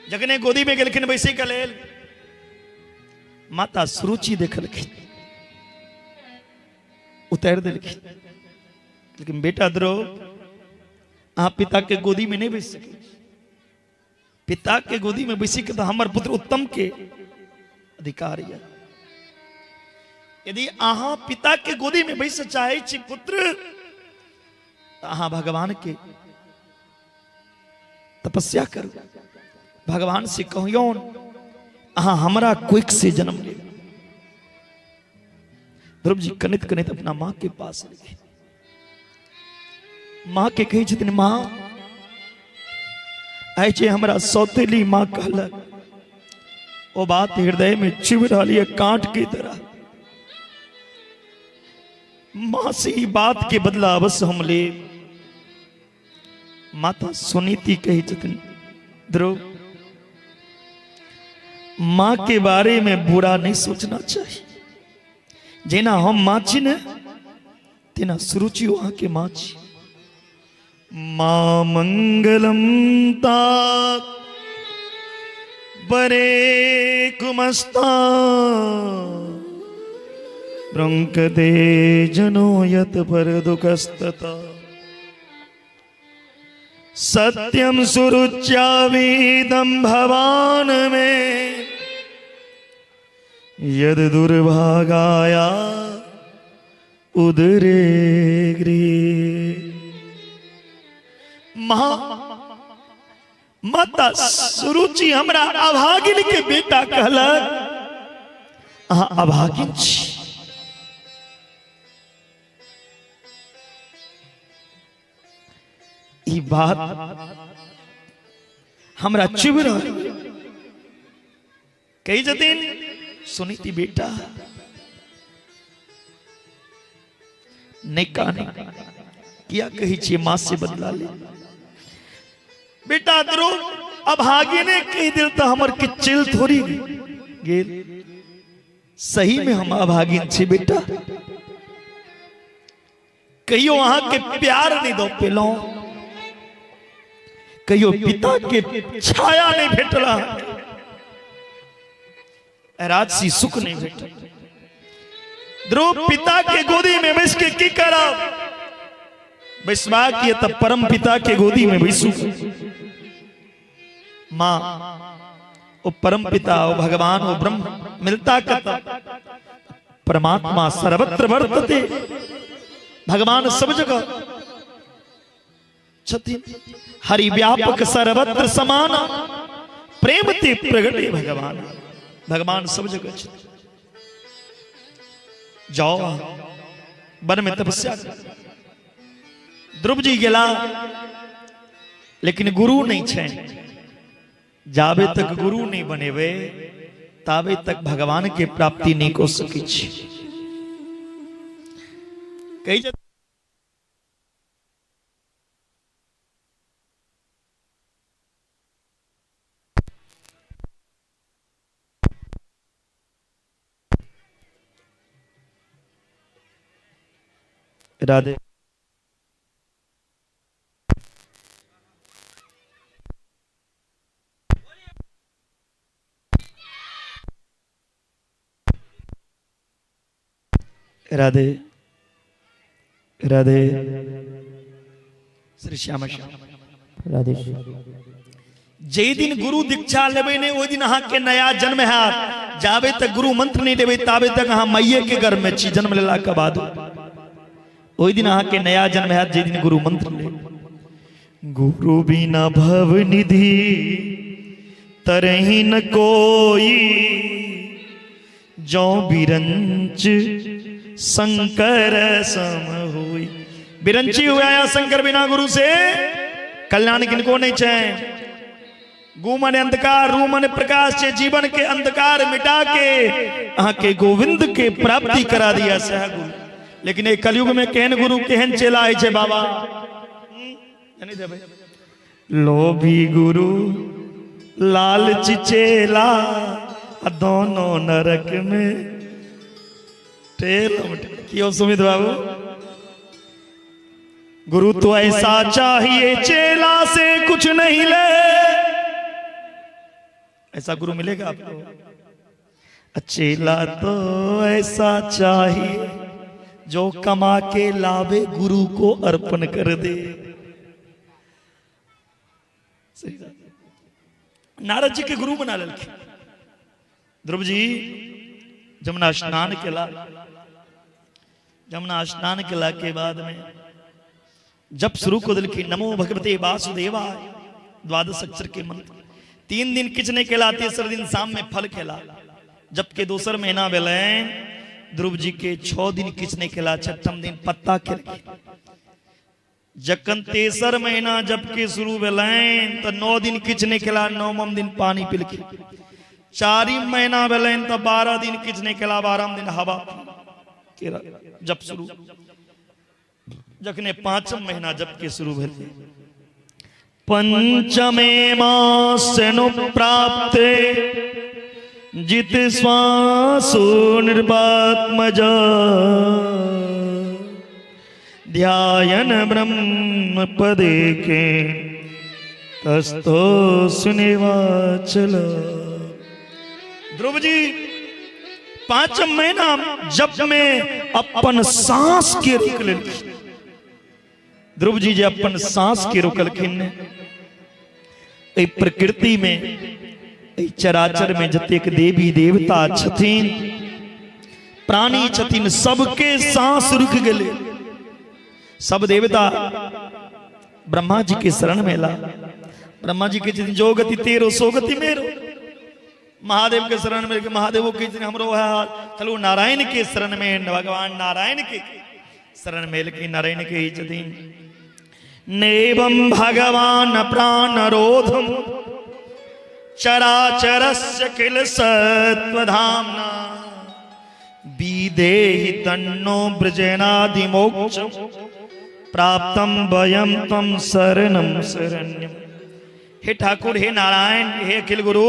जखने गोदी में गेलखिन बैसे के लेल, माता सुरुचि देखलखिन, उतारि देलखिन। लेकिन बेटा ध्रुव, अहाँ पिता के गोदी में नहीं बैस सके। पिता के गोदी में बैसी के तो हमर पुत्र उत्तम के अधिकार यऽ। यदि अहाँ पिता के गोदी में बैस चाहे छी पुत्र, तो अहाँ भगवान के तपस्या करू, भगवान से कहियौन अहाँ हमरा कोख से जन्म ले। ध्रुव जी कनित कनित अपना माँ के पास गेलखिन। माँ के कहै छथिन, माँ आइ जे हमरा सौतेली माँ कहलक ओ बात हृदय में चुभ रहल ये कांट की तरह। माँ से ई बात के बदला अवश्य हम लेब। माता सुनीति कहै छथिन, ध्रुव माँ के बारे में बुरा नहीं सोचना चाहिए। जेना हम माँ छी ने तेना सुरुचि अहाँ के माँ छी। माँ मंगलम तात बरे कुमस्ता ब्रंकते जनो यत पर दुखस्तता सत्यम सुरुच्यावीदम भवान में यद दुर्भागाया उदरे गृहे। माँ माता सुरुचि हमरा अभागिन के बेटा कहलक, अहाँ अभागिन छी। ई बात हमरा चुभ रहल। कही जतिन सुनीति बेटा नहीं काने किया कही छियै माँ से बदला ले। बेटा ध्रुव अभागिने कही दिल तो हमर के चिल थोड़ी गेल। सही में हम अभागिन छी बेटा, कहियो अहाँ के प्यार नहीं दो पेलौं, कहियो पिता के छाया नहीं भेटला, राजसी सुख नहीं भेटल। ध्रुव पिता के गोदी में बैस के की करब, बैसबा के तब परम पिता के गोदी में बैसू। माँ ओ परम पिता ओ भगवान ओ ब्रह्म मिलता कत, परमात्मा सर्वत्र वर्तते, भगवान सब जगह छथिन। हरि व्यापक सर्वत्र समान, प्रेम ते प्रगटे भगवान, भगवान सब जगह छथिन। जाओ वन में तपस्या। ध्रुव जी गेला लेकिन गुरु नहीं छे, जाबे तक गुरु नहीं बनेबे ताबे तक भगवान के प्राप्ति नहीं को सकै छी। कही राधे राधे राधे श्री श्याम श्याम राधे। जे दिन गुरु दीक्षा लेबै ने ओहि दिन अहाँ के नया जन्म हैत। जाबे तक गुरु मंत्र नहीं देबै ताबे तक अहाँ माइये के गर्भ में छी जन्म लेला के बाद। ओहि दिन अहाँ के नया जन्म हैत जे दिन गुरु मंत्र ले। गुरु बिना भव निधि तरही न कोई, जौ बिरंच शंकर सम हुई। बिरंची हुआ या शंकर बिना गुरु से कल्याण किनको नहीं चाहे। गु मन अंधकार, रू मन प्रकाश से जीवन के अंधकार मिटा के अहाँ के गोविंद के प्राप्ति करा दिया सह गुरु। लेकिन एक कलयुग में केहन गुरु केहन चेला है छे बाबा। लोभी गुरु लालची चेला दोनों नरक में टेल। क्यों सुमित बाबू, गुरु तो ऐसा चाहिए चेला से कुछ नहीं ले, ऐसा गुरु मिलेगा आपको? चेला तो ऐसा चाहिए जो कमा के लावे गुरु को अर्पण कर दे। नारद जी के गुरु बना ललखिन। ध्रुव जी जमुना स्नान केला, जमुना स्नान केला के बाद में जब शुरू को दिलखिन नमो भगवते वासुदेवाय द्वादश अक्षर के मंत्र। 3 दिन किछ नहीं केला, तेसर दिन शाम में फल खेला। जबकि दोसर महीना भेलनि ध्रुव जी के 6 दिन किछ नहीं खेला, 6ठम दिन पत्ता खेलखिन। जखन तेसर महीना जबकि शुरू भेलनि तो 9 दिन किछ नहीं खेला, 9म दिन पानी पिलखिन। 4 महीना भेलनि तो 12 दिन किछ नहीं खेला, 12म दिन हवा जब शुरू। जखने 5म महीना जबकि शुरू भेलै पंचमे मासनु प्राप्ते जित श्वासो निर्वात्मज ध्यायन ब्रह्म पदे के तस्थो सुनिवाचल। ध्रुव जी 5 महीना जब में अपन सांस के रोक लेलखिन। ध्रुव जी जे अपन सांस के रोकलखिन एहि प्रकृति में एहि चराचर में जतेक देवी देवता छथिन प्राणी छथिन सबके सांस रुक गेलै। सब देवता ब्रह्मा जी के शरण में ला। ब्रह्मा जी के जो गति तेरो सो गति मेरो। महादेव के शरण में महादेव के हमरो वह हाल। चलो नारायण के शरण में, भगवान नारायण के शरण में लेकिन नारायण के ही छथिन। नेवं भगवान प्राणरोधम चराचरस्य किल सत्वधाम्ना विदेहि तन्नो ब्रजनादिमोक्षं प्राप्तं वयं त्वं शरणं शरण्यम। हे ठाकुर, हे नारायण, हे अखिल गुरु,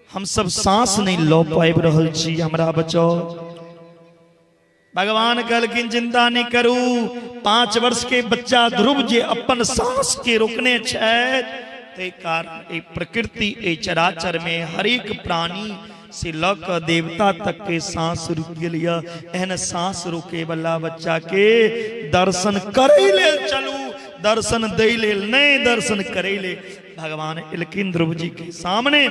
हम सब सांस नहीं लो पाबि रहल छी, हमरा बचाओ। भगवान कहलखिन चिंता नहीं करू, 5 वर्ष के बच्चा ध्रुव जे अपन सांस के रोकने छथि, ताहि कारण एहि प्रकृति एहि चराचर में हरेक प्राणी से ल क देवता तक के सांस रुकि गेल यऽ। एहन सांस रोके वाला बच्चा के दर्शन करै लेल चलू, दर्शन दै लेल नहीं, दर्शन करै लेल। भगवान एलखिन ध्रुव जी के सामने।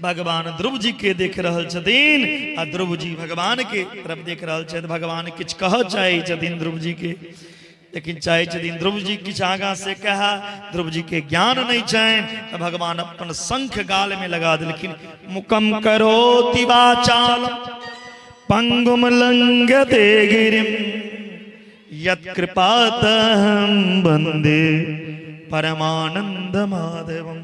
भगवान ध्रुव जी के देख रहल छथिन आ ध्रुव जी भगवान के तरफ देख रहल छथि। भगवान किछु कहऽ चाहै छथिन ध्रुव जी के, लेकिन चाहे छथिन ध्रुव जी किछु आगाँ से कहा, ध्रुव जी के ज्ञान नहीं छनि तऽ भगवान अपन शंख गाल में लगा देलखिन। मुकम करोति वाचालम पंगुम लंघते गिरिम यत्कृपातहं वंदे परमानंद माधवम।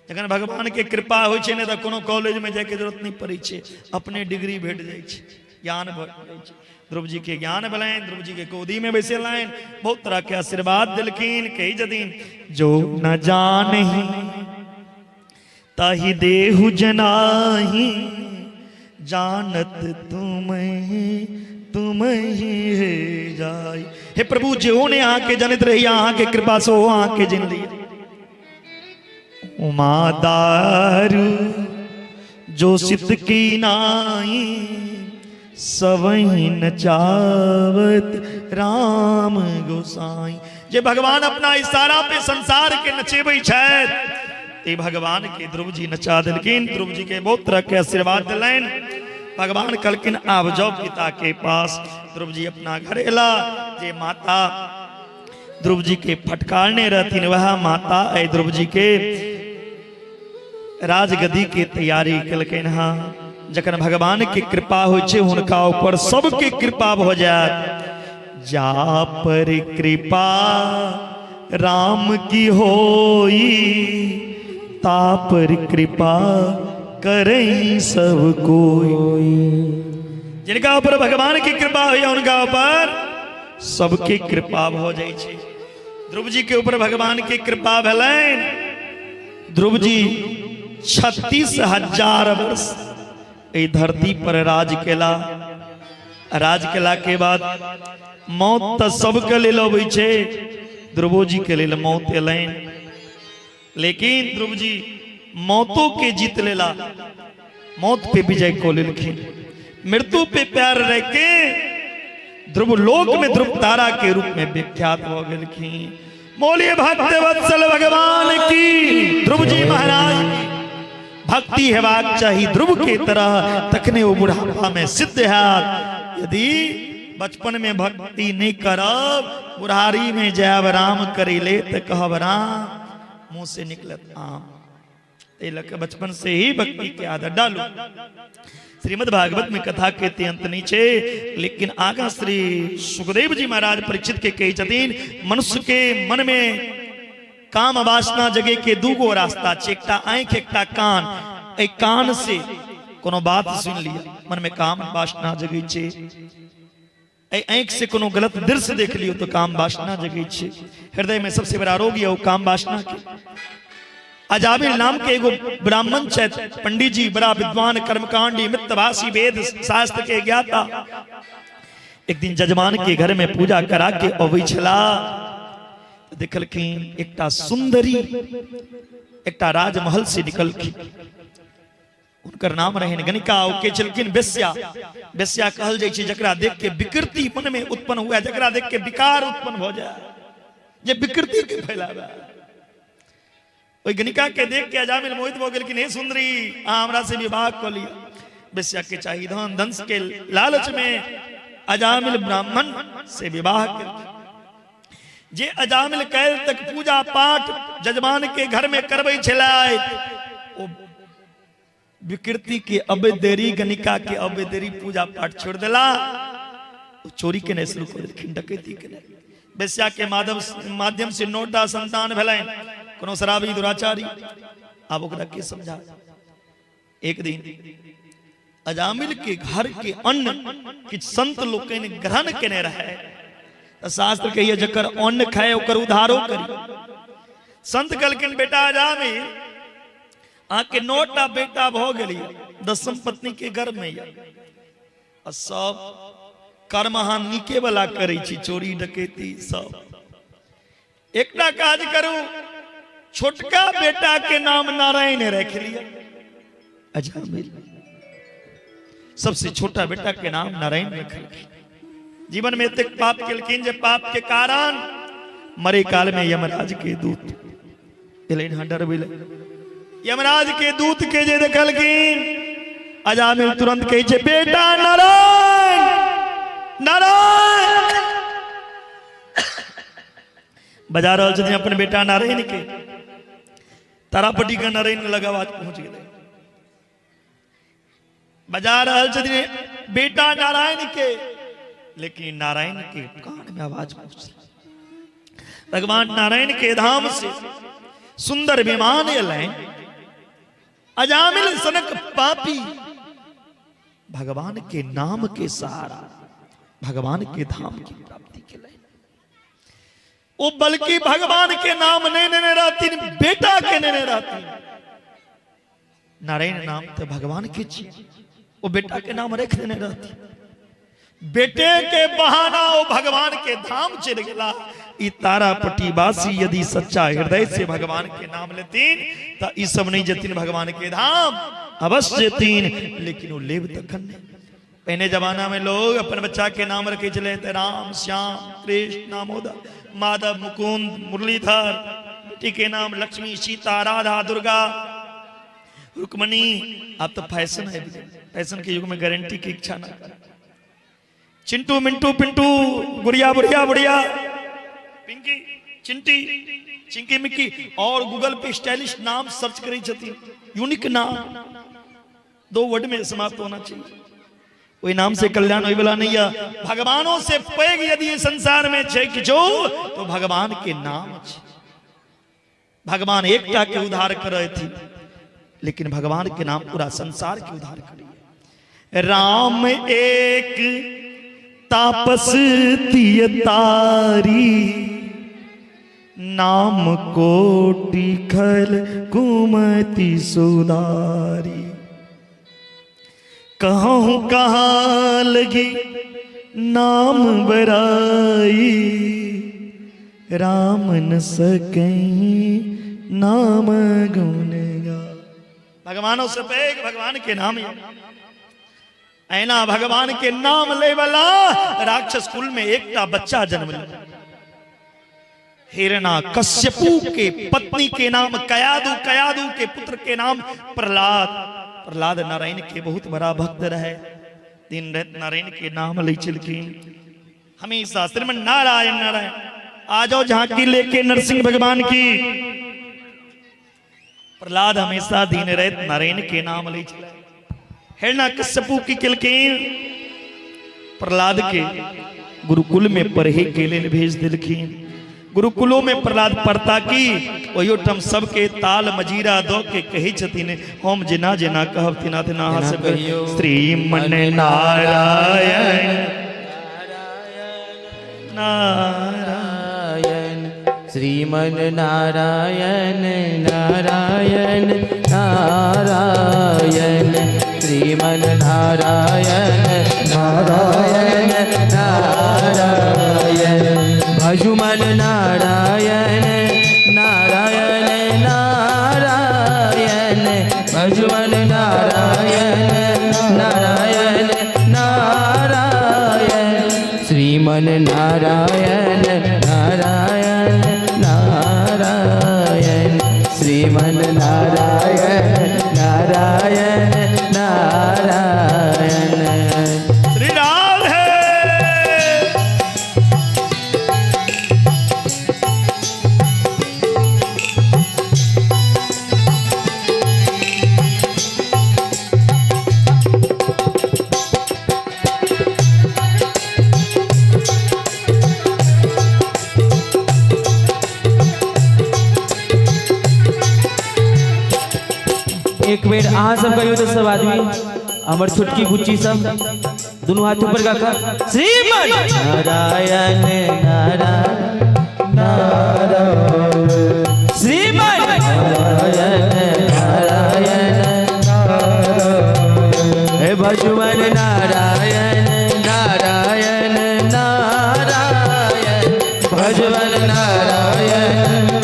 जखन भगवान के कृपा होइ छै ने तऽ कोनो कॉलेज में जायके जरूरत नहीं पड़ै छै, अपने डिग्री भेट जाइ छै, ज्ञान भेट जाइ छै। ध्रुव जी के ज्ञान भेलनि, ध्रुव जी के गोदी में बैसेलनि, बहुत तरह के आशीर्वाद देलखिन। कहै छथिन जो न जानही ताहि देहु जनाही, जानत तुमहि हे जाय। हे प्रभु, जे ओ ने अहाँके जनैत रही, अहाँके कृपा से ओ अहाँके जानि लिअ। उमा दारू जो सित की नाई, सबही नचावत राम गोसाई। जे भगवान अपना इशारा पे संसार के नचेबै छथि, ते भगवान के ध्रुव जी नचा देलखिन। ध्रुव जी के बहुत तरह के आशीर्वाद देलनि। भगवान कहलखिन आब जाओ पिता के पास। ध्रुव जी अपना घर एला। जे माता ध्रुव जी के फटकारने रहथिन वह माता ऐ ध्रुव जी के राजगद्दी के तैयारी केलखिन। हाँ, जखन भगवान के कृपा होइ छै हुनका ऊपर सबके कृपा भऽ जायत। जा पर कृपा राम की होई, ता पर कृपा करई सब कोई। जिनका ऊपर भगवान की कृपा होइए उनका ऊपर सबके कृपा भऽ जाइ छै। ध्रुव जी के ऊपर भगवान के कृपा भेलनि। ध्रुव जी 36,000 वर्ष एहि धरती पर राज केला। राज केला के बाद मौत तऽ सबके लेल अबै छै, ध्रुवो जी के लेल मौत एलनि, लेकिन ध्रुव जी मौतों के जीत लेला, मौत पे विजय को लेलखिन। मृत्यु पे प्यार रह के ध्रुव लोक में ध्रुव तारा के रूप में विख्यात हो गेलखिन। बोलिए भक्त वत्सल भगवान की। ध्रुव जी महाराज की भक्ति हेबाक चाही ध्रुव के तरह, तखने वो बुढ़ापा में सिद्ध हैत। यदि बचपन में भक्ति नहीं करब, बुढ़ारी में जायब राम करेले तो कहब राम, मुंह से निकलत आम। ताहि लऽ कऽ बचपन से ही भक्ति के आदत डालू। श्रीमद् भागवत में कथा के अंत नहीं छै, लेकिन आगा श्री सुखदेव जी महाराज परीक्षित के कहै छथिन, मनुष्य के मन में काम वासना जगे के दूगो रास्ता छै, एकटा आँखि एकटा कान। एहि कान से कोनो बात सुनि लिअ, मन में काम वासना जगै छै। एहि आँखि से कोनो गलत दृश्य देख लियौ तो काम वासना जगै छै। हृदय में सबसे बड़ा रोग यऽ ओ काम वासना के। अजामिल नाम के एगो ब्राह्मण छथि, पंडित जी, बड़ा विद्वान, कर्मकांडी, मित्रभाषी, वेद शास्त्र के ज्ञाता। एक दिन जजमान के घर में पूजा करा के अबै छला, देखलखिन एकटा सुंदरी एकटा राजमहल से निकलखिन। हुनकर नाम रहनि गणिका। ओ के छलखिन वेश्या। वेश्या कहल जाइ छै जकरा देख के विकृति मन में उत्पन्न हुआ, जकरा देख के विकार उत्पन्न भऽ जाए, जे विकृति के फैलावे। ओहि गणिका के देख के अजामिल मोहित भऽ गेलखिन। हे सुंदरी, अहाँ हमरा से विवाह कऽ लिअ। वेश्या के चाही धन, धन के लालच में अजामिल ब्राह्मण से विवाह केलखिन। जे अजामिल काल्हि तक पूजा पाठ जजमान के घर में करबै छलथि, ओ विकृति के अबैत देरी, गणिका के अबैत देरी पूजा पाठ छोड़ देला। ओ चोरी केनाइ शुरू कऽ देलखिन, डकैती केनाइ। वेश्या के माध्यम से 9टा संतान भेलनि, कोनो शराबी दुराचारी। आब ओकरा के समझा? एक दिन अजामिल के घर के अन्न किछु संत लोकनि ग्रहण केने रहे, तऽ शास्त्र कहिए जकर अन्न खाए ओकर उद्धारो करी। संत कहलखिन बेटा अजामिल, अहाँके 9टा बेटा भऽ गेल, 10म पत्नी के गर्भ में यऽ, आ सब कर्म अहाँ नीके वाला करै छी, चोरी डकैती सब। एकटा काज करू, छोटका बेटा के नाम नारायण रख लिया। अजामिल सबसे छोटा बेटा के नाम नारायण रखलखिन। जीवन में एतेक पाप केलखिन जे पाप के कारण मरे काल में यमराज के दूत एलनि हँ डरबै लए। यमराज के दूत के जे देखलखिन अजामिल तुरंत कहै छै बेटा नारायण नारायण। बजा रहल छथिन अपन बेटा नारायण के। तारापट्टी के नारायण लग आवाज पहुंच गेलै। बजा रहल छथिन बेटा नारायण के, लेकिन नारायण के कान में आवाज पहुंचल। भगवान नारायण के धाम से सुंदर विमान एलनि। अजामिल सनक पापी भगवान के नाम के सहारा भगवान के धाम की प्राप्ति के लिए, वो बल्कि भगवान के नाम नहीं लेने रहतीन, बेटा के लेने रहतीन। नारायण नाम तो भगवान के छी, वो बेटा के नाम रख देने रहती। बेटे के बहाना वो भगवान के धाम चल गया। ई तारापट्टी वासी यदि सच्चा हृदय से भगवान के नाम लेतीन तो ई सब नहीं जेतीन भगवान के धाम, अवश्य जेतीन, लेकिन वो लेब तखन नहीं। पहले जमाना में लोग अपन बच्चा के नाम रखे चले थे राम, श्याम, कृष्ण, दामोदर, माधव, मुकुंद, मुरलीधर। बेटी के नाम लक्ष्मी, सीता, राधा, दुर्गा, रुक्मणी। अब तो फैशन है, फैशन के युग में गारंटी की इच्छा ना कर। चिंटू, मिंटू, पिंटू, गुड़िया, बुढ़िया, बुढ़िया, पिंकी, चिंटी, चिंकी, मिक्की। और गूगल पे स्टाइलिश नाम सर्च करी छथिन, यूनिक नाम, 2 वर्ड में समाप्त होना चाहिए। ओहि नाम से कल्याण होय वाला नहीं है। भगवानों से पैघ यदि संसार में छै किछो तो भगवान के नाम छै। भगवान एकटा के उद्धार करे थी, लेकिन भगवान के नाम पूरा संसार के उद्धार करिए। राम एक तापस तिय तारी, नाम कोटि खल कुमति सुधारी। कहूँ कहाँ लगी नाम बराई, राम न सकहीं नाम गुण गा। भगवानों से पैघ भगवान के नाम है। ऐना भगवान के नाम ले वाला राक्षस कुल में एकटा बच्चा जन्म ले। हिरणा कश्यपु के पत्नी के नाम कयादु, कयादु के पुत्र के नाम प्रहलाद। प्रहलाद नारायण के बहुत बड़ा भक्त रहे, दिन रात नारायण के नाम ले चलखिन, हमेशा श्रीमन नारायण नारायण। आ जाओ झांकी लेके नरसिंह भगवान की। प्रहलाद हमेशा दिन रात नारायण के नाम ले चले। हिरणा कश्यपु की केलखिन, प्रहलाद के गुरुकुल में पढ़े के लेल भेज दिलखिन। गुरुकुलों में प्रहलाद पढ़ता की ओहियो ठाम सबके ताल मजीरा दो के कहै छथिन हम जेना जेना कहब तेना तेना अहाँ सब श्रीमन नारायण नारायण श्रीमन नारायण नारायण नारायण श्रीमन नारायण नारायण नारायण भजुमन नारायण नारायण नारायण भजुमन नारायण नारायण नारायण श्रीमन नारायण नारायण नारायण श्रीमन नारायण नारायण नारायण श्री राधे। एक बेर अहाँ सब कहियो तऽ सब आदमी हमर छोटकी बुच्ची सब दुनू हाथ ऊपर कऽ कऽ श्रीमन नारायण नारायण नारायण श्रीमन नारायण नारायण हे भगवान नारायण नारायण नारायण भगवान नारायण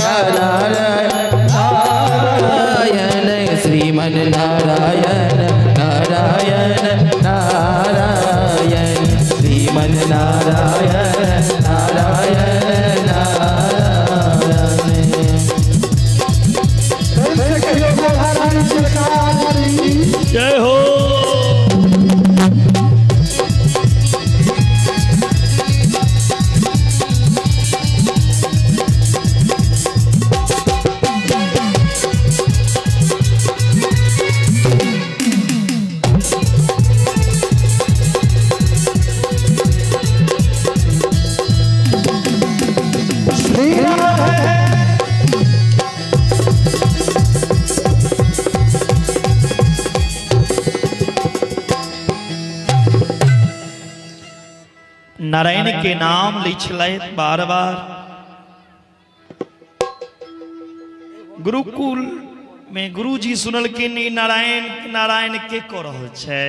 नारायण नारायण श्रीमन नारायण नारायण नारायण श्रीमन नारायण नारायण नारायण। जय हो। नारायण के नाम लै छलथि बार बार। गुरुकुल में गुरुजी सुनलखिन ई नारायण नारायण के कऽ रहल छै,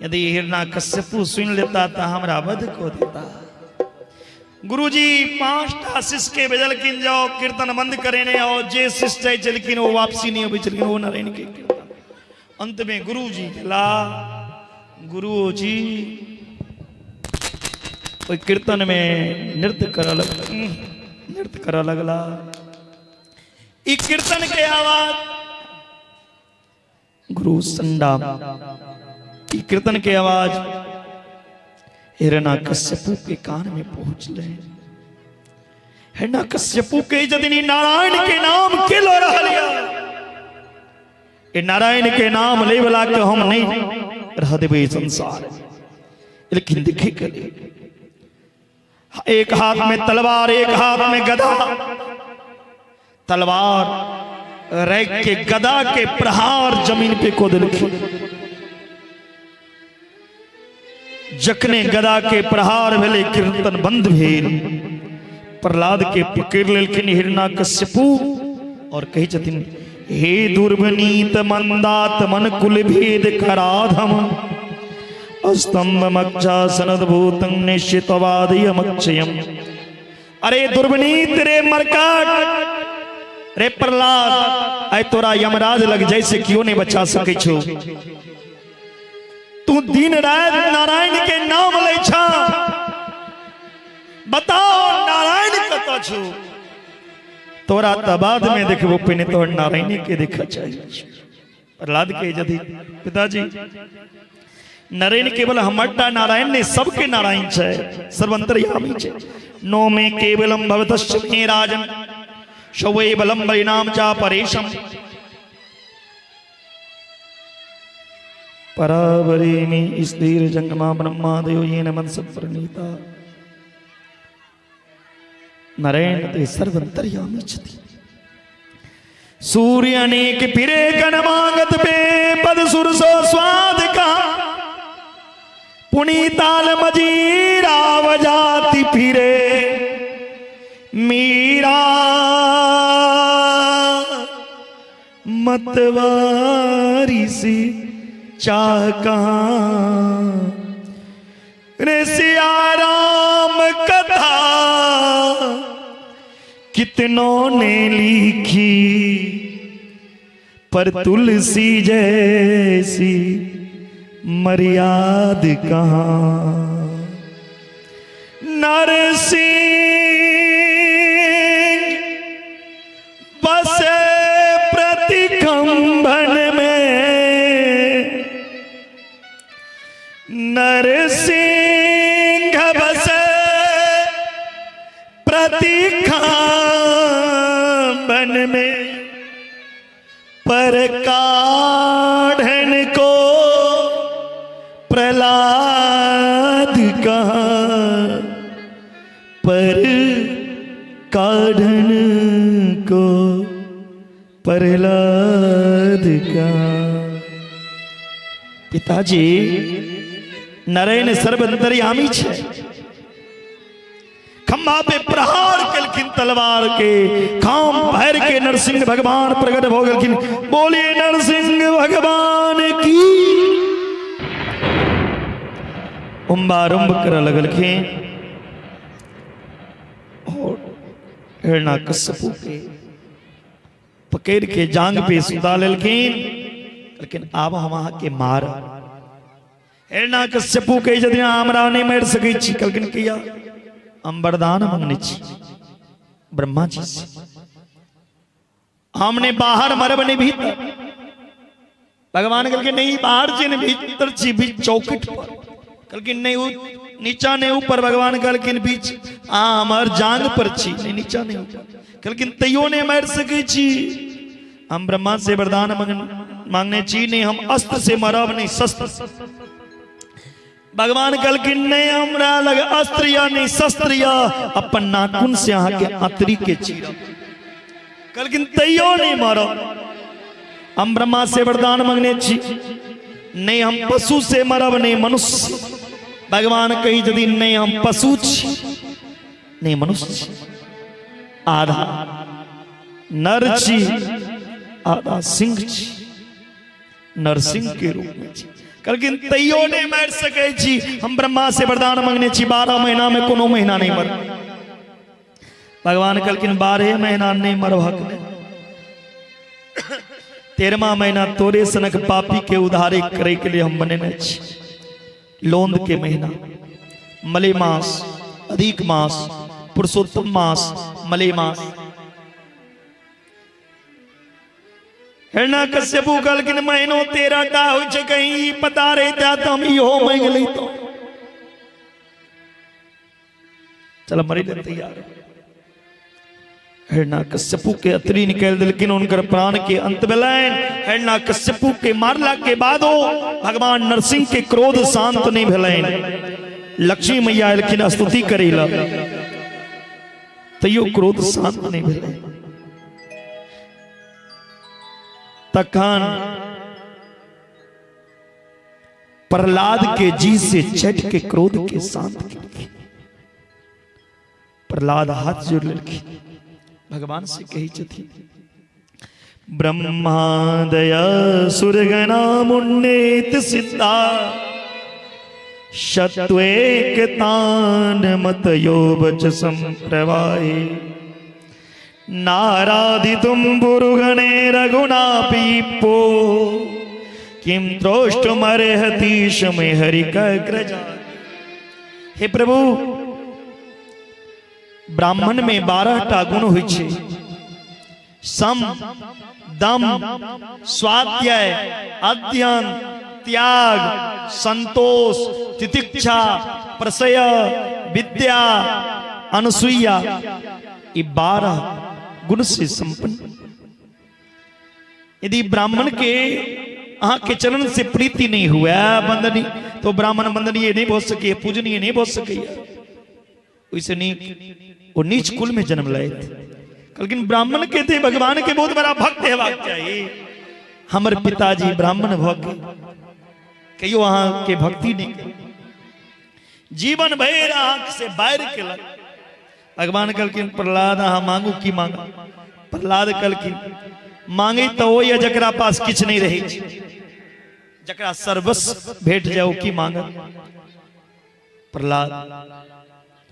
यदि हिरण्यकश्यपु सुनि लेता तऽ हमरा वध कऽ देता। गुरुजी 5टा शिष्य के भेजलखिन, जाओ कीर्तन बंद करेने आओ। जे शिष्य जाइ छलखिन ओ वापसी नहीं अबै छलखिन, ओ नारायण के कीर्तन। अंत में गुरुजी गेला, गुरुजी ओहि कीर्तन में नृत्य करऽ लगला। ई कीर्तन के आवाज गुरु संडा, ई कीर्तन के आवाज हिरण्यकश्यपु के कान में पहुंचले। हिरण्यकश्यपु के जदि नारायण के नाम के लो रहल या, ए नारायण के नाम ले वाला के हम नहीं रह देबै संसार। लेकिन देखे के लिए एक हाथ में तलवार, एक हाथ में गदा, तलवार रैक के गदा के प्रहार जमीन पे को देलखिन। जखने गदा के प्रहार भेलै कीर्तन बंद भेल। प्रहलाद के पकड़ लेलखिन हिरण्यकश्यपु और कहै छथिन, हे दुर्वनीत मंदात मन कुल भेद कराधम स्तंभ मक्षा सनद्भूतं निश्चितवादयमक्षयम। अरे दुर्वनीत रे मरकाट रे प्रहलाद, आइ तोरा यमराज लग जैसे क्यों नहीं बचा सकै छौ। तू दिन रात नारायण के नाम लै छ, बताओ नारायण कतऽ छौ। तोरा तऽ बाद में देखबो, पहिने तोहर नारायण के देखा चाहिए। प्रहलाद के यदि पिताजी नारायण केवल हमरटा नारायण ने सबके नारायण छै, सर्वंतर्यामी छै। नो मे केवलम भवतश्च मे राजन शवै बलम बलिनाम चा परेशम परावरे मे स्थिर जंगमा ब्रह्मादयो येन मन प्रणीता। नारायण ते सर्वंतर्यामी छथि। सूर्य अनेक फिरे गणमागत पे पद सुर सो स्वाद का पुनीताल मजीरा वजाती फिरे मीरा मतवारी सी चाह कहाँ रे सिया राम कथा कितनों ने लिखी पर तुलसी जैसी मर्याद कहाँ। नरसिंह बसे प्रतिकंबन में, नरसिंह बसे प्रतिकंबन में, पर काढ़न को प्रहलाद कहाँ, पर काढ़न को प्रहलाद राधिका। पिताजी नारायण सर्व अंतर्यामी छै। खंभा पे प्रहार केलखिन तलवार के, खाम भर के नरसिंह भगवान प्रकट भ गेलखिन। बोलिए नरसिंह भगवान की। उम्बारुम्ब करऽ लगलखिन और हिरण्यकश्यपु के पकड़ के जांग पे सुता लेलखिन। कहलखिन आब हम अहाँके मारब। हिरण्यकश्यपु कहै छथिन हमरा नहि मारि सकै छी। कहलखिन किया? हम वरदान मंगने छी ब्रह्मा जी से, हम ने बाहर मरब नहीं भीतर। भगवान कहलखिन नहीं बाहर छी ने भीतर छी, बीच चौखट पर। कहलखिन नहीं नीचा नहीं ऊपर। भगवान कहलखिन बीच आ हमर जांग पर छी, नहीं नीचा नहीं ऊपर। कहलखिन तैयो नहीं मारि सकै छी, हम ब्रह्मा से वरदान मांगने छी, नहीं हम अस्त्र से मरब नहीं शस्त्र से। भगवान कहलखिन नहीं हमरा लग अस्त्र या नहीं शस्त्र या, अपन नाखून से अहाँ के अतरी के चीरब। कहलखिन तैयो नहीं मरब, हम ब्रह्मा से वरदान मांगने छी, नहीं हम पशु से मरब नहीं मनुष्य से। भगवान कही यदि नहीं हम पशु छी नहीं मनुष्य छी, आधा नर छी आधा सिंह छी, नरसिंह के रूप में छी। कहलखिन तैयो नहीं मारि सकै छी, हम ब्रह्मा से वरदान मांगने छी, 12 महीना में कोनो महीना नहीं मर। भगवान कहलखिन 12 महीना नहीं मरबहक नहीं, 13वां महीना तोरे सनक पापी के उद्धारे करे के लिए हम बनेने छी। लोंद के महीना, मले मास, अधिक मास, पुरुषोत्तम मास, मले मास। हिरण्यकश्यपु कहलखिन महीनो 13 टा होइ छै, कहीं ई पता रहितै तऽ हम इहो मांगि लैतहुँ। चल मरे ले तैयार। हिरण्यकश्यपु के अतरी निकालि देलखिन, हुनकर प्राण के अंत भेलनि। हिरण्यकश्यपु के मारला के बादो भगवान नरसिंह के क्रोध शांत नहीं भेलनि। लक्ष्मी मैया एलखिन स्तुति करै लए, तैयो क्रोध शांत नहीं भेलै। तखन प्रहलाद के जी से चट के क्रोध के शांत केलखिन। प्रहलाद हाथ जोड़ लेलखिन, भगवान से कहै छथिन ब्रह्मादय सुरगणा मुन्नेत सिद्धा सत्वेकतान मतयो वच संप्रवाहे नाराधितुं पुरुगणे रघुनापीपो किं त्रोष्टुमर्हति शमे हरिकग्रजा। हे प्रभु, ब्राह्मण में 12 टा गुण होइ छै, सम दम स्वाध्याय अध्ययन त्याग संतोष तितिक्षा प्रसय विद्या अनुसूया, ये 12 गुण से संपन्न। यदि ब्राह्मण के अहाँ के चरण से प्रीति नहीं हुआ बंदनी, तो ब्राह्मण बंदनीय नहीं भऽ सकैए, पूजनीय नहीं भऽ सकैए। ओहिसँ नीक ओ नीच कुल में जन्म लैत। कहलखिन ब्राह्मण के थे भगवान के बहुत बड़ा भक्त हेबाक चाही। हमर पिताजी ब्राह्मण भऽ के कहियो अहाँ के भक्ति नहीं केलक, जीवन भरि अहाँ से बाहर केलक। भगवान कहलखिन प्रहलाद अहाँ मांगू की मांगू। प्रहलाद कहलखिन मांगे तो ओ यऽ जकरा पास किछु नहीं रहै छै, जकरा सर्वस्व भेट जाए ओ की मांगत। प्रहलाद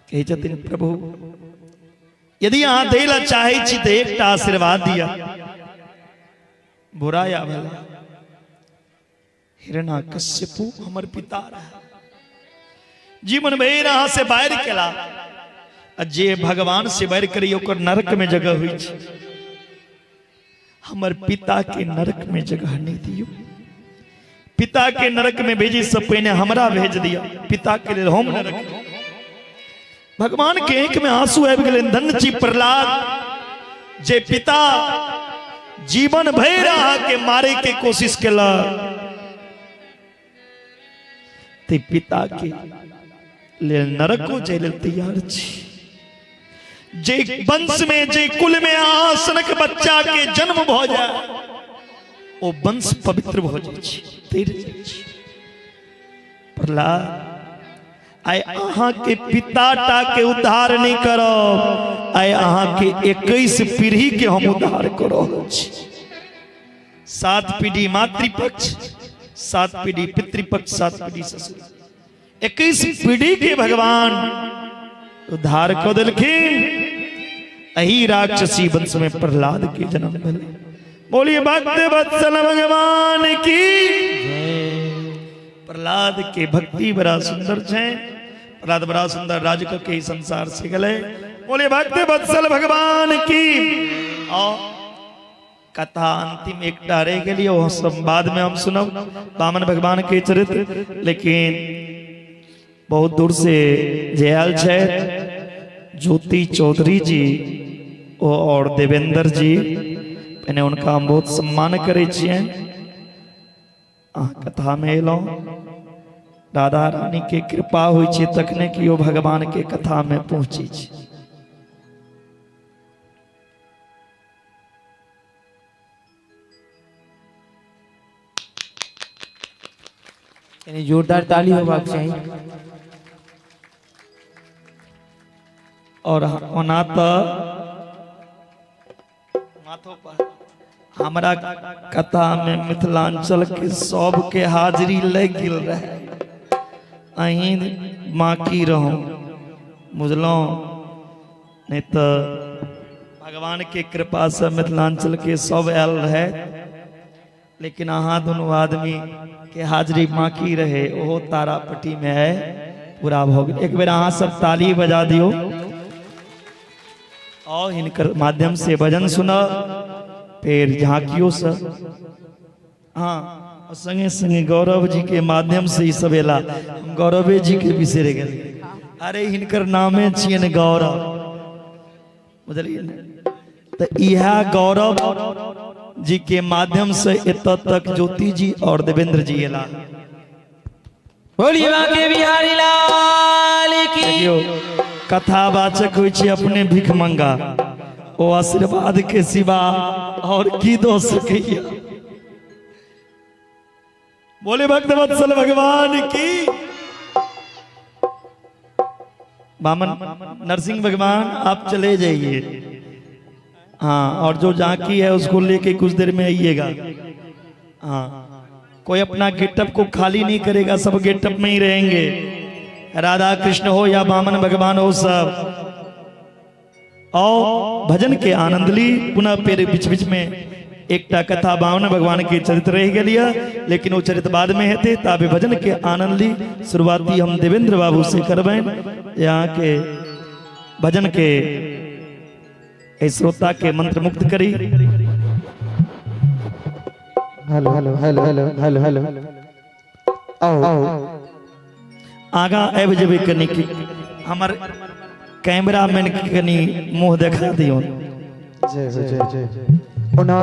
कहै छथिन प्रभु यदि अहाँ दै लए चाहै छी तऽ एकटा आशीर्वाद दिअ, बुरा या भला। हिरण्यकश्यपु हमर पिता रहे, जीवन भरि अहाँ से बाहर केला, आ जे भगवान से बैर करी ओकर नरक में जगह होइ छै। हमर पिता के नरक में जगह नहीं दियौ, पिता के नरक में भेजी से पहिने हमरा भेज दिया, पिता के लेल हम नरक। भगवान के आंखि में आंसू आबि गेलनि। धन्य छी प्रहलाद, जे पिता जीवन भरि अहाँ के मारे के कोशिश केलक, ते पिता के लेल नरको जाय लेल तैयार छी। जे वंश में जे कुल में अहाँ सनक बच्चा के जन्म भऽ जाय, ओ ओ वंश पवित्र भऽ जाइ छै, तैर जाइ छै। प्रहलाद, आइ अहाँके पिता टा के उद्धार नहि करब, आइ अहाँके 21 पीढ़ी के हम उद्धार कऽ रहल छी। 7 पीढ़ी मातृपक्ष, 7 पीढ़ी पितृपक्ष, 7 पीढ़ी ससुर, 21 पीढ़ी के भगवान उद्धार कऽ देलखिन। एही राक्षसी वंश में प्रहलाद के जन्म भेलै। बोलिए भक्त वत्सल भगवान की। प्रहलाद के भक्ति बड़ा सुंदर छै, प्रहलाद बड़ा सुंदर राज के संसार से गले। बोलिए भक्त वत्सल भगवान की। और कथा अंतिम एकटा रह गेली, ओ सब बाद में हम सुनब वामन भगवान के चरित्र। लेकिन बहुत दूर से जे आयल छै ज्योति चौधरी जी ओ और देवेंद्र जी, पहिने हुनका हम बहुत सम्मान करै छियनि। अहाँ कथा में एलहुँ, राधा रानी के कृपा होइ छै तखने केओ भगवान के कथा में पहुँचै छै। यानी जोरदार ताली होबाक चाही। और ओना तऽ माथो पर हमरा कथा में मिथिलांचल के सबके हाजिरी लग गेल रहे, अहीं बाकी रहूं, बुझलहुँ? नहीं तो भगवान के कृपा से मिथिलांचल के सब आयल रहे, लेकिन अहाँ दोनों आदमी के हाजिरी बाकी रहे, ओहो तारापट्टी में है पूरा भऽ गेल। एक बेर अहाँ सब ताली बजा दियौ और हिनकर माध्यम से भजन सुनब, फिर झांकियो से। हाँ, और संगे संगे गौरव जी के माध्यम से ई सब एला। हम गौरवे जी के बिसरि गेलियै। अरे हिनकर नामे छियनि गौरव, बुझलियै ने? तऽ इएह गौरव जी के माध्यम से एतऽ तक ज्योति जी और देवेंद्र जी एला। बोलिए बांके बिहारी लाल की। देखियौ, कथावाचक होइ छै अपने भीख मंगा, ओ आशीर्वाद के सिवा और की दऽ सकैया। बोले भक्त वत्सल भगवान की। वामन नरसिंह भगवान आप चले जाइए, हाँ, और जो झांकी है उसको लेके कुछ देर में आइएगा। हाँ, कोई अपना गेटअप को खाली नहीं करेगा, सब गेटअप में ही रहेंगे। राधा कृष्ण हो या वामन भगवान हो, सब और भजन के आनंद ली। पुनः फिर बीच बीच में एकटा कथा वामन भगवान के चरित्र रह गेलिया, लेकिन वो चरित्र बाद में हेतै, ताबे भजन के आनंद ली। शुरुआती हम देवेंद्र बाबू से करबनि, यहाँ के भजन के एहि श्रोता के मंत्र मुक्त करी। Hello hello hello hello hello hello आओ आगा आबि जेबै कनी, हमर कैमरामैन के कनी मुंह देखा दियौ। जय हो जय जय। ओना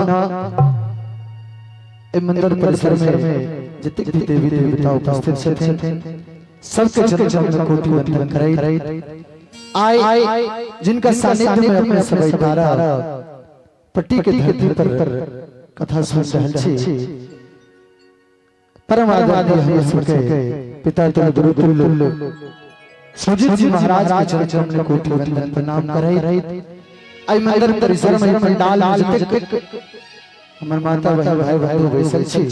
एहि मंदिर परिसर में जतेक भी देवी देवता उपस्थित छथिन, सबके चरण में कोटि वंदन करैत आइ जिनका सानिध्य में अपने सब तारा पट्टी के धरती पर कथा सुन रहल छी, परम आदरणीय हमर सबके पिता तुल्य गुरु तुल्य सुजीत जी महाराज के चरण में कोटि वंदन प्रणाम करैत आइ मंदिर परिसर में पंडाल में जतेक हमर माता बहिन भाई बंधु बैसल छी,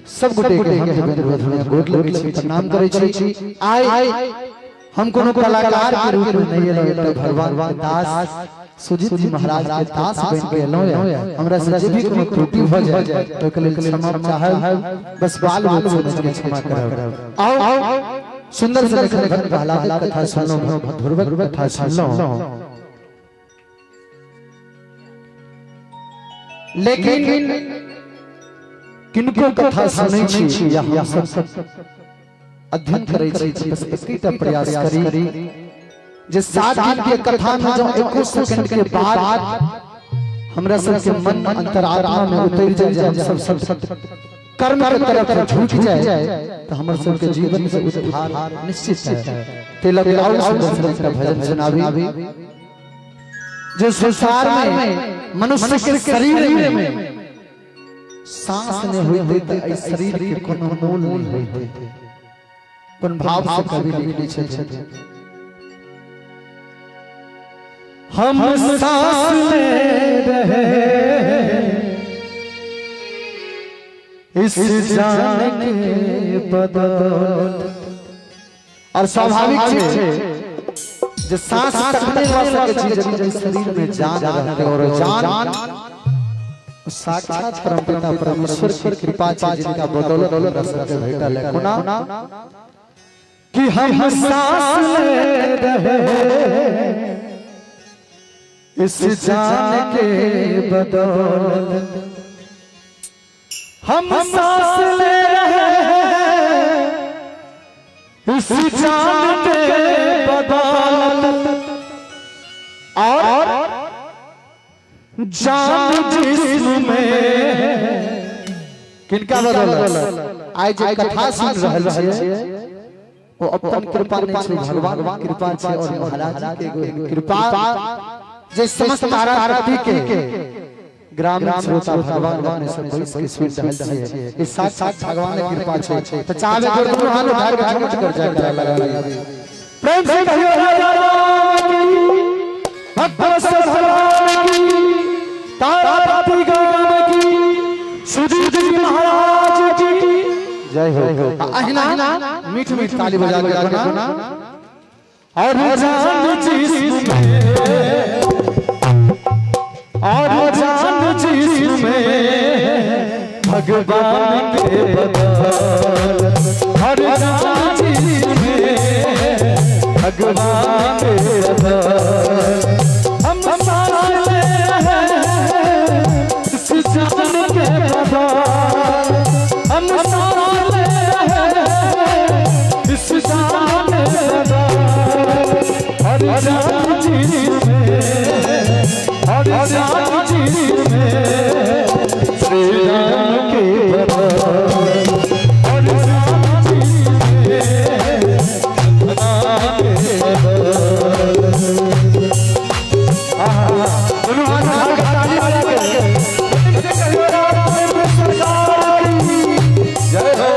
सब गोटे के हम देवेंद्र बधुनिया गोर लगै छी, प्रणाम करै छी। आइ हम कोनो कलाकार के रूप में नहीं एलहुँ, एकटा भगवान के दास सुजीत जी महाराज के दास बनि के एलहुँ। हमरा से जे भी कोनो त्रुटि भऽ जाय तऽ ओहिके लेल क्षमा चाहब, बस बाल बोध समझ के क्षमा करब। आओ सुंदर सुंदर प्रहलादक कथा सुनलहुँ, ध्रुवक कथा सुनलहुँ, लेकिन किनको कथा सुनै छी या हम सब अध्ययन करै छी, बस एकटा प्रयास करी जे 7 दिन के कथा में जब एको सेकंड के बाद हमरा सबके मन अंतरात्मा में उतर जाए, जे हम सब सब कर्म के तरफ झुक जाए, तो हमर सबके जीवन से उद्धार निश्चित है। तिलक आओ सुंदर सुंदर भजन सुनावी। जो संसार में मनुष्य के शरीर में सांस नहि होइते तऽ एहि शरीर के कोनो मोल नहि होइते। कोन भाव से कवि लिखने छथिन, हम सांस ले रहे इस जान के बदौलत। और स्वाभाविक छै जे सांस तखने लऽ सकै छी जब एहि शरीर में जान रहतै, और जान साक्षात परमपिता परमेश्वर की कृपा छै जिनका बदौलत हमरा सबके भेटल है। कोना कि हम सांस ले रहे इस जान के बदौलत, हम सांस ले रहे इस जान के बदौलत, और जान जिस्म में किनका बदौलत। आइ जे कथा सुन रहल छियै ओ अपन कृपा नहि छै, भगवान के कृपा छै और महाराज जी के एगो कृपा जे समस्त तारापति के ग्रामीण श्रोता भगवान अपने सब बैस के सुन रहल छियै, ई साक्षात भगवान के कृपा छै। त चाहबे कर दुनू हाथ उठा के झमट कर जाय करा लगाबी। प्रेम से कहियो राजा राम की, भक्त भगवान की, तारापति गण की, सुजीत जी महाराज की जय हो। अहिना मीठ मीठ ताली बजा के ना। और जान जिस्म में, और जान जिस्म में भगवान के बदौलत, हर जान जिस्म में भगवान के बदौलत, हम सांस ले रहे इस जान के बदौलत, हम सांस ले रहे इस जान के बदौलत, हर जान जिस्म में, हर जान जिस्म में श्री राम के बदौलत, हर जान जिस्म में भगवान के बदौलत। दोनों हाथ उठा के ताली बजा के प्रेम से कहियो राम सरकार की जय हो।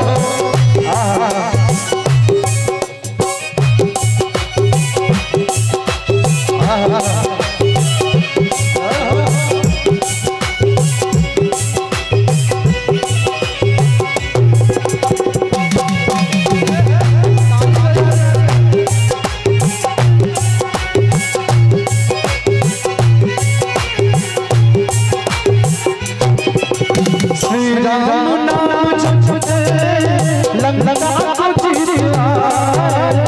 श्री राम नाम जपते लंका को चिराए,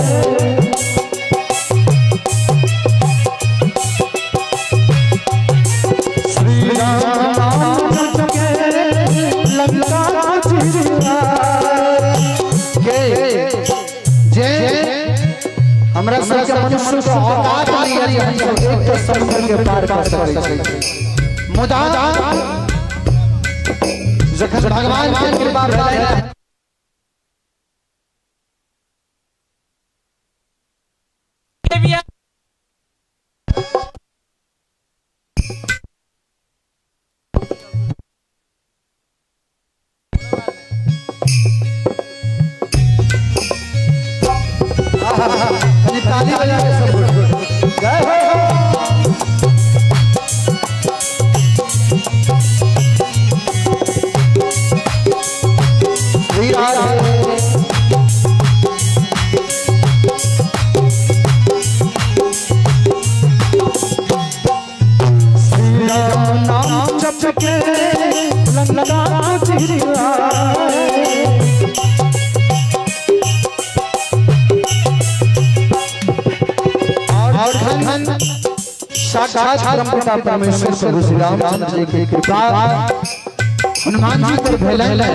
श्री राम नाम जपते लंका को चिराए। के जे हमरा सबके मनुष्य के औकात नहीं है हम सब एक तो समुद्र के पार कर सकै छी, मुदा जखन भगवान के कृपा भेलै ताली बजा के सब जय हो। श्री राधे श्री राम नाम जप के लंका चिराए, और धन साक्षात परमपिता परमेश्वर प्रभु श्री रामचंद्र जी के कृपा हनुमान जी पर भेलनि।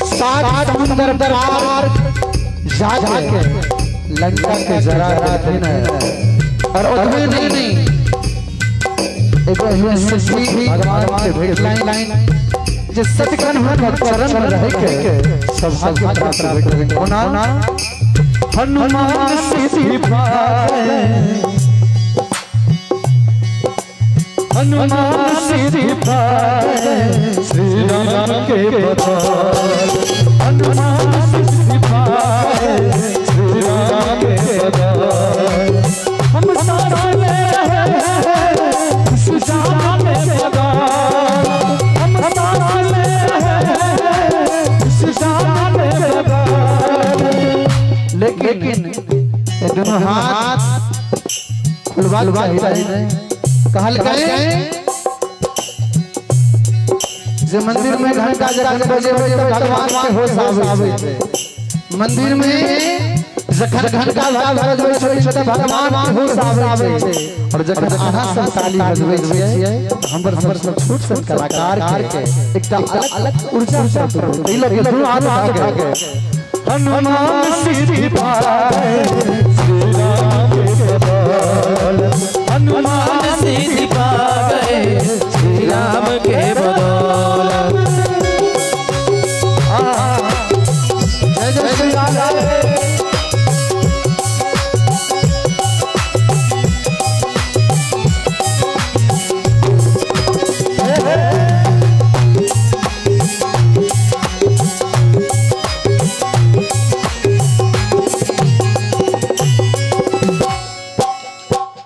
सात समुद्र पार जाके लंका के जरा देथिन है, और ओतबे नहीं एगो एहन सिद्धि भगवान के भेटलनि जे सतखन हुनकर चरण में रह के सौभाग्य प्राप्त भेटलनि। कोना हनुमान सिद्धि पाए, हनुमान सिद्धि पाए श्री राम के बदौलत, हनुमान सिद्धि पाए श्री राम के बदौलत। हम सांस ले रहे हैं इस जान के बदौलत, हम सांस ले रहे हैं इस जान के बदौलत। लेकिन ये दोनों हाथ खुलवा चाहिए। कहल गए जे मंदिर में घंटा जखन बजे तो भगवान के होश आवे छै, मंदिर में जखन घंटा बजबै छै त भगवान के होश आवे छै, और जखन अहाँ सब ताली बजबै छियै हमर सब छोट सन कलाकार के एकटा अलग ऊर्जा प्राप्त होइत। एहि लऽ दुनू हाथ उठा के हनुमान सिद्धि पाए श्री राम के बदौलत, हनुमान सिद्धि पा गए श्री राम के बदौलत। जय जय श्री राम।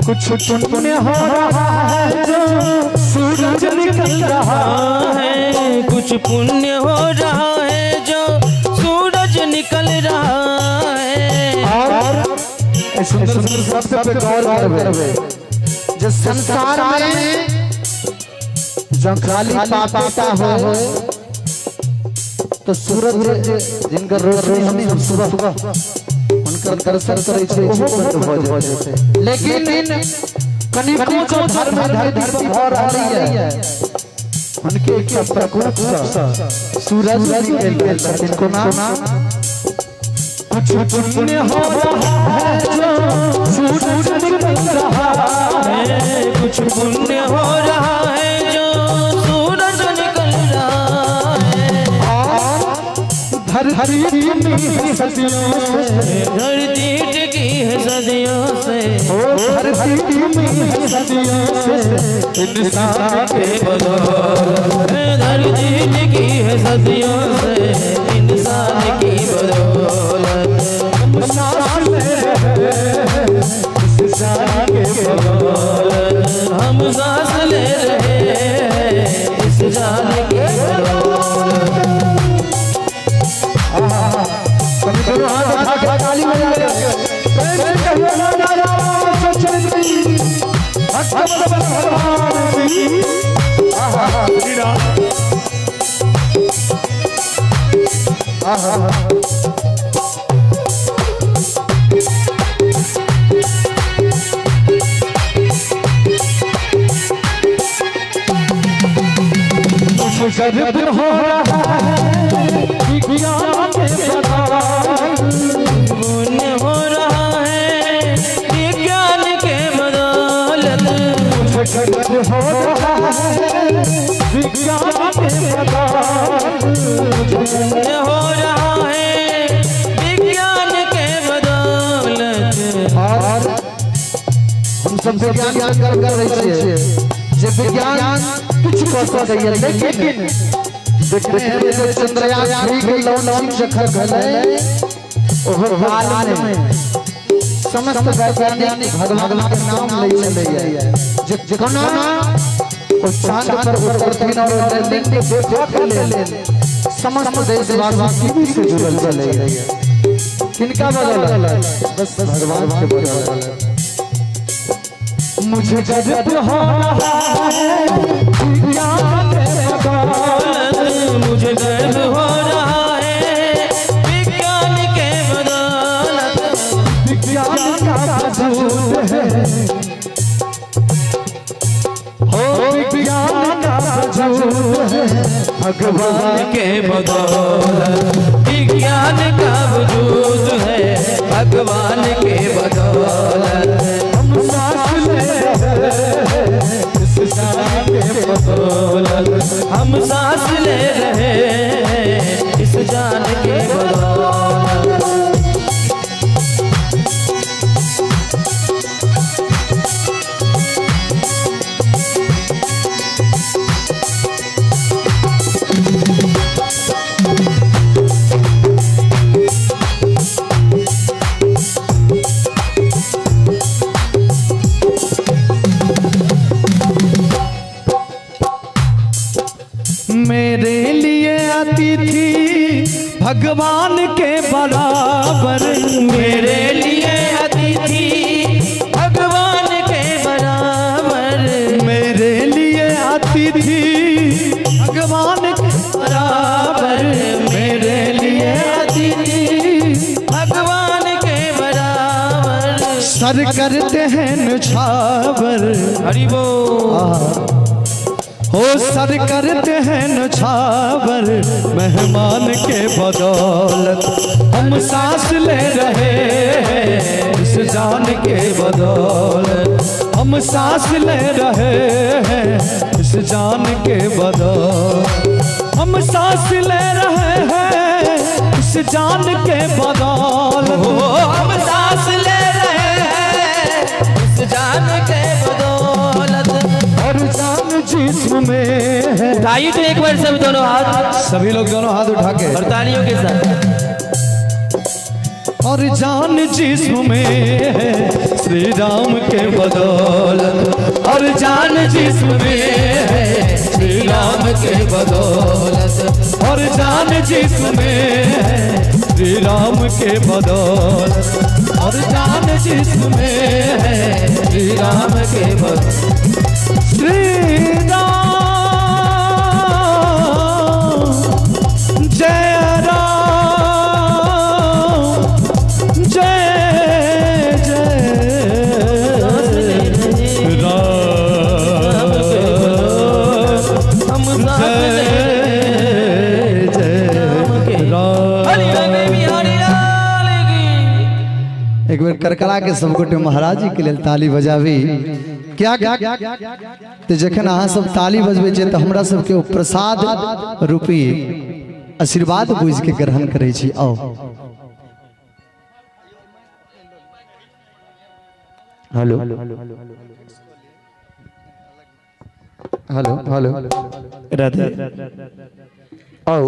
कुछ पुण्य हो रहा है जो सूरज निकल रहा है, कुछ पुण्य हो रहा है जो सूरज निकल रहा है। और सुंदर सुंदर शब्द पे गौर करबे जे संसार में जब खाली पापा हो तो सूरज जिनकर रोशनी हम सुबह सुबह उनकर दर्शन करै छै ओहो बंद भ जाइ छै। लेकिन कनिको जो धर्म धरती पर भ रहलै है उनके एक प्रकोप से सूरज निकल गेल छथिन। कोना कुछ पुण्य हो रहा है जो सूरज निकल रहा है, कुछ पुण्य हो रहा है जो सूरज निकल रहा है। धरती में सदियों से, धरती टिकी है सदियों से, धरती में सदियों से इंसान के बदौलत, धरती टिकी है सदियों से इंसान की बदौलत। हम सांस ले रहे हैं इस जान के बदौलत, हम सांस ले रहे हैं इस जान के बदौलत। दोनों हाथ उठा के ताली बजाइए। प्रेम से कहिए नारायण चंद्री भक्त भगवान की। आहा श्री राम। आहा कुछ गर्व हो रहा है विज्ञान के बदौलत, पुण्य हो रहा है विज्ञान के बदौलत, कुछ गर्व हो रहा है विज्ञान के बदौलत, पुण्य हो रहा है विज्ञान के बदौलत। और हम सब विज्ञान कर रहे छियै जे विज्ञान कुछ कऽ सकैए, लेकिन देखने हेबै जे चंद्रयान 3 के लॉन्चिंग जखन भेलै ओहो काल में समस्त वैज्ञानिक भगवान के नाम लै छलैया जे कोना ओ चांद पर उतरथिन और लैंडिंग के देखऽ के लेल समस्त देशवासी टीवी से जुड़ल छलैया। किनका बदौलत? बस भगवान के बदौलत। मुझे गर्व हो रहा है विज्ञान के बदौलत, मुझे गर्व हो रहा है विज्ञान के बदौलत, विज्ञान का वजूद है, हो विज्ञान का वजूद है भगवान के बदौलत, विज्ञान का वजूद है भगवान के बदौलत। हम सांस ले रहे हैं इस जान के बदौलत, हम सांस ले रहे हैं इस जान के बदौलत। मेरे लिए अतिथि भगवान के बराबर, मेरे लिए अतिथि भगवान के बराबर, मेरे लिए अतिथि भगवान के बराबर, मेरे लिए अतिथि भगवान के बराबर। सर करते हैं निछावर, हरि बोल। हो सर करते हैं निछावर मेहमान के बदौलत, हम सांस ले रहे हैं इस जान के बदौलत, हम सांस ले रहे हैं इस जान के बदौलत, हम सांस ले रहे हैं इस जान के बदौलत, हम सांस ले रहे हैं इस जान के बदौलत। और जान जिस्म में है। उठाइए तो एक बार सब दोनों हाथ, सभी लोग दोनों हाथ उठा के और तालियों के साथ। और जान जिस्म में है श्री राम के बदौलत, और जान जिस्म में है श्री राम के बदौलत, और जान जिस्म में है श्री राम के बदौलत, और जान जिस्म में है श्री राम के बदौलत। श्री राम जय राम जय जय राम जय जय राम। एक बेर करकरा के सब गोटे महाराज जी के लेल ताली बजाबी। क्या तो जखन अहाँ सब ताली बजबै छियै तऽ हमरा सबके ओ प्रसाद रूपी आशीर्वाद बुझि के ग्रहण करै छी। आओ हेलो हेलो हेलो राधे। आओ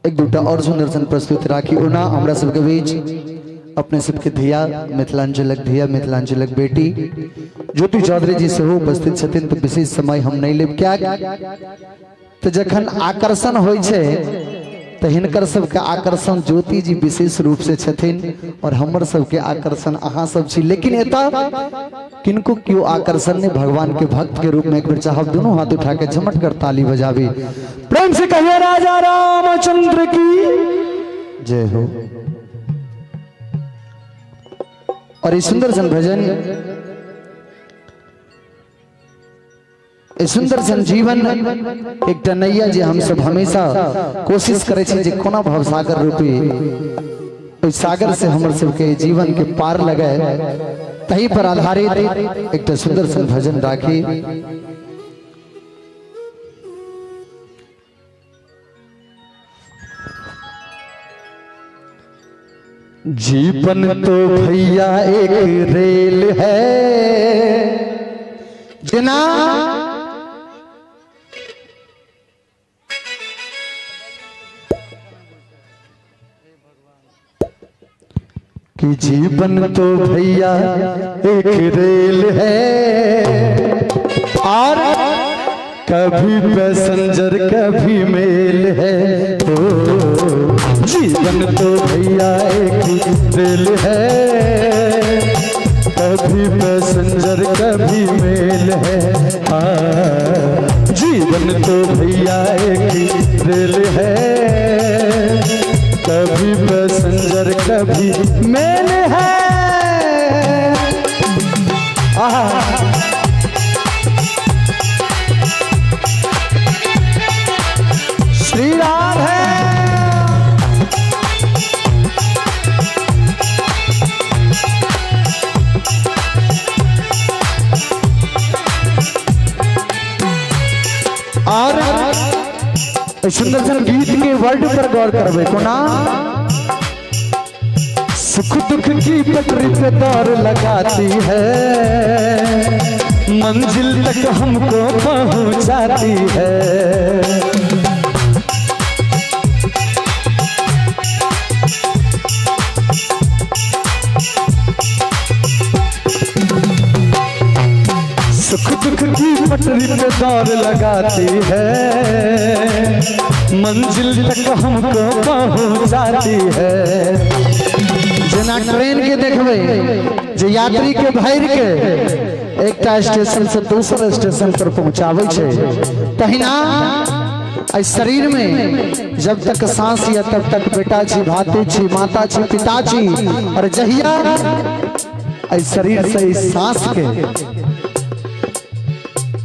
एक दूटा और सुंदर सन प्रस्तुत राखी। ओना हमरा सबके बीच अपने सबके धिया मिथिलांचलक धिया मिथिलांचलक बेटी ज्योति चौधरी जी सेहो उपस्थित छथिन, तो विशेष समय हम नहीं लेब। क्या तो जखन आकर्षण होइ छै तो हिनकर सबके आकर्षण ज्योति जी विशेष रूप से छथिन और हमर सबके आकर्षण अहाँ सब छी, लेकिन एतऽ किनको क्यों आकर्षण नहीं। भगवान के भक्त के रूप में एक बेर चाहब दोनों हाथ उठा के झमट कर ताली बजाबी। प्रेम से कहिए राजा रामचंद्र की जय हो। और ये सुंदर सन भजन, ये सुंदर सन जीवन एक नैया जे हम सब हमेशा कोशिश करै छी जे कोना भवसागर रूपी ओहि सागर से हमर सबके जीवन के पार लगे, तही पर आधारित एक सुंदर सन भजन राखी। जीवन तो भैया एक रेल है जना कि जीवन तो भैया एक रेल है और कभी पैसेंजर कभी मेल है। ओ जीवन तो भैया एक रेल है, कभी पैसेंजर कभी मेल है। हाँ जीवन तो भैया एक रेल है, कभी पैसेंजर कभी मेल है। आहा श्री राम है। और सुंदर सन गीत के वर्ड पर गौर करबे कोना, सुख दुख की पटरी पे दौड़ लगाती है, मंजिल तक हमको पहुंचाती है। सुख दुख की पटरी पे दौड़ लगाती है, मंजिल तक हमको पहुंचाती है। जेना ट्रेन के देखबै जे यात्री के भरि के एकटा स्टेशन से दोसर स्टेशन पर पहुंचाबै छै, तहिना एहि शरीर में जब तक सांस या तब तक बेटा छी, भाती छी, माता छी, पिता छी, और जहिया एहि शरीर से इस सांस के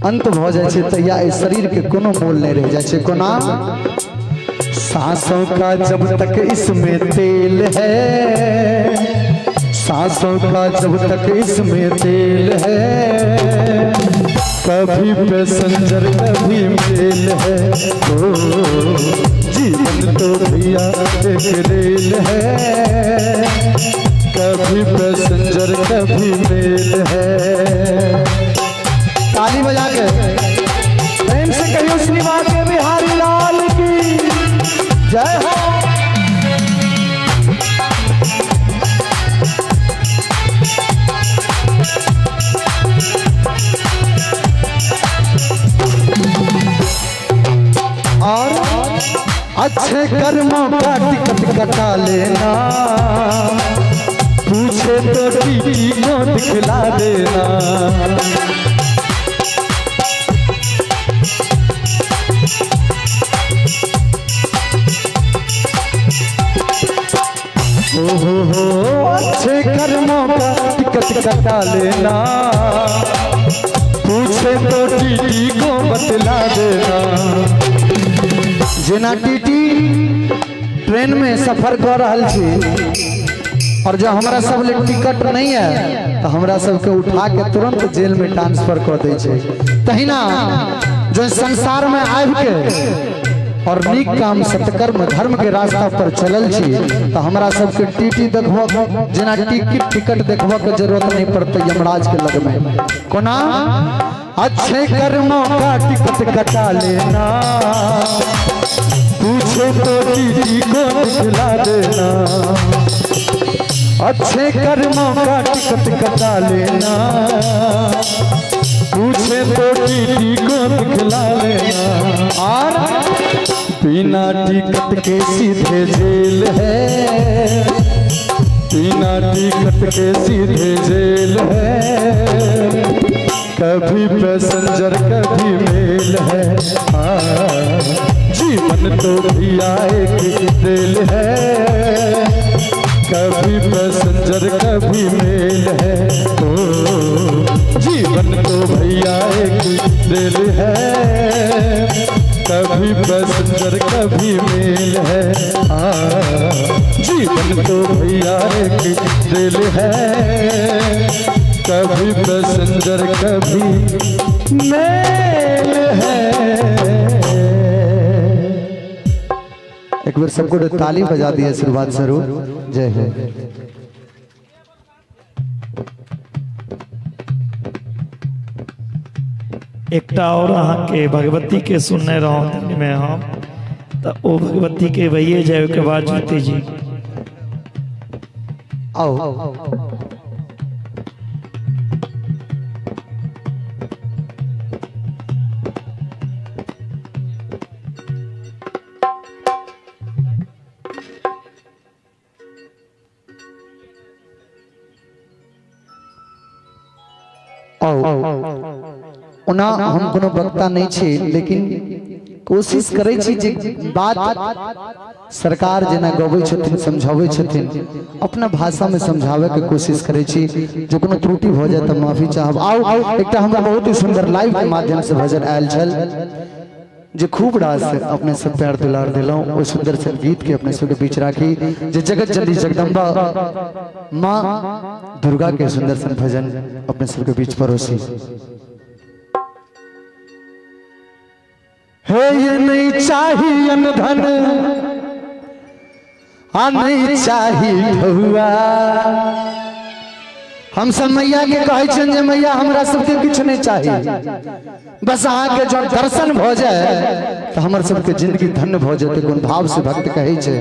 अंत भ जाइ छै तहिया एहि शरीर के कोनो मोल नहीं रह जाइ छै। कोना सांसों का जब तक इसमें तेल है, सांसों का जब तक इसमें तेल है, कभी पैसेंजर कभी मेल है। ओ जीवन तो भैया एक रेल है, कभी पैसेंजर कभी मेल है। ताली बजा के प्रेम से कहियो श्री बाके बिहारी लाल की जय हो। और अच्छे कर्मों का टिकट कटा लेना, पूछे तो टीटी को दिखला देना। हो हो अच्छे कर्मों का टिकट कटा लेना, पूछे तो टीटी को बतला देना। जेना टीटी ट्रेन में सफर कर रहल छी और जब हमरा सब ले टिकट नहीं है तो हमरा सबके उठा के तुरंत जेल में ट्रांसफर कर दै छै, तहिना जो संसार में आबि के और नीक काम सत्कर्म धर्म के रास्ता पर चलल छी तो हमरा सबके टीटी देखबो जेना टिकट टिकट देखबो के जरूरत नहीं पड़ते यमराज के लग में। कोना अच्छे कर्मों का टिकट कटा लेना, पूछे तो टीटी को दिखला देना। अच्छे कर्मों का टिकट कटा लेना, पूछे तो टीटी को दिखला लेना। और बिना टिकट के सीधे जेल है, बिना टिकट के सीधे जेल है, कभी पैसेंजर कभी मेल है। जीवन तो भैया एक रेल है, कभी पैसेंजर कभी मेल है। ओ जीवन तो भैया एक रेल है, कभी पैसेंजर कभी मेल है। जीवन तो भैया एक रेल है, कभी पैसेंजर कभी मेल है। एक बार सबको ताली बजा दिया आशीर्वाद स्वरूप। जय हो। एकटा और अहाँके भगवती के सुनने रहूँ में हम तो ओ भगवती के भैये जाए के बाद ज्योति जी आओ। ओना हम कोनो वक्ता नहीं छी, लेकिन कोशिश करै छी जे बात सरकार जेना गबै छथिन समझाबै छथिन अपना भाषा में समझावे के कोशिश करै छी। जो कोनो त्रुटि भ जाए त माफी चाहब। आओ एकटा हमरा बहुत ही सुंदर लाइव के माध्यम से भजन आयल छल जे खूब रास अपने सब प्यार दुलार दिलौं। ओ सुंदर सन गीत के अपने सबके बीच राखी जे जगत जननी जगदम्बा माँ दुर्गा के सुंदर सन भजन अपने सबके बीच परोसी। हे ये नहीं चाहिए धन आ नहीं चाहिए ढुआ। हम सब मैया के कहै छियनि जे मैया हमरा सबके किछु नहीं चाहिए, बस अहाँ के जब दर्शन भ जाए तो हमर सबके जिंदगी धन्य भ जेतै। कोन भाव से भक्त कहै छै।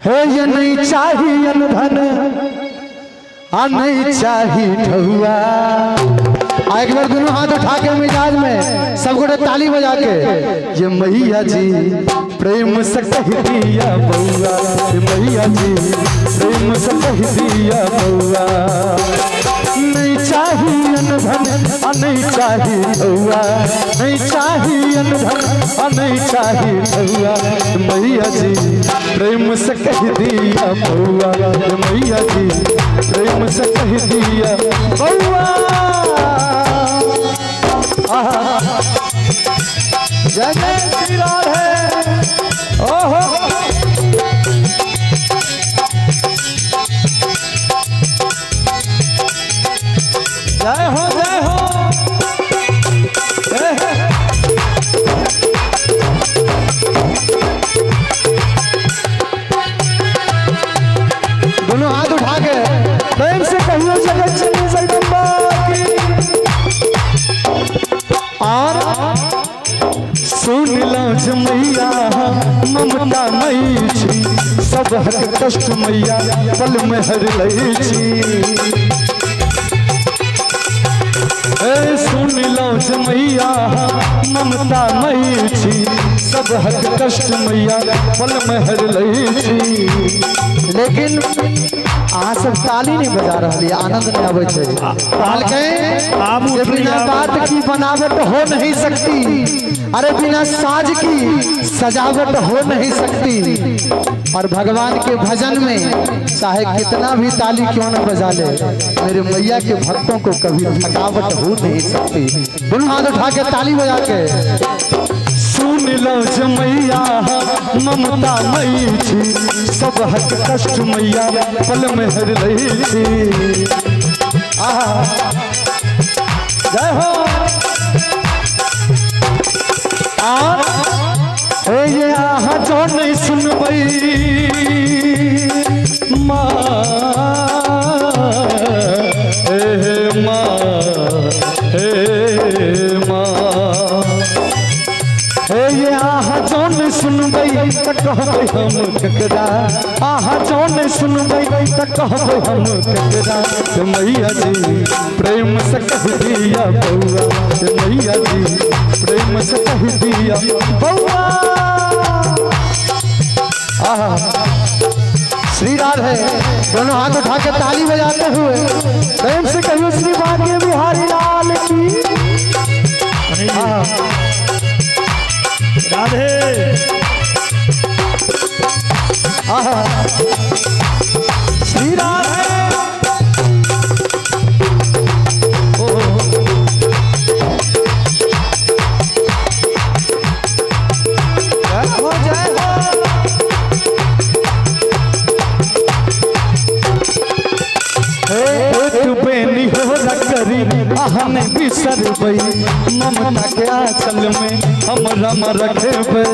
हे ये नहीं चाहिए धन आ नहीं चाहिए ढुआ, आ एक बार दोनों हाथ उठा के मिजाज में सब गोटे ताली बजा के ये मैया जी प्रेम से कह दिया बउआ, ये मैया जी प्रेम से कह दिया बउआ। नहीं चाहिए अनधन नहीं चाहिए बउआ, नहीं चाहिए अनधन नहीं चाहिए बउआ। मैया जी प्रेम से कह दिया बउआ, ये मैया जी प्रेम से कह दिया बउआ। जय जय श्री राधे। ओहो जय हो जय हो। दोनों हाथ उठा के प्रेम से कहियो जगत जननी जगदम्बा की। और सुन लो मैया ममता मई छी, सब हर कष्ट मैया पल में हर लई छी। ए सुन लो मैया ममता मई छी, सब हर कष्ट मैया पल में हर लई छी। लेकिन अहाँ सब ताली नहीं बजा रही, आनंद नहीं आवे छै। कहलकै बिना बात की बनावट हो नहीं सकती, अरे बिना साज की सजावट हो नहीं सकती। और भगवान के भजन में चाहे कितना भी ताली क्यों न बजा ले, मेरे मैया के भक्तों को कभी थकावट हो नहीं सकती। दोनों हाथ उठा के ताली बजा के सुन लो मैया ममता मई छी, सब हक कष्ट मैया पल में हर लई छी। आहा जय हो। आ ये आहा जो नहीं सुनबई माँ, हे माँ हे माँ। हे ये आहा जो नहीं सुनबई त कहबै हम ककरा, आहा जो नहीं सुनबई त कहबै हम ककरा। मैया जी प्रेम से कह दिया बउआ, मैया जी प्रेम से कह दिया बउआ। आहा श्री राधे। दोनों हाथ उठा के ताली बजाते हुए प्रेम से कहियो श्री भाग्य बिहारी लाल की। राधे। आहा श्री राधे। जय हो जय हो। बेनी हो करी अहन बिसरबै, ममता के आंचल में हम रम रखेबै।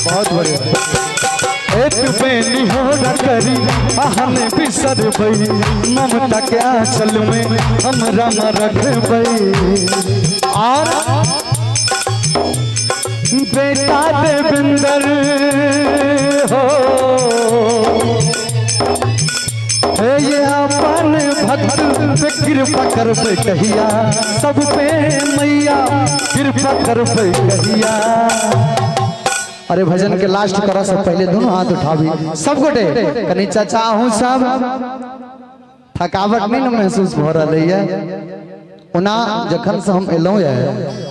बहुत बढ़िया। एक बेनी हो करी अहन बिसरबै, ममता के आंचल में हम रम रखेबै। और बेटा देविंदर हो ये अपन भक्त पे कृपा करबै कहिया, सब पे मैया कृपा करबै कहिया। अरे भजन के लास्ट करा से पहले दोनों हाथ उठाबी सब गोटे। कनी चाचा अहूँ सब थकावट नहीं न महसूस भ रहा है। ओना जखन से हम एलहुँ है,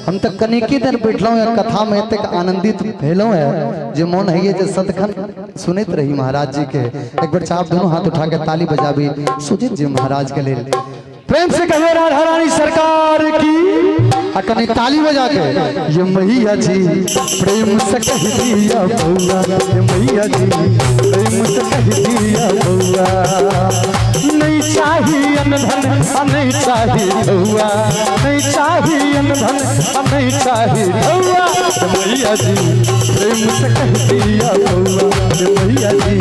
हम तो कनिके देर बैठलहुँ है कथा में एतेक आनंदित भेलहुँ है जे मोन है जे सदखन सुनैत रही महाराज जी के। एक बार चाप दोनों हाथ उठा के ताली बजाबी सुजीत जी महाराज के लेल। प्रेम से कहियो राधा रानी सरकार की। आ कनी ताली बजा के ये मैया जी प्रेम से कह दिया बउआ, ये मैया जी प्रेम से कह दिया बउआ। नहीं चाहिए अनधन नहीं चाहिए बउआ, नहीं चाहिए अनधन नहीं चाहिए बउआ। मैया जी प्रेम से कह दिया बउआ, ये मैया जी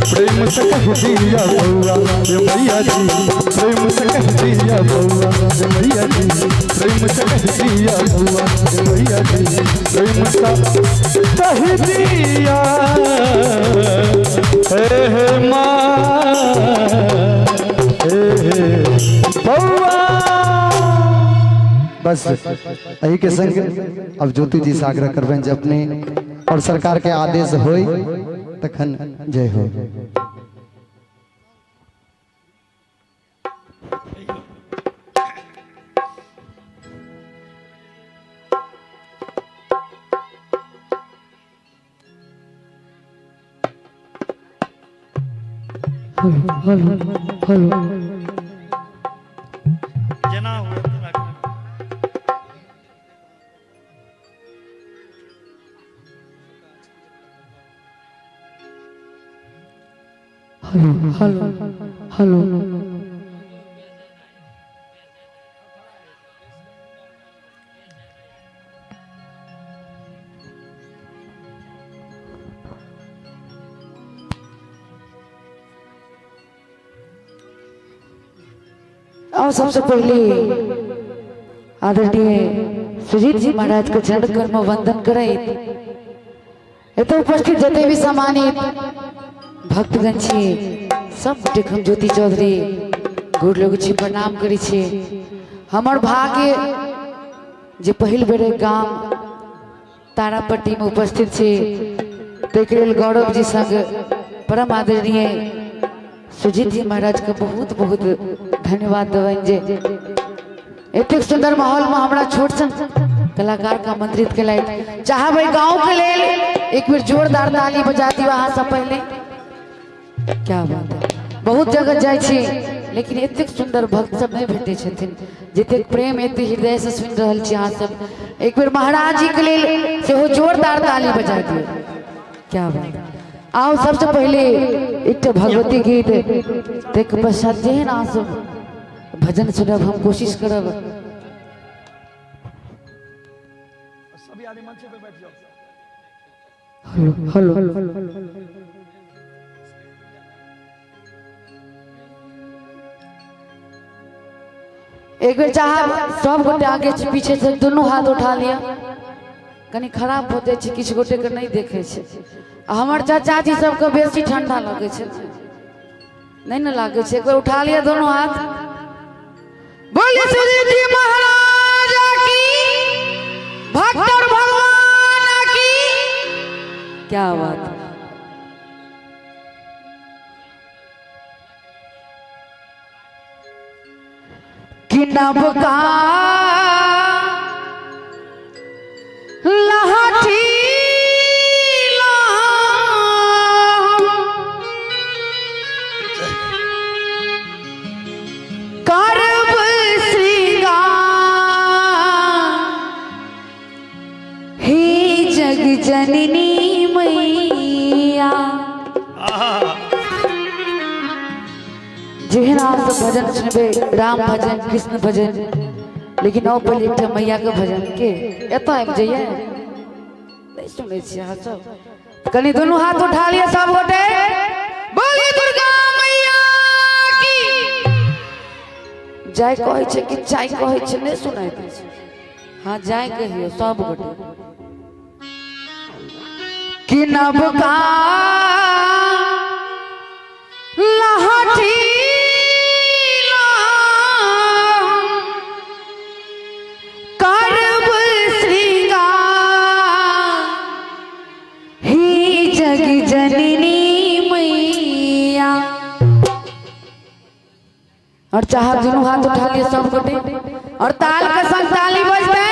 प्रेम से कह दिया बउआ, ये मैया जी प्रेम से कह दिया बउआ, ये मैया जी प्रेम से कह दिया बउआ, ये मैया जी प्रेम से कह दिया। हे माँ। बस यही के संग अब ज्योति जी से आग्रह करबनि जे अपने और सरकार के आदेश होई तखन जय हो। हेलो हेलो जेना हुए तेना करू। हेलो हेलो हेलो और सबसे पहले आदरणीय सुजीत जी महाराज के चरण कर्म वंदन करैत एतऽ उपस्थित जते भी सम्मानित भक्तगण छी सब गोटेक हम ज्योति चौधरी गोर लोग छी प्रणाम करै छी। हमर भाग्य जे पहिल बेर गाम तारापट्टी में उपस्थित छी ताहिके लेल गौरव जी संग परम आदरणीय सुजीत जी महाराज के बहुत बहुत धन्यवाद देबनि जे एतेक सुंदर माहौल में हमरा छोट सन कलाकार के आमंत्रित केलथि। चाहबै गाँव के लेल एक बेर जोरदार ताली बजा दियौ अहाँ सब पहले। क्या बात है, बहुत जगह जाइ छी लेकिन एतेक सुंदर भक्त सब नहीं भेटै छथिन जतेक प्रेम एते हृदय से सुनि रहल छी अहाँ सब। एक बेर महाराज जी के लेल सेहो जोरदार ताली बजा दियौ। क्या बात है। आओ सबसे पहले एक भगवती गीत ताहिके पश्चात जेहन अहाँ सब भजन सुनब हम कोशिश करब। सभी आदमी मंच पे बैठ जाओ। हेलो हेलो एक बेर चाहब सब गोटे आगे पीछे से दोनों हाथ उठा लिया। कनी खराब हो जाइ छै किछु गोटे के नहीं देखे छै। आ हमर चाचा जी सबके बेसी ठंडा लगै छै, नहीं ने लागै छै। एक बेर उठा लिया दोनों हाथ। बोलिए सुजीत जी महाराज की, भक्त और भगवान की। क्या बात। कि नबका लाठी करब श्रृंगार हे जग जननी मैया। जेहन अहाँ सब भजन सुनबै राम भजन कृष्ण भजन, लेकिन आओ पहले एकटा मैया के भजन के एतऽ आबि जाइए। नहीं सुनै छियै अहाँ सब। कनी दुनू हाथ उठा लिअ सब गोटे। बोलिए दुर्गा मैया की जय। कहै छै कि चाय कहै छै नहीं सुनाइ दै छै। हाँ जाय कहियौ सब गोटे। कि नबका लाठी करब श्रृंगार हे जग जननी मैया। और चाहब दुनू हाथ उठा लिए सब गोटे और ताल के संग ताली बजतै।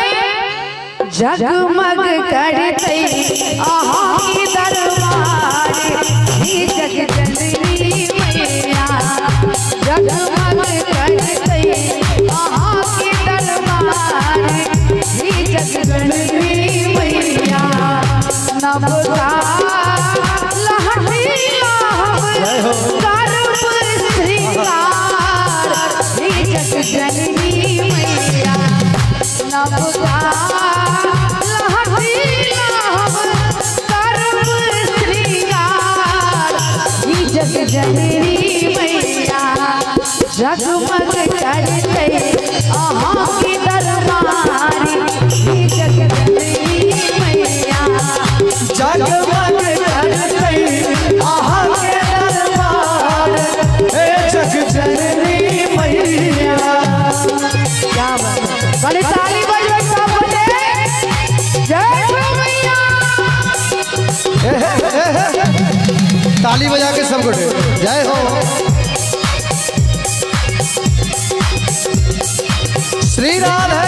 जगमग करतै अहाँ के दरबार हे जग जननी मैया। जगमग करतै अहाँ के दरबार हे जग जननी मैया। नबका लहठी करब श्रृंगार हे जग जननी मैया। नबका लहठी करब श्रृंगार हे जग जननी मैया। जगमग करतै अहाँ के दरबार हे जग जननी मैया। जगमग करतै अहाँ के दरबार हे जग जननी मैया। क्या बात है। ताली। ताली बजा के सब गोटे जय हो। श्री राधे।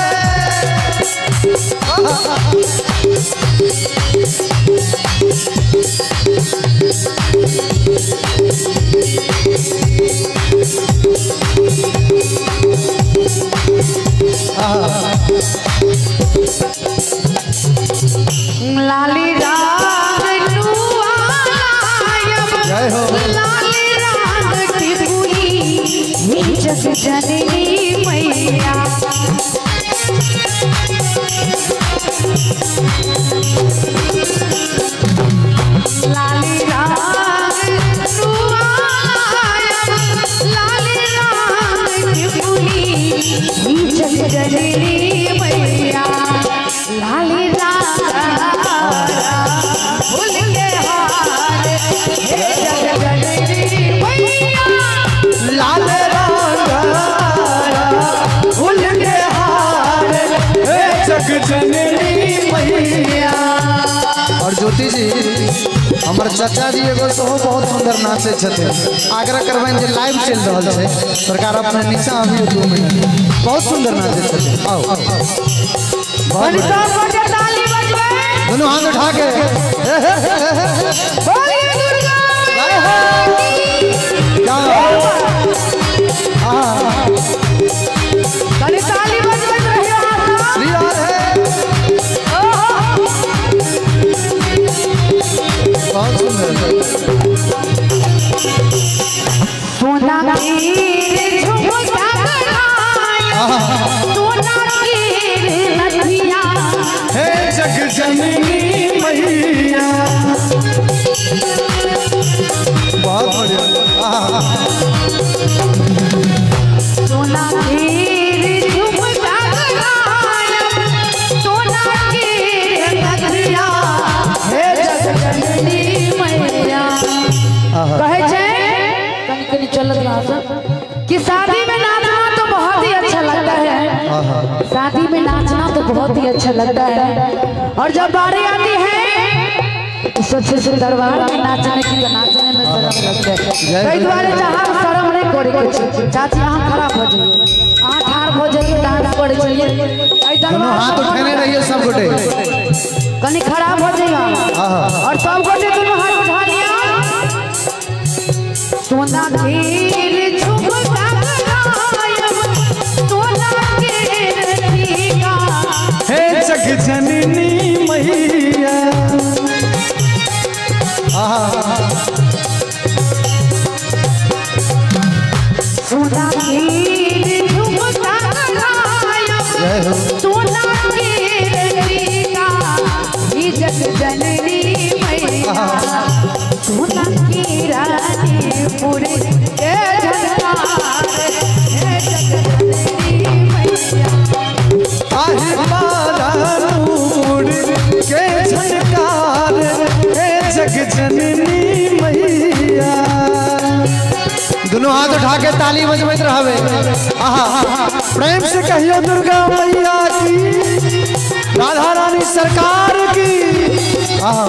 लाली राग जय हो। लाली राग की पूरी जग जननी मैया। लाली राग लाली राग की पूरी जग जननी मैया। लाली राग भूल के हार हे जग जननी मैया। लाल रंग फूल के हार हे जग जननी मैया। और ज्योति जी हमार चाचा जी एगो सेहो बहुत सुंदर नाचे छथिन। आग्रह करबनि जे लाइव चलि रहल छै, सरकार अपने नीचा अबियौ 2 मिनट। बहुत सुंदर नाचे छथिन। आओ दोनों हाथ उठा के श्री राधे। बहुत सुंदर। सोना के झुमका सोना के नथिया हे जग जननी मैया। बहुत बढ़िया। सोना के झुमका सोना के नथिया हे जग जननी मैया। कहे छै कनी कनी चलत रहा सब कि शादी में नाचना तो बहुत ही अच्छा लगता है। शादी में नाचना तो बहुत ही अच्छा लगता है और जब बारी आती है तो सबसे सुंदर दरबार में नाचने की तो नाचने में शर्म लगता है। कई द्वारे जहाँ शर्म नहीं करे के चाची अहाँ खराब हो जाइए, अहाँ ठाढ़ हो जाइए, डांस करे चलिए। दोनों हाथ उठेने रहिए सब गोटे, कनी खराब हो जाइए और सब गोटे दोनों हाथ उठा लिया। सोना के झुमका सोना के टीका हे जग जननी मैया। सोना के झुमका सोना के टीका जग जननी मैया। सोना की रानी पूरे के झनकार हे जग जननी मैया। आहे पारानूर के झनकार हे जग जननी मैया। दोनों हाथ उठा के ताली बजबैत रहबे। आहा प्रेम से कहियो दुर्गा मैया की, राधा रानी सरकार की। आहा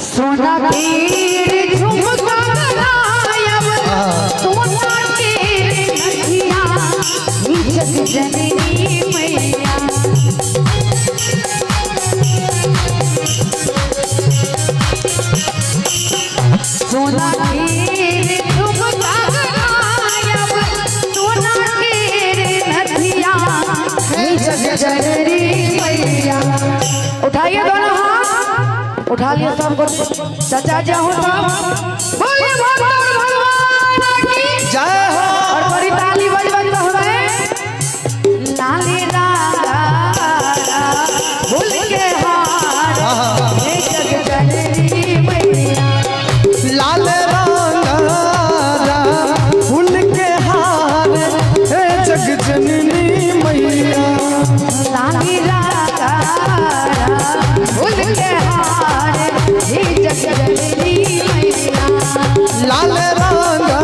सोना के झुमका सोना के नथिया जग जननी मैया। सोना के झुमका सोना के नथिया जग जननी मैया। उठाइए दोनों हाथ, उठा लिया सब को। चाचा जी हो सब बोलिए भगवान की जय हो। और बड़ी ताली बज बज रहबे। लाली राधा भूल के हार हे जग जननी मैया। लाल रंग फूल के हार हे जग जननी मैया। रंगा फूल के हार हे जग जननी मैया। लाल रंगा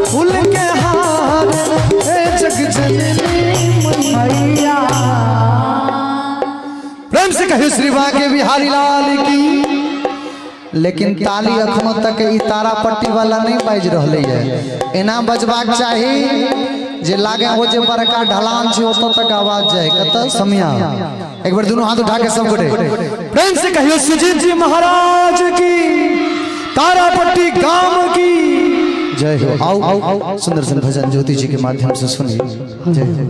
फूल के हार हे जग जननी मैया। प्रेम से कहियो श्री बाके बिहारी लाल की। लेकिन ताली अखनो तक ई तारा पट्टी वाला नहीं बाज रहले है। एना बजबाक चाही जे लागे हो जे बड़का ढलान छै ओतऽ तक आवाज जाए। कतऽ समिया एक बार दोनों हाथ उठा के सब गोटे प्रेम से कहियो सुजीत जी महाराज की, तारापट्टी गांव की जय हो। आओ आओ सुंदर सुंदर भजन ज्योति जी के माध्यम से सुनिए। जय हो।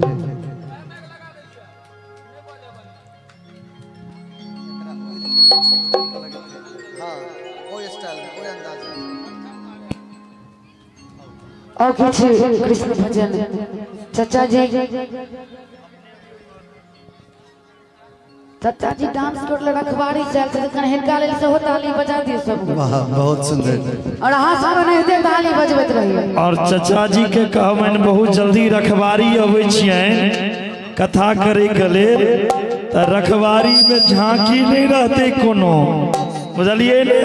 और कुछ कृष्ण भजन चाचा जी डांस कर रखवारी चल तखन हिनका लेल सेहो ताली बजा दियौ सब। वाह बहुत सुंदर। और अहाँ सब एनाहिते ताली बजबैत रहियै। और चाचा जी के कहबनि बहुत जल्दी रखवारी अबै छियनि कथा करे के लेल, त रखवारी में झांकी नहीं रहते कोनो, बुझलियै ने?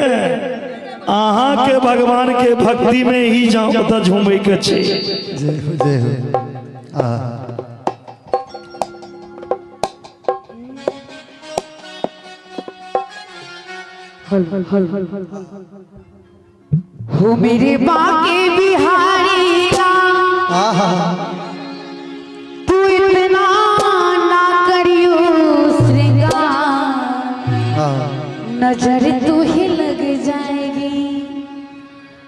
अहाँ के भगवान के भक्ति में ही जाओ त झूमै के छै। जय हो जय हो। हो मेरे बाके बिहारी लाल तू इतना ना करियो श्रृंगार, नजर तू ही लग जाएगी।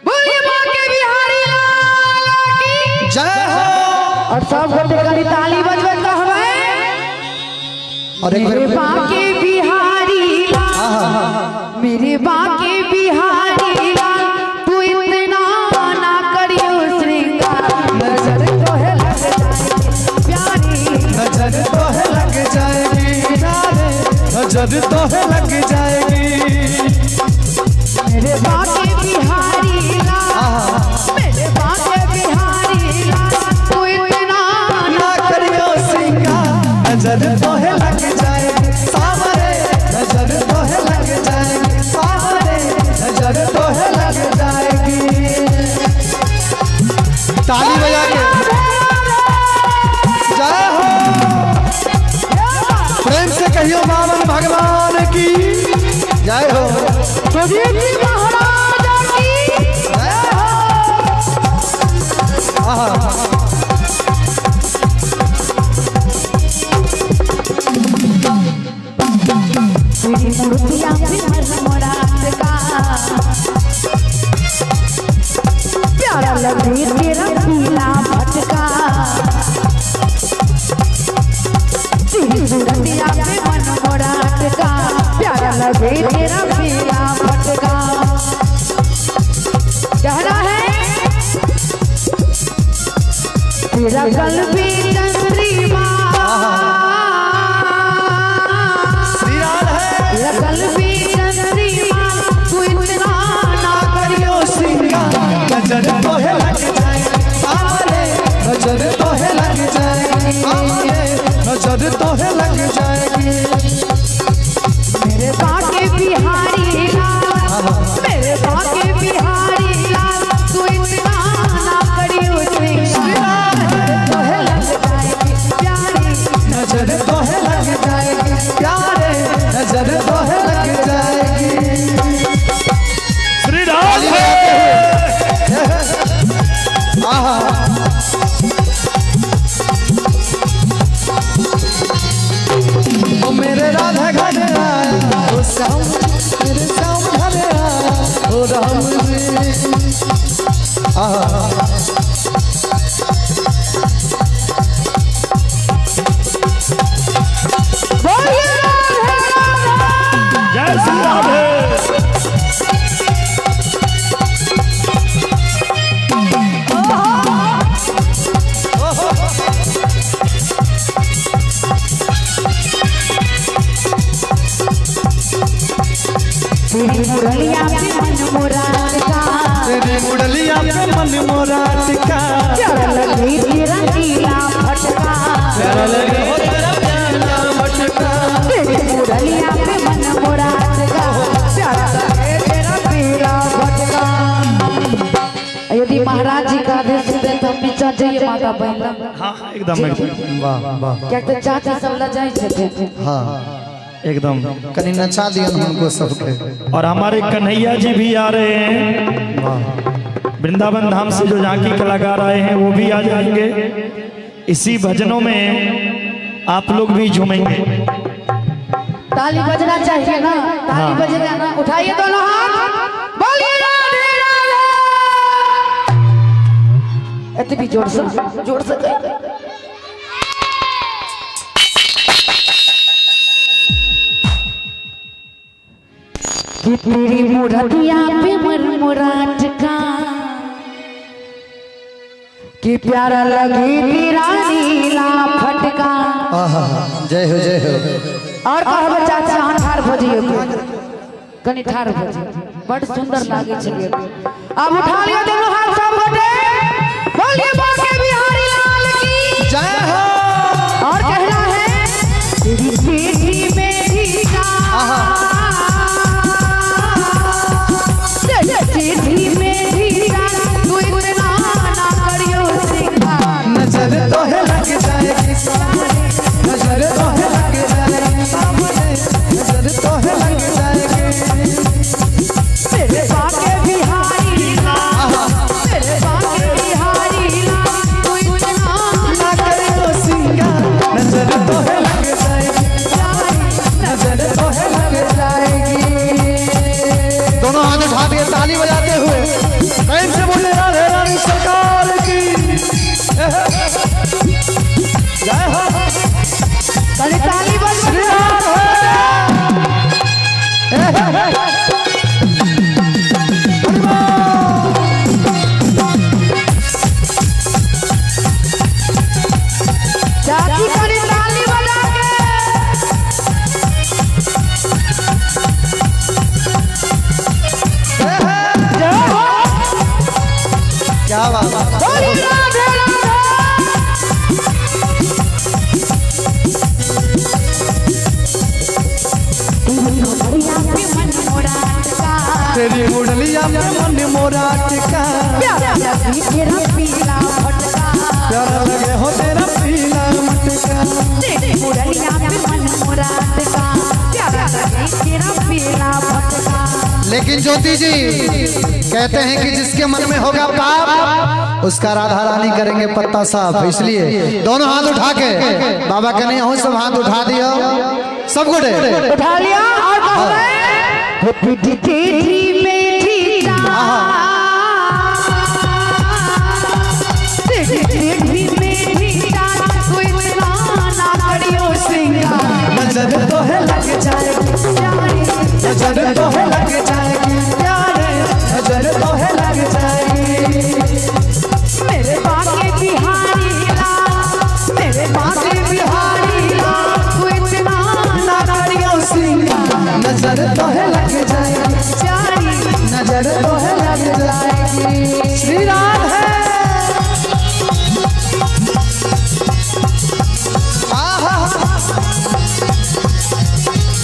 बोलिए बाके बिहारी लाल की जय हो। और सब गोटे करी ताली बजबैत कहबै। और एक मेरे बाके बिहारी लाल, मेरे बाके बिहारी लाल तू इतना ना करियो श्रृंगार, नजर तो है लग जाएगी प्यारी, नजर तो है लग जाएगी प्यारे, नजर तो है लग जाएगी। मेरे बाके बिहारी लाल, मेरे बाके बिहारी लाल तू इतना ना करियो श्रृंगार, नजर तो है लग जाएगी सावरे, नजर तो है लग जाएगी सावरे, नजर तो है लग जाएगी। ताली बजा के जय हो। प्रेम से कहियो बावन भगवान की जय हो। सुजीत जी महाराज की जय हो। तेरी मूर्तियां मोरात का प्यारा लगे तेरा पीला भटका, तेरी मूर्तियां पे मन मोरात का प्यारा लगे तेरा पीला भटका। कहना है तेरा कल्बी चंद्रिमा, कल्बी चंद्रिमा तू इतना ना करियो श्रृंगार, नजर तो है लग जाए सावरे, नजर तो है लग जाएगी सावरे, नजर तो है लग जाएगी। मेरे बाके बिहारी लाल, मेरे बाके बिहारी लाल तू इतना ना करियो श्रृंगार, नजर तो है लग जाएगी प्यारी, नजर तो है लग जाएगी प्यारे, नजर तो है लग जाएगी। श्री राम। आहा ओ मेरे राधा घर आया, ओ श्याम मेरे श्याम घर आया, ओ राम जी। आहा जय श्री राधे। तेरी मुरलिया पे मन मोरात का, तेरी मुरलिया पे मन मोरात का, प्यारा लगे तेरा नीला फटका, प्यारा लगे हो तेरा प्यारा जाइए माता बहन। हाँ एकदम एकदम, वाह वाह। क्या तो चाची सब ला जाए छथिन। हाँ एकदम, कहीं नचा दिया उनको सबके। और हमारे कन्हैया जी भी आ रहे हैं, वृंदावन धाम से जो झांकी कलाकार आए हैं वो भी आ जाएंगे। इसी भजनों में आप लोग भी झूमेंगे। ताली बजना चाहिए ना, ताली बजेगा ना। उठाइए दोनों हाथ, बोलिए राधे राधे। इतनी भी जोर से, जोर से। कि तेरी मुरतिया पे मरमुराट का, कि प्यारा लगे तेरा नीला फटका। जय हो जय हो। और कहब चाचा अहाँ ठाढ़ भऽ जइयौ, कनि ठाढ़ भऽ जइयौ, बड़ सुंदर लागे छलियै। अब उठा लियौ दोनों हाथ सब गोटे, बोलिए बाके बिहारी लाल की जय हो। और कहना है तेरी बेटी मेरी का, तेरी मेरी का, तू इतना ना करियो सिंगार। नजर तो है लग जाएगी सामने, नजर तो है लग जाएगी सामने, नजर तो है लग जाएगी। मेरे बाके बिहारी लाल, मेरे बाके बिहारी लाल, तू इतना ना करियो सिंगार। नजर तो है लग जाएगी, नजर तो है लग जाएगी। दोनों हाथ उठा दिए ताली बजाते हुए प्रेम से बोले राधे रानी सरकार की जय हो। ताली बज चाची, कनी ताली बजा के। जय हो, क्या बात। बोलिए राधे राधे। तेरी मुरलिया पे मन मोरा टिका, प्यारा लगे तेरा पीला फटका, प्यारा लगे हो तेरा पीला मटका। तेरी मुरलिया पे मन मोरा टिका, प्यारा लगे तेरा पीला फटका। लेकिन ज्योति जी कहते हैं कि जिसके मन में होगा पाप उसका राधा रानी करेंगे पत्ता साफ। इसलिए दोनों हाथ उठा के बाबा के नहीं हो, सब हाथ उठा दियो, सब गोटे उठा लिया। और तेरी मेरी तेरी मेरी तू इतना ना करियो सिंगार। नजर तो है लग जाएगी, नजर तो है लग जाएगी प्यारे, नजर तो है लग जाएगी। मेरे बाके बिहारी लाल, मेरे बाके बिहारी लाल, तू इतना ना करियो सिंगार। नजर तो है लग जाएगी, नजर तो है लग जाएगी। श्री राम है।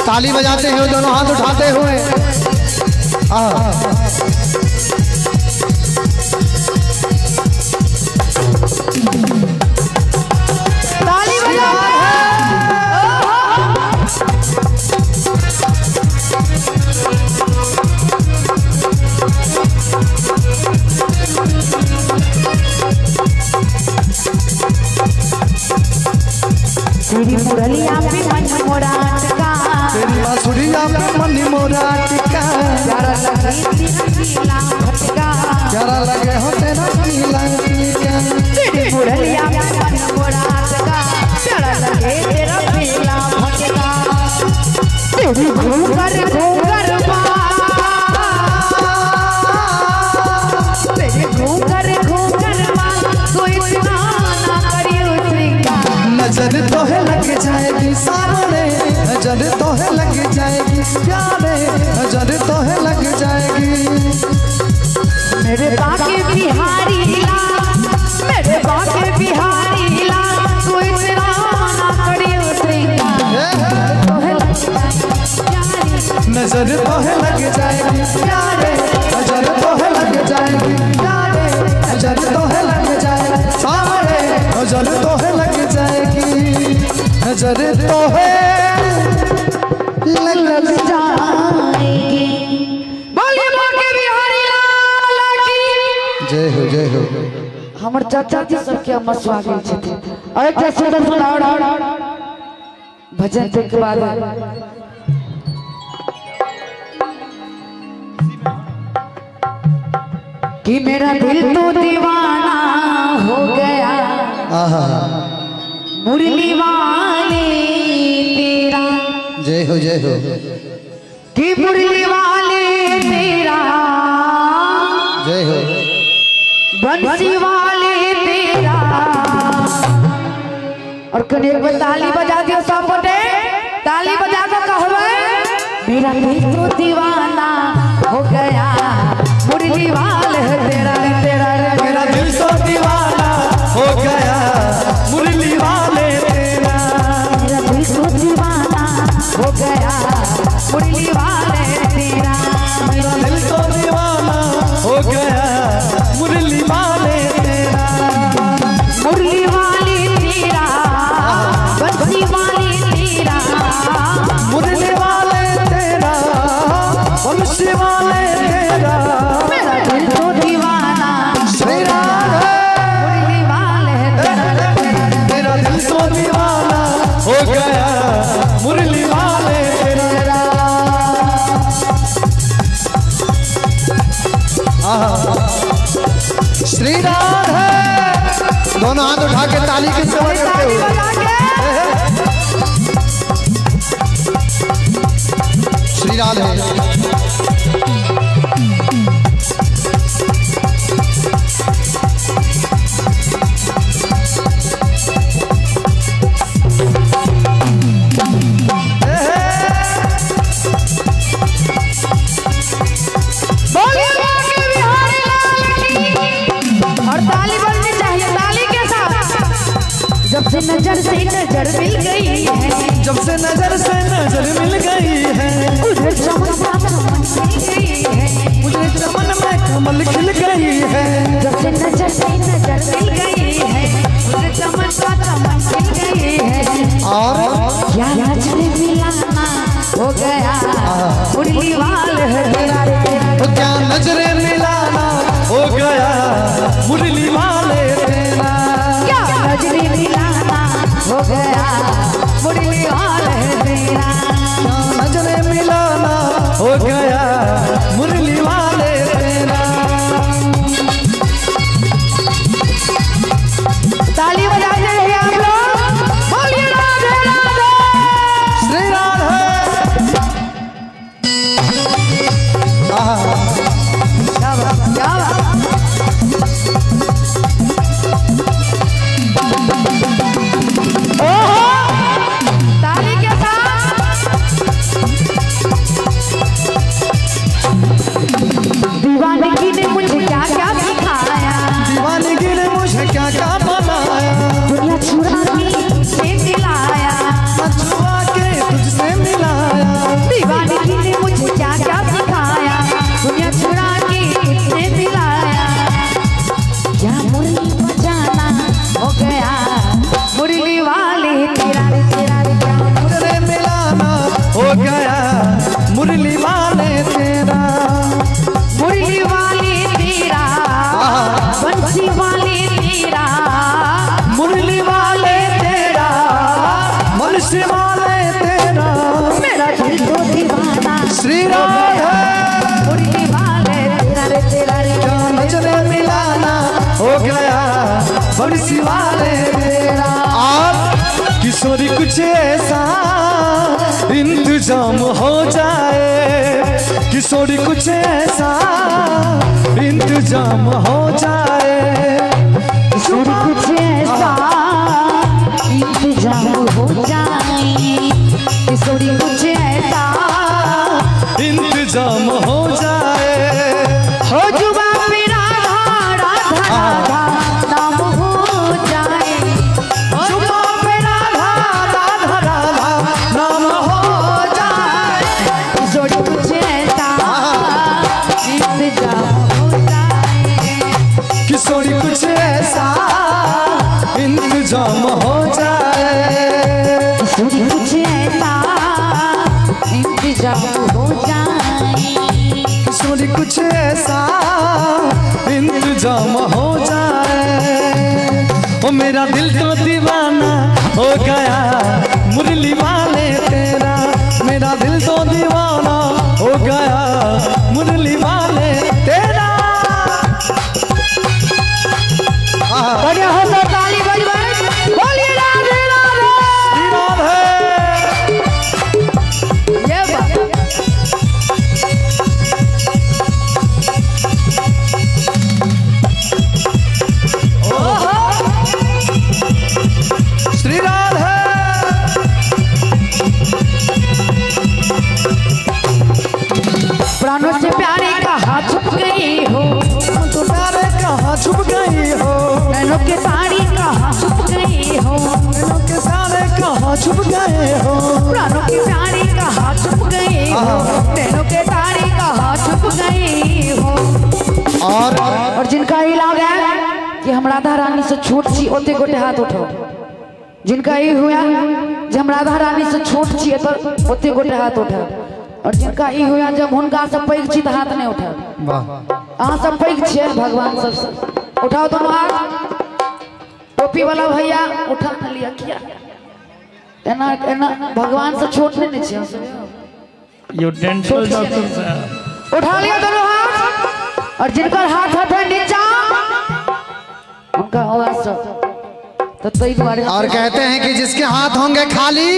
ताली बजाते हुए दोनों हाथ उठाते हुए। ताली बजाते हैं। तेरी मुरलिया पे मन मोरा टिका, तेरी बांसुरिया पे मन मोरा टिका, प्यारा लगे तेरा पीला फटका, प्यारा लगे हो तेरा पीला टीका। तेरी मुरलिया पे मन मोरा टिका, प्यारा लगे तेरा पीला फटका। तेरी घूंघर घूंघर बाल, तेरी घूंघर घूंघर बाल, तू इतना ना करियो सिंगार। नजर तो है लग जाएगी सामने, नजर तो है लग जाएगी प्यारे, नजर तो है लग जाएगी। मेरे बाके बिहारी लाल, मेरे बाके बिहारी लाल, तू इतना ना करियो सिंगार। तो है लग जाएगी प्यारे, नजर तो है लग जाएगी प्यारे, नजर तो है लग जाएगी प्यारे, नजर तो है लग जाएगी। नजर तो है लग जाएगी। बोलिए बांके बिहारी लाल की जय हो, जय हो। हमर चाचा जी सबके अम्मा स्वागत छथिन। और एक सुंदर सुंदर भजन के बाद कि मेरा दिल तो दीवाना हो गया मुरली वाले तेरा। जय हो, जय हो। कि मुरली वाले तेरा, जय हो, बंसी वाले तेरा। और कने एक बार ताली बजा दियो सब गोटे, ताली बजा के कहबै मेरा दिल तो दीवाना हो गया मुरली वाले तेरा रे तेरा रे। मेरा दिल तो दीवाना हो गया मुरली वाले तेरा। मेरा दिल तो दीवाना हो गया मुरली वाले तेरा। मेरा दिल तो दीवाना हो गया मुरली वाले तेरा। मुरली वाले तेरा, बंसी वाले तेरा, मुरली वाले तेरा, बंसी वाले तेरा। मेरा दिल तो दीवाना श्री राम मुरली वाले तेरा। मेरा दिल तो दीवाना हो गया मुरली वाले तेरा। श्री राम है। दोनों हाथ उठा के ताली की सेवा करते हुए श्री राधे। बोलिए बांके बिहारी लाल की। और ताली बजनी चाहिए, ताली के साथ। जब से नजर से नजर मिल गई है, जब से नजर से नजर मिल गई है, उधर चमन सा चमन खिल गई है, मुझे चमन में कमल खिल गई है। जब से नजर से नजर मिल गई है, उधर चमन सा चमन खिल गई है। और क्या नजर मिलाना हो गया मुरली वाले तेरा रे तेरा। तो क्या नजरे मिलाना हो गया मुरली वाले तेरा। क्या नजर मिलाना हो गया मुरली वाले तेरा। क्या नजरे मिलाना हो गया मुरली वाले तेरा। ताली बजाते रहिए आप लोग। बोलिए राधे राधे श्री राधे। क्या बात, क्या बात। ओहो, ताली के साथ। दीवानगी ने मुझे क्या क्या सिखाया, दीवानगी ने मुझे क्या क्या बनाया, दुनिया छुड़ा के तुझसे मिलाया, छुआ के तुझसे मिलाया। दीवानगी ने मुझे क्या क्या सिखाया, दुनिया छुड़ा के तुझसे मिलाया। क्या मुरली बजाना हो गया मुरली वाले तेरा रे तेरा रे। क्या नजरे मिलाना हो गया मुरली वाले तेरा। मुरली वाले तेरा, बंसी वाले तेरा, मुरली वाले तेरा, बंसी वाले तेरा। मेरा दिल तो दीवाना श्री राधे मुरली वाले तेरा रे तेरा रे। क्या नजरे मिलाना हो गया बंसी वाले तेरा। आप किशोरी कुछ ऐसा इंतजाम हो जाए, किशोरी कुछ ऐसा इंतजाम हो जाए, किशोरी कुछ ऐसा इंतजाम हो जाए, किशोरी कुछ ऐसा इंतजाम हो जाए। हो जुबा पे राधा राधा राधा नाम हो जाए, हो जुबा पे राधा राधा राधा नाम हो जाए, किशोरी कुछ ऐसा इंतजाम हो जाए, किशोरी कुछ ऐसा इंतजाम हो जाए, किशोरी इंतजाम हो जाए। किशोरी कुछ ऐसा इंतजाम हो जाए। ओ मेरा दिल तो दीवाना हो गया मुरली वाले तेरा, मेरा दिल तो दीवाना हो गया मुरली वाले तेरा। बढ़िया हो तो ताली बजवाए, बोलिए राधे राधे राधे। ये बात श्री राधे। प्राणों से प्यारे कहाँ छुप गई हो, तो प्यारे कहाँ छुप गई हो, नैनों के तारे कहाँ छुप गई हो, नैनों के तारे कहाँ छुप गए हो, प्राणों के प्यारे कहाँ छुप गए हो, नैनों के तारे कहाँ छुप गए हो। और जिनका ये लाग है कि हम राधा रानी से छोट छी ओते गोटे हाथ उठाओ। जिनका ये हुआ जे हम राधा रानी से छोट छी तो ओते गोटे हाथ उठाओ। और जिनका ई हुआ जब हुनका सब पैघ छी तो हाथ नहीं उठाओ। वाह, अहाँ सब पैघ छियै भगवान सबसे, उठाओ दोनों हाथ। टोपी वाला भैया उठा न लिया किया, एना एना भगवान से छोट नहीं ने छियै। यो डेंटल डॉक्टर साहब उठा लिया दोनों हाथ। और जिनका हाथ हटे नीचा उनका आवाज सब तो तई दुआरे। और कहते हैं कि जिसके हाथ होंगे खाली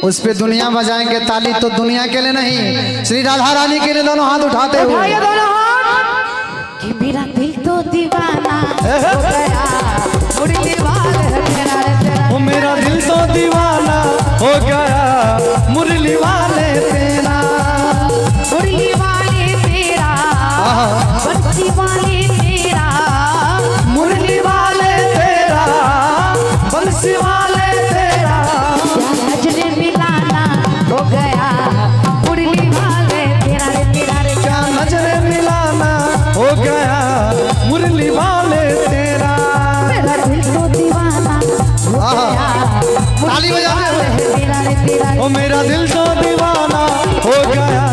उस पे दुनिया बजाएंगे ताली, तो दुनिया के लिए नहीं श्री राधा रानी के लिए दोनों हाथ उठाते हुए। उठाइए दोनों हाथ कि मेरा दिल तो दीवाना हो गया मुरली वाले तेरा रे तेरा। ओ मेरा दिल तो दीवाना हो गया मुरली वाले तेरा, मुरली वाले तेरा, बंसी वाले तेरा, मुरली वाले तेरा, बंसी वाले तेरा। नजर मिलाना हो गया मुरली वाले तेरा रे तेरा रे। क्या नजर मिलाना हो गया मुरली वाले तेरा, मेरा दिल तो दीवाना हो गया ताली बजाते हुए तेरा रे तेरा रे। ओ मेरा दिल तो दीवाना हो गया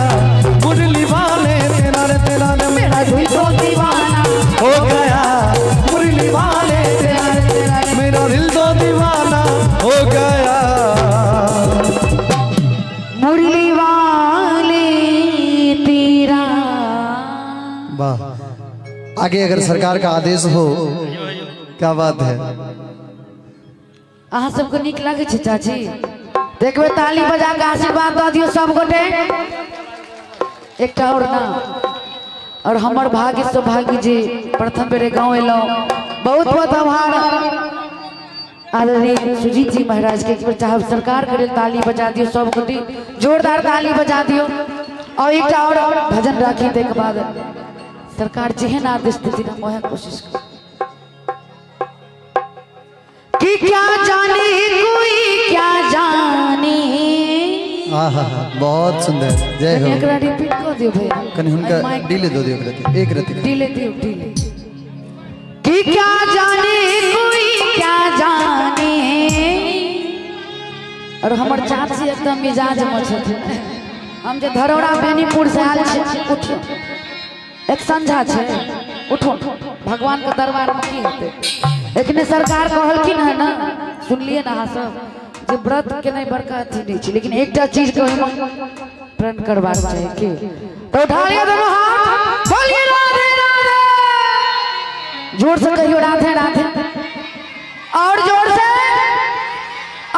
मुरली वाले तेरा रे तेरा रे। मेरा दिल तो दीवाना हो गया मुरली वाले तेरा रे तेरा रे। मेरा दिल तो दीवाना हो गया मुरली वाले तेरा। वाह, आगे अगर सरकार का आदेश हो, क्या बात है। अहाँ सबके नीक लागै छै चाची? देखबै ताली बजा के आशीर्वाद दऽ दियौ सब गोटे। एकटा और ना, और हमर भाग्य सौभाग्य जी प्रथम बेर गाँव एलहुँ, बहुत बहुत आभार आदरणीय सुजीत जी महाराज के। एक बेर चाहब सरकार के लेल ताली बजा दियौ सब गोटे, जोरदार ताली बजा दियौ। और एकटा और भजन राखी ताहिके बाद सरकार जेहन आदेश देथिन हम वएह कोशिश करब। कि क्या जाने कोई क्या जाने। आहा, बहुत सुंदर, जय हो। एकरा रिपीट कर दियो भैया, कनी हुनका डिले दो दियो, एक रति डिले दियो, डिले। कि क्या जाने कोई क्या जाने। और हमर चाची एकदम मिजाज में छथिन। हम जे धरौड़ा बेनीपुर से आयल छी, उठियो एक संझा छै, उठो भगवान के दरबार में की हेतै। एखने सरकार कहलखिन है ना, सुनलिए ना अहाँ सब, जे व्रत के नहीं बड़का अथी नहीं छै, लेकिन एकटा चीज के ओहिमे प्रण करबाक चाही की तो उठा लिया दोनों हाथ, बोलिए राधे राधे, जोर से कहियो राधे राधे, और जोर से,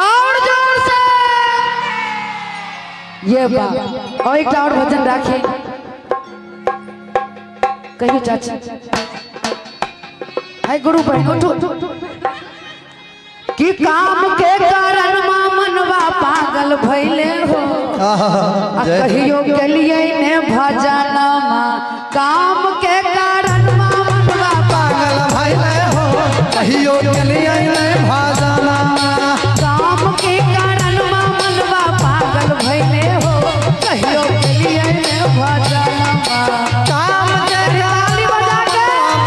और जोर से, ये बात। और एकटा और भजन राखी कहियो चाची, हाय गुरु बहन उठो। कि काम के कारण मनवा पागल भइले हो, कहियो के लिए ने भजनमा, काम के कारण मनवा पागल भइले हो, कहियो के लिए ने भजनमा, काम के कारण मनवा पागल भइले हो, कहियो के लिए ने भजनमा, काम के कारण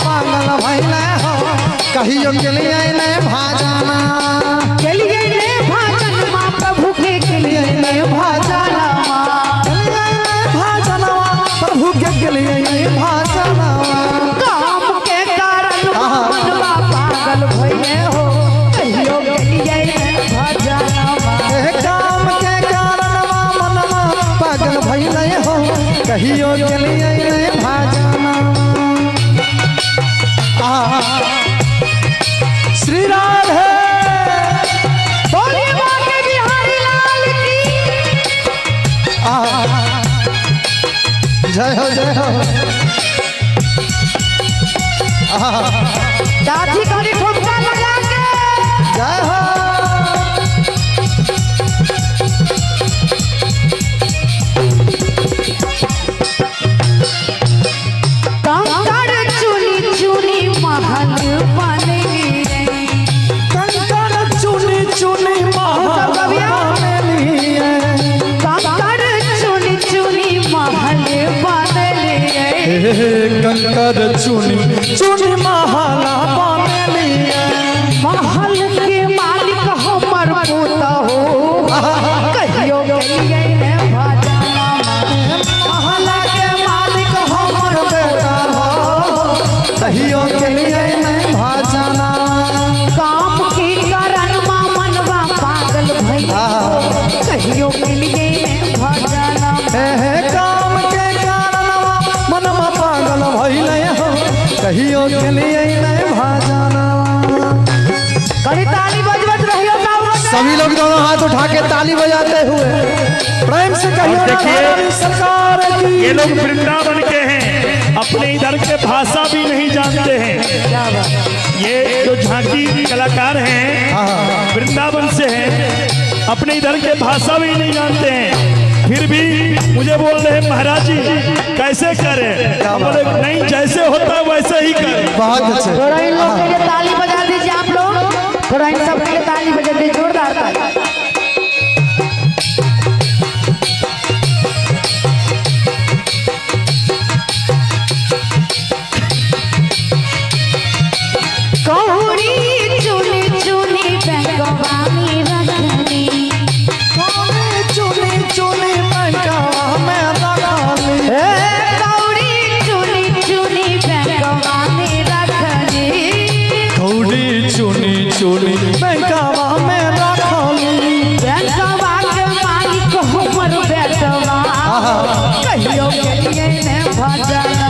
पागल भइले हो, कहियो के लिए ने भजनमा, के लिए ने भजनमा, प्रभु के लिए ने भजनमा, कहियो के लिए नहीं भाजना। श्री राधे बोलिए बाके बिहारी लाल की जय हो जय हो। दादी करी ठुमका लगा के जय हो। कंकड़ चुनी चुनी महल बने, कंकड़ चुनी चुनी महल बने, कंकड़ चुनी चुनी महल बने, कंकड़ चुनी चुनी महल बने। महल के मालिक हमर पोता हो, कहियो के लिए भजना। महल के मालिक हमर बेटा हो, कहियो के लिए नहीं भजना। काम के कारण मनवा पागल भइल, कहियो के लिए भजना। काम के कारण मनवा पागल भइल हो, कहियो के लिए नहीं भजना। कभी ताली बजबत रहियो। सभी लोग दोनों हाथ उठा के ताली बजाते हुए प्रेम से कहियो। देखिए सरकार की ये लोग वृंदावन के हैं, अपने इधर के भाषा भी नहीं जानते हैं। ये जो झांकी कलाकार हैं वृंदावन से हैं, अपने इधर के भाषा भी नहीं जानते हैं, फिर भी मुझे बोल रहे हैं महाराज जी कैसे करें। बोले नहीं, जैसे होता है वैसे ही करें। बहुत अच्छे। थोड़ा इन लोग के लिए ताली बजा दीजिए आप लोग, थोड़ा इन सब के लिए ताली बजा दीजिए, जोरदार ताली। कौड़ी चुनी चुनी बैंकवा में रखनी, कौड़ी चुनी चुनी बैंकवा में रखनी, कौड़ी चुनी चुनी बैंकवा में रखनी, कौड़ी चुनी चुनी बैंकवा में रखनी। बैंकवा के मालिक हमर बेटवा, कहियो के लिए ने भजना।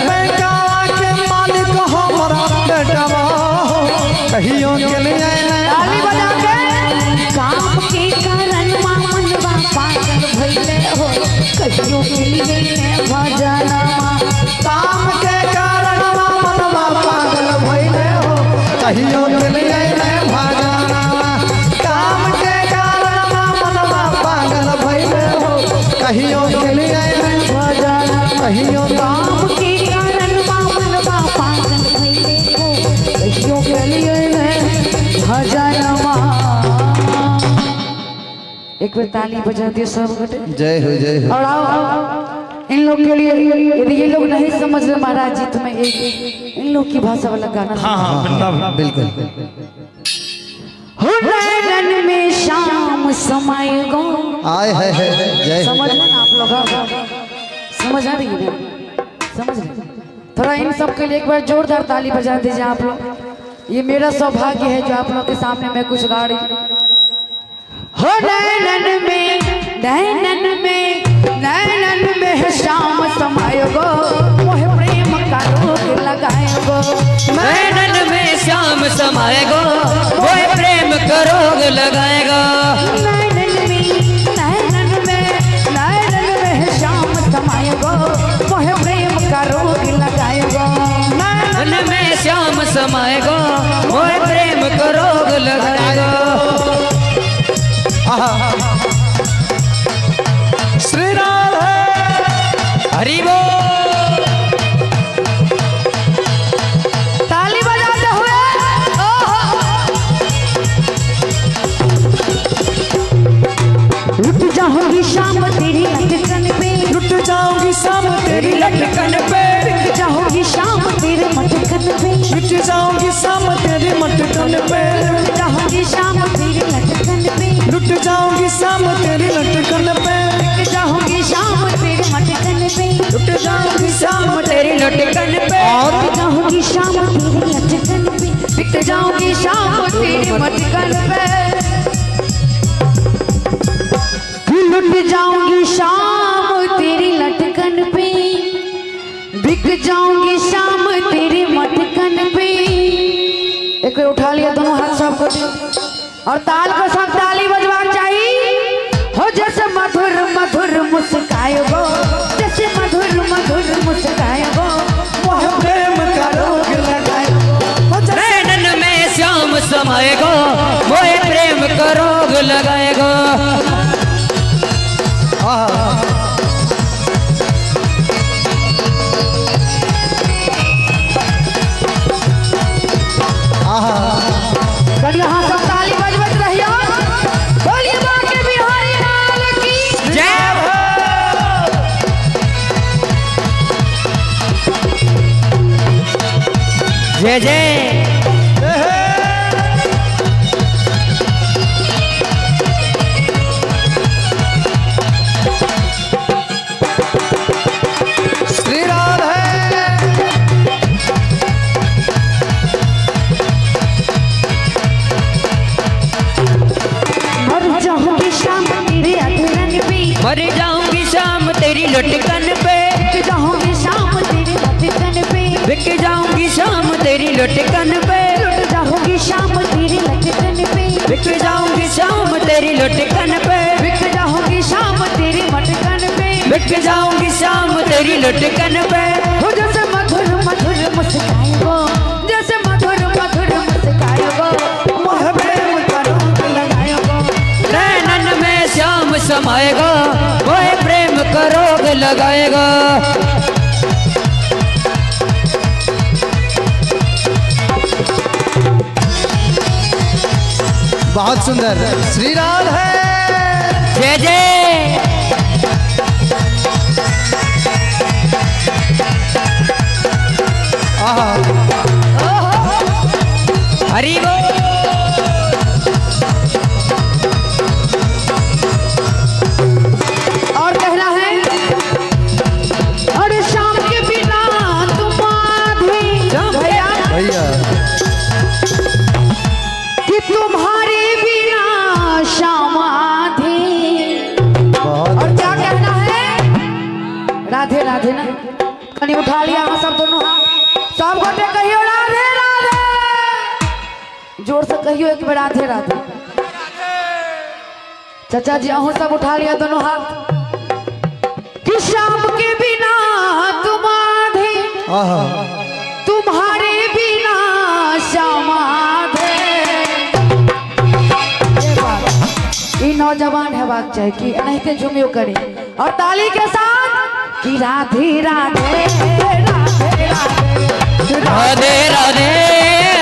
बैंकवा के मालिक हमर बेटवा, कहियो के लिए ताली बजा के। काम के कारण मनवा पागल भइले हो, कहियो के लिए ने भजना। काम के कारण मनवा पागल भइले हो, कहियो के लिए ने भजना। काम के कारण मनवा पागल भइले हो, कहियो के लिए ने भजना। कहियो काम के कारण मनवा पागल भइले हो, कहियो के लिए ने भजना। एक बार ताली बजा दियो सब गोटे। जय हो जय हो। और आओ इन लोग के लिए, यदि ये लोग नहीं समझ रहे महाराज जी तो मैं एक इन लोग की भाषा वाला गाना। हाँ हाँ बिल्कुल। हो नैनन में शाम समाए गो, आए है जय। समझ रहे ना आप लोग, समझ आ रही है? समझ रहे? थोड़ा इन सब के लिए एक बार जोरदार ताली बजा दीजिए आप लोग। ये मेरा सौभाग्य है जो आप लोग के सामने मैं कुछ गा रही हूँ। हो नैनन में, नैनन में, नैनन में शाम समाए गो, मोहे प्रेम का रोग लगाए गो। नैनन में श्याम समाए गो, मोहे प्रेम का रोग लगाए गो। नैनन में, नैनन में, नैनन में श्याम समाए गो, मोहे प्रेम का रोग लगाए गो। नैनन में श्याम समाए गो, मोहे प्रेम का रोग लगाए गो। श्री राधे हरि बोल। ताली बजाते हुए। लुट जाऊंगी शाम तेरी लटकन पे, लुट जाऊंगी शाम तेरी लटकन पे, लुट जाऊंगी शाम तेरे मटकन पे, लुट जाऊंगी शाम तेरी मटकन पे, लुट जाऊंगी शाम तेरी लटकन पे, लुट जाऊंगी शाम तेरी लटकन पे, लुट जाऊंगी शाम तेरे मटकन पे, लुट जाऊंगी शाम तेरी लटकन पे, लुट जाऊंगी शाम तेरी लटकन पे, लुट जाऊंगी शाम तेरी मटकन पे, लुट जाऊंगी शाम तेरी लटकन लटकन पे, बिक जाऊंगी शाम तेरी मटकन पे। एक बार उठा लिया दोनों हाथ सबको और ताल को सब ताली बजवाना चाहिए। हो जैसे मधुर मधुर मुस्काए गो, जैसे मधुर मधुर मुस्काए गो, मोह प्रेम का रोग लगाए गो। नैनन में श्याम समाएगो, मोह प्रेम का रोग लगाएगो। यहाँ सब ताली बजबत रहियो। बोलिए बाके बिहारी लाल की जय हो। जय जय। श्री राधे। मर जाऊंगी शाम तेरे अधरन पे, मर जाऊंगी शाम तेरी लटकन पे, बिक जाऊंगी शाम तेरी लटकन पे, बिक जाऊंगी शाम तेरी लटकन पे, लुट जाऊंगी शाम तेरी लटकन पे, बिक जाऊंगी शाम तेरी लटकन पे, बिक जाऊंगी शाम तेरी मटकन पे, बिक जाऊंगी शाम तेरी लटकन पे। हो जैसे मधुर मधुर मुस्काए गो, जैसे मधुर मधुर मुस्काए गो, मोह प्रेम का रोग लगाए गो। नैनन में श्याम समाएगा, मोह प्रेम का रोग लगाएगा। बहुत सुंदर। श्री राधे। जय जय। हरि बोल। और कहना है, और शाम के बिना तुम आधे भैया भैया कि तुम्हारे बिना शाम आधे। और क्या कहना है? राधे राधे ना कहीं उठा लिया हम सब दोनों हाथ, सब गोटे कहियो राधे राधे, जोर से कहियो एक बार राधे राधे। चाचा जी अहूँ सब उठा लिया दोनों हाथ कि शाम के बिना तुम आधे, तुम्हारे बिना श्याम आधे। ये बात ये नौजवान है बात चाहे कि एनाहिते झूमियो करे और ताली के साथ कि राधे राधे राधे राधे राधे राधे राधे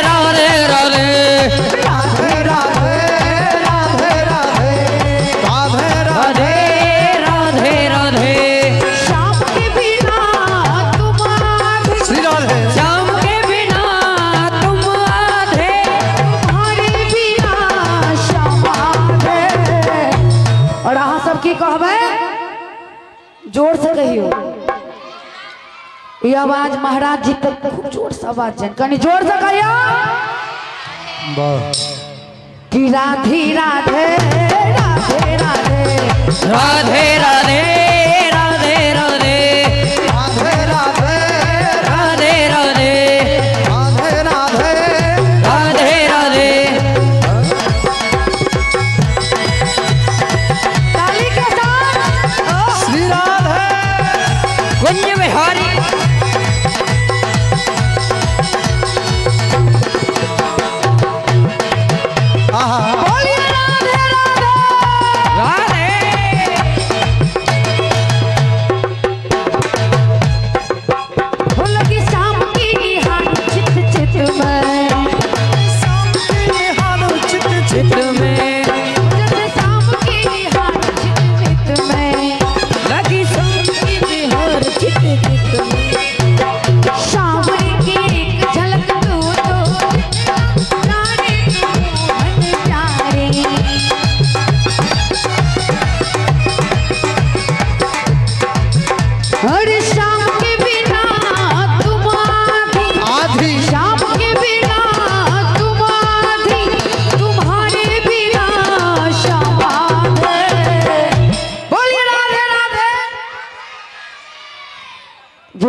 राधे राधे राधे राधे राधे राधे राधे राधे राधे। श्याम के बिना तुम आधे, श्री राधे। श्याम के बिना तुम आधे, तुम्हारे बिना श्याम आधे। और अहाँ सब की कहबै जोर से कहियो। ये आवाज महाराज जी तक खूब जोर से आवाज जाए, कनी जोर से कहियो कि राधे राधे राधे राधे राधे राधे राधे राधे राधे राधे राधे राधे राधे राधे राधे राधे। ताली के साथ श्री राधे। कुंज बिहारी। बोलिए राधे राधे राधे। हो लगी शाम की निहार चित चित में, शाम की निहार चित चित में, जैसे शाम की निहार चित चित में, लगी शाम की निहार चित चित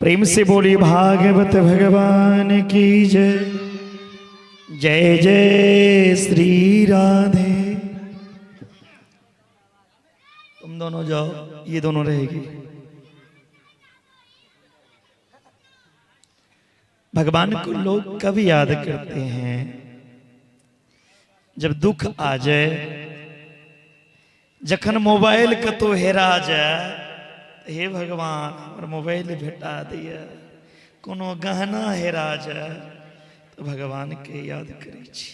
प्रेम से बोली भागवत भगवान की जय। जय जय श्री राधे। तुम दोनों जाओ, ये दोनों रहेगी। भगवान को लोग कब याद करते हैं? जब दुख आ जाए, जखन मोबाइल कतौ हेरा जाए, हे भगवान हमर मोबाइल भेटा दिया, कोनो गहना हेरा जाए तो भगवान के याद करै छी।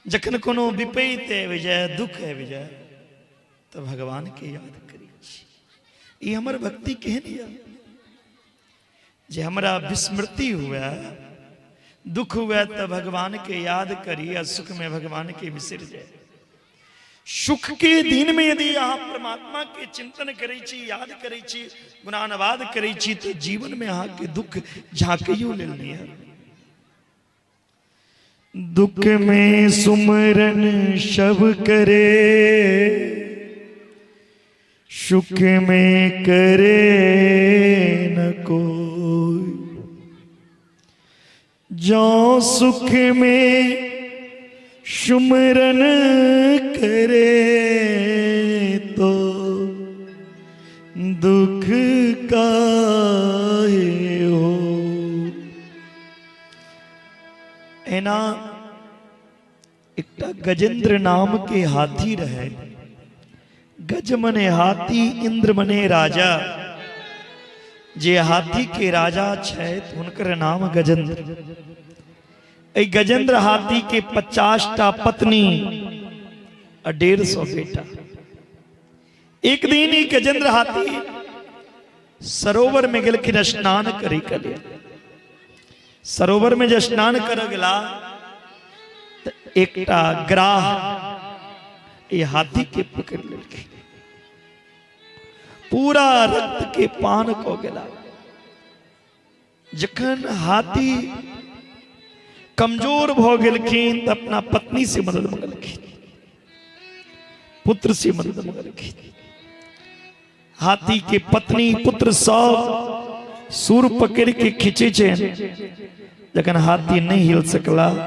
जखन कोनो विपैत आबि जाए, दुख आबि जाए तो भगवान के याद करै छी। ई हमर भक्ति केहन यऽ जे हमरा विस्मृति हुए, दुख हुए तो भगवान के याद करी आ सुख में भगवान के बिसरि जाए। सुख के दिन में यदि अहाँ परमात्मा के चिंतन करै छी, याद करै छी, गुणानुवाद करै छी, तो जीवन में अहाँ के दुख झाँकैयो लेल नहीं है। दुख में सुमरन शब करे, सुख में करे न कोई। जो सुख में सुमरन करे तो दुख काहे हो। एना एकटा गजेंद्र नाम के हाथी रहे। गज मने हाथी, इंद्र मने राजा। जे हाथी के राजा छथि हुनकर नाम गजेंद्र। एहि गजेंद्र हाथी के 50टा पत्नी आ 150 बेटा। एक दिन ही गजेंद्र हाथी सरोवर में गेलखिन स्नान करे के लिए। सरोवर में जे स्नान कर गेला त एकटा ग्राह ये हाथी के पकड़ लेलखिन, पूरा रक्त के पान क गेला। जखन हाथी कमजोर भ गेलखिन त अपना पत्नी से मदद मंगलखिन, पुत्र से मदद मंगलखिन। हाथी के पत्नी पुत्र सब सुर पकड़ के खींचे छे। जखन हाथी नहीं हिल सकला त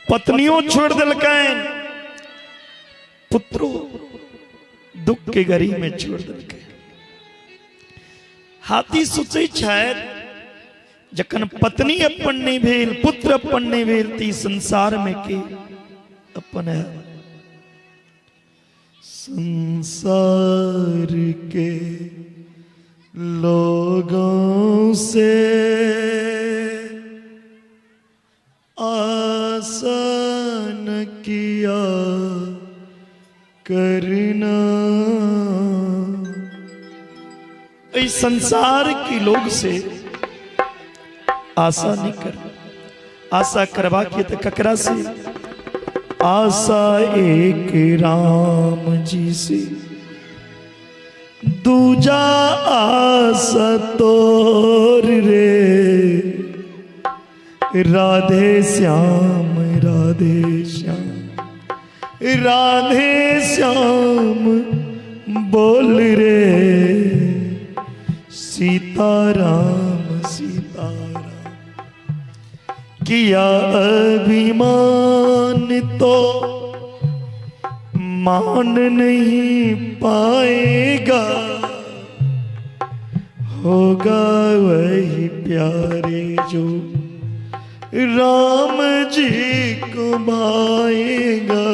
पत्नियों छोड़ देलकनि, पुत्रो दुख के घड़ी में छोड़ देलकै। हाथी सोचै छथि जखन पत्नी अपन नहीं भेल, पुत्र अपन नहीं भेल, त ई संसार में के अपन है। संसार के लोगों से आसान किया करना। इस संसार के लोग से आशा नहीं कर, आशा करवा के तो ककरा से आशा एक राम जी से, दूजा आशा तोर रे। राधे श्याम राधे श्याम राधे श्याम बोल रे, सीताराम सीताराम। किया अभिमान तो मान नहीं पाएगा, होगा वही प्यारे जो राम जी को भाएगा,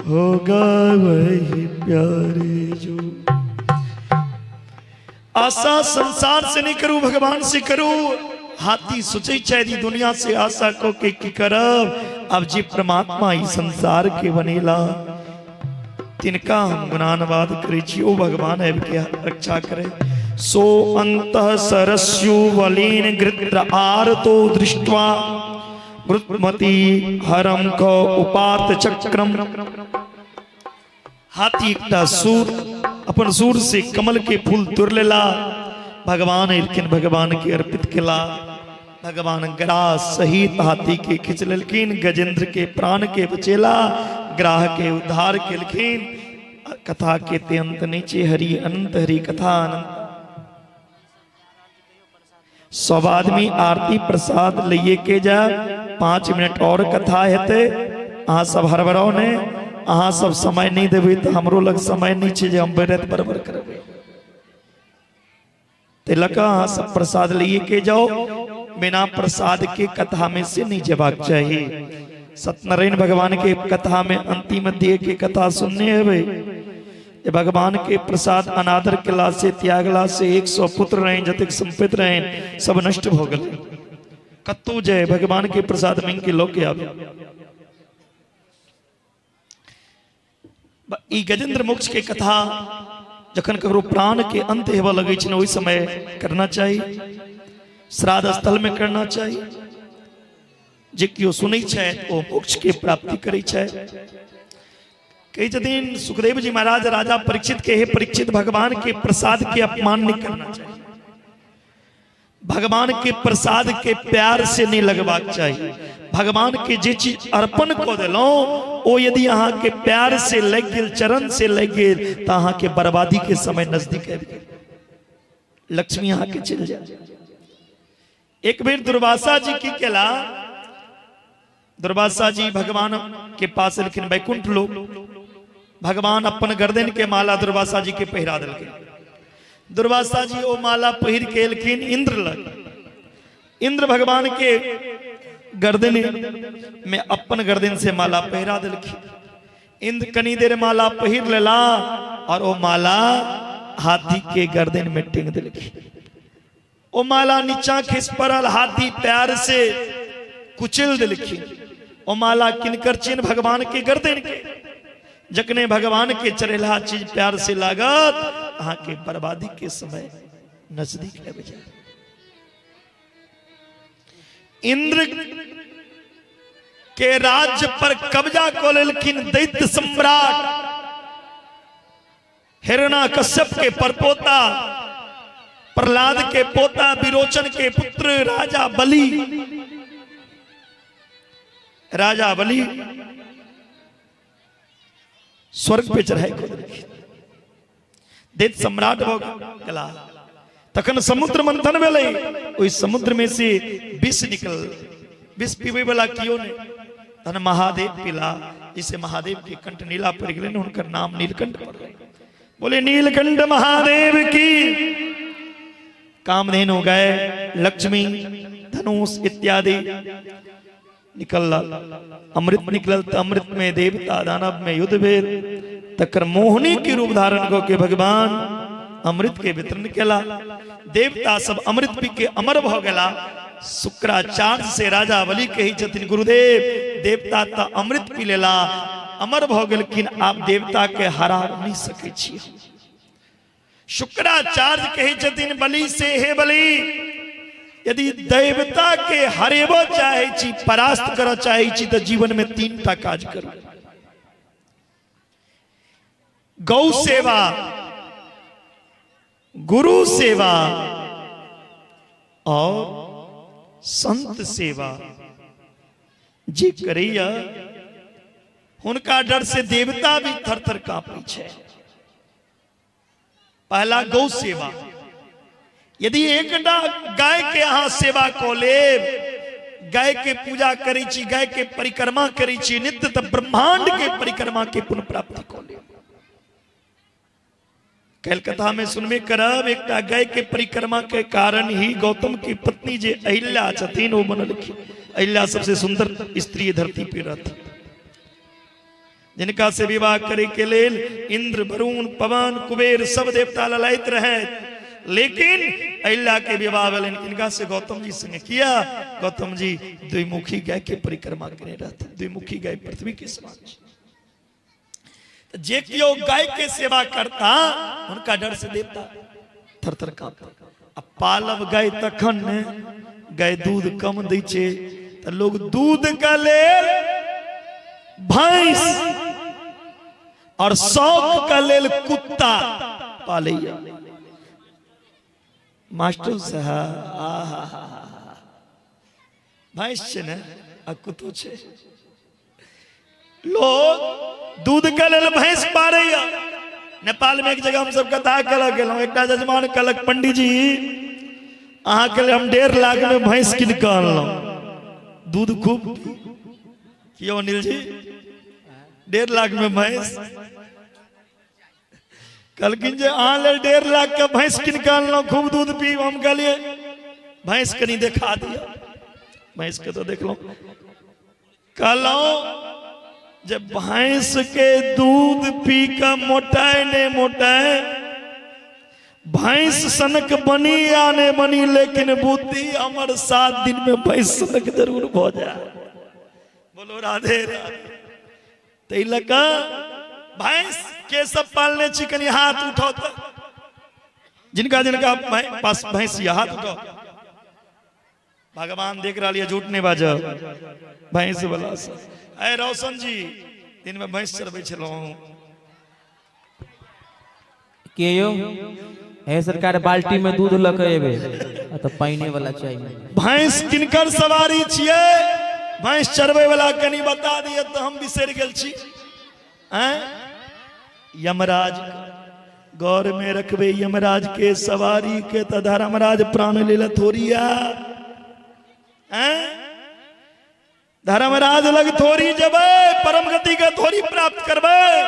होगा वही प्यारे जो। आशा संसार से नहीं करूं, भगवान से करूं। हाथी सोचै छै दुनिया से आशा को के की करब, अब जी परमात्मा ई संसार के बनेला तिनका हम गुणानुवाद करै छी, ओ भगवान आबि के रक्षा करे। सो अंतः सरस्यु वलीन गृत्र आरतो दृष्ट्वा गृत्मति हरम क उपात चक्रम। हाथी एकटा सूर अपन सूर से कमल के फूल तोड़ लेला, भगवान एलखिन, भगवान के अर्पित केला। भगवान ग्राह सहित हाथी के खींच लेलखिन, गजेंद्र के प्राण के बचेला, ग्राह के उद्धार केलखिन। कथा के ते अंत नहीं छै, हरि अनंत हरि कथा अनंत। सब आदमी आरती प्रसाद लइए के जाए, 5 मिनट और कथा हेतै। अहाँ सब हड़बड़ाउ नहि, अहाँ सब समय नहीं देबै तऽ हमरो लग समय नहीं छै जे हम भरि राति बड़बड़ करबै। ताहि लऽ कऽ अहाँ सब प्रसाद लइए के जाओ, बिना प्रसाद के कथा में से नहीं जेबाक चाही। सत्यनारायण भगवान के कथा में अंतिम अध्याय के कथा सुनने हेबै जे भगवान के प्रसाद अनादर केला से त्यागला से 100 पुत्र रहनि, जतेक संपत्ति रहनि सब नष्ट भऽ गेलै। कतौ जाय भगवान के प्रसाद मांगि के लऽ के आबे। ई गजेंद्र मोक्ष के कथा जखन ककरो प्राण के अंत हेबऽ लगै छै ने, ओहि समय करना चाही, श्राद्ध स्थल में करना चाही। जे केओ सुनै छै ओ मोक्ष के प्राप्ति करै छै। कहै छथिन सुखदेव जी महाराज राजा परीक्षित के, हे परीक्षित, भगवान के प्रसाद के अपमान नहीं करना चाहिए, भगवान के प्रसाद के प्यार से नहीं लगबाक चाहिए। भगवान के जे चीज अर्पण कऽ देलहुँ ओ यदि अहाँ के प्यार से लागि गेल, चरण से लागि गेल, तऽ अहाँ के बर्बादी के समय नजदीक आबि गेल, लक्ष्मी अहाँ के चलि जाय। एक बेर दुर्वासा जी की केला, दुर्वासा जी भगवान के पास एलखिन वैकुंठ लोक, भगवान अपन गर्दन के माला दुर्वासा जी के पहिरा देलखिन। दुर्वासा जी ओ माला पहिर के एलखिन इंद्र लग, इंद्र भगवान के गर्दन में अपन गर्दन से माला पहिरा देलखिन। इंद्र कनी देर माला पहिर लेला और ओ माला हाथी के गर्दन में टेंग देलखिन। ओ माला नीचा खिस पड़ल, हाथी पैर से कुचल देलखिन। ओ माला किनकर चिन्ह? भगवान के गर्दन के। जखने भगवान के चढ़ेला चीज प्यार से लागत, अहाँ के बर्बादी के समय नजदीक आबि जायत। इंद्र के राज्य पर कब्जा कऽ लेलखिन दैत्य सम्राट हिरण्यकश्यप के परपोता, प्रहलाद के पोता, विरोचन के पुत्र राजा बलि। राजा बलि स्वर्ग पे चढ़ाई कऽ देलखिन, दैत्य सम्राट भऽ गेला। तखन समुद्र मंथन भेलै, ओहि समुद्र में से विष निकल, विष पीबै वाला कियो नहि, तहन महादेव पीला, जिसे महादेव के कंठ नीला पड़ गेलनि, हुनकर नाम नीलकंठ पड़लै। बोले नीलकंठ महादेव की। कामधेनु गए, लक्ष्मी धनुष इत्यादि निकल, अमृत निकलल तऽ अमृत में देवता दानव में युद्ध भेल। तकर मोहिनी के रूप धारण कऽ के भगवान अमृत के वितरण केला, देवता सब अमृत पी के अमर भऽ गेला। शुक्राचार्य से राजा बलि कहै छथिन, गुरुदेव देवता तऽ अमृत पी लेला, अमर भऽ गेलखिन, आब देवता के हरा नहीं सकै छी। शुक्राचार्य कहै छथिन बलि से, हे बलि, यदि देवता के हरेबो चाहे छी, परास्त करऽ चाहे छी, तऽ जीवन में 3 टा काज करू। गौ सेवा, गुरु सेवा और संत सेवा। जे करैया हुनका डर से देवता भी थर थर कांपै छै। पहला गौ सेवा, यदि एकटा गाय के अहाँ सेवा कऽ लेब, गाय के पूजा करै छी, गाय के परिक्रमा करै छी नित्य, तऽ ब्रह्मांड के परिक्रमा के पुण्य प्राप्ति कऽ लेब। काल्हि कथा में सुनबे करब, एकटा गाय के परिक्रमा के कारण ही गौतम की पत्नी जे अहिल्या छथिन ओ बनलखिन। अहिल्या सबसे सुंदर स्त्री धरती पे रहती, जिनका से विवाह करे के लेल इंद्र, वरुण, पवन, कुबेर सब देवता ललायत रहे, लेकिन अहिल्या के विवाह भेलनि किनका से? गौतम जी संगे। किया? गौतम जी द्विमुखी गाय के परिक्रमा केने रहथिन। द्विमुखी गाय पृथ्वी के समान छै। जे केओ गाय के सेवा करता हुनका डर से देवता थर थर कांपता। आ पालब गाय तखन ने, गाय दूध कम दै छै तऽ लोग दूध के लेल भैंस और शौक के लेल कुत्ता पालैया। मास्टर साहब, आहा, भैंस छै ने आ कुत्तो छै। लोग दूध के लेल भैंस पारैया, नेपाल में एक जगह हम सब कथा करऽ गेलहुँ, एकटा जजमान कहलक पंडीजी अहाँके लेल हम 1.5 लाख में भैंस कीन कऽ अनलहुँ, दूध खूब पी। क्यों अनिल जी, 1.5 लाख में भैंस? कहलखिन जे अहाँ लेल 1.5 लाख के भैंस कीन कऽ अनलहुँ, खूब दूध पीब। हम कहलियै भैंस कनि देखा दिअ। भैंस के तऽ देखलहुँ, कहलहुँ जे भैंस के दूध पी कऽ मोटाए नहि मोटाए, भैंस सनक बनी या नहि बनी, लेकिन बुद्धि हमर 7 दिन में भैंस सनक जरूर भऽ जाए। बोलो राधे राधे। ताहि लऽ कऽ भैंस के सब पालने छी, कनि हाथ उठाओ तऽ, जिनका जिनका पास भैंस यऽ हाथ उठाओ। भगवान देख रहा है, झूठ नहीं बाजब। भैंस वाला सब, अरे रोशन जी दिन में भैंस चरबै छलहुँ। के यौ हे सरकार बाल्टी में दूध लऽ के एबै, आ तऽ पानि वाला चाही। भैंस किनकर सवारी छियै? भैंस चरबै वाला कनि बता दिअ तऽ हम बिसरि गेल छी। आँय यमराज गौर में रखबे यमराज के सवारी के तऽ धर्मराज प्राण लेल थोड़ी आँय धर्मराज लग थोड़ी जबै, परम गति के थोड़ी प्राप्त करबै।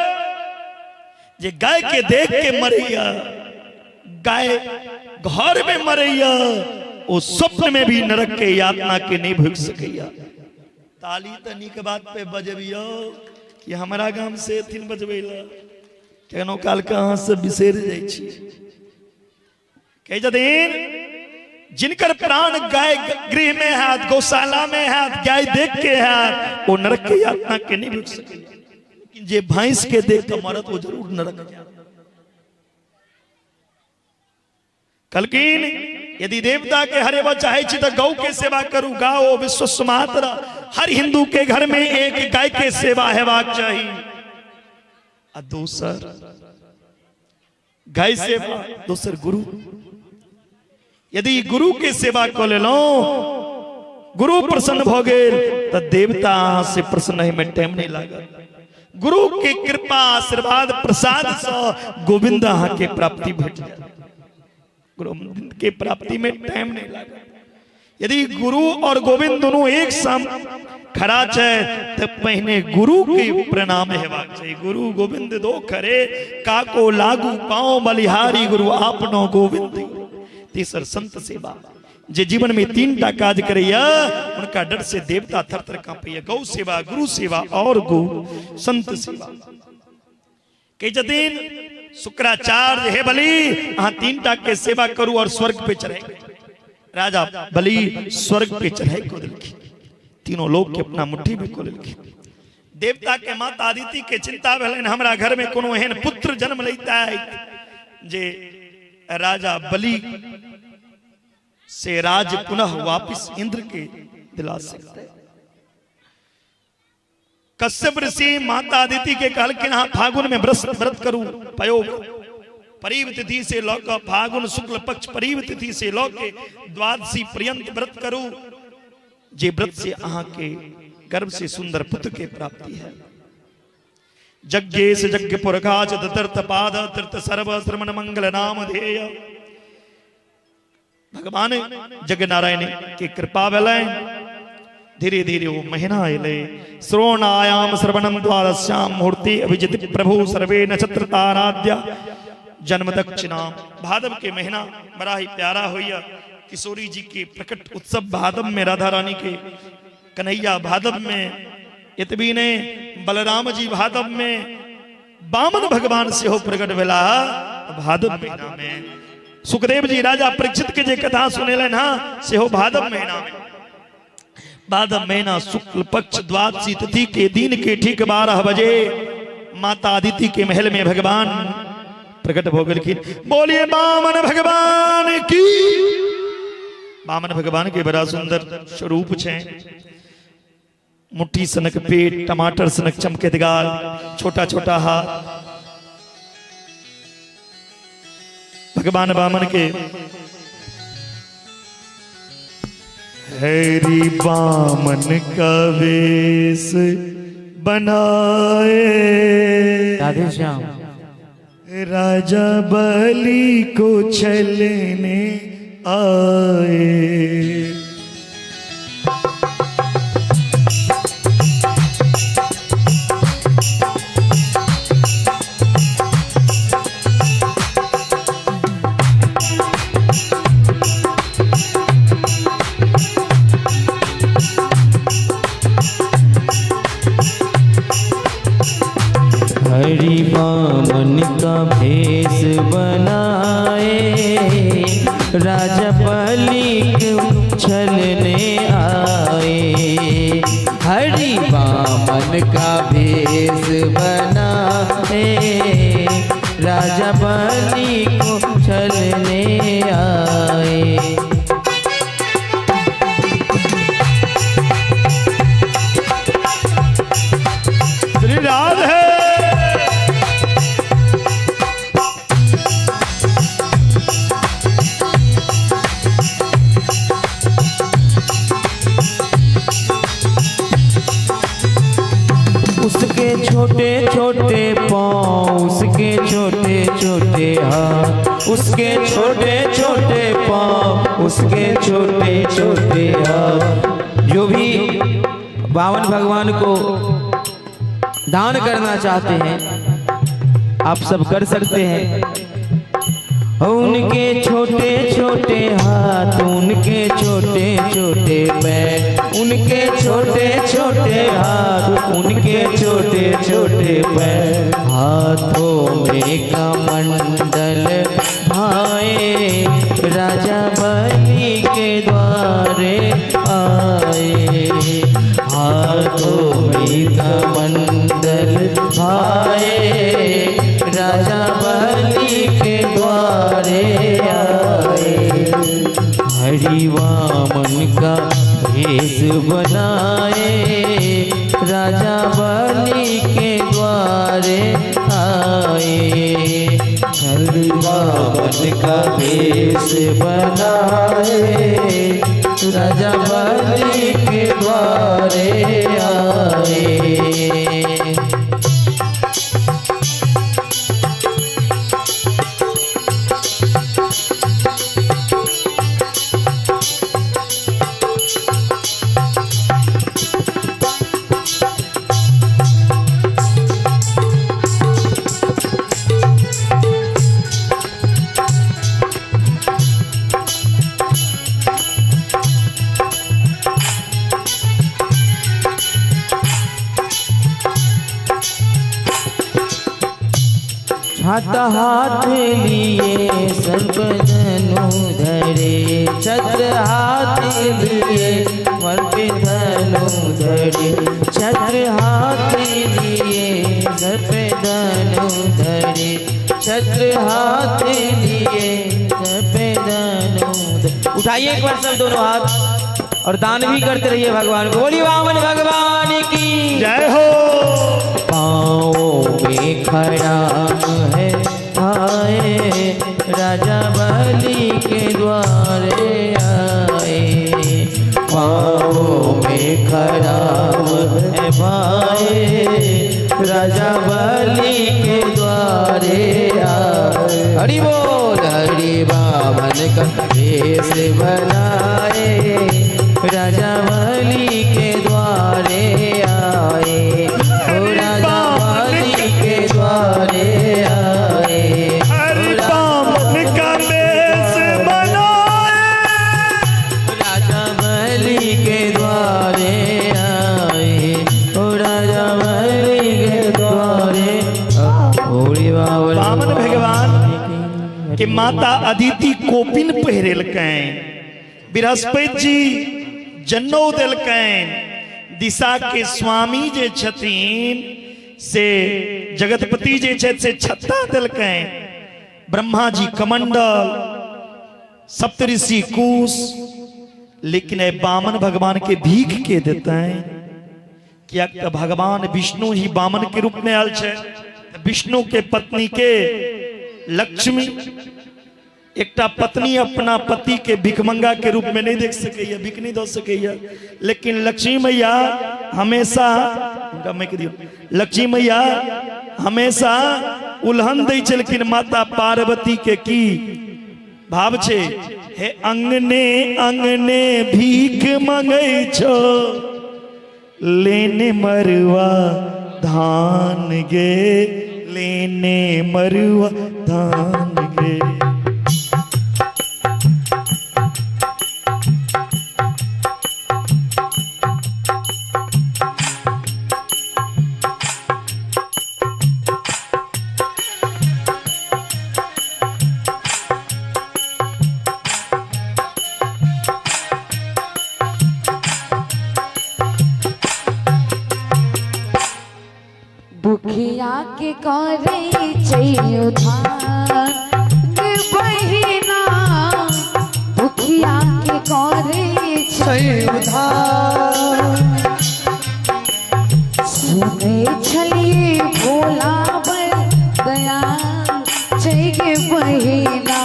जे गाय के देख के मरैया, गाय घर में मरैया, वो स्वप्न में भी नरक के यातना के नहीं भोग सकैया। ताली त नीक बात पे बजबियो कि हमरा गाम से एथिन बजबै ला, केनो काल के अहाँ सब बिसरि जाइ छी। कहै छथिन जिनकर प्राण गाय गृह में हैत, गौशाला में हैत, गाय देख के हैत, वो नरक के यातना के नहीं भोग सकैया। लेकिन जे भैंस के देख के मरत वो जरूर नरक जायत। कहलखिन यदि देवता के हरेबा चाहे छी तऽ गौ के सेवा करू। गाओ विश्वस्व मात्र, हर हिंदू के घर में एक गाय के सेवा हेबाक चाही। आ दोसर गाय सेवा, दोसर गुरु। यदि गुरु के सेवा कऽ लेलहुँ, गुरु प्रसन्न भऽ गेल तऽ देवता अहाँ से प्रसन्न होय में टाइम नहीं लागत। गुरु के कृपा आशीर्वाद प्रसाद से गोविंद अहाँ के प्राप्ति भेट जायत। गोविंद के प्राप्ति में टाइम नहीं लागत। यदि गुरु और गोविंद दोनों एक साम खड़ा छै तऽ पहिने गुरु के प्रणाम हेबाक चाही। गुरु गोविंद दो खरे काको लागू पाँव बलिहारी गुरु आपनो गोविंद। तेसर संत सेवा, जे जीवन में 3 टा काज करैया उनका डर से देवता थर थर कांपैया। गौ सेवा, गुरु सेवा और गो संत सेवा। कहै छथिन शुक्राचार्य हे बलि अहाँ 3 टा के सेवा करू और स्वर्ग पे चढ़े। राजा बलि स्वर्ग पे चढ़े को देलखिन, तीनों लोग के अपना मुट्ठी में को लेलखिन। देवता के माता अदिति के चिंता भेलनि हमरा घर में कोनो एहन पुत्र जन्म लैता है जे राजा बलि से राज पुनः वापिस इंद्र के दिला सकते। कश्यप ऋषि माता अदिति के कहलखिन अहाँ फागुन में व्रत करू। पयो परीव तिथि से लऽ कऽ फागुन शुक्ल पक्ष परीव तिथि से लऽ के द्वादशी पर्यंत व्रत करू, जे व्रत से अहाँ के गर्भ से सुंदर पुत्र के प्राप्ति है। यज्ञेश यज्ञ पुरखाच दतर्थ पाद तीर्थ सर्व श्रमण मंगल नाम ध्येय। भगवान जग नारायण के कृपा भेलनि, धीरे धीरे वो महीना अयलै। श्रोणायाम श्रवणम द्वादश्याम मूर्ति अभिजित प्रभु सर्वे नक्षत्र ताराद्य जन्म दक्षिणा। भादव के महीना बड़ा ही प्यारा होइया। किशोरी जी के प्रकट उत्सव भादव में, राधा रानी के कन्हैया भादव में, एतबी नहीं बलराम जी भादव में, बामन भगवान सेहो प्रकट भेला भादव महीना में। सुखदेव जी राजा परीक्षित के जे कथा सुनेलनि हँ सेहो भादव महीना में। भादव महीना शुक्ल पक्ष द्वादशी तिथि के दिन के ठीक 12 बजे माता अदिति के महल में भगवान प्रकट हो गेलखिन। बोलिए बामन भगवान की। बामन भगवान के बड़ा सुंदर स्वरूप छे, मुट्ठी सनक पेट, टमाटर सनक चमकेत गाल, छोटा छोटा हाथ। भगवान बामन के हरि बामन का वेश बनाए, राधे श्याम राजा बलि को छलने आए। हरि बामन का भेष बनाए राजा बलि को छलने आए। हरि बामन का भेष बनाए राजा बलि को छलने आए। श्री राधे। उसके छोटे छोटे पाँव, उसके छोटे छोटे हाथ, उसके छोटे छोटे पाँव, उसके छोटे छोटे हाथ। जो भी बावन भगवान को दान करना चाहते हैं आप सब कर सकते हैं। उनके छोटे छोटे हाथ, उनके छोटे छोटे पैर, उनके छोटे छोटे हाथ, उनके छोटे छोटे पैर। हाथों में कमंडल भाए राजा बलि के द्वारे आए। हाथों में कमंडल भाए राजा बलि के द्वारे आए। हरि वामन का भेष बनाए राजा बलि के द्वारे आए। हरि वामन का भेष बनाए राजा बलि के द्वारे आए। छाता हाथ लिए सर्प धनु धरे, छत्र हाथ लिए सर्प धनु धरे, छत्र हाथ लिए सर्प धनु धरे, छत्र हाथ लिए सर्प धनु धरे। उठाइए एक बार सब दोनों हाथ और दान भी करते रहिए भगवान को। बोलिए वामन भगवान की जय हो। पाँव में खड़ा है आए राजा बलि के द्वारे आए। पाँव में खड़ा है भाए राजा बलि के द्वारे आए। हरि बोल। हरि बामन का भेष बनाए राजा बलि के द्वारे आए। ओ राजा बलि के द्वारे आए। हरि बामन का भेष बनाए राजा बलि के द्वारे आए। ओ राजा बलि के द्वारे। वामन भगवान के माता अदिति कोपिन पहिरेलकैन, बृहस्पति जी जन्नौ देलकैन, दिशा के स्वामी जे छथिन से जगतपति जे छथि से छत्ता देलकैन, ब्रह्मा जी कमंडल, सप्तऋषि कुश। लेकिन बामन भगवान के भीख के देतैन, किया तो भगवान विष्णु ही बामन के रूप में आयल छै। विष्णु के पत्नी के लक्ष्मी, एकटा पत्नी अपना पति के भिखमंगा के रूप में नहीं देख सकैया, भीख नहीं दऽ सकैया, लेकिन लक्ष्मी मैया हमेशा, लक्ष्मी मैया हमेशा उल्हन दै छलखिन माता पार्वती के की भाव छै हे अंगने अंगने भीख मंगै छो लेने मरुआ धान गे लेने मरुआ धान गे। दुखिया के करे छै उधार गे बहिना, दुखिया के करे छै उधार। सुनै छलिए भोला बड़ दयाल छै गे बहिना,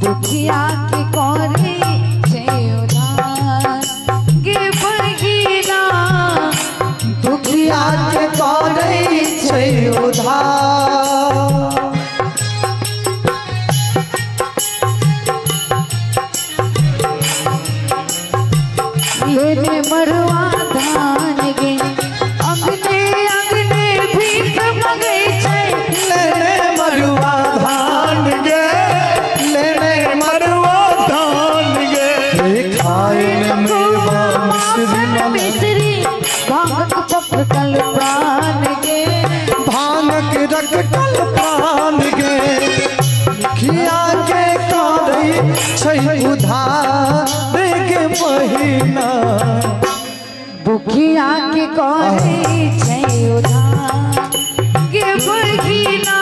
दुखिया के करे छै उधार गे बहिना, दुखिया के करे छै उधार। लेने मरुआ धान गे अंगने अंगने भीख मंगै छै, लेने मरुआ धान गे, लेने मरुआ धान गे। खाए मेवा मिश्री मिश्री भांगक पकल प्राण गे, भांगक रकटल प्राण गे। दुखिया के करे छै उधार गे बहिना, दुखिया के करे छै उधार गे बहिना,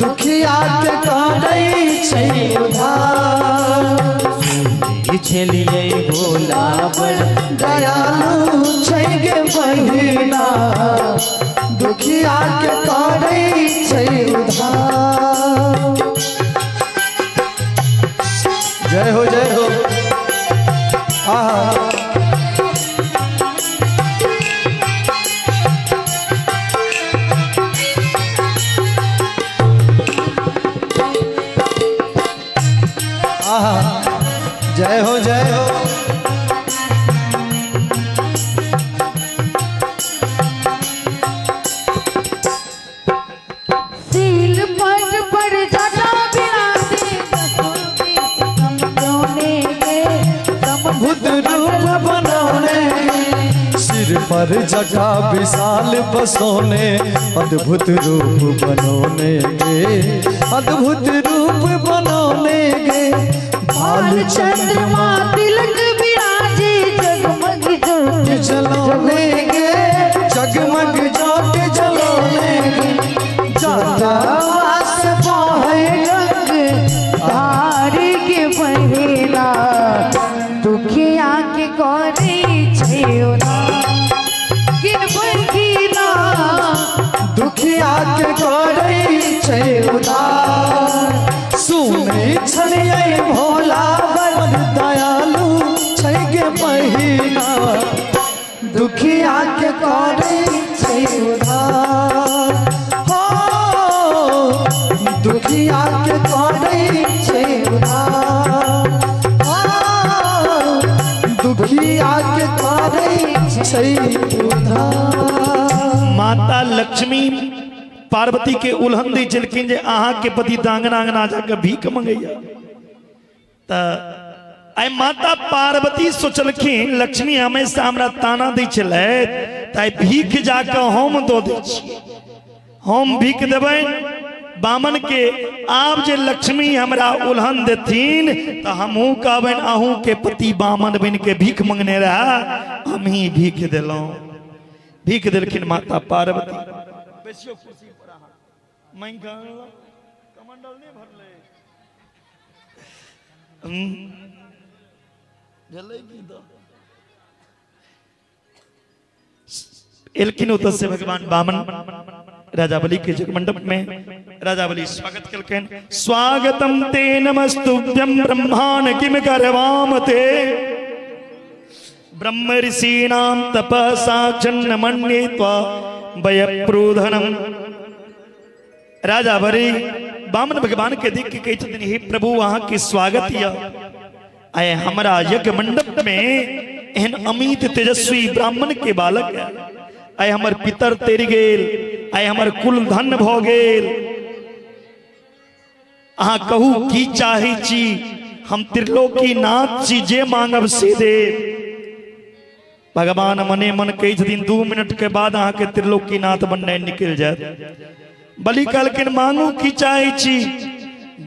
दुखिया के करे छै उधार। छलिए भोला बड़ दयालु छै गे बहिना, दुखिया के करे छै उधार। जय हो जय हो। आहा आहा जय हो जय हो। सील पर पर जटा बिराते समझौने के अद्भुत रूप बनौने, सिर पर जटा विशाल बसोने, अद्भुत रूप बनौने गे, अद्भुत रूप बनौने गे। बाल चंद्रमा तिलक विराजे जगमग ज्योत जलौने गे, जगमग ज्योत जलौने गे। जटा से बहे रंग धार के बहिना, दुखिया के करे छै उधार गे बहिना, दुखिया के करे छै उधार। सुनै छलियै भोला बड़ दयालु छै गे बहिना, दुखिया के करे छै उधार। हो दुखिया के करे छै उधार, दुखिया के करे छै उधार। माता लक्ष्मी पार्वती के उल्हन दै छलखिन जे अहाँ के पति अंगना अंगना जाके भीख मंगैया। त आइ माता पार्वती सोचलखिन लक्ष्मी हमेशा हमरा ताना दै छलथि, त आइ भीख जाके हम दऽ दै छियै, हम भीख देबनि बामन के। आब जे लक्ष्मी हमरा उल्हन देथिन त हमहूँ कहबनि अहूँ के पति बामन बनि के भीख मंगने रहा, हमही भीख देलहुँ। भीख देलखिन माता पार्वती। बैसियो कुर्सी पर अहाँ मांगि कऽ अनलहुँ, कमंडल नहि भरलै भेलै की दऽ एलखिन ओतऽ से भगवान बामन राजा बलि के जगमंडप में राजा बलि स्वागत केलखिन। स्वागतम ते नमस्तुभ्यं ब्रह्माण किम करवाम ते, ब्रह्म ऋषीणां तपसा छन्न मन्ये त्वा वयप्रूधनम। राजा बलि वामन भगवान के देख के कहै छथिन, हे प्रभु अहाँ के स्वागत यऽ। आइ हमरा यज्ञ मंडप में एहन अमित तेजस्वी ब्राह्मण के बालक है। आइ हमर पितर तरि गेल, आइ हमर कुल धन भऽ गेल। अहाँ कहू की चाहै छी, हम त्रिलोकी नाथ छी, जे मांगब से देब। भगवान मने मन कहै छथिन 2 मिनट के बाद अहाँ के त्रिलोकी नाथ बननाइ निकलि जायत। बलि कहलखिन मांगू की चाहै छी।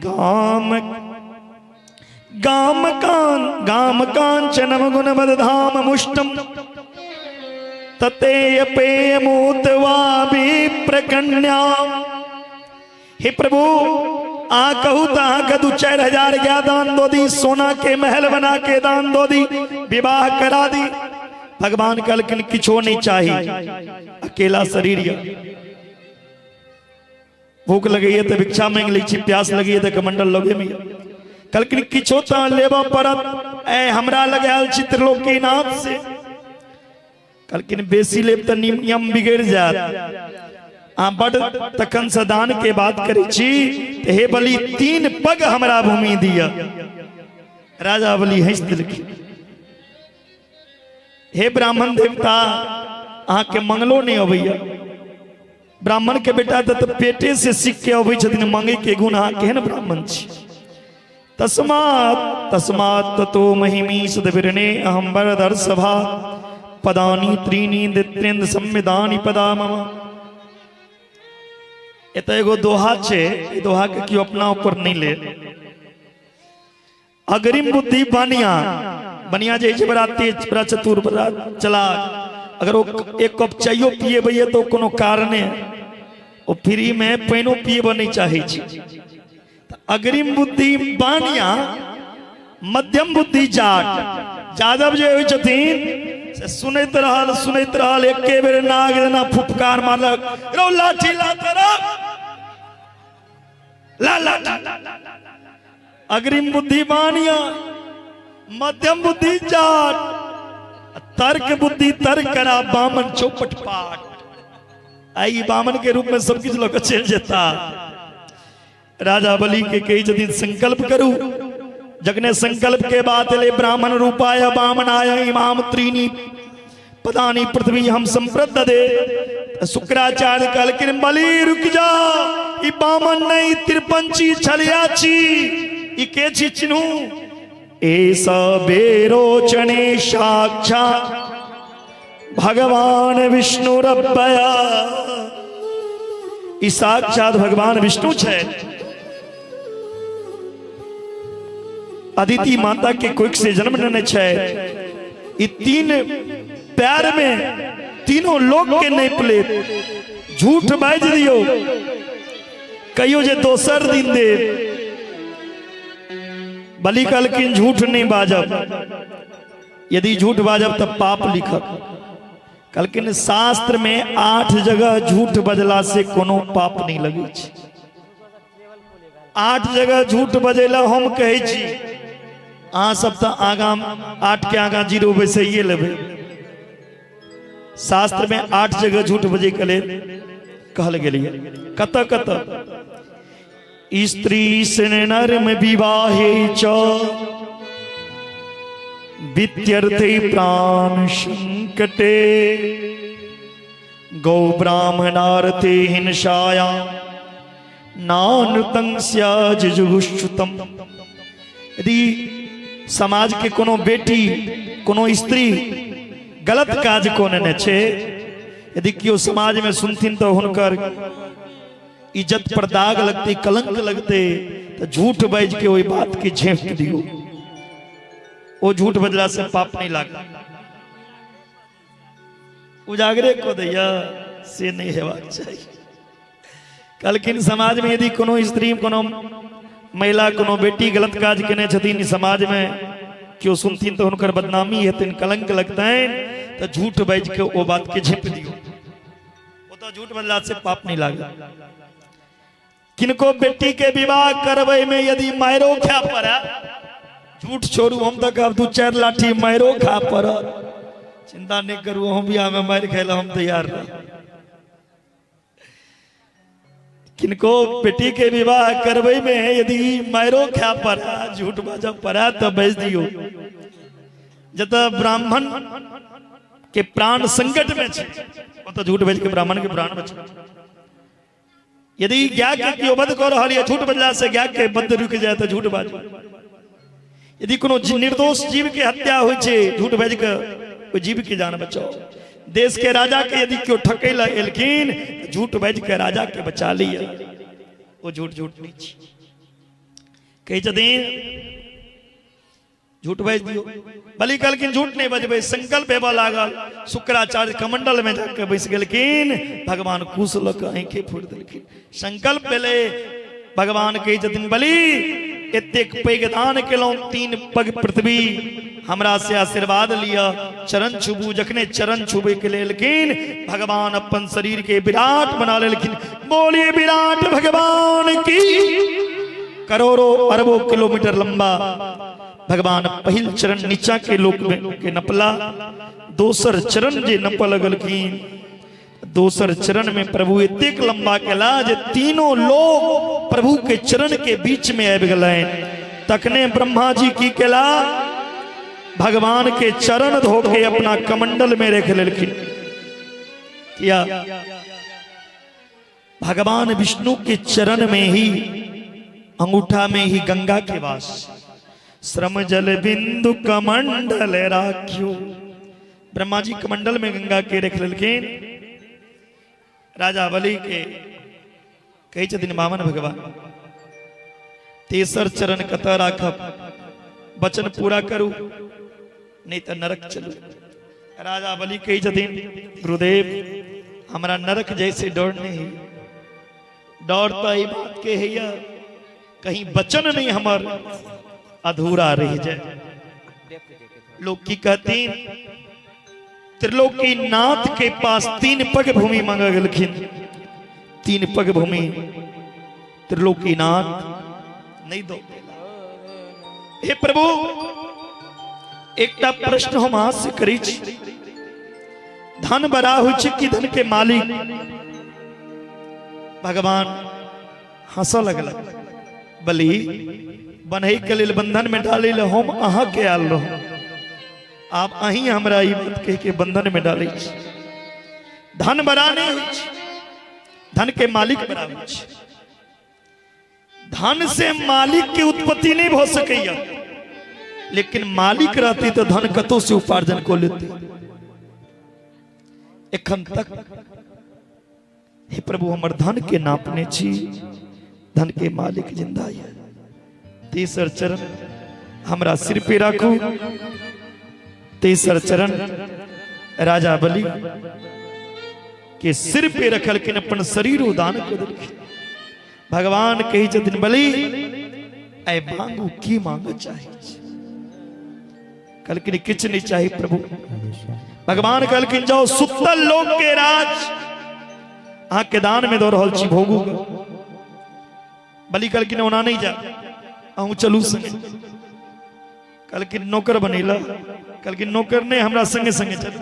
गाम गाम कान गाम कांचनम गुणवद धाम मुष्टम ततेय पेय मूतवा विप्रकन्या। हे प्रभु आ कहू तो अहाँ 2-4 हजार गाय दान दो दी, सोना के महल बना के दान दो दी, विवाह करा दी। भगवान कहलखिन किछो नहीं चाहिए, अकेला शरीर यऽ। भूख लगैए तो भिक्षा मांगि लै छी, प्यास लगैए तो कमंडल लगे में। कहलखिन किछो तो लेबऽ पड़त, ए हमरा लग आयल छी त्रिलोकीनाथ से। कहलखिन बेसी लेब तऽ नियम बिगड़ि जायत, अहाँ बड तखन से दान के बात करै छी, तऽ हे बलि 3 पग हमरा भूमि दिअ। राजा बलि हँसि देलखिन। हे ब्राह्मण देवता, अहाँके मंगलो नहीं अबैया। ब्राह्मण के बेटा तऽ पेटे से सीख के अबै छथिन मंगे के गुण, अहाँ केहन ब्राह्मण छी। तस्मात् तस्मात् ततो महिमी सदविरणे अहं वरदर सभा पदानि त्रीणि दित्रेन्द्र संविधानि पदा मम। एतऽ एगो दोहा छै, ई दोहा के केओ अपना ऊपर नहीं ले। अग्रिम बुद्धि बनिया, बनिया जे छै बड़ा तेज, बड़ा चतुर, बड़ा चलाक। अगर ओ एक कप चाइयो पिएबैए तऽ कोनो कारणे ओ फ्री में पानिओ पिएबऽ नहीं चाहै छै। अग्रिम बुद्धि बानिया, मध्यम बुद्धि जाट। जादव जे होइ छथिन से सुनैत रहल सुनैत रहल, एके बेर नाग जेना फुफकार मारलक, रौ लाठी ला तरफ ला लाठी। अग्रिम बुद्धि बानिया, मध्यम बुद्धि जाट, तर्क बुद्धि तर्क करा बामन चौपट पाट। आई बामन के रूप में सब किछु लऽ कऽ चलि जेता। राजा बलि के कहै छथिन संकल्प करू। जखने संकल्प के बात एलै ब्राह्मण रूपाय बामनाय इमाम त्रीणी पदानी पृथ्वी हम संप्रद दे। शुक्राचार्य कहलखिन बलि रुक जा, ई बामन नहीं तिरपंची छलिया छी, ई के छी चिन्हू। ऐसा बेरोचने साक्षात भगवान विष्णु रब्बया। ई साक्षात भगवान विष्णु छै। अदिति माता के कोख से जन्म लेने छै। ई 3 पैर में तीनों लोक के नहीं प्लेट। झूठ बाजि दियौ, कहियो जे दोसर दिन दे। बलि कहलखिन झूठ नहीं बाजब, यदि झूठ बाजब तऽ पाप लिखब। कहलखिन शास्त्र में 8 जगह झूठ बजला से कोनो पाप नहीं लगै छै। 8 जगह झूठ बजेला हम कहै छी, अहाँ सब तऽ आगाँ 8 के आगाँ 0 बैसैये लेबै। शास्त्र में 8 जगह झूठ बजै के लेल कहल गेल यऽ। कतऽ कतऽ? स्त्री से नर्म विवाहे च वित्यर्थे प्राण संकटे गौ ब्राह्मणार्थे हिंसाया नानुतं स्याजुगुष्टुतम। यदि समाज के कोनो बेटी कोनो स्त्री गलत काज कऽ नेने छै, यदि केओ समाज में सुनथिन तऽ हुनकर इज्जत पर दाग लगते, कलंक लगते, तऽ झूठ बाजि के ओहि बात के झेप दियौ। ओ झूठ बजला से पाप नहीं लागत। उजागरे कऽ दैया से नहीं हेबाक चाही। कहलखिन समाज में यदि कोनो स्त्री कोनो महिला कोनो बेटी गलत काज केने छथिन, समाज में केओ सुनथिन तऽ हुनकर बदनामी हेतनि, कलंक लगतनि, तऽ झूठ बाजि के ओ बात के झेप दियौ। ओ तऽ झूठ बजला से पाप नहीं लागत। किनको बेटी के विवाह करबै में यदि मारो खा पड़े, झूठ छोड़ू हम तऽ कहब 2-4 लाठी मारो खा पड़त, चिंता नहीं करू, हम बियाह में मारि खाय लए हम तैयार रही। किनको बेटी के विवाह करबै में यदि मायरो खाय पड़ा, झूठ बाजऽ पड़ा तऽ बाजि दियौ। जतऽ ब्राह्मण के प्राण संकट में छै ओतऽ झूठ बाजि के ब्राह्मण के प्राण बचाउ। यदि गाय के केओ वध कऽ रहल यऽ, झूठ बजला से गाय के वध रुकि जाय तऽ झूठ बाजू। यदि कोनो निर्दोष जीव के हत्या होइ छै, झूठ बाजि कऽ ओहि जीव के जान बचाउ। देश के राजा के यदि केओ ठकै लए एलखिन, झूठ बाजि कऽ राजा के बचा लिअ, ओ झूठ झूठ नहि छै। कहै छथिन झूठ बाजि दियौ। बलि कहलखिन झूठ नहि बजबै। संकल्प हेबऽ लागल। शुक्राचार्य कमंडल में जाके बैस गेलखिन। भगवान कुश लऽ कऽ आँखि फोड़ि देलखिन। संकल्प भेलै। भगवान कहै छथिन बलि एतेक पैघ दान केलहुँ, 3 पग पृथ्वी, हमरा से आशीर्वाद लिअ, चरण छुबू। जखने चरण छुबे के लेलखिन, भगवान अपन शरीर के विराट बना लेलखिन। बोलिए विराट भगवान की। करोड़ों अरबों किलोमीटर लंबा भगवान पहिल चरण नीचा के लोक में के नपला, दोसर चरण जे नप लगलखिन, दोसर चरण में प्रभु एतेक लंबा केला जे तीनों लोग प्रभु के चरण के बीच में आबि गेलनि। तखने ब्रह्मा जी की केला, भगवान के चरण धो के अपना कमंडल में रख लेलखिन। किया? भगवान विष्णु के चरण में ही, अंगूठा में ही गंगा के वास। श्रम जल बिंदु कमंडल राख्यो। ब्रह्मा जी कमंडल में गंगा के रख लेलखिन। राजा बलि के कहै छथिन वामन भगवान तेसर चरण कतऽ राखब, वचन पूरा करू नहीं तऽ नरक चलू। राजा बलि कहै छथिन गुरुदेव हमरा नरक जैसे डर नहीं है, डर तऽ एहि बात के है कहीं वचन नहीं हमर अधूरा रह जाए। लोग की कहतीन, त्रिलोकी नाथ के पास 3 पग भूमि मांग गेलखिन। 3 पग भूमि त्रिलोकी नाथ नहीं दो। हे प्रभु एकटा प्रश्न हम अहाँ से करै छी, धन बड़ा होइ छै कि धन के मालिक? भगवान हंसऽ लगलक। बलि बन्है के लेल बंधन में डालै लए हम अहाँ के आयल रहूं, आब अहीं हमरा ई बात कहि के बंधन में डालै छी। धन बड़ा नहीं होइ छै, धन के मालिक बड़ा होइ छै। धन से मालिक के उत्पत्ति नहीं भ सकैया, लेकिन मालिक रहती तो धन कतौ से उपार्जन को लेते। एखन तक हे प्रभु हमर धन के नापने छी, धन के मालिक जिंदा है। तेसर चरण हमरा सिर पे राखू। तेसर चरण राजा बलि के सिर पे रखलखिन, अपन शरीर दान कऽ देलखिन। भगवान कहै छथिन बलि आइ मांगू की मांग चाही? कहलखिन किछु नहीं चाही प्रभु। भगवान कहलखिन जाओ सुतल लोक के राज अहाँ के दान में दऽ रहल छी, भोगू। बलि कहलखिन ओना नहीं जा, अहूँ चलू संगे। कहलखिन नौकर बनेला? कहलखिन नौकर नहीं, हमरा संगे संगे चलू।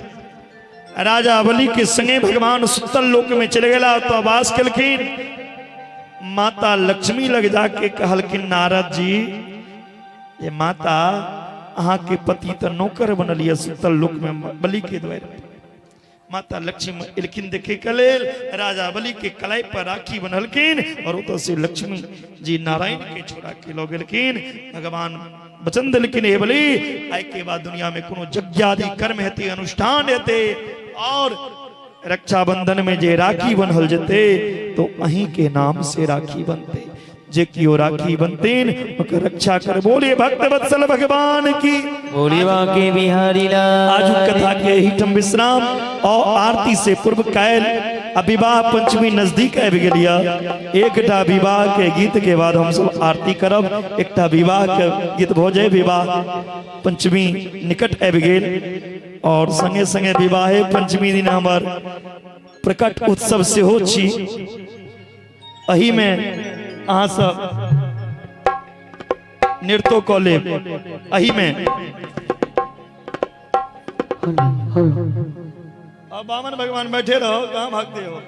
राजा बलि के संगे भगवान सुतल लोक में चले गेला। तो आवाज केलखिन माता लक्ष्मी लग जाके कहलखिन नारद जी ये माता अहाँ के पति तो नौकर बनल यऽ सुतल लोक में बलि के द्वारा। माता लक्ष्मी एलखिन देखे के लेल, राजा बलि के कलाई पर राखी बनलखिन और ओतऽ से लक्ष्मी जी नारायण के छोड़ा के लऽ गेलखिन। भगवान वचन देलखिन हे बलि आइ के बाद दुनिया में कोनो यज्ञादि कर्म हेतै, अनुष्ठान हेतै और रक्षाबंधन में जे राखी बनल जेतै तो अहीं के नाम से राखी बनते। जे कियो राखी बनतेन ओकर रक्षा कर। बोलिए भक्त वत्सल भगवान की। बोलिए बांके बिहारी लाल। आजू कथा के एहिठाम विश्राम और आरती से पूर्व काल्हि आ विवाह पंचमी नजदीक आबि गेलिया, एकटा विवाह के गीत के बाद हम सब आरती करब। एकटा विवाह के गीत भऽ जाय, विवाह पंचमी निकट आबि गेल और संगे संगे विवाहे पंचमी दिन हमर प्रकट उत्सव सेहो छी। एहि में अहाँ सब नृत्यो कऽ लेब एहि में। अब बामन भगवान बैठे रहो, कहाँ भागते हो?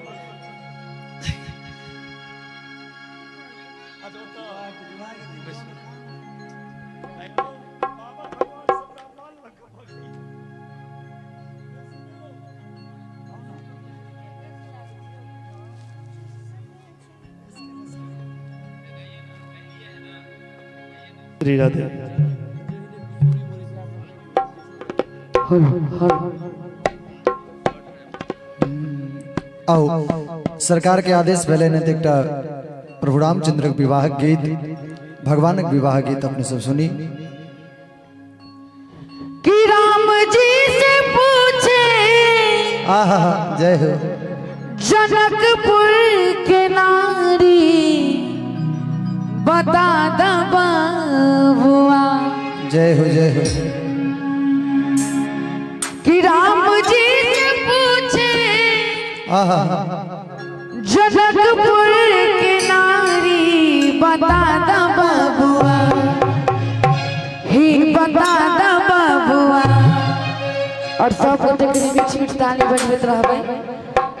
श्री राधे। आओ सरकार के आदेश भेलै ने तऽ एकटा प्रभु रामचंद्र के विवाह गीत, भगवानक विवाह गीत अपने सब सुनी। कि राम जी से पूछे आहा जय हो जनकपुर के नारी बता द बबुआ। जय हो जय हो। कि राम जी से पूछे आहा जनकपुर के नारी बता द बबुआ, ही बता द बबुआ। और सब गोटे के बीच बीच ताली बजबैत रहबै।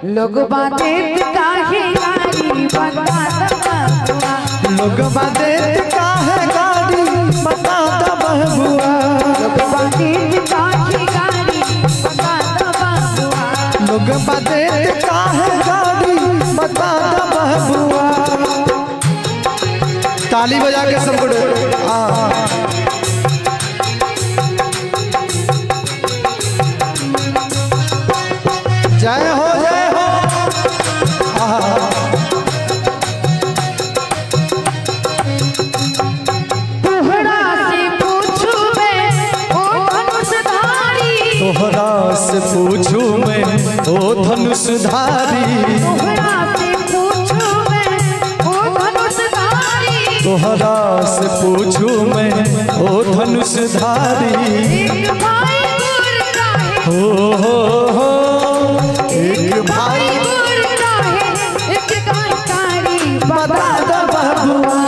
लोग बातें काहे गारी बता द बबुआ, लोग बातें काहे गारी बता द बबुआ, लोग बातें काहे गारी बता द बबुआ, लोग बातें काहे गारी बता द बबुआ। ताली बजा के सब गोटे। जय हो जय हो। तोहरा से पूछूं मैं ओ धनुषधारी, तोहरा से पूछूं मैं ओ धनुषधारी, तोहरा से पूछूं मैं ओ धनुषधारी, तोहरा से पूछूं मैं ओ धनुषधारी। एक भाई गुर का है, हो हो एक भाई गुर का है, एक गायकारी बता द बबुआ,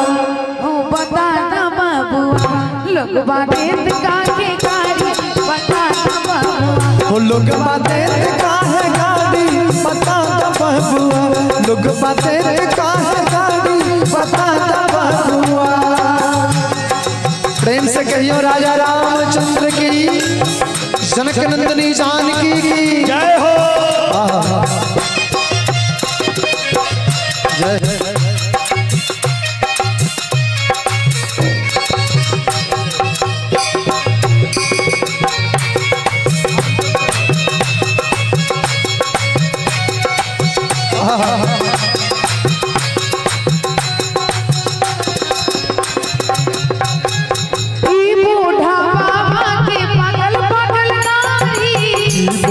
ओ बता द बबुआ। लोग बातें काहे गारी बता द बबुआ, हो लोग बातें काहे गारी बता द बबुआ, लोग बातें काहे गारी बता द बबुआ। प्रेम से कहियो राजा रामचंद्र की, जनक नंदिनी जानकी की जय हो। जय।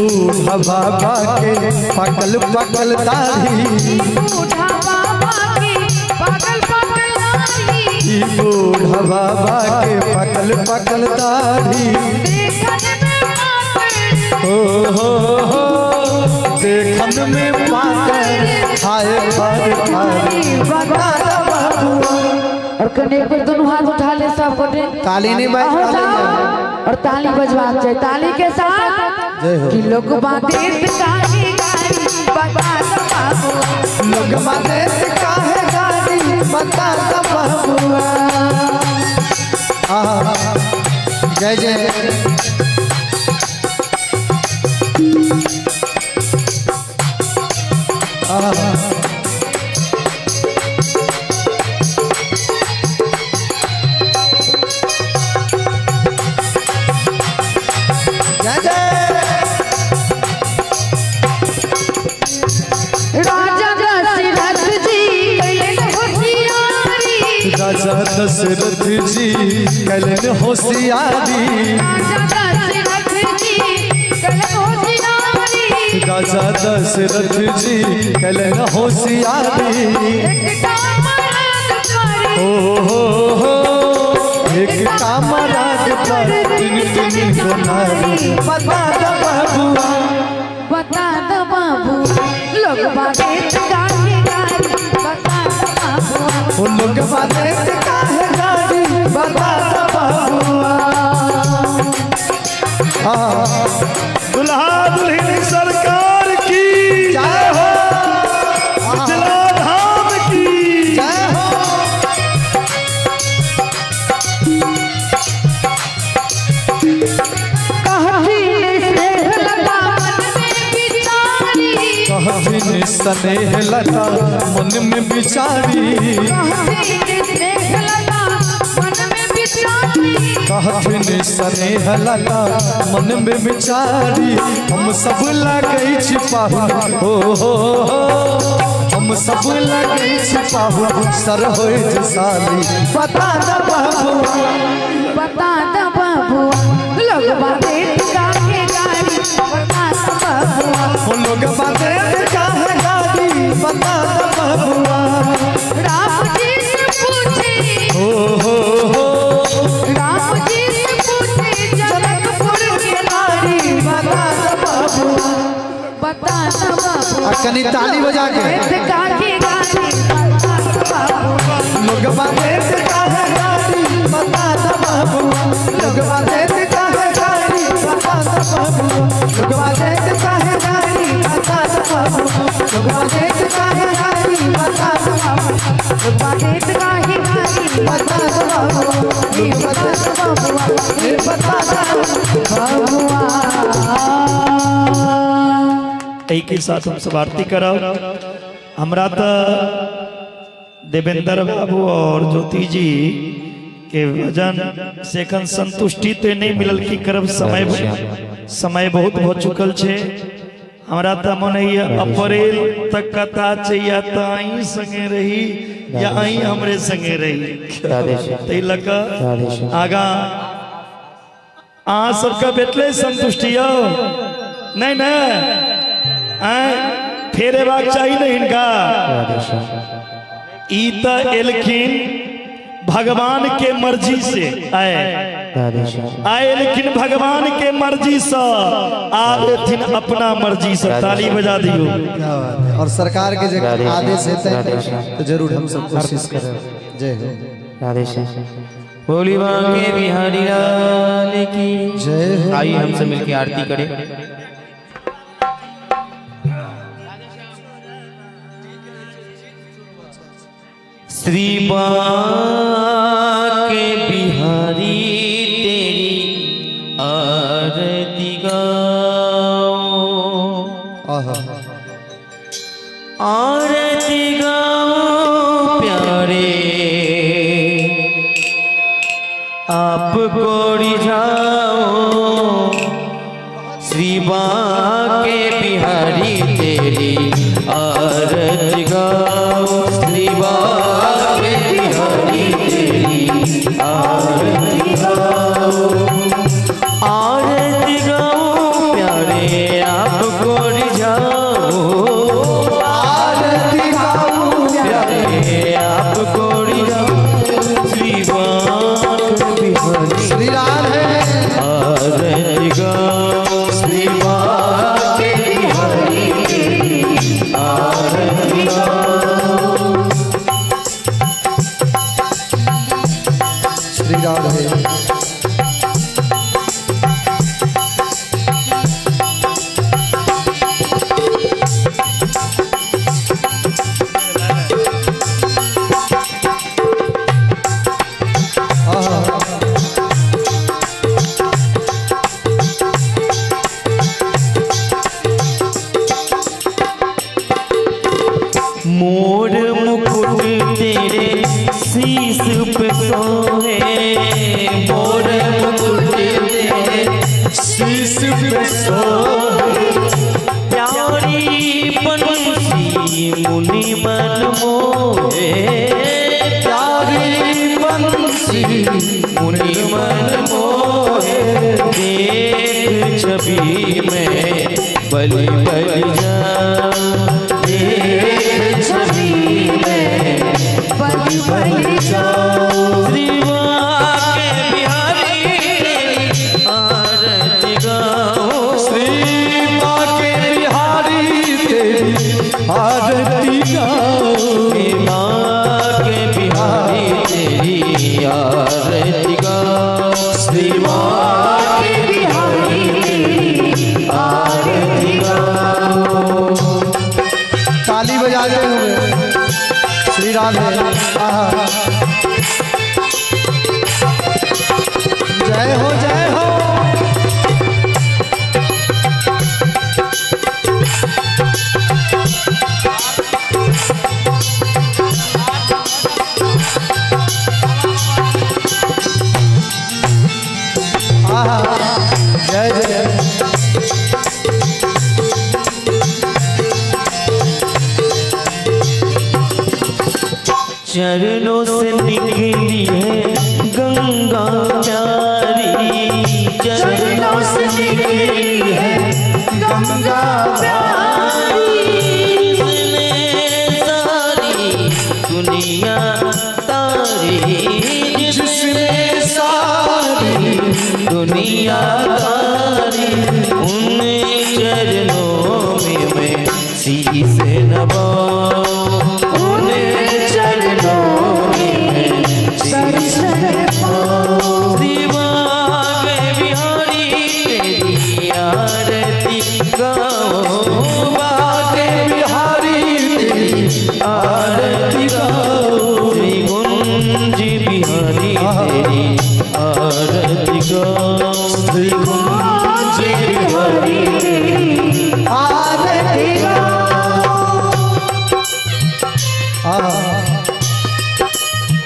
बूढ़ा बाबा के पकल पकल दाढ़ी, बूढ़ा बाबा के पकल पकल दाढ़ी, बूढ़ा बाबा के पकल पकल दाढ़ी। देखन में पातर, हो हो हो देखन में पातर, हाय हाय हाय बता द बबुआ। और कने पर दोनों हाथ उठा ले सब गोटे, ताली नहीं बज, और ताली बजवा चाहिए ताली के साथ। जय हो। कि लोग बातें काहे गारी बता द बबुआ, लोग बातें काहे गारी बता द बबुआ। आहा जय जय। आहा जय जय। राजा दशरथ जी कैलन होशियारी, राजा दशरथ जी कैलन होशियारी, राजा दशरथ जी कैलन होशियारी, राजा दशरथ जी कैलन होशियारी। एक कामराज पर, हो हो हो एक कामराज पर तीन तीन गो नारी बता द बबुआ, बता द बबुआ। लोग बातें काहे गारी बता द बबुआ, हो लोग बातें काहे गारी बता द बबुआ। दुल्हा दुल्हन सरकार की जय हो, मिथिला धाम की जय हो। कहथिन स्नेह लता मन में विचारी, कहथिन स्नेह लता मन में विचारी, कहथिन स्नेह लता मन में विचारी हम सब लगै छी पाहुन हो हो हो हम सब लगै छी पाहुन सर होय जे साली बता द बाबुआ बता द बाबुआ लोगवा देत काहे गारी बता द बाबुआ हो लोगवा देत काहे गारी बता द बाबुआ राम जी से पूछे हो हो हो राम जी से पूछे जनकपुर के नारी बता द बाबुआ बता द बाबुआ आ कनी ताली बजा के देत काहे गारी बता द बाबुआ लोगवा देत काहे गारी बता द बाबुआ लोगवा देत काहे गारी बता द बाबुआ लोगवा देत काहे गारी बता द बाबुआ लोगवा देत काहे गारी बता द बाबुआ लोगवा देत काहे गारी बता द बाबुआ बता द बाबुआ बता द बाबुआ। एहि के साथ हम सब आरती करब। हमरा तो देवेंद्र बाबू और ज्योति जी के भजन से एखन संतुष्टि तो नहीं मिलल की करब, समय बहुत हो चुकल छे। हमरा तो मन है अप्रैल तक कथा चाहिए तो अहीं संगे रही या अहीं हमरे संगे रही, ताहि लऽ कऽ आगाँ अहाँ सबके भेटलै संतुष्टि यौ? नहीं ने आँय फेर एबाक चाही ने हिनका। ई तऽ एलखिन भगवान के मर्जी से आए आए एलखिन भगवान के मर्जी से, आब एथिन अपना मर्जी से। ताली बजा दियो। क्या बात है। और सरकार के जो आदेश है तो जरूर हम सब कोशिश करें। जय हो बोली बांके बिहारी लाल की जय हो। आइए हम सब मिलके आरती करें। श्री बांके बिहारी तेरी आरती गाओ, आरती गाओ प्यारे आपको रिझाओ। श्री बांके बिहारी तेरी आरती गाओ, श्री बांके बिहारी तेरी आरती गाओ, आरती गाओ प्यारे आपको रिझाओ, आरती गाओ प्यारे आपको रिझाओ। श्री बांके बिहारी श्री राधे आरती गाओ, श्री बांके बिहारी तेरी आरती गाओ। श्री राधे। मोर मुकुट तेरे शीश पे सोहे, मोर मुकुट तेरे शीश पे सोहे, प्यारी बंसी मुनि मन मोहे, प्यारी बंसी मुनि मन मोहे। देख छवि में बलि बलि जाऊं, देख छवि में बलि बलि जाऊं। श्री बांके बिहारी आरती गाओ, श्री बांके बिहारी तेरी आरती गाओ, श्री बांके बिहारी तेरी आरती गाओ, श्री बांके बिहारी तेरी आरती गाओ। ताली बजाते हुए श्री राधे। आहा जय हो जय हो। चरणों से निकली है गंगा प्यारी, चरणों से निकली है गंगा प्यारी, जिसने सारी दुनिया तारी, जिसने सारी दुनिया तारी, उन चरणों में मैं शीश नवाऊं, उन चरणों में मैं शीश नवाऊं। दिवाग बिहारी तेरी आरती गाऊं, बाग बिहारी तेरी आरती गाऊं, श्री कुंज बिहारी तेरी आरती गाऊं, श्री कुंज बिहारी तेरी आरती गाऊं।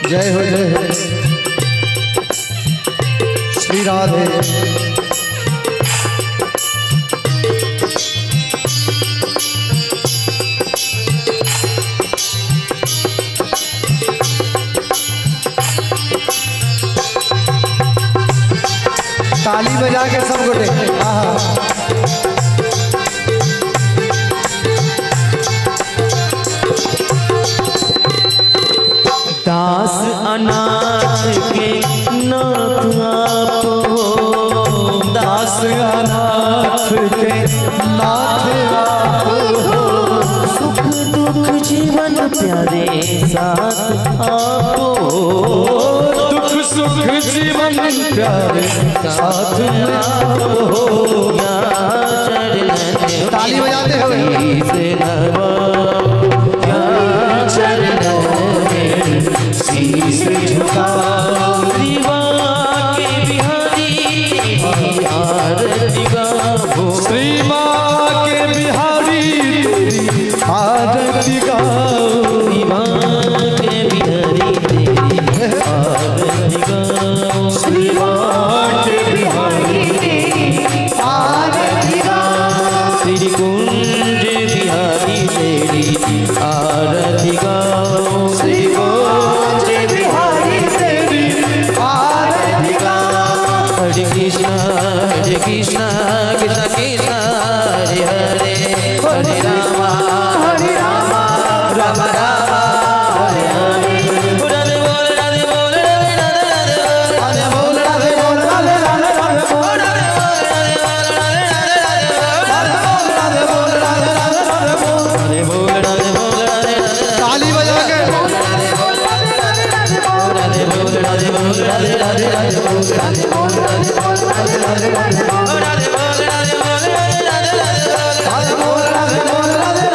जय हो जय हो श्री राधे। ताली बजा के सब गोटे। आहा दास अनाथ के नाथ आप हो, दास अनाथ के नाथ आप हो, सुख दुख जीवन प्यारे साथ आप हो, दुख सुख जीवन प्यारे साथ आप हो। ताली बजाते हुए शीश झुकाओ, श्री बिहारी आरती गाओ, श्री माँ के बिहारी तेरी आरती गाओ, श्री माँ के बिहारी तेरी आरती गाओ, श्री माँ के बिहारी तेरी आरती गाओ, श्री कुंज बिहारी तेरी आरती गाओ, श्री कुंज बिहारी तेरी आरती गाओ। हरे कृष्णा हरे कृष्णा कृष्ण कृष्ण हरे हरे, हरे रामा हरे रामा राम राम हरे हरे। राधे बोल राधे बोल राधे राधे राधे बोल राधे बोल राधे राधे राधे बोल राधे बोल राधे राधे राधे बोल राधे बोल राधे बोल राधे। ताली बजा के राधे बोल राधे बोल राधे राधे राधे बोल राधे बोल राधे राधे राधे बोल राधे बोल राधे बोल राधे राधे बोल राधे बोल राधे राधे राधे बोल राधे बोल राधे बोल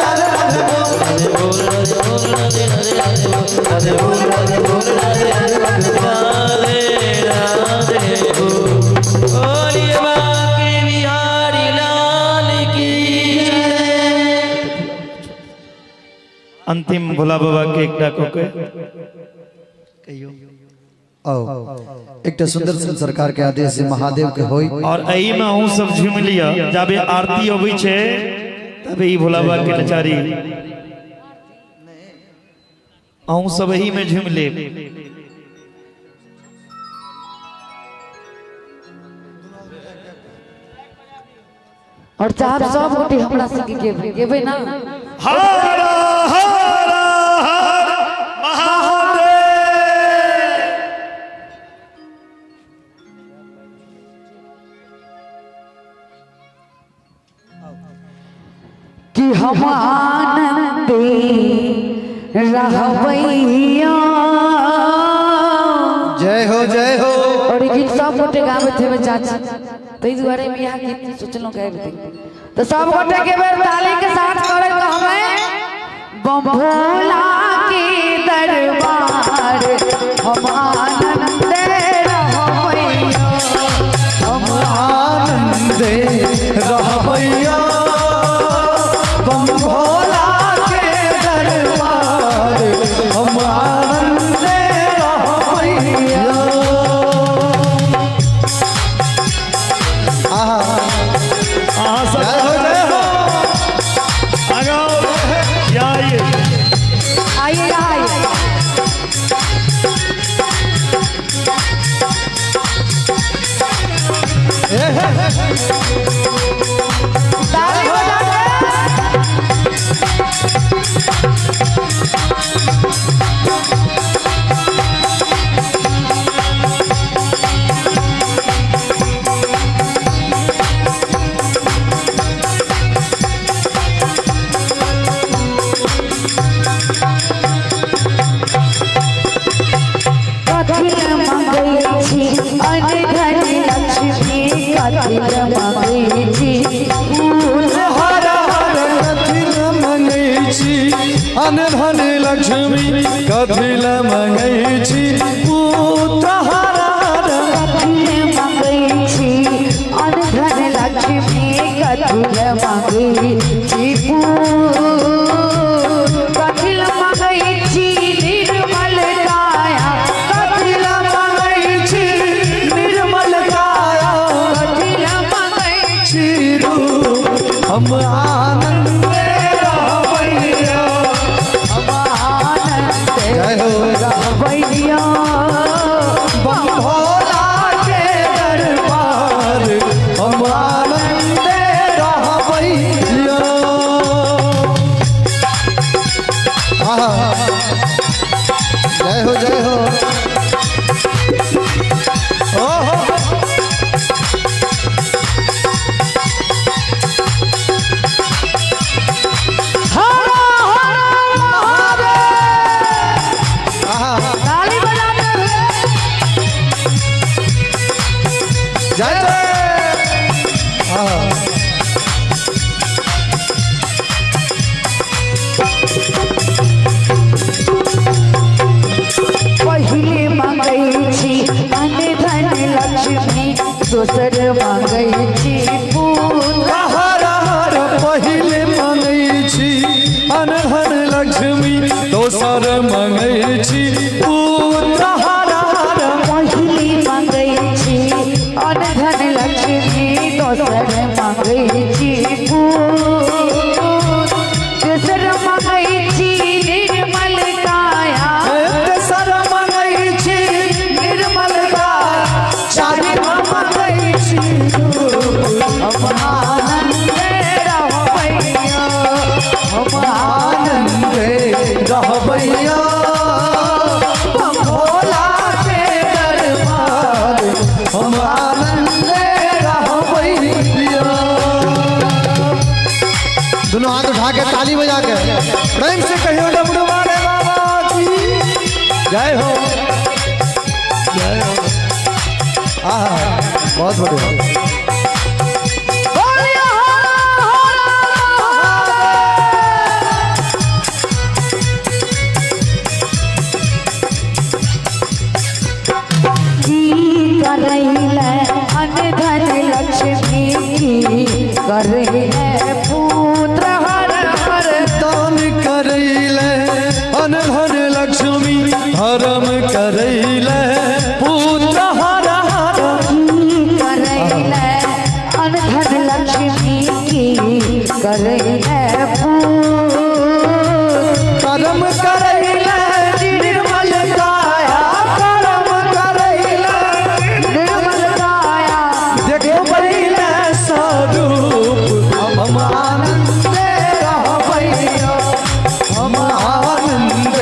राधे राधे राधे बोल राधे बोल राधे बोल राधे राधे राधे राधे बोलिए बाके बिहारी लाल की जय। अंतिम भोला बाबा के एकटा को के आओ एकटा सुंदर सुंदर सरकार के आदेश से महादेव के होई और एही में अहूँ सब झूम लिया, जाबे आरती अबै छै तबे ई भोला बाबा के नचारी अहूँ सब एही में झूम ले। और चाहब सब गोटे हमरा संगे गेबै गेबै ना। हर हर हर महादेव। कि हम आनंदे रहबैया। जय हो जय हो। और ई गीत सब गोटे गाबैत हेबै चाची, ताहि दुआरे हम इएह गीत सोचलहुँ गाबि दी। तो सब गोटे के बेर ताली के साथ करे तो हमें बम भोला के दरबार हम आनंदे रहबैया, हम आनंदे रहबैया, बम भोला के दरबार हम आनंदे रहबैया। आहा अहाँ सब जय हो जय हो। आगाओ या ये। अनधन लक्ष्मी कथिल मंगै छी पुत्र हर हर। कथिल मंगै छी अनधन लक्ष्मी कथिल मंगै छी कथिल मंगै छी निर्मल काया कथिल मंगै छी निर्मल काया कथिल मंगै छी रूप हम आनंद रहबैया हम आनंद रहबैया बम भोला के दरबार हम आनंद रहबैया। आहा जय हो जय हो। ओहो हर हर महादेव। आहा ताली बजाते हुए जय जय। आहा पहिले मंगै छी अनधन लक्ष्मी दोसर मंगै छी पुत्र हर हर। पहिले मंगै छी अनधन लक्ष्मी दोसर मंगै छी पुत्र हर हर। पहिले मंगै छी अनधन लक्ष्मी दोसर मंगै छी पुत्र तेसर मंगै छी निर्मल काया तेसर मंगै छी निर्मल काया चारिम मंगै छी हम आनंद रहबैया हम आनंद रहबैया हम भोला के दरबार हम आनंद रहबैया। दोनों हाथ उठा के ताली बजा के प्रेम से कहियो डमरू वाले बाबा की जय हो जय हो। आहा बहुत बढ़िया। बोलिए हर हर महादेव। की करैले अनधन लक्ष्मी की करैले पुत्र हर हर। दान करैले अनधन लक्ष्मी धर्म करैले पुत्र हर हर। की करैले अनधन लक्ष्मी की करैले पुत्र कर्म करैले निर्मल काया कर्म करैले निर्मल काया देखबैले स्वरूप हम आनंद रहबैया हम आनंद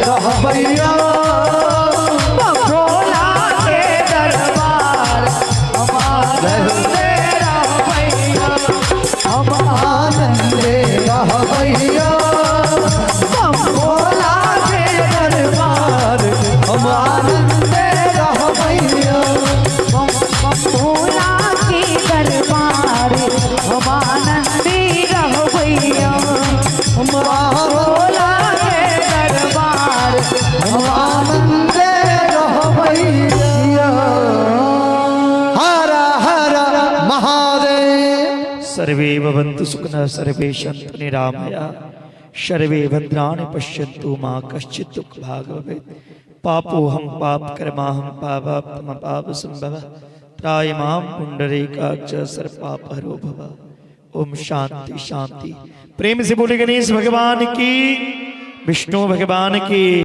रहबैया भोला के दरबार हम आनंद रहबैया हम आनंद रहबैया भोला के दरबार हम आनंद रहबैया भोला के दरबार हम आनंद रहबैया हम भोला के दरबार हम आनंद रहबैया। हर हर महादेव। सर्वे भवन्तु सुखिनः सर्वे सन्तु निरामया सर्वे भद्राणि पश्यन्तु मा कश्चित् दुःख भाग् भवेत्। पापोऽहं पापकर्माहं पापात्म पाप संभव त्राहि मां पुण्डरीकाक्ष सर्वपापहरो भव। ओम शांति शांति। प्रेम से बोले गणेश भगवान की, विष्णु भगवान की।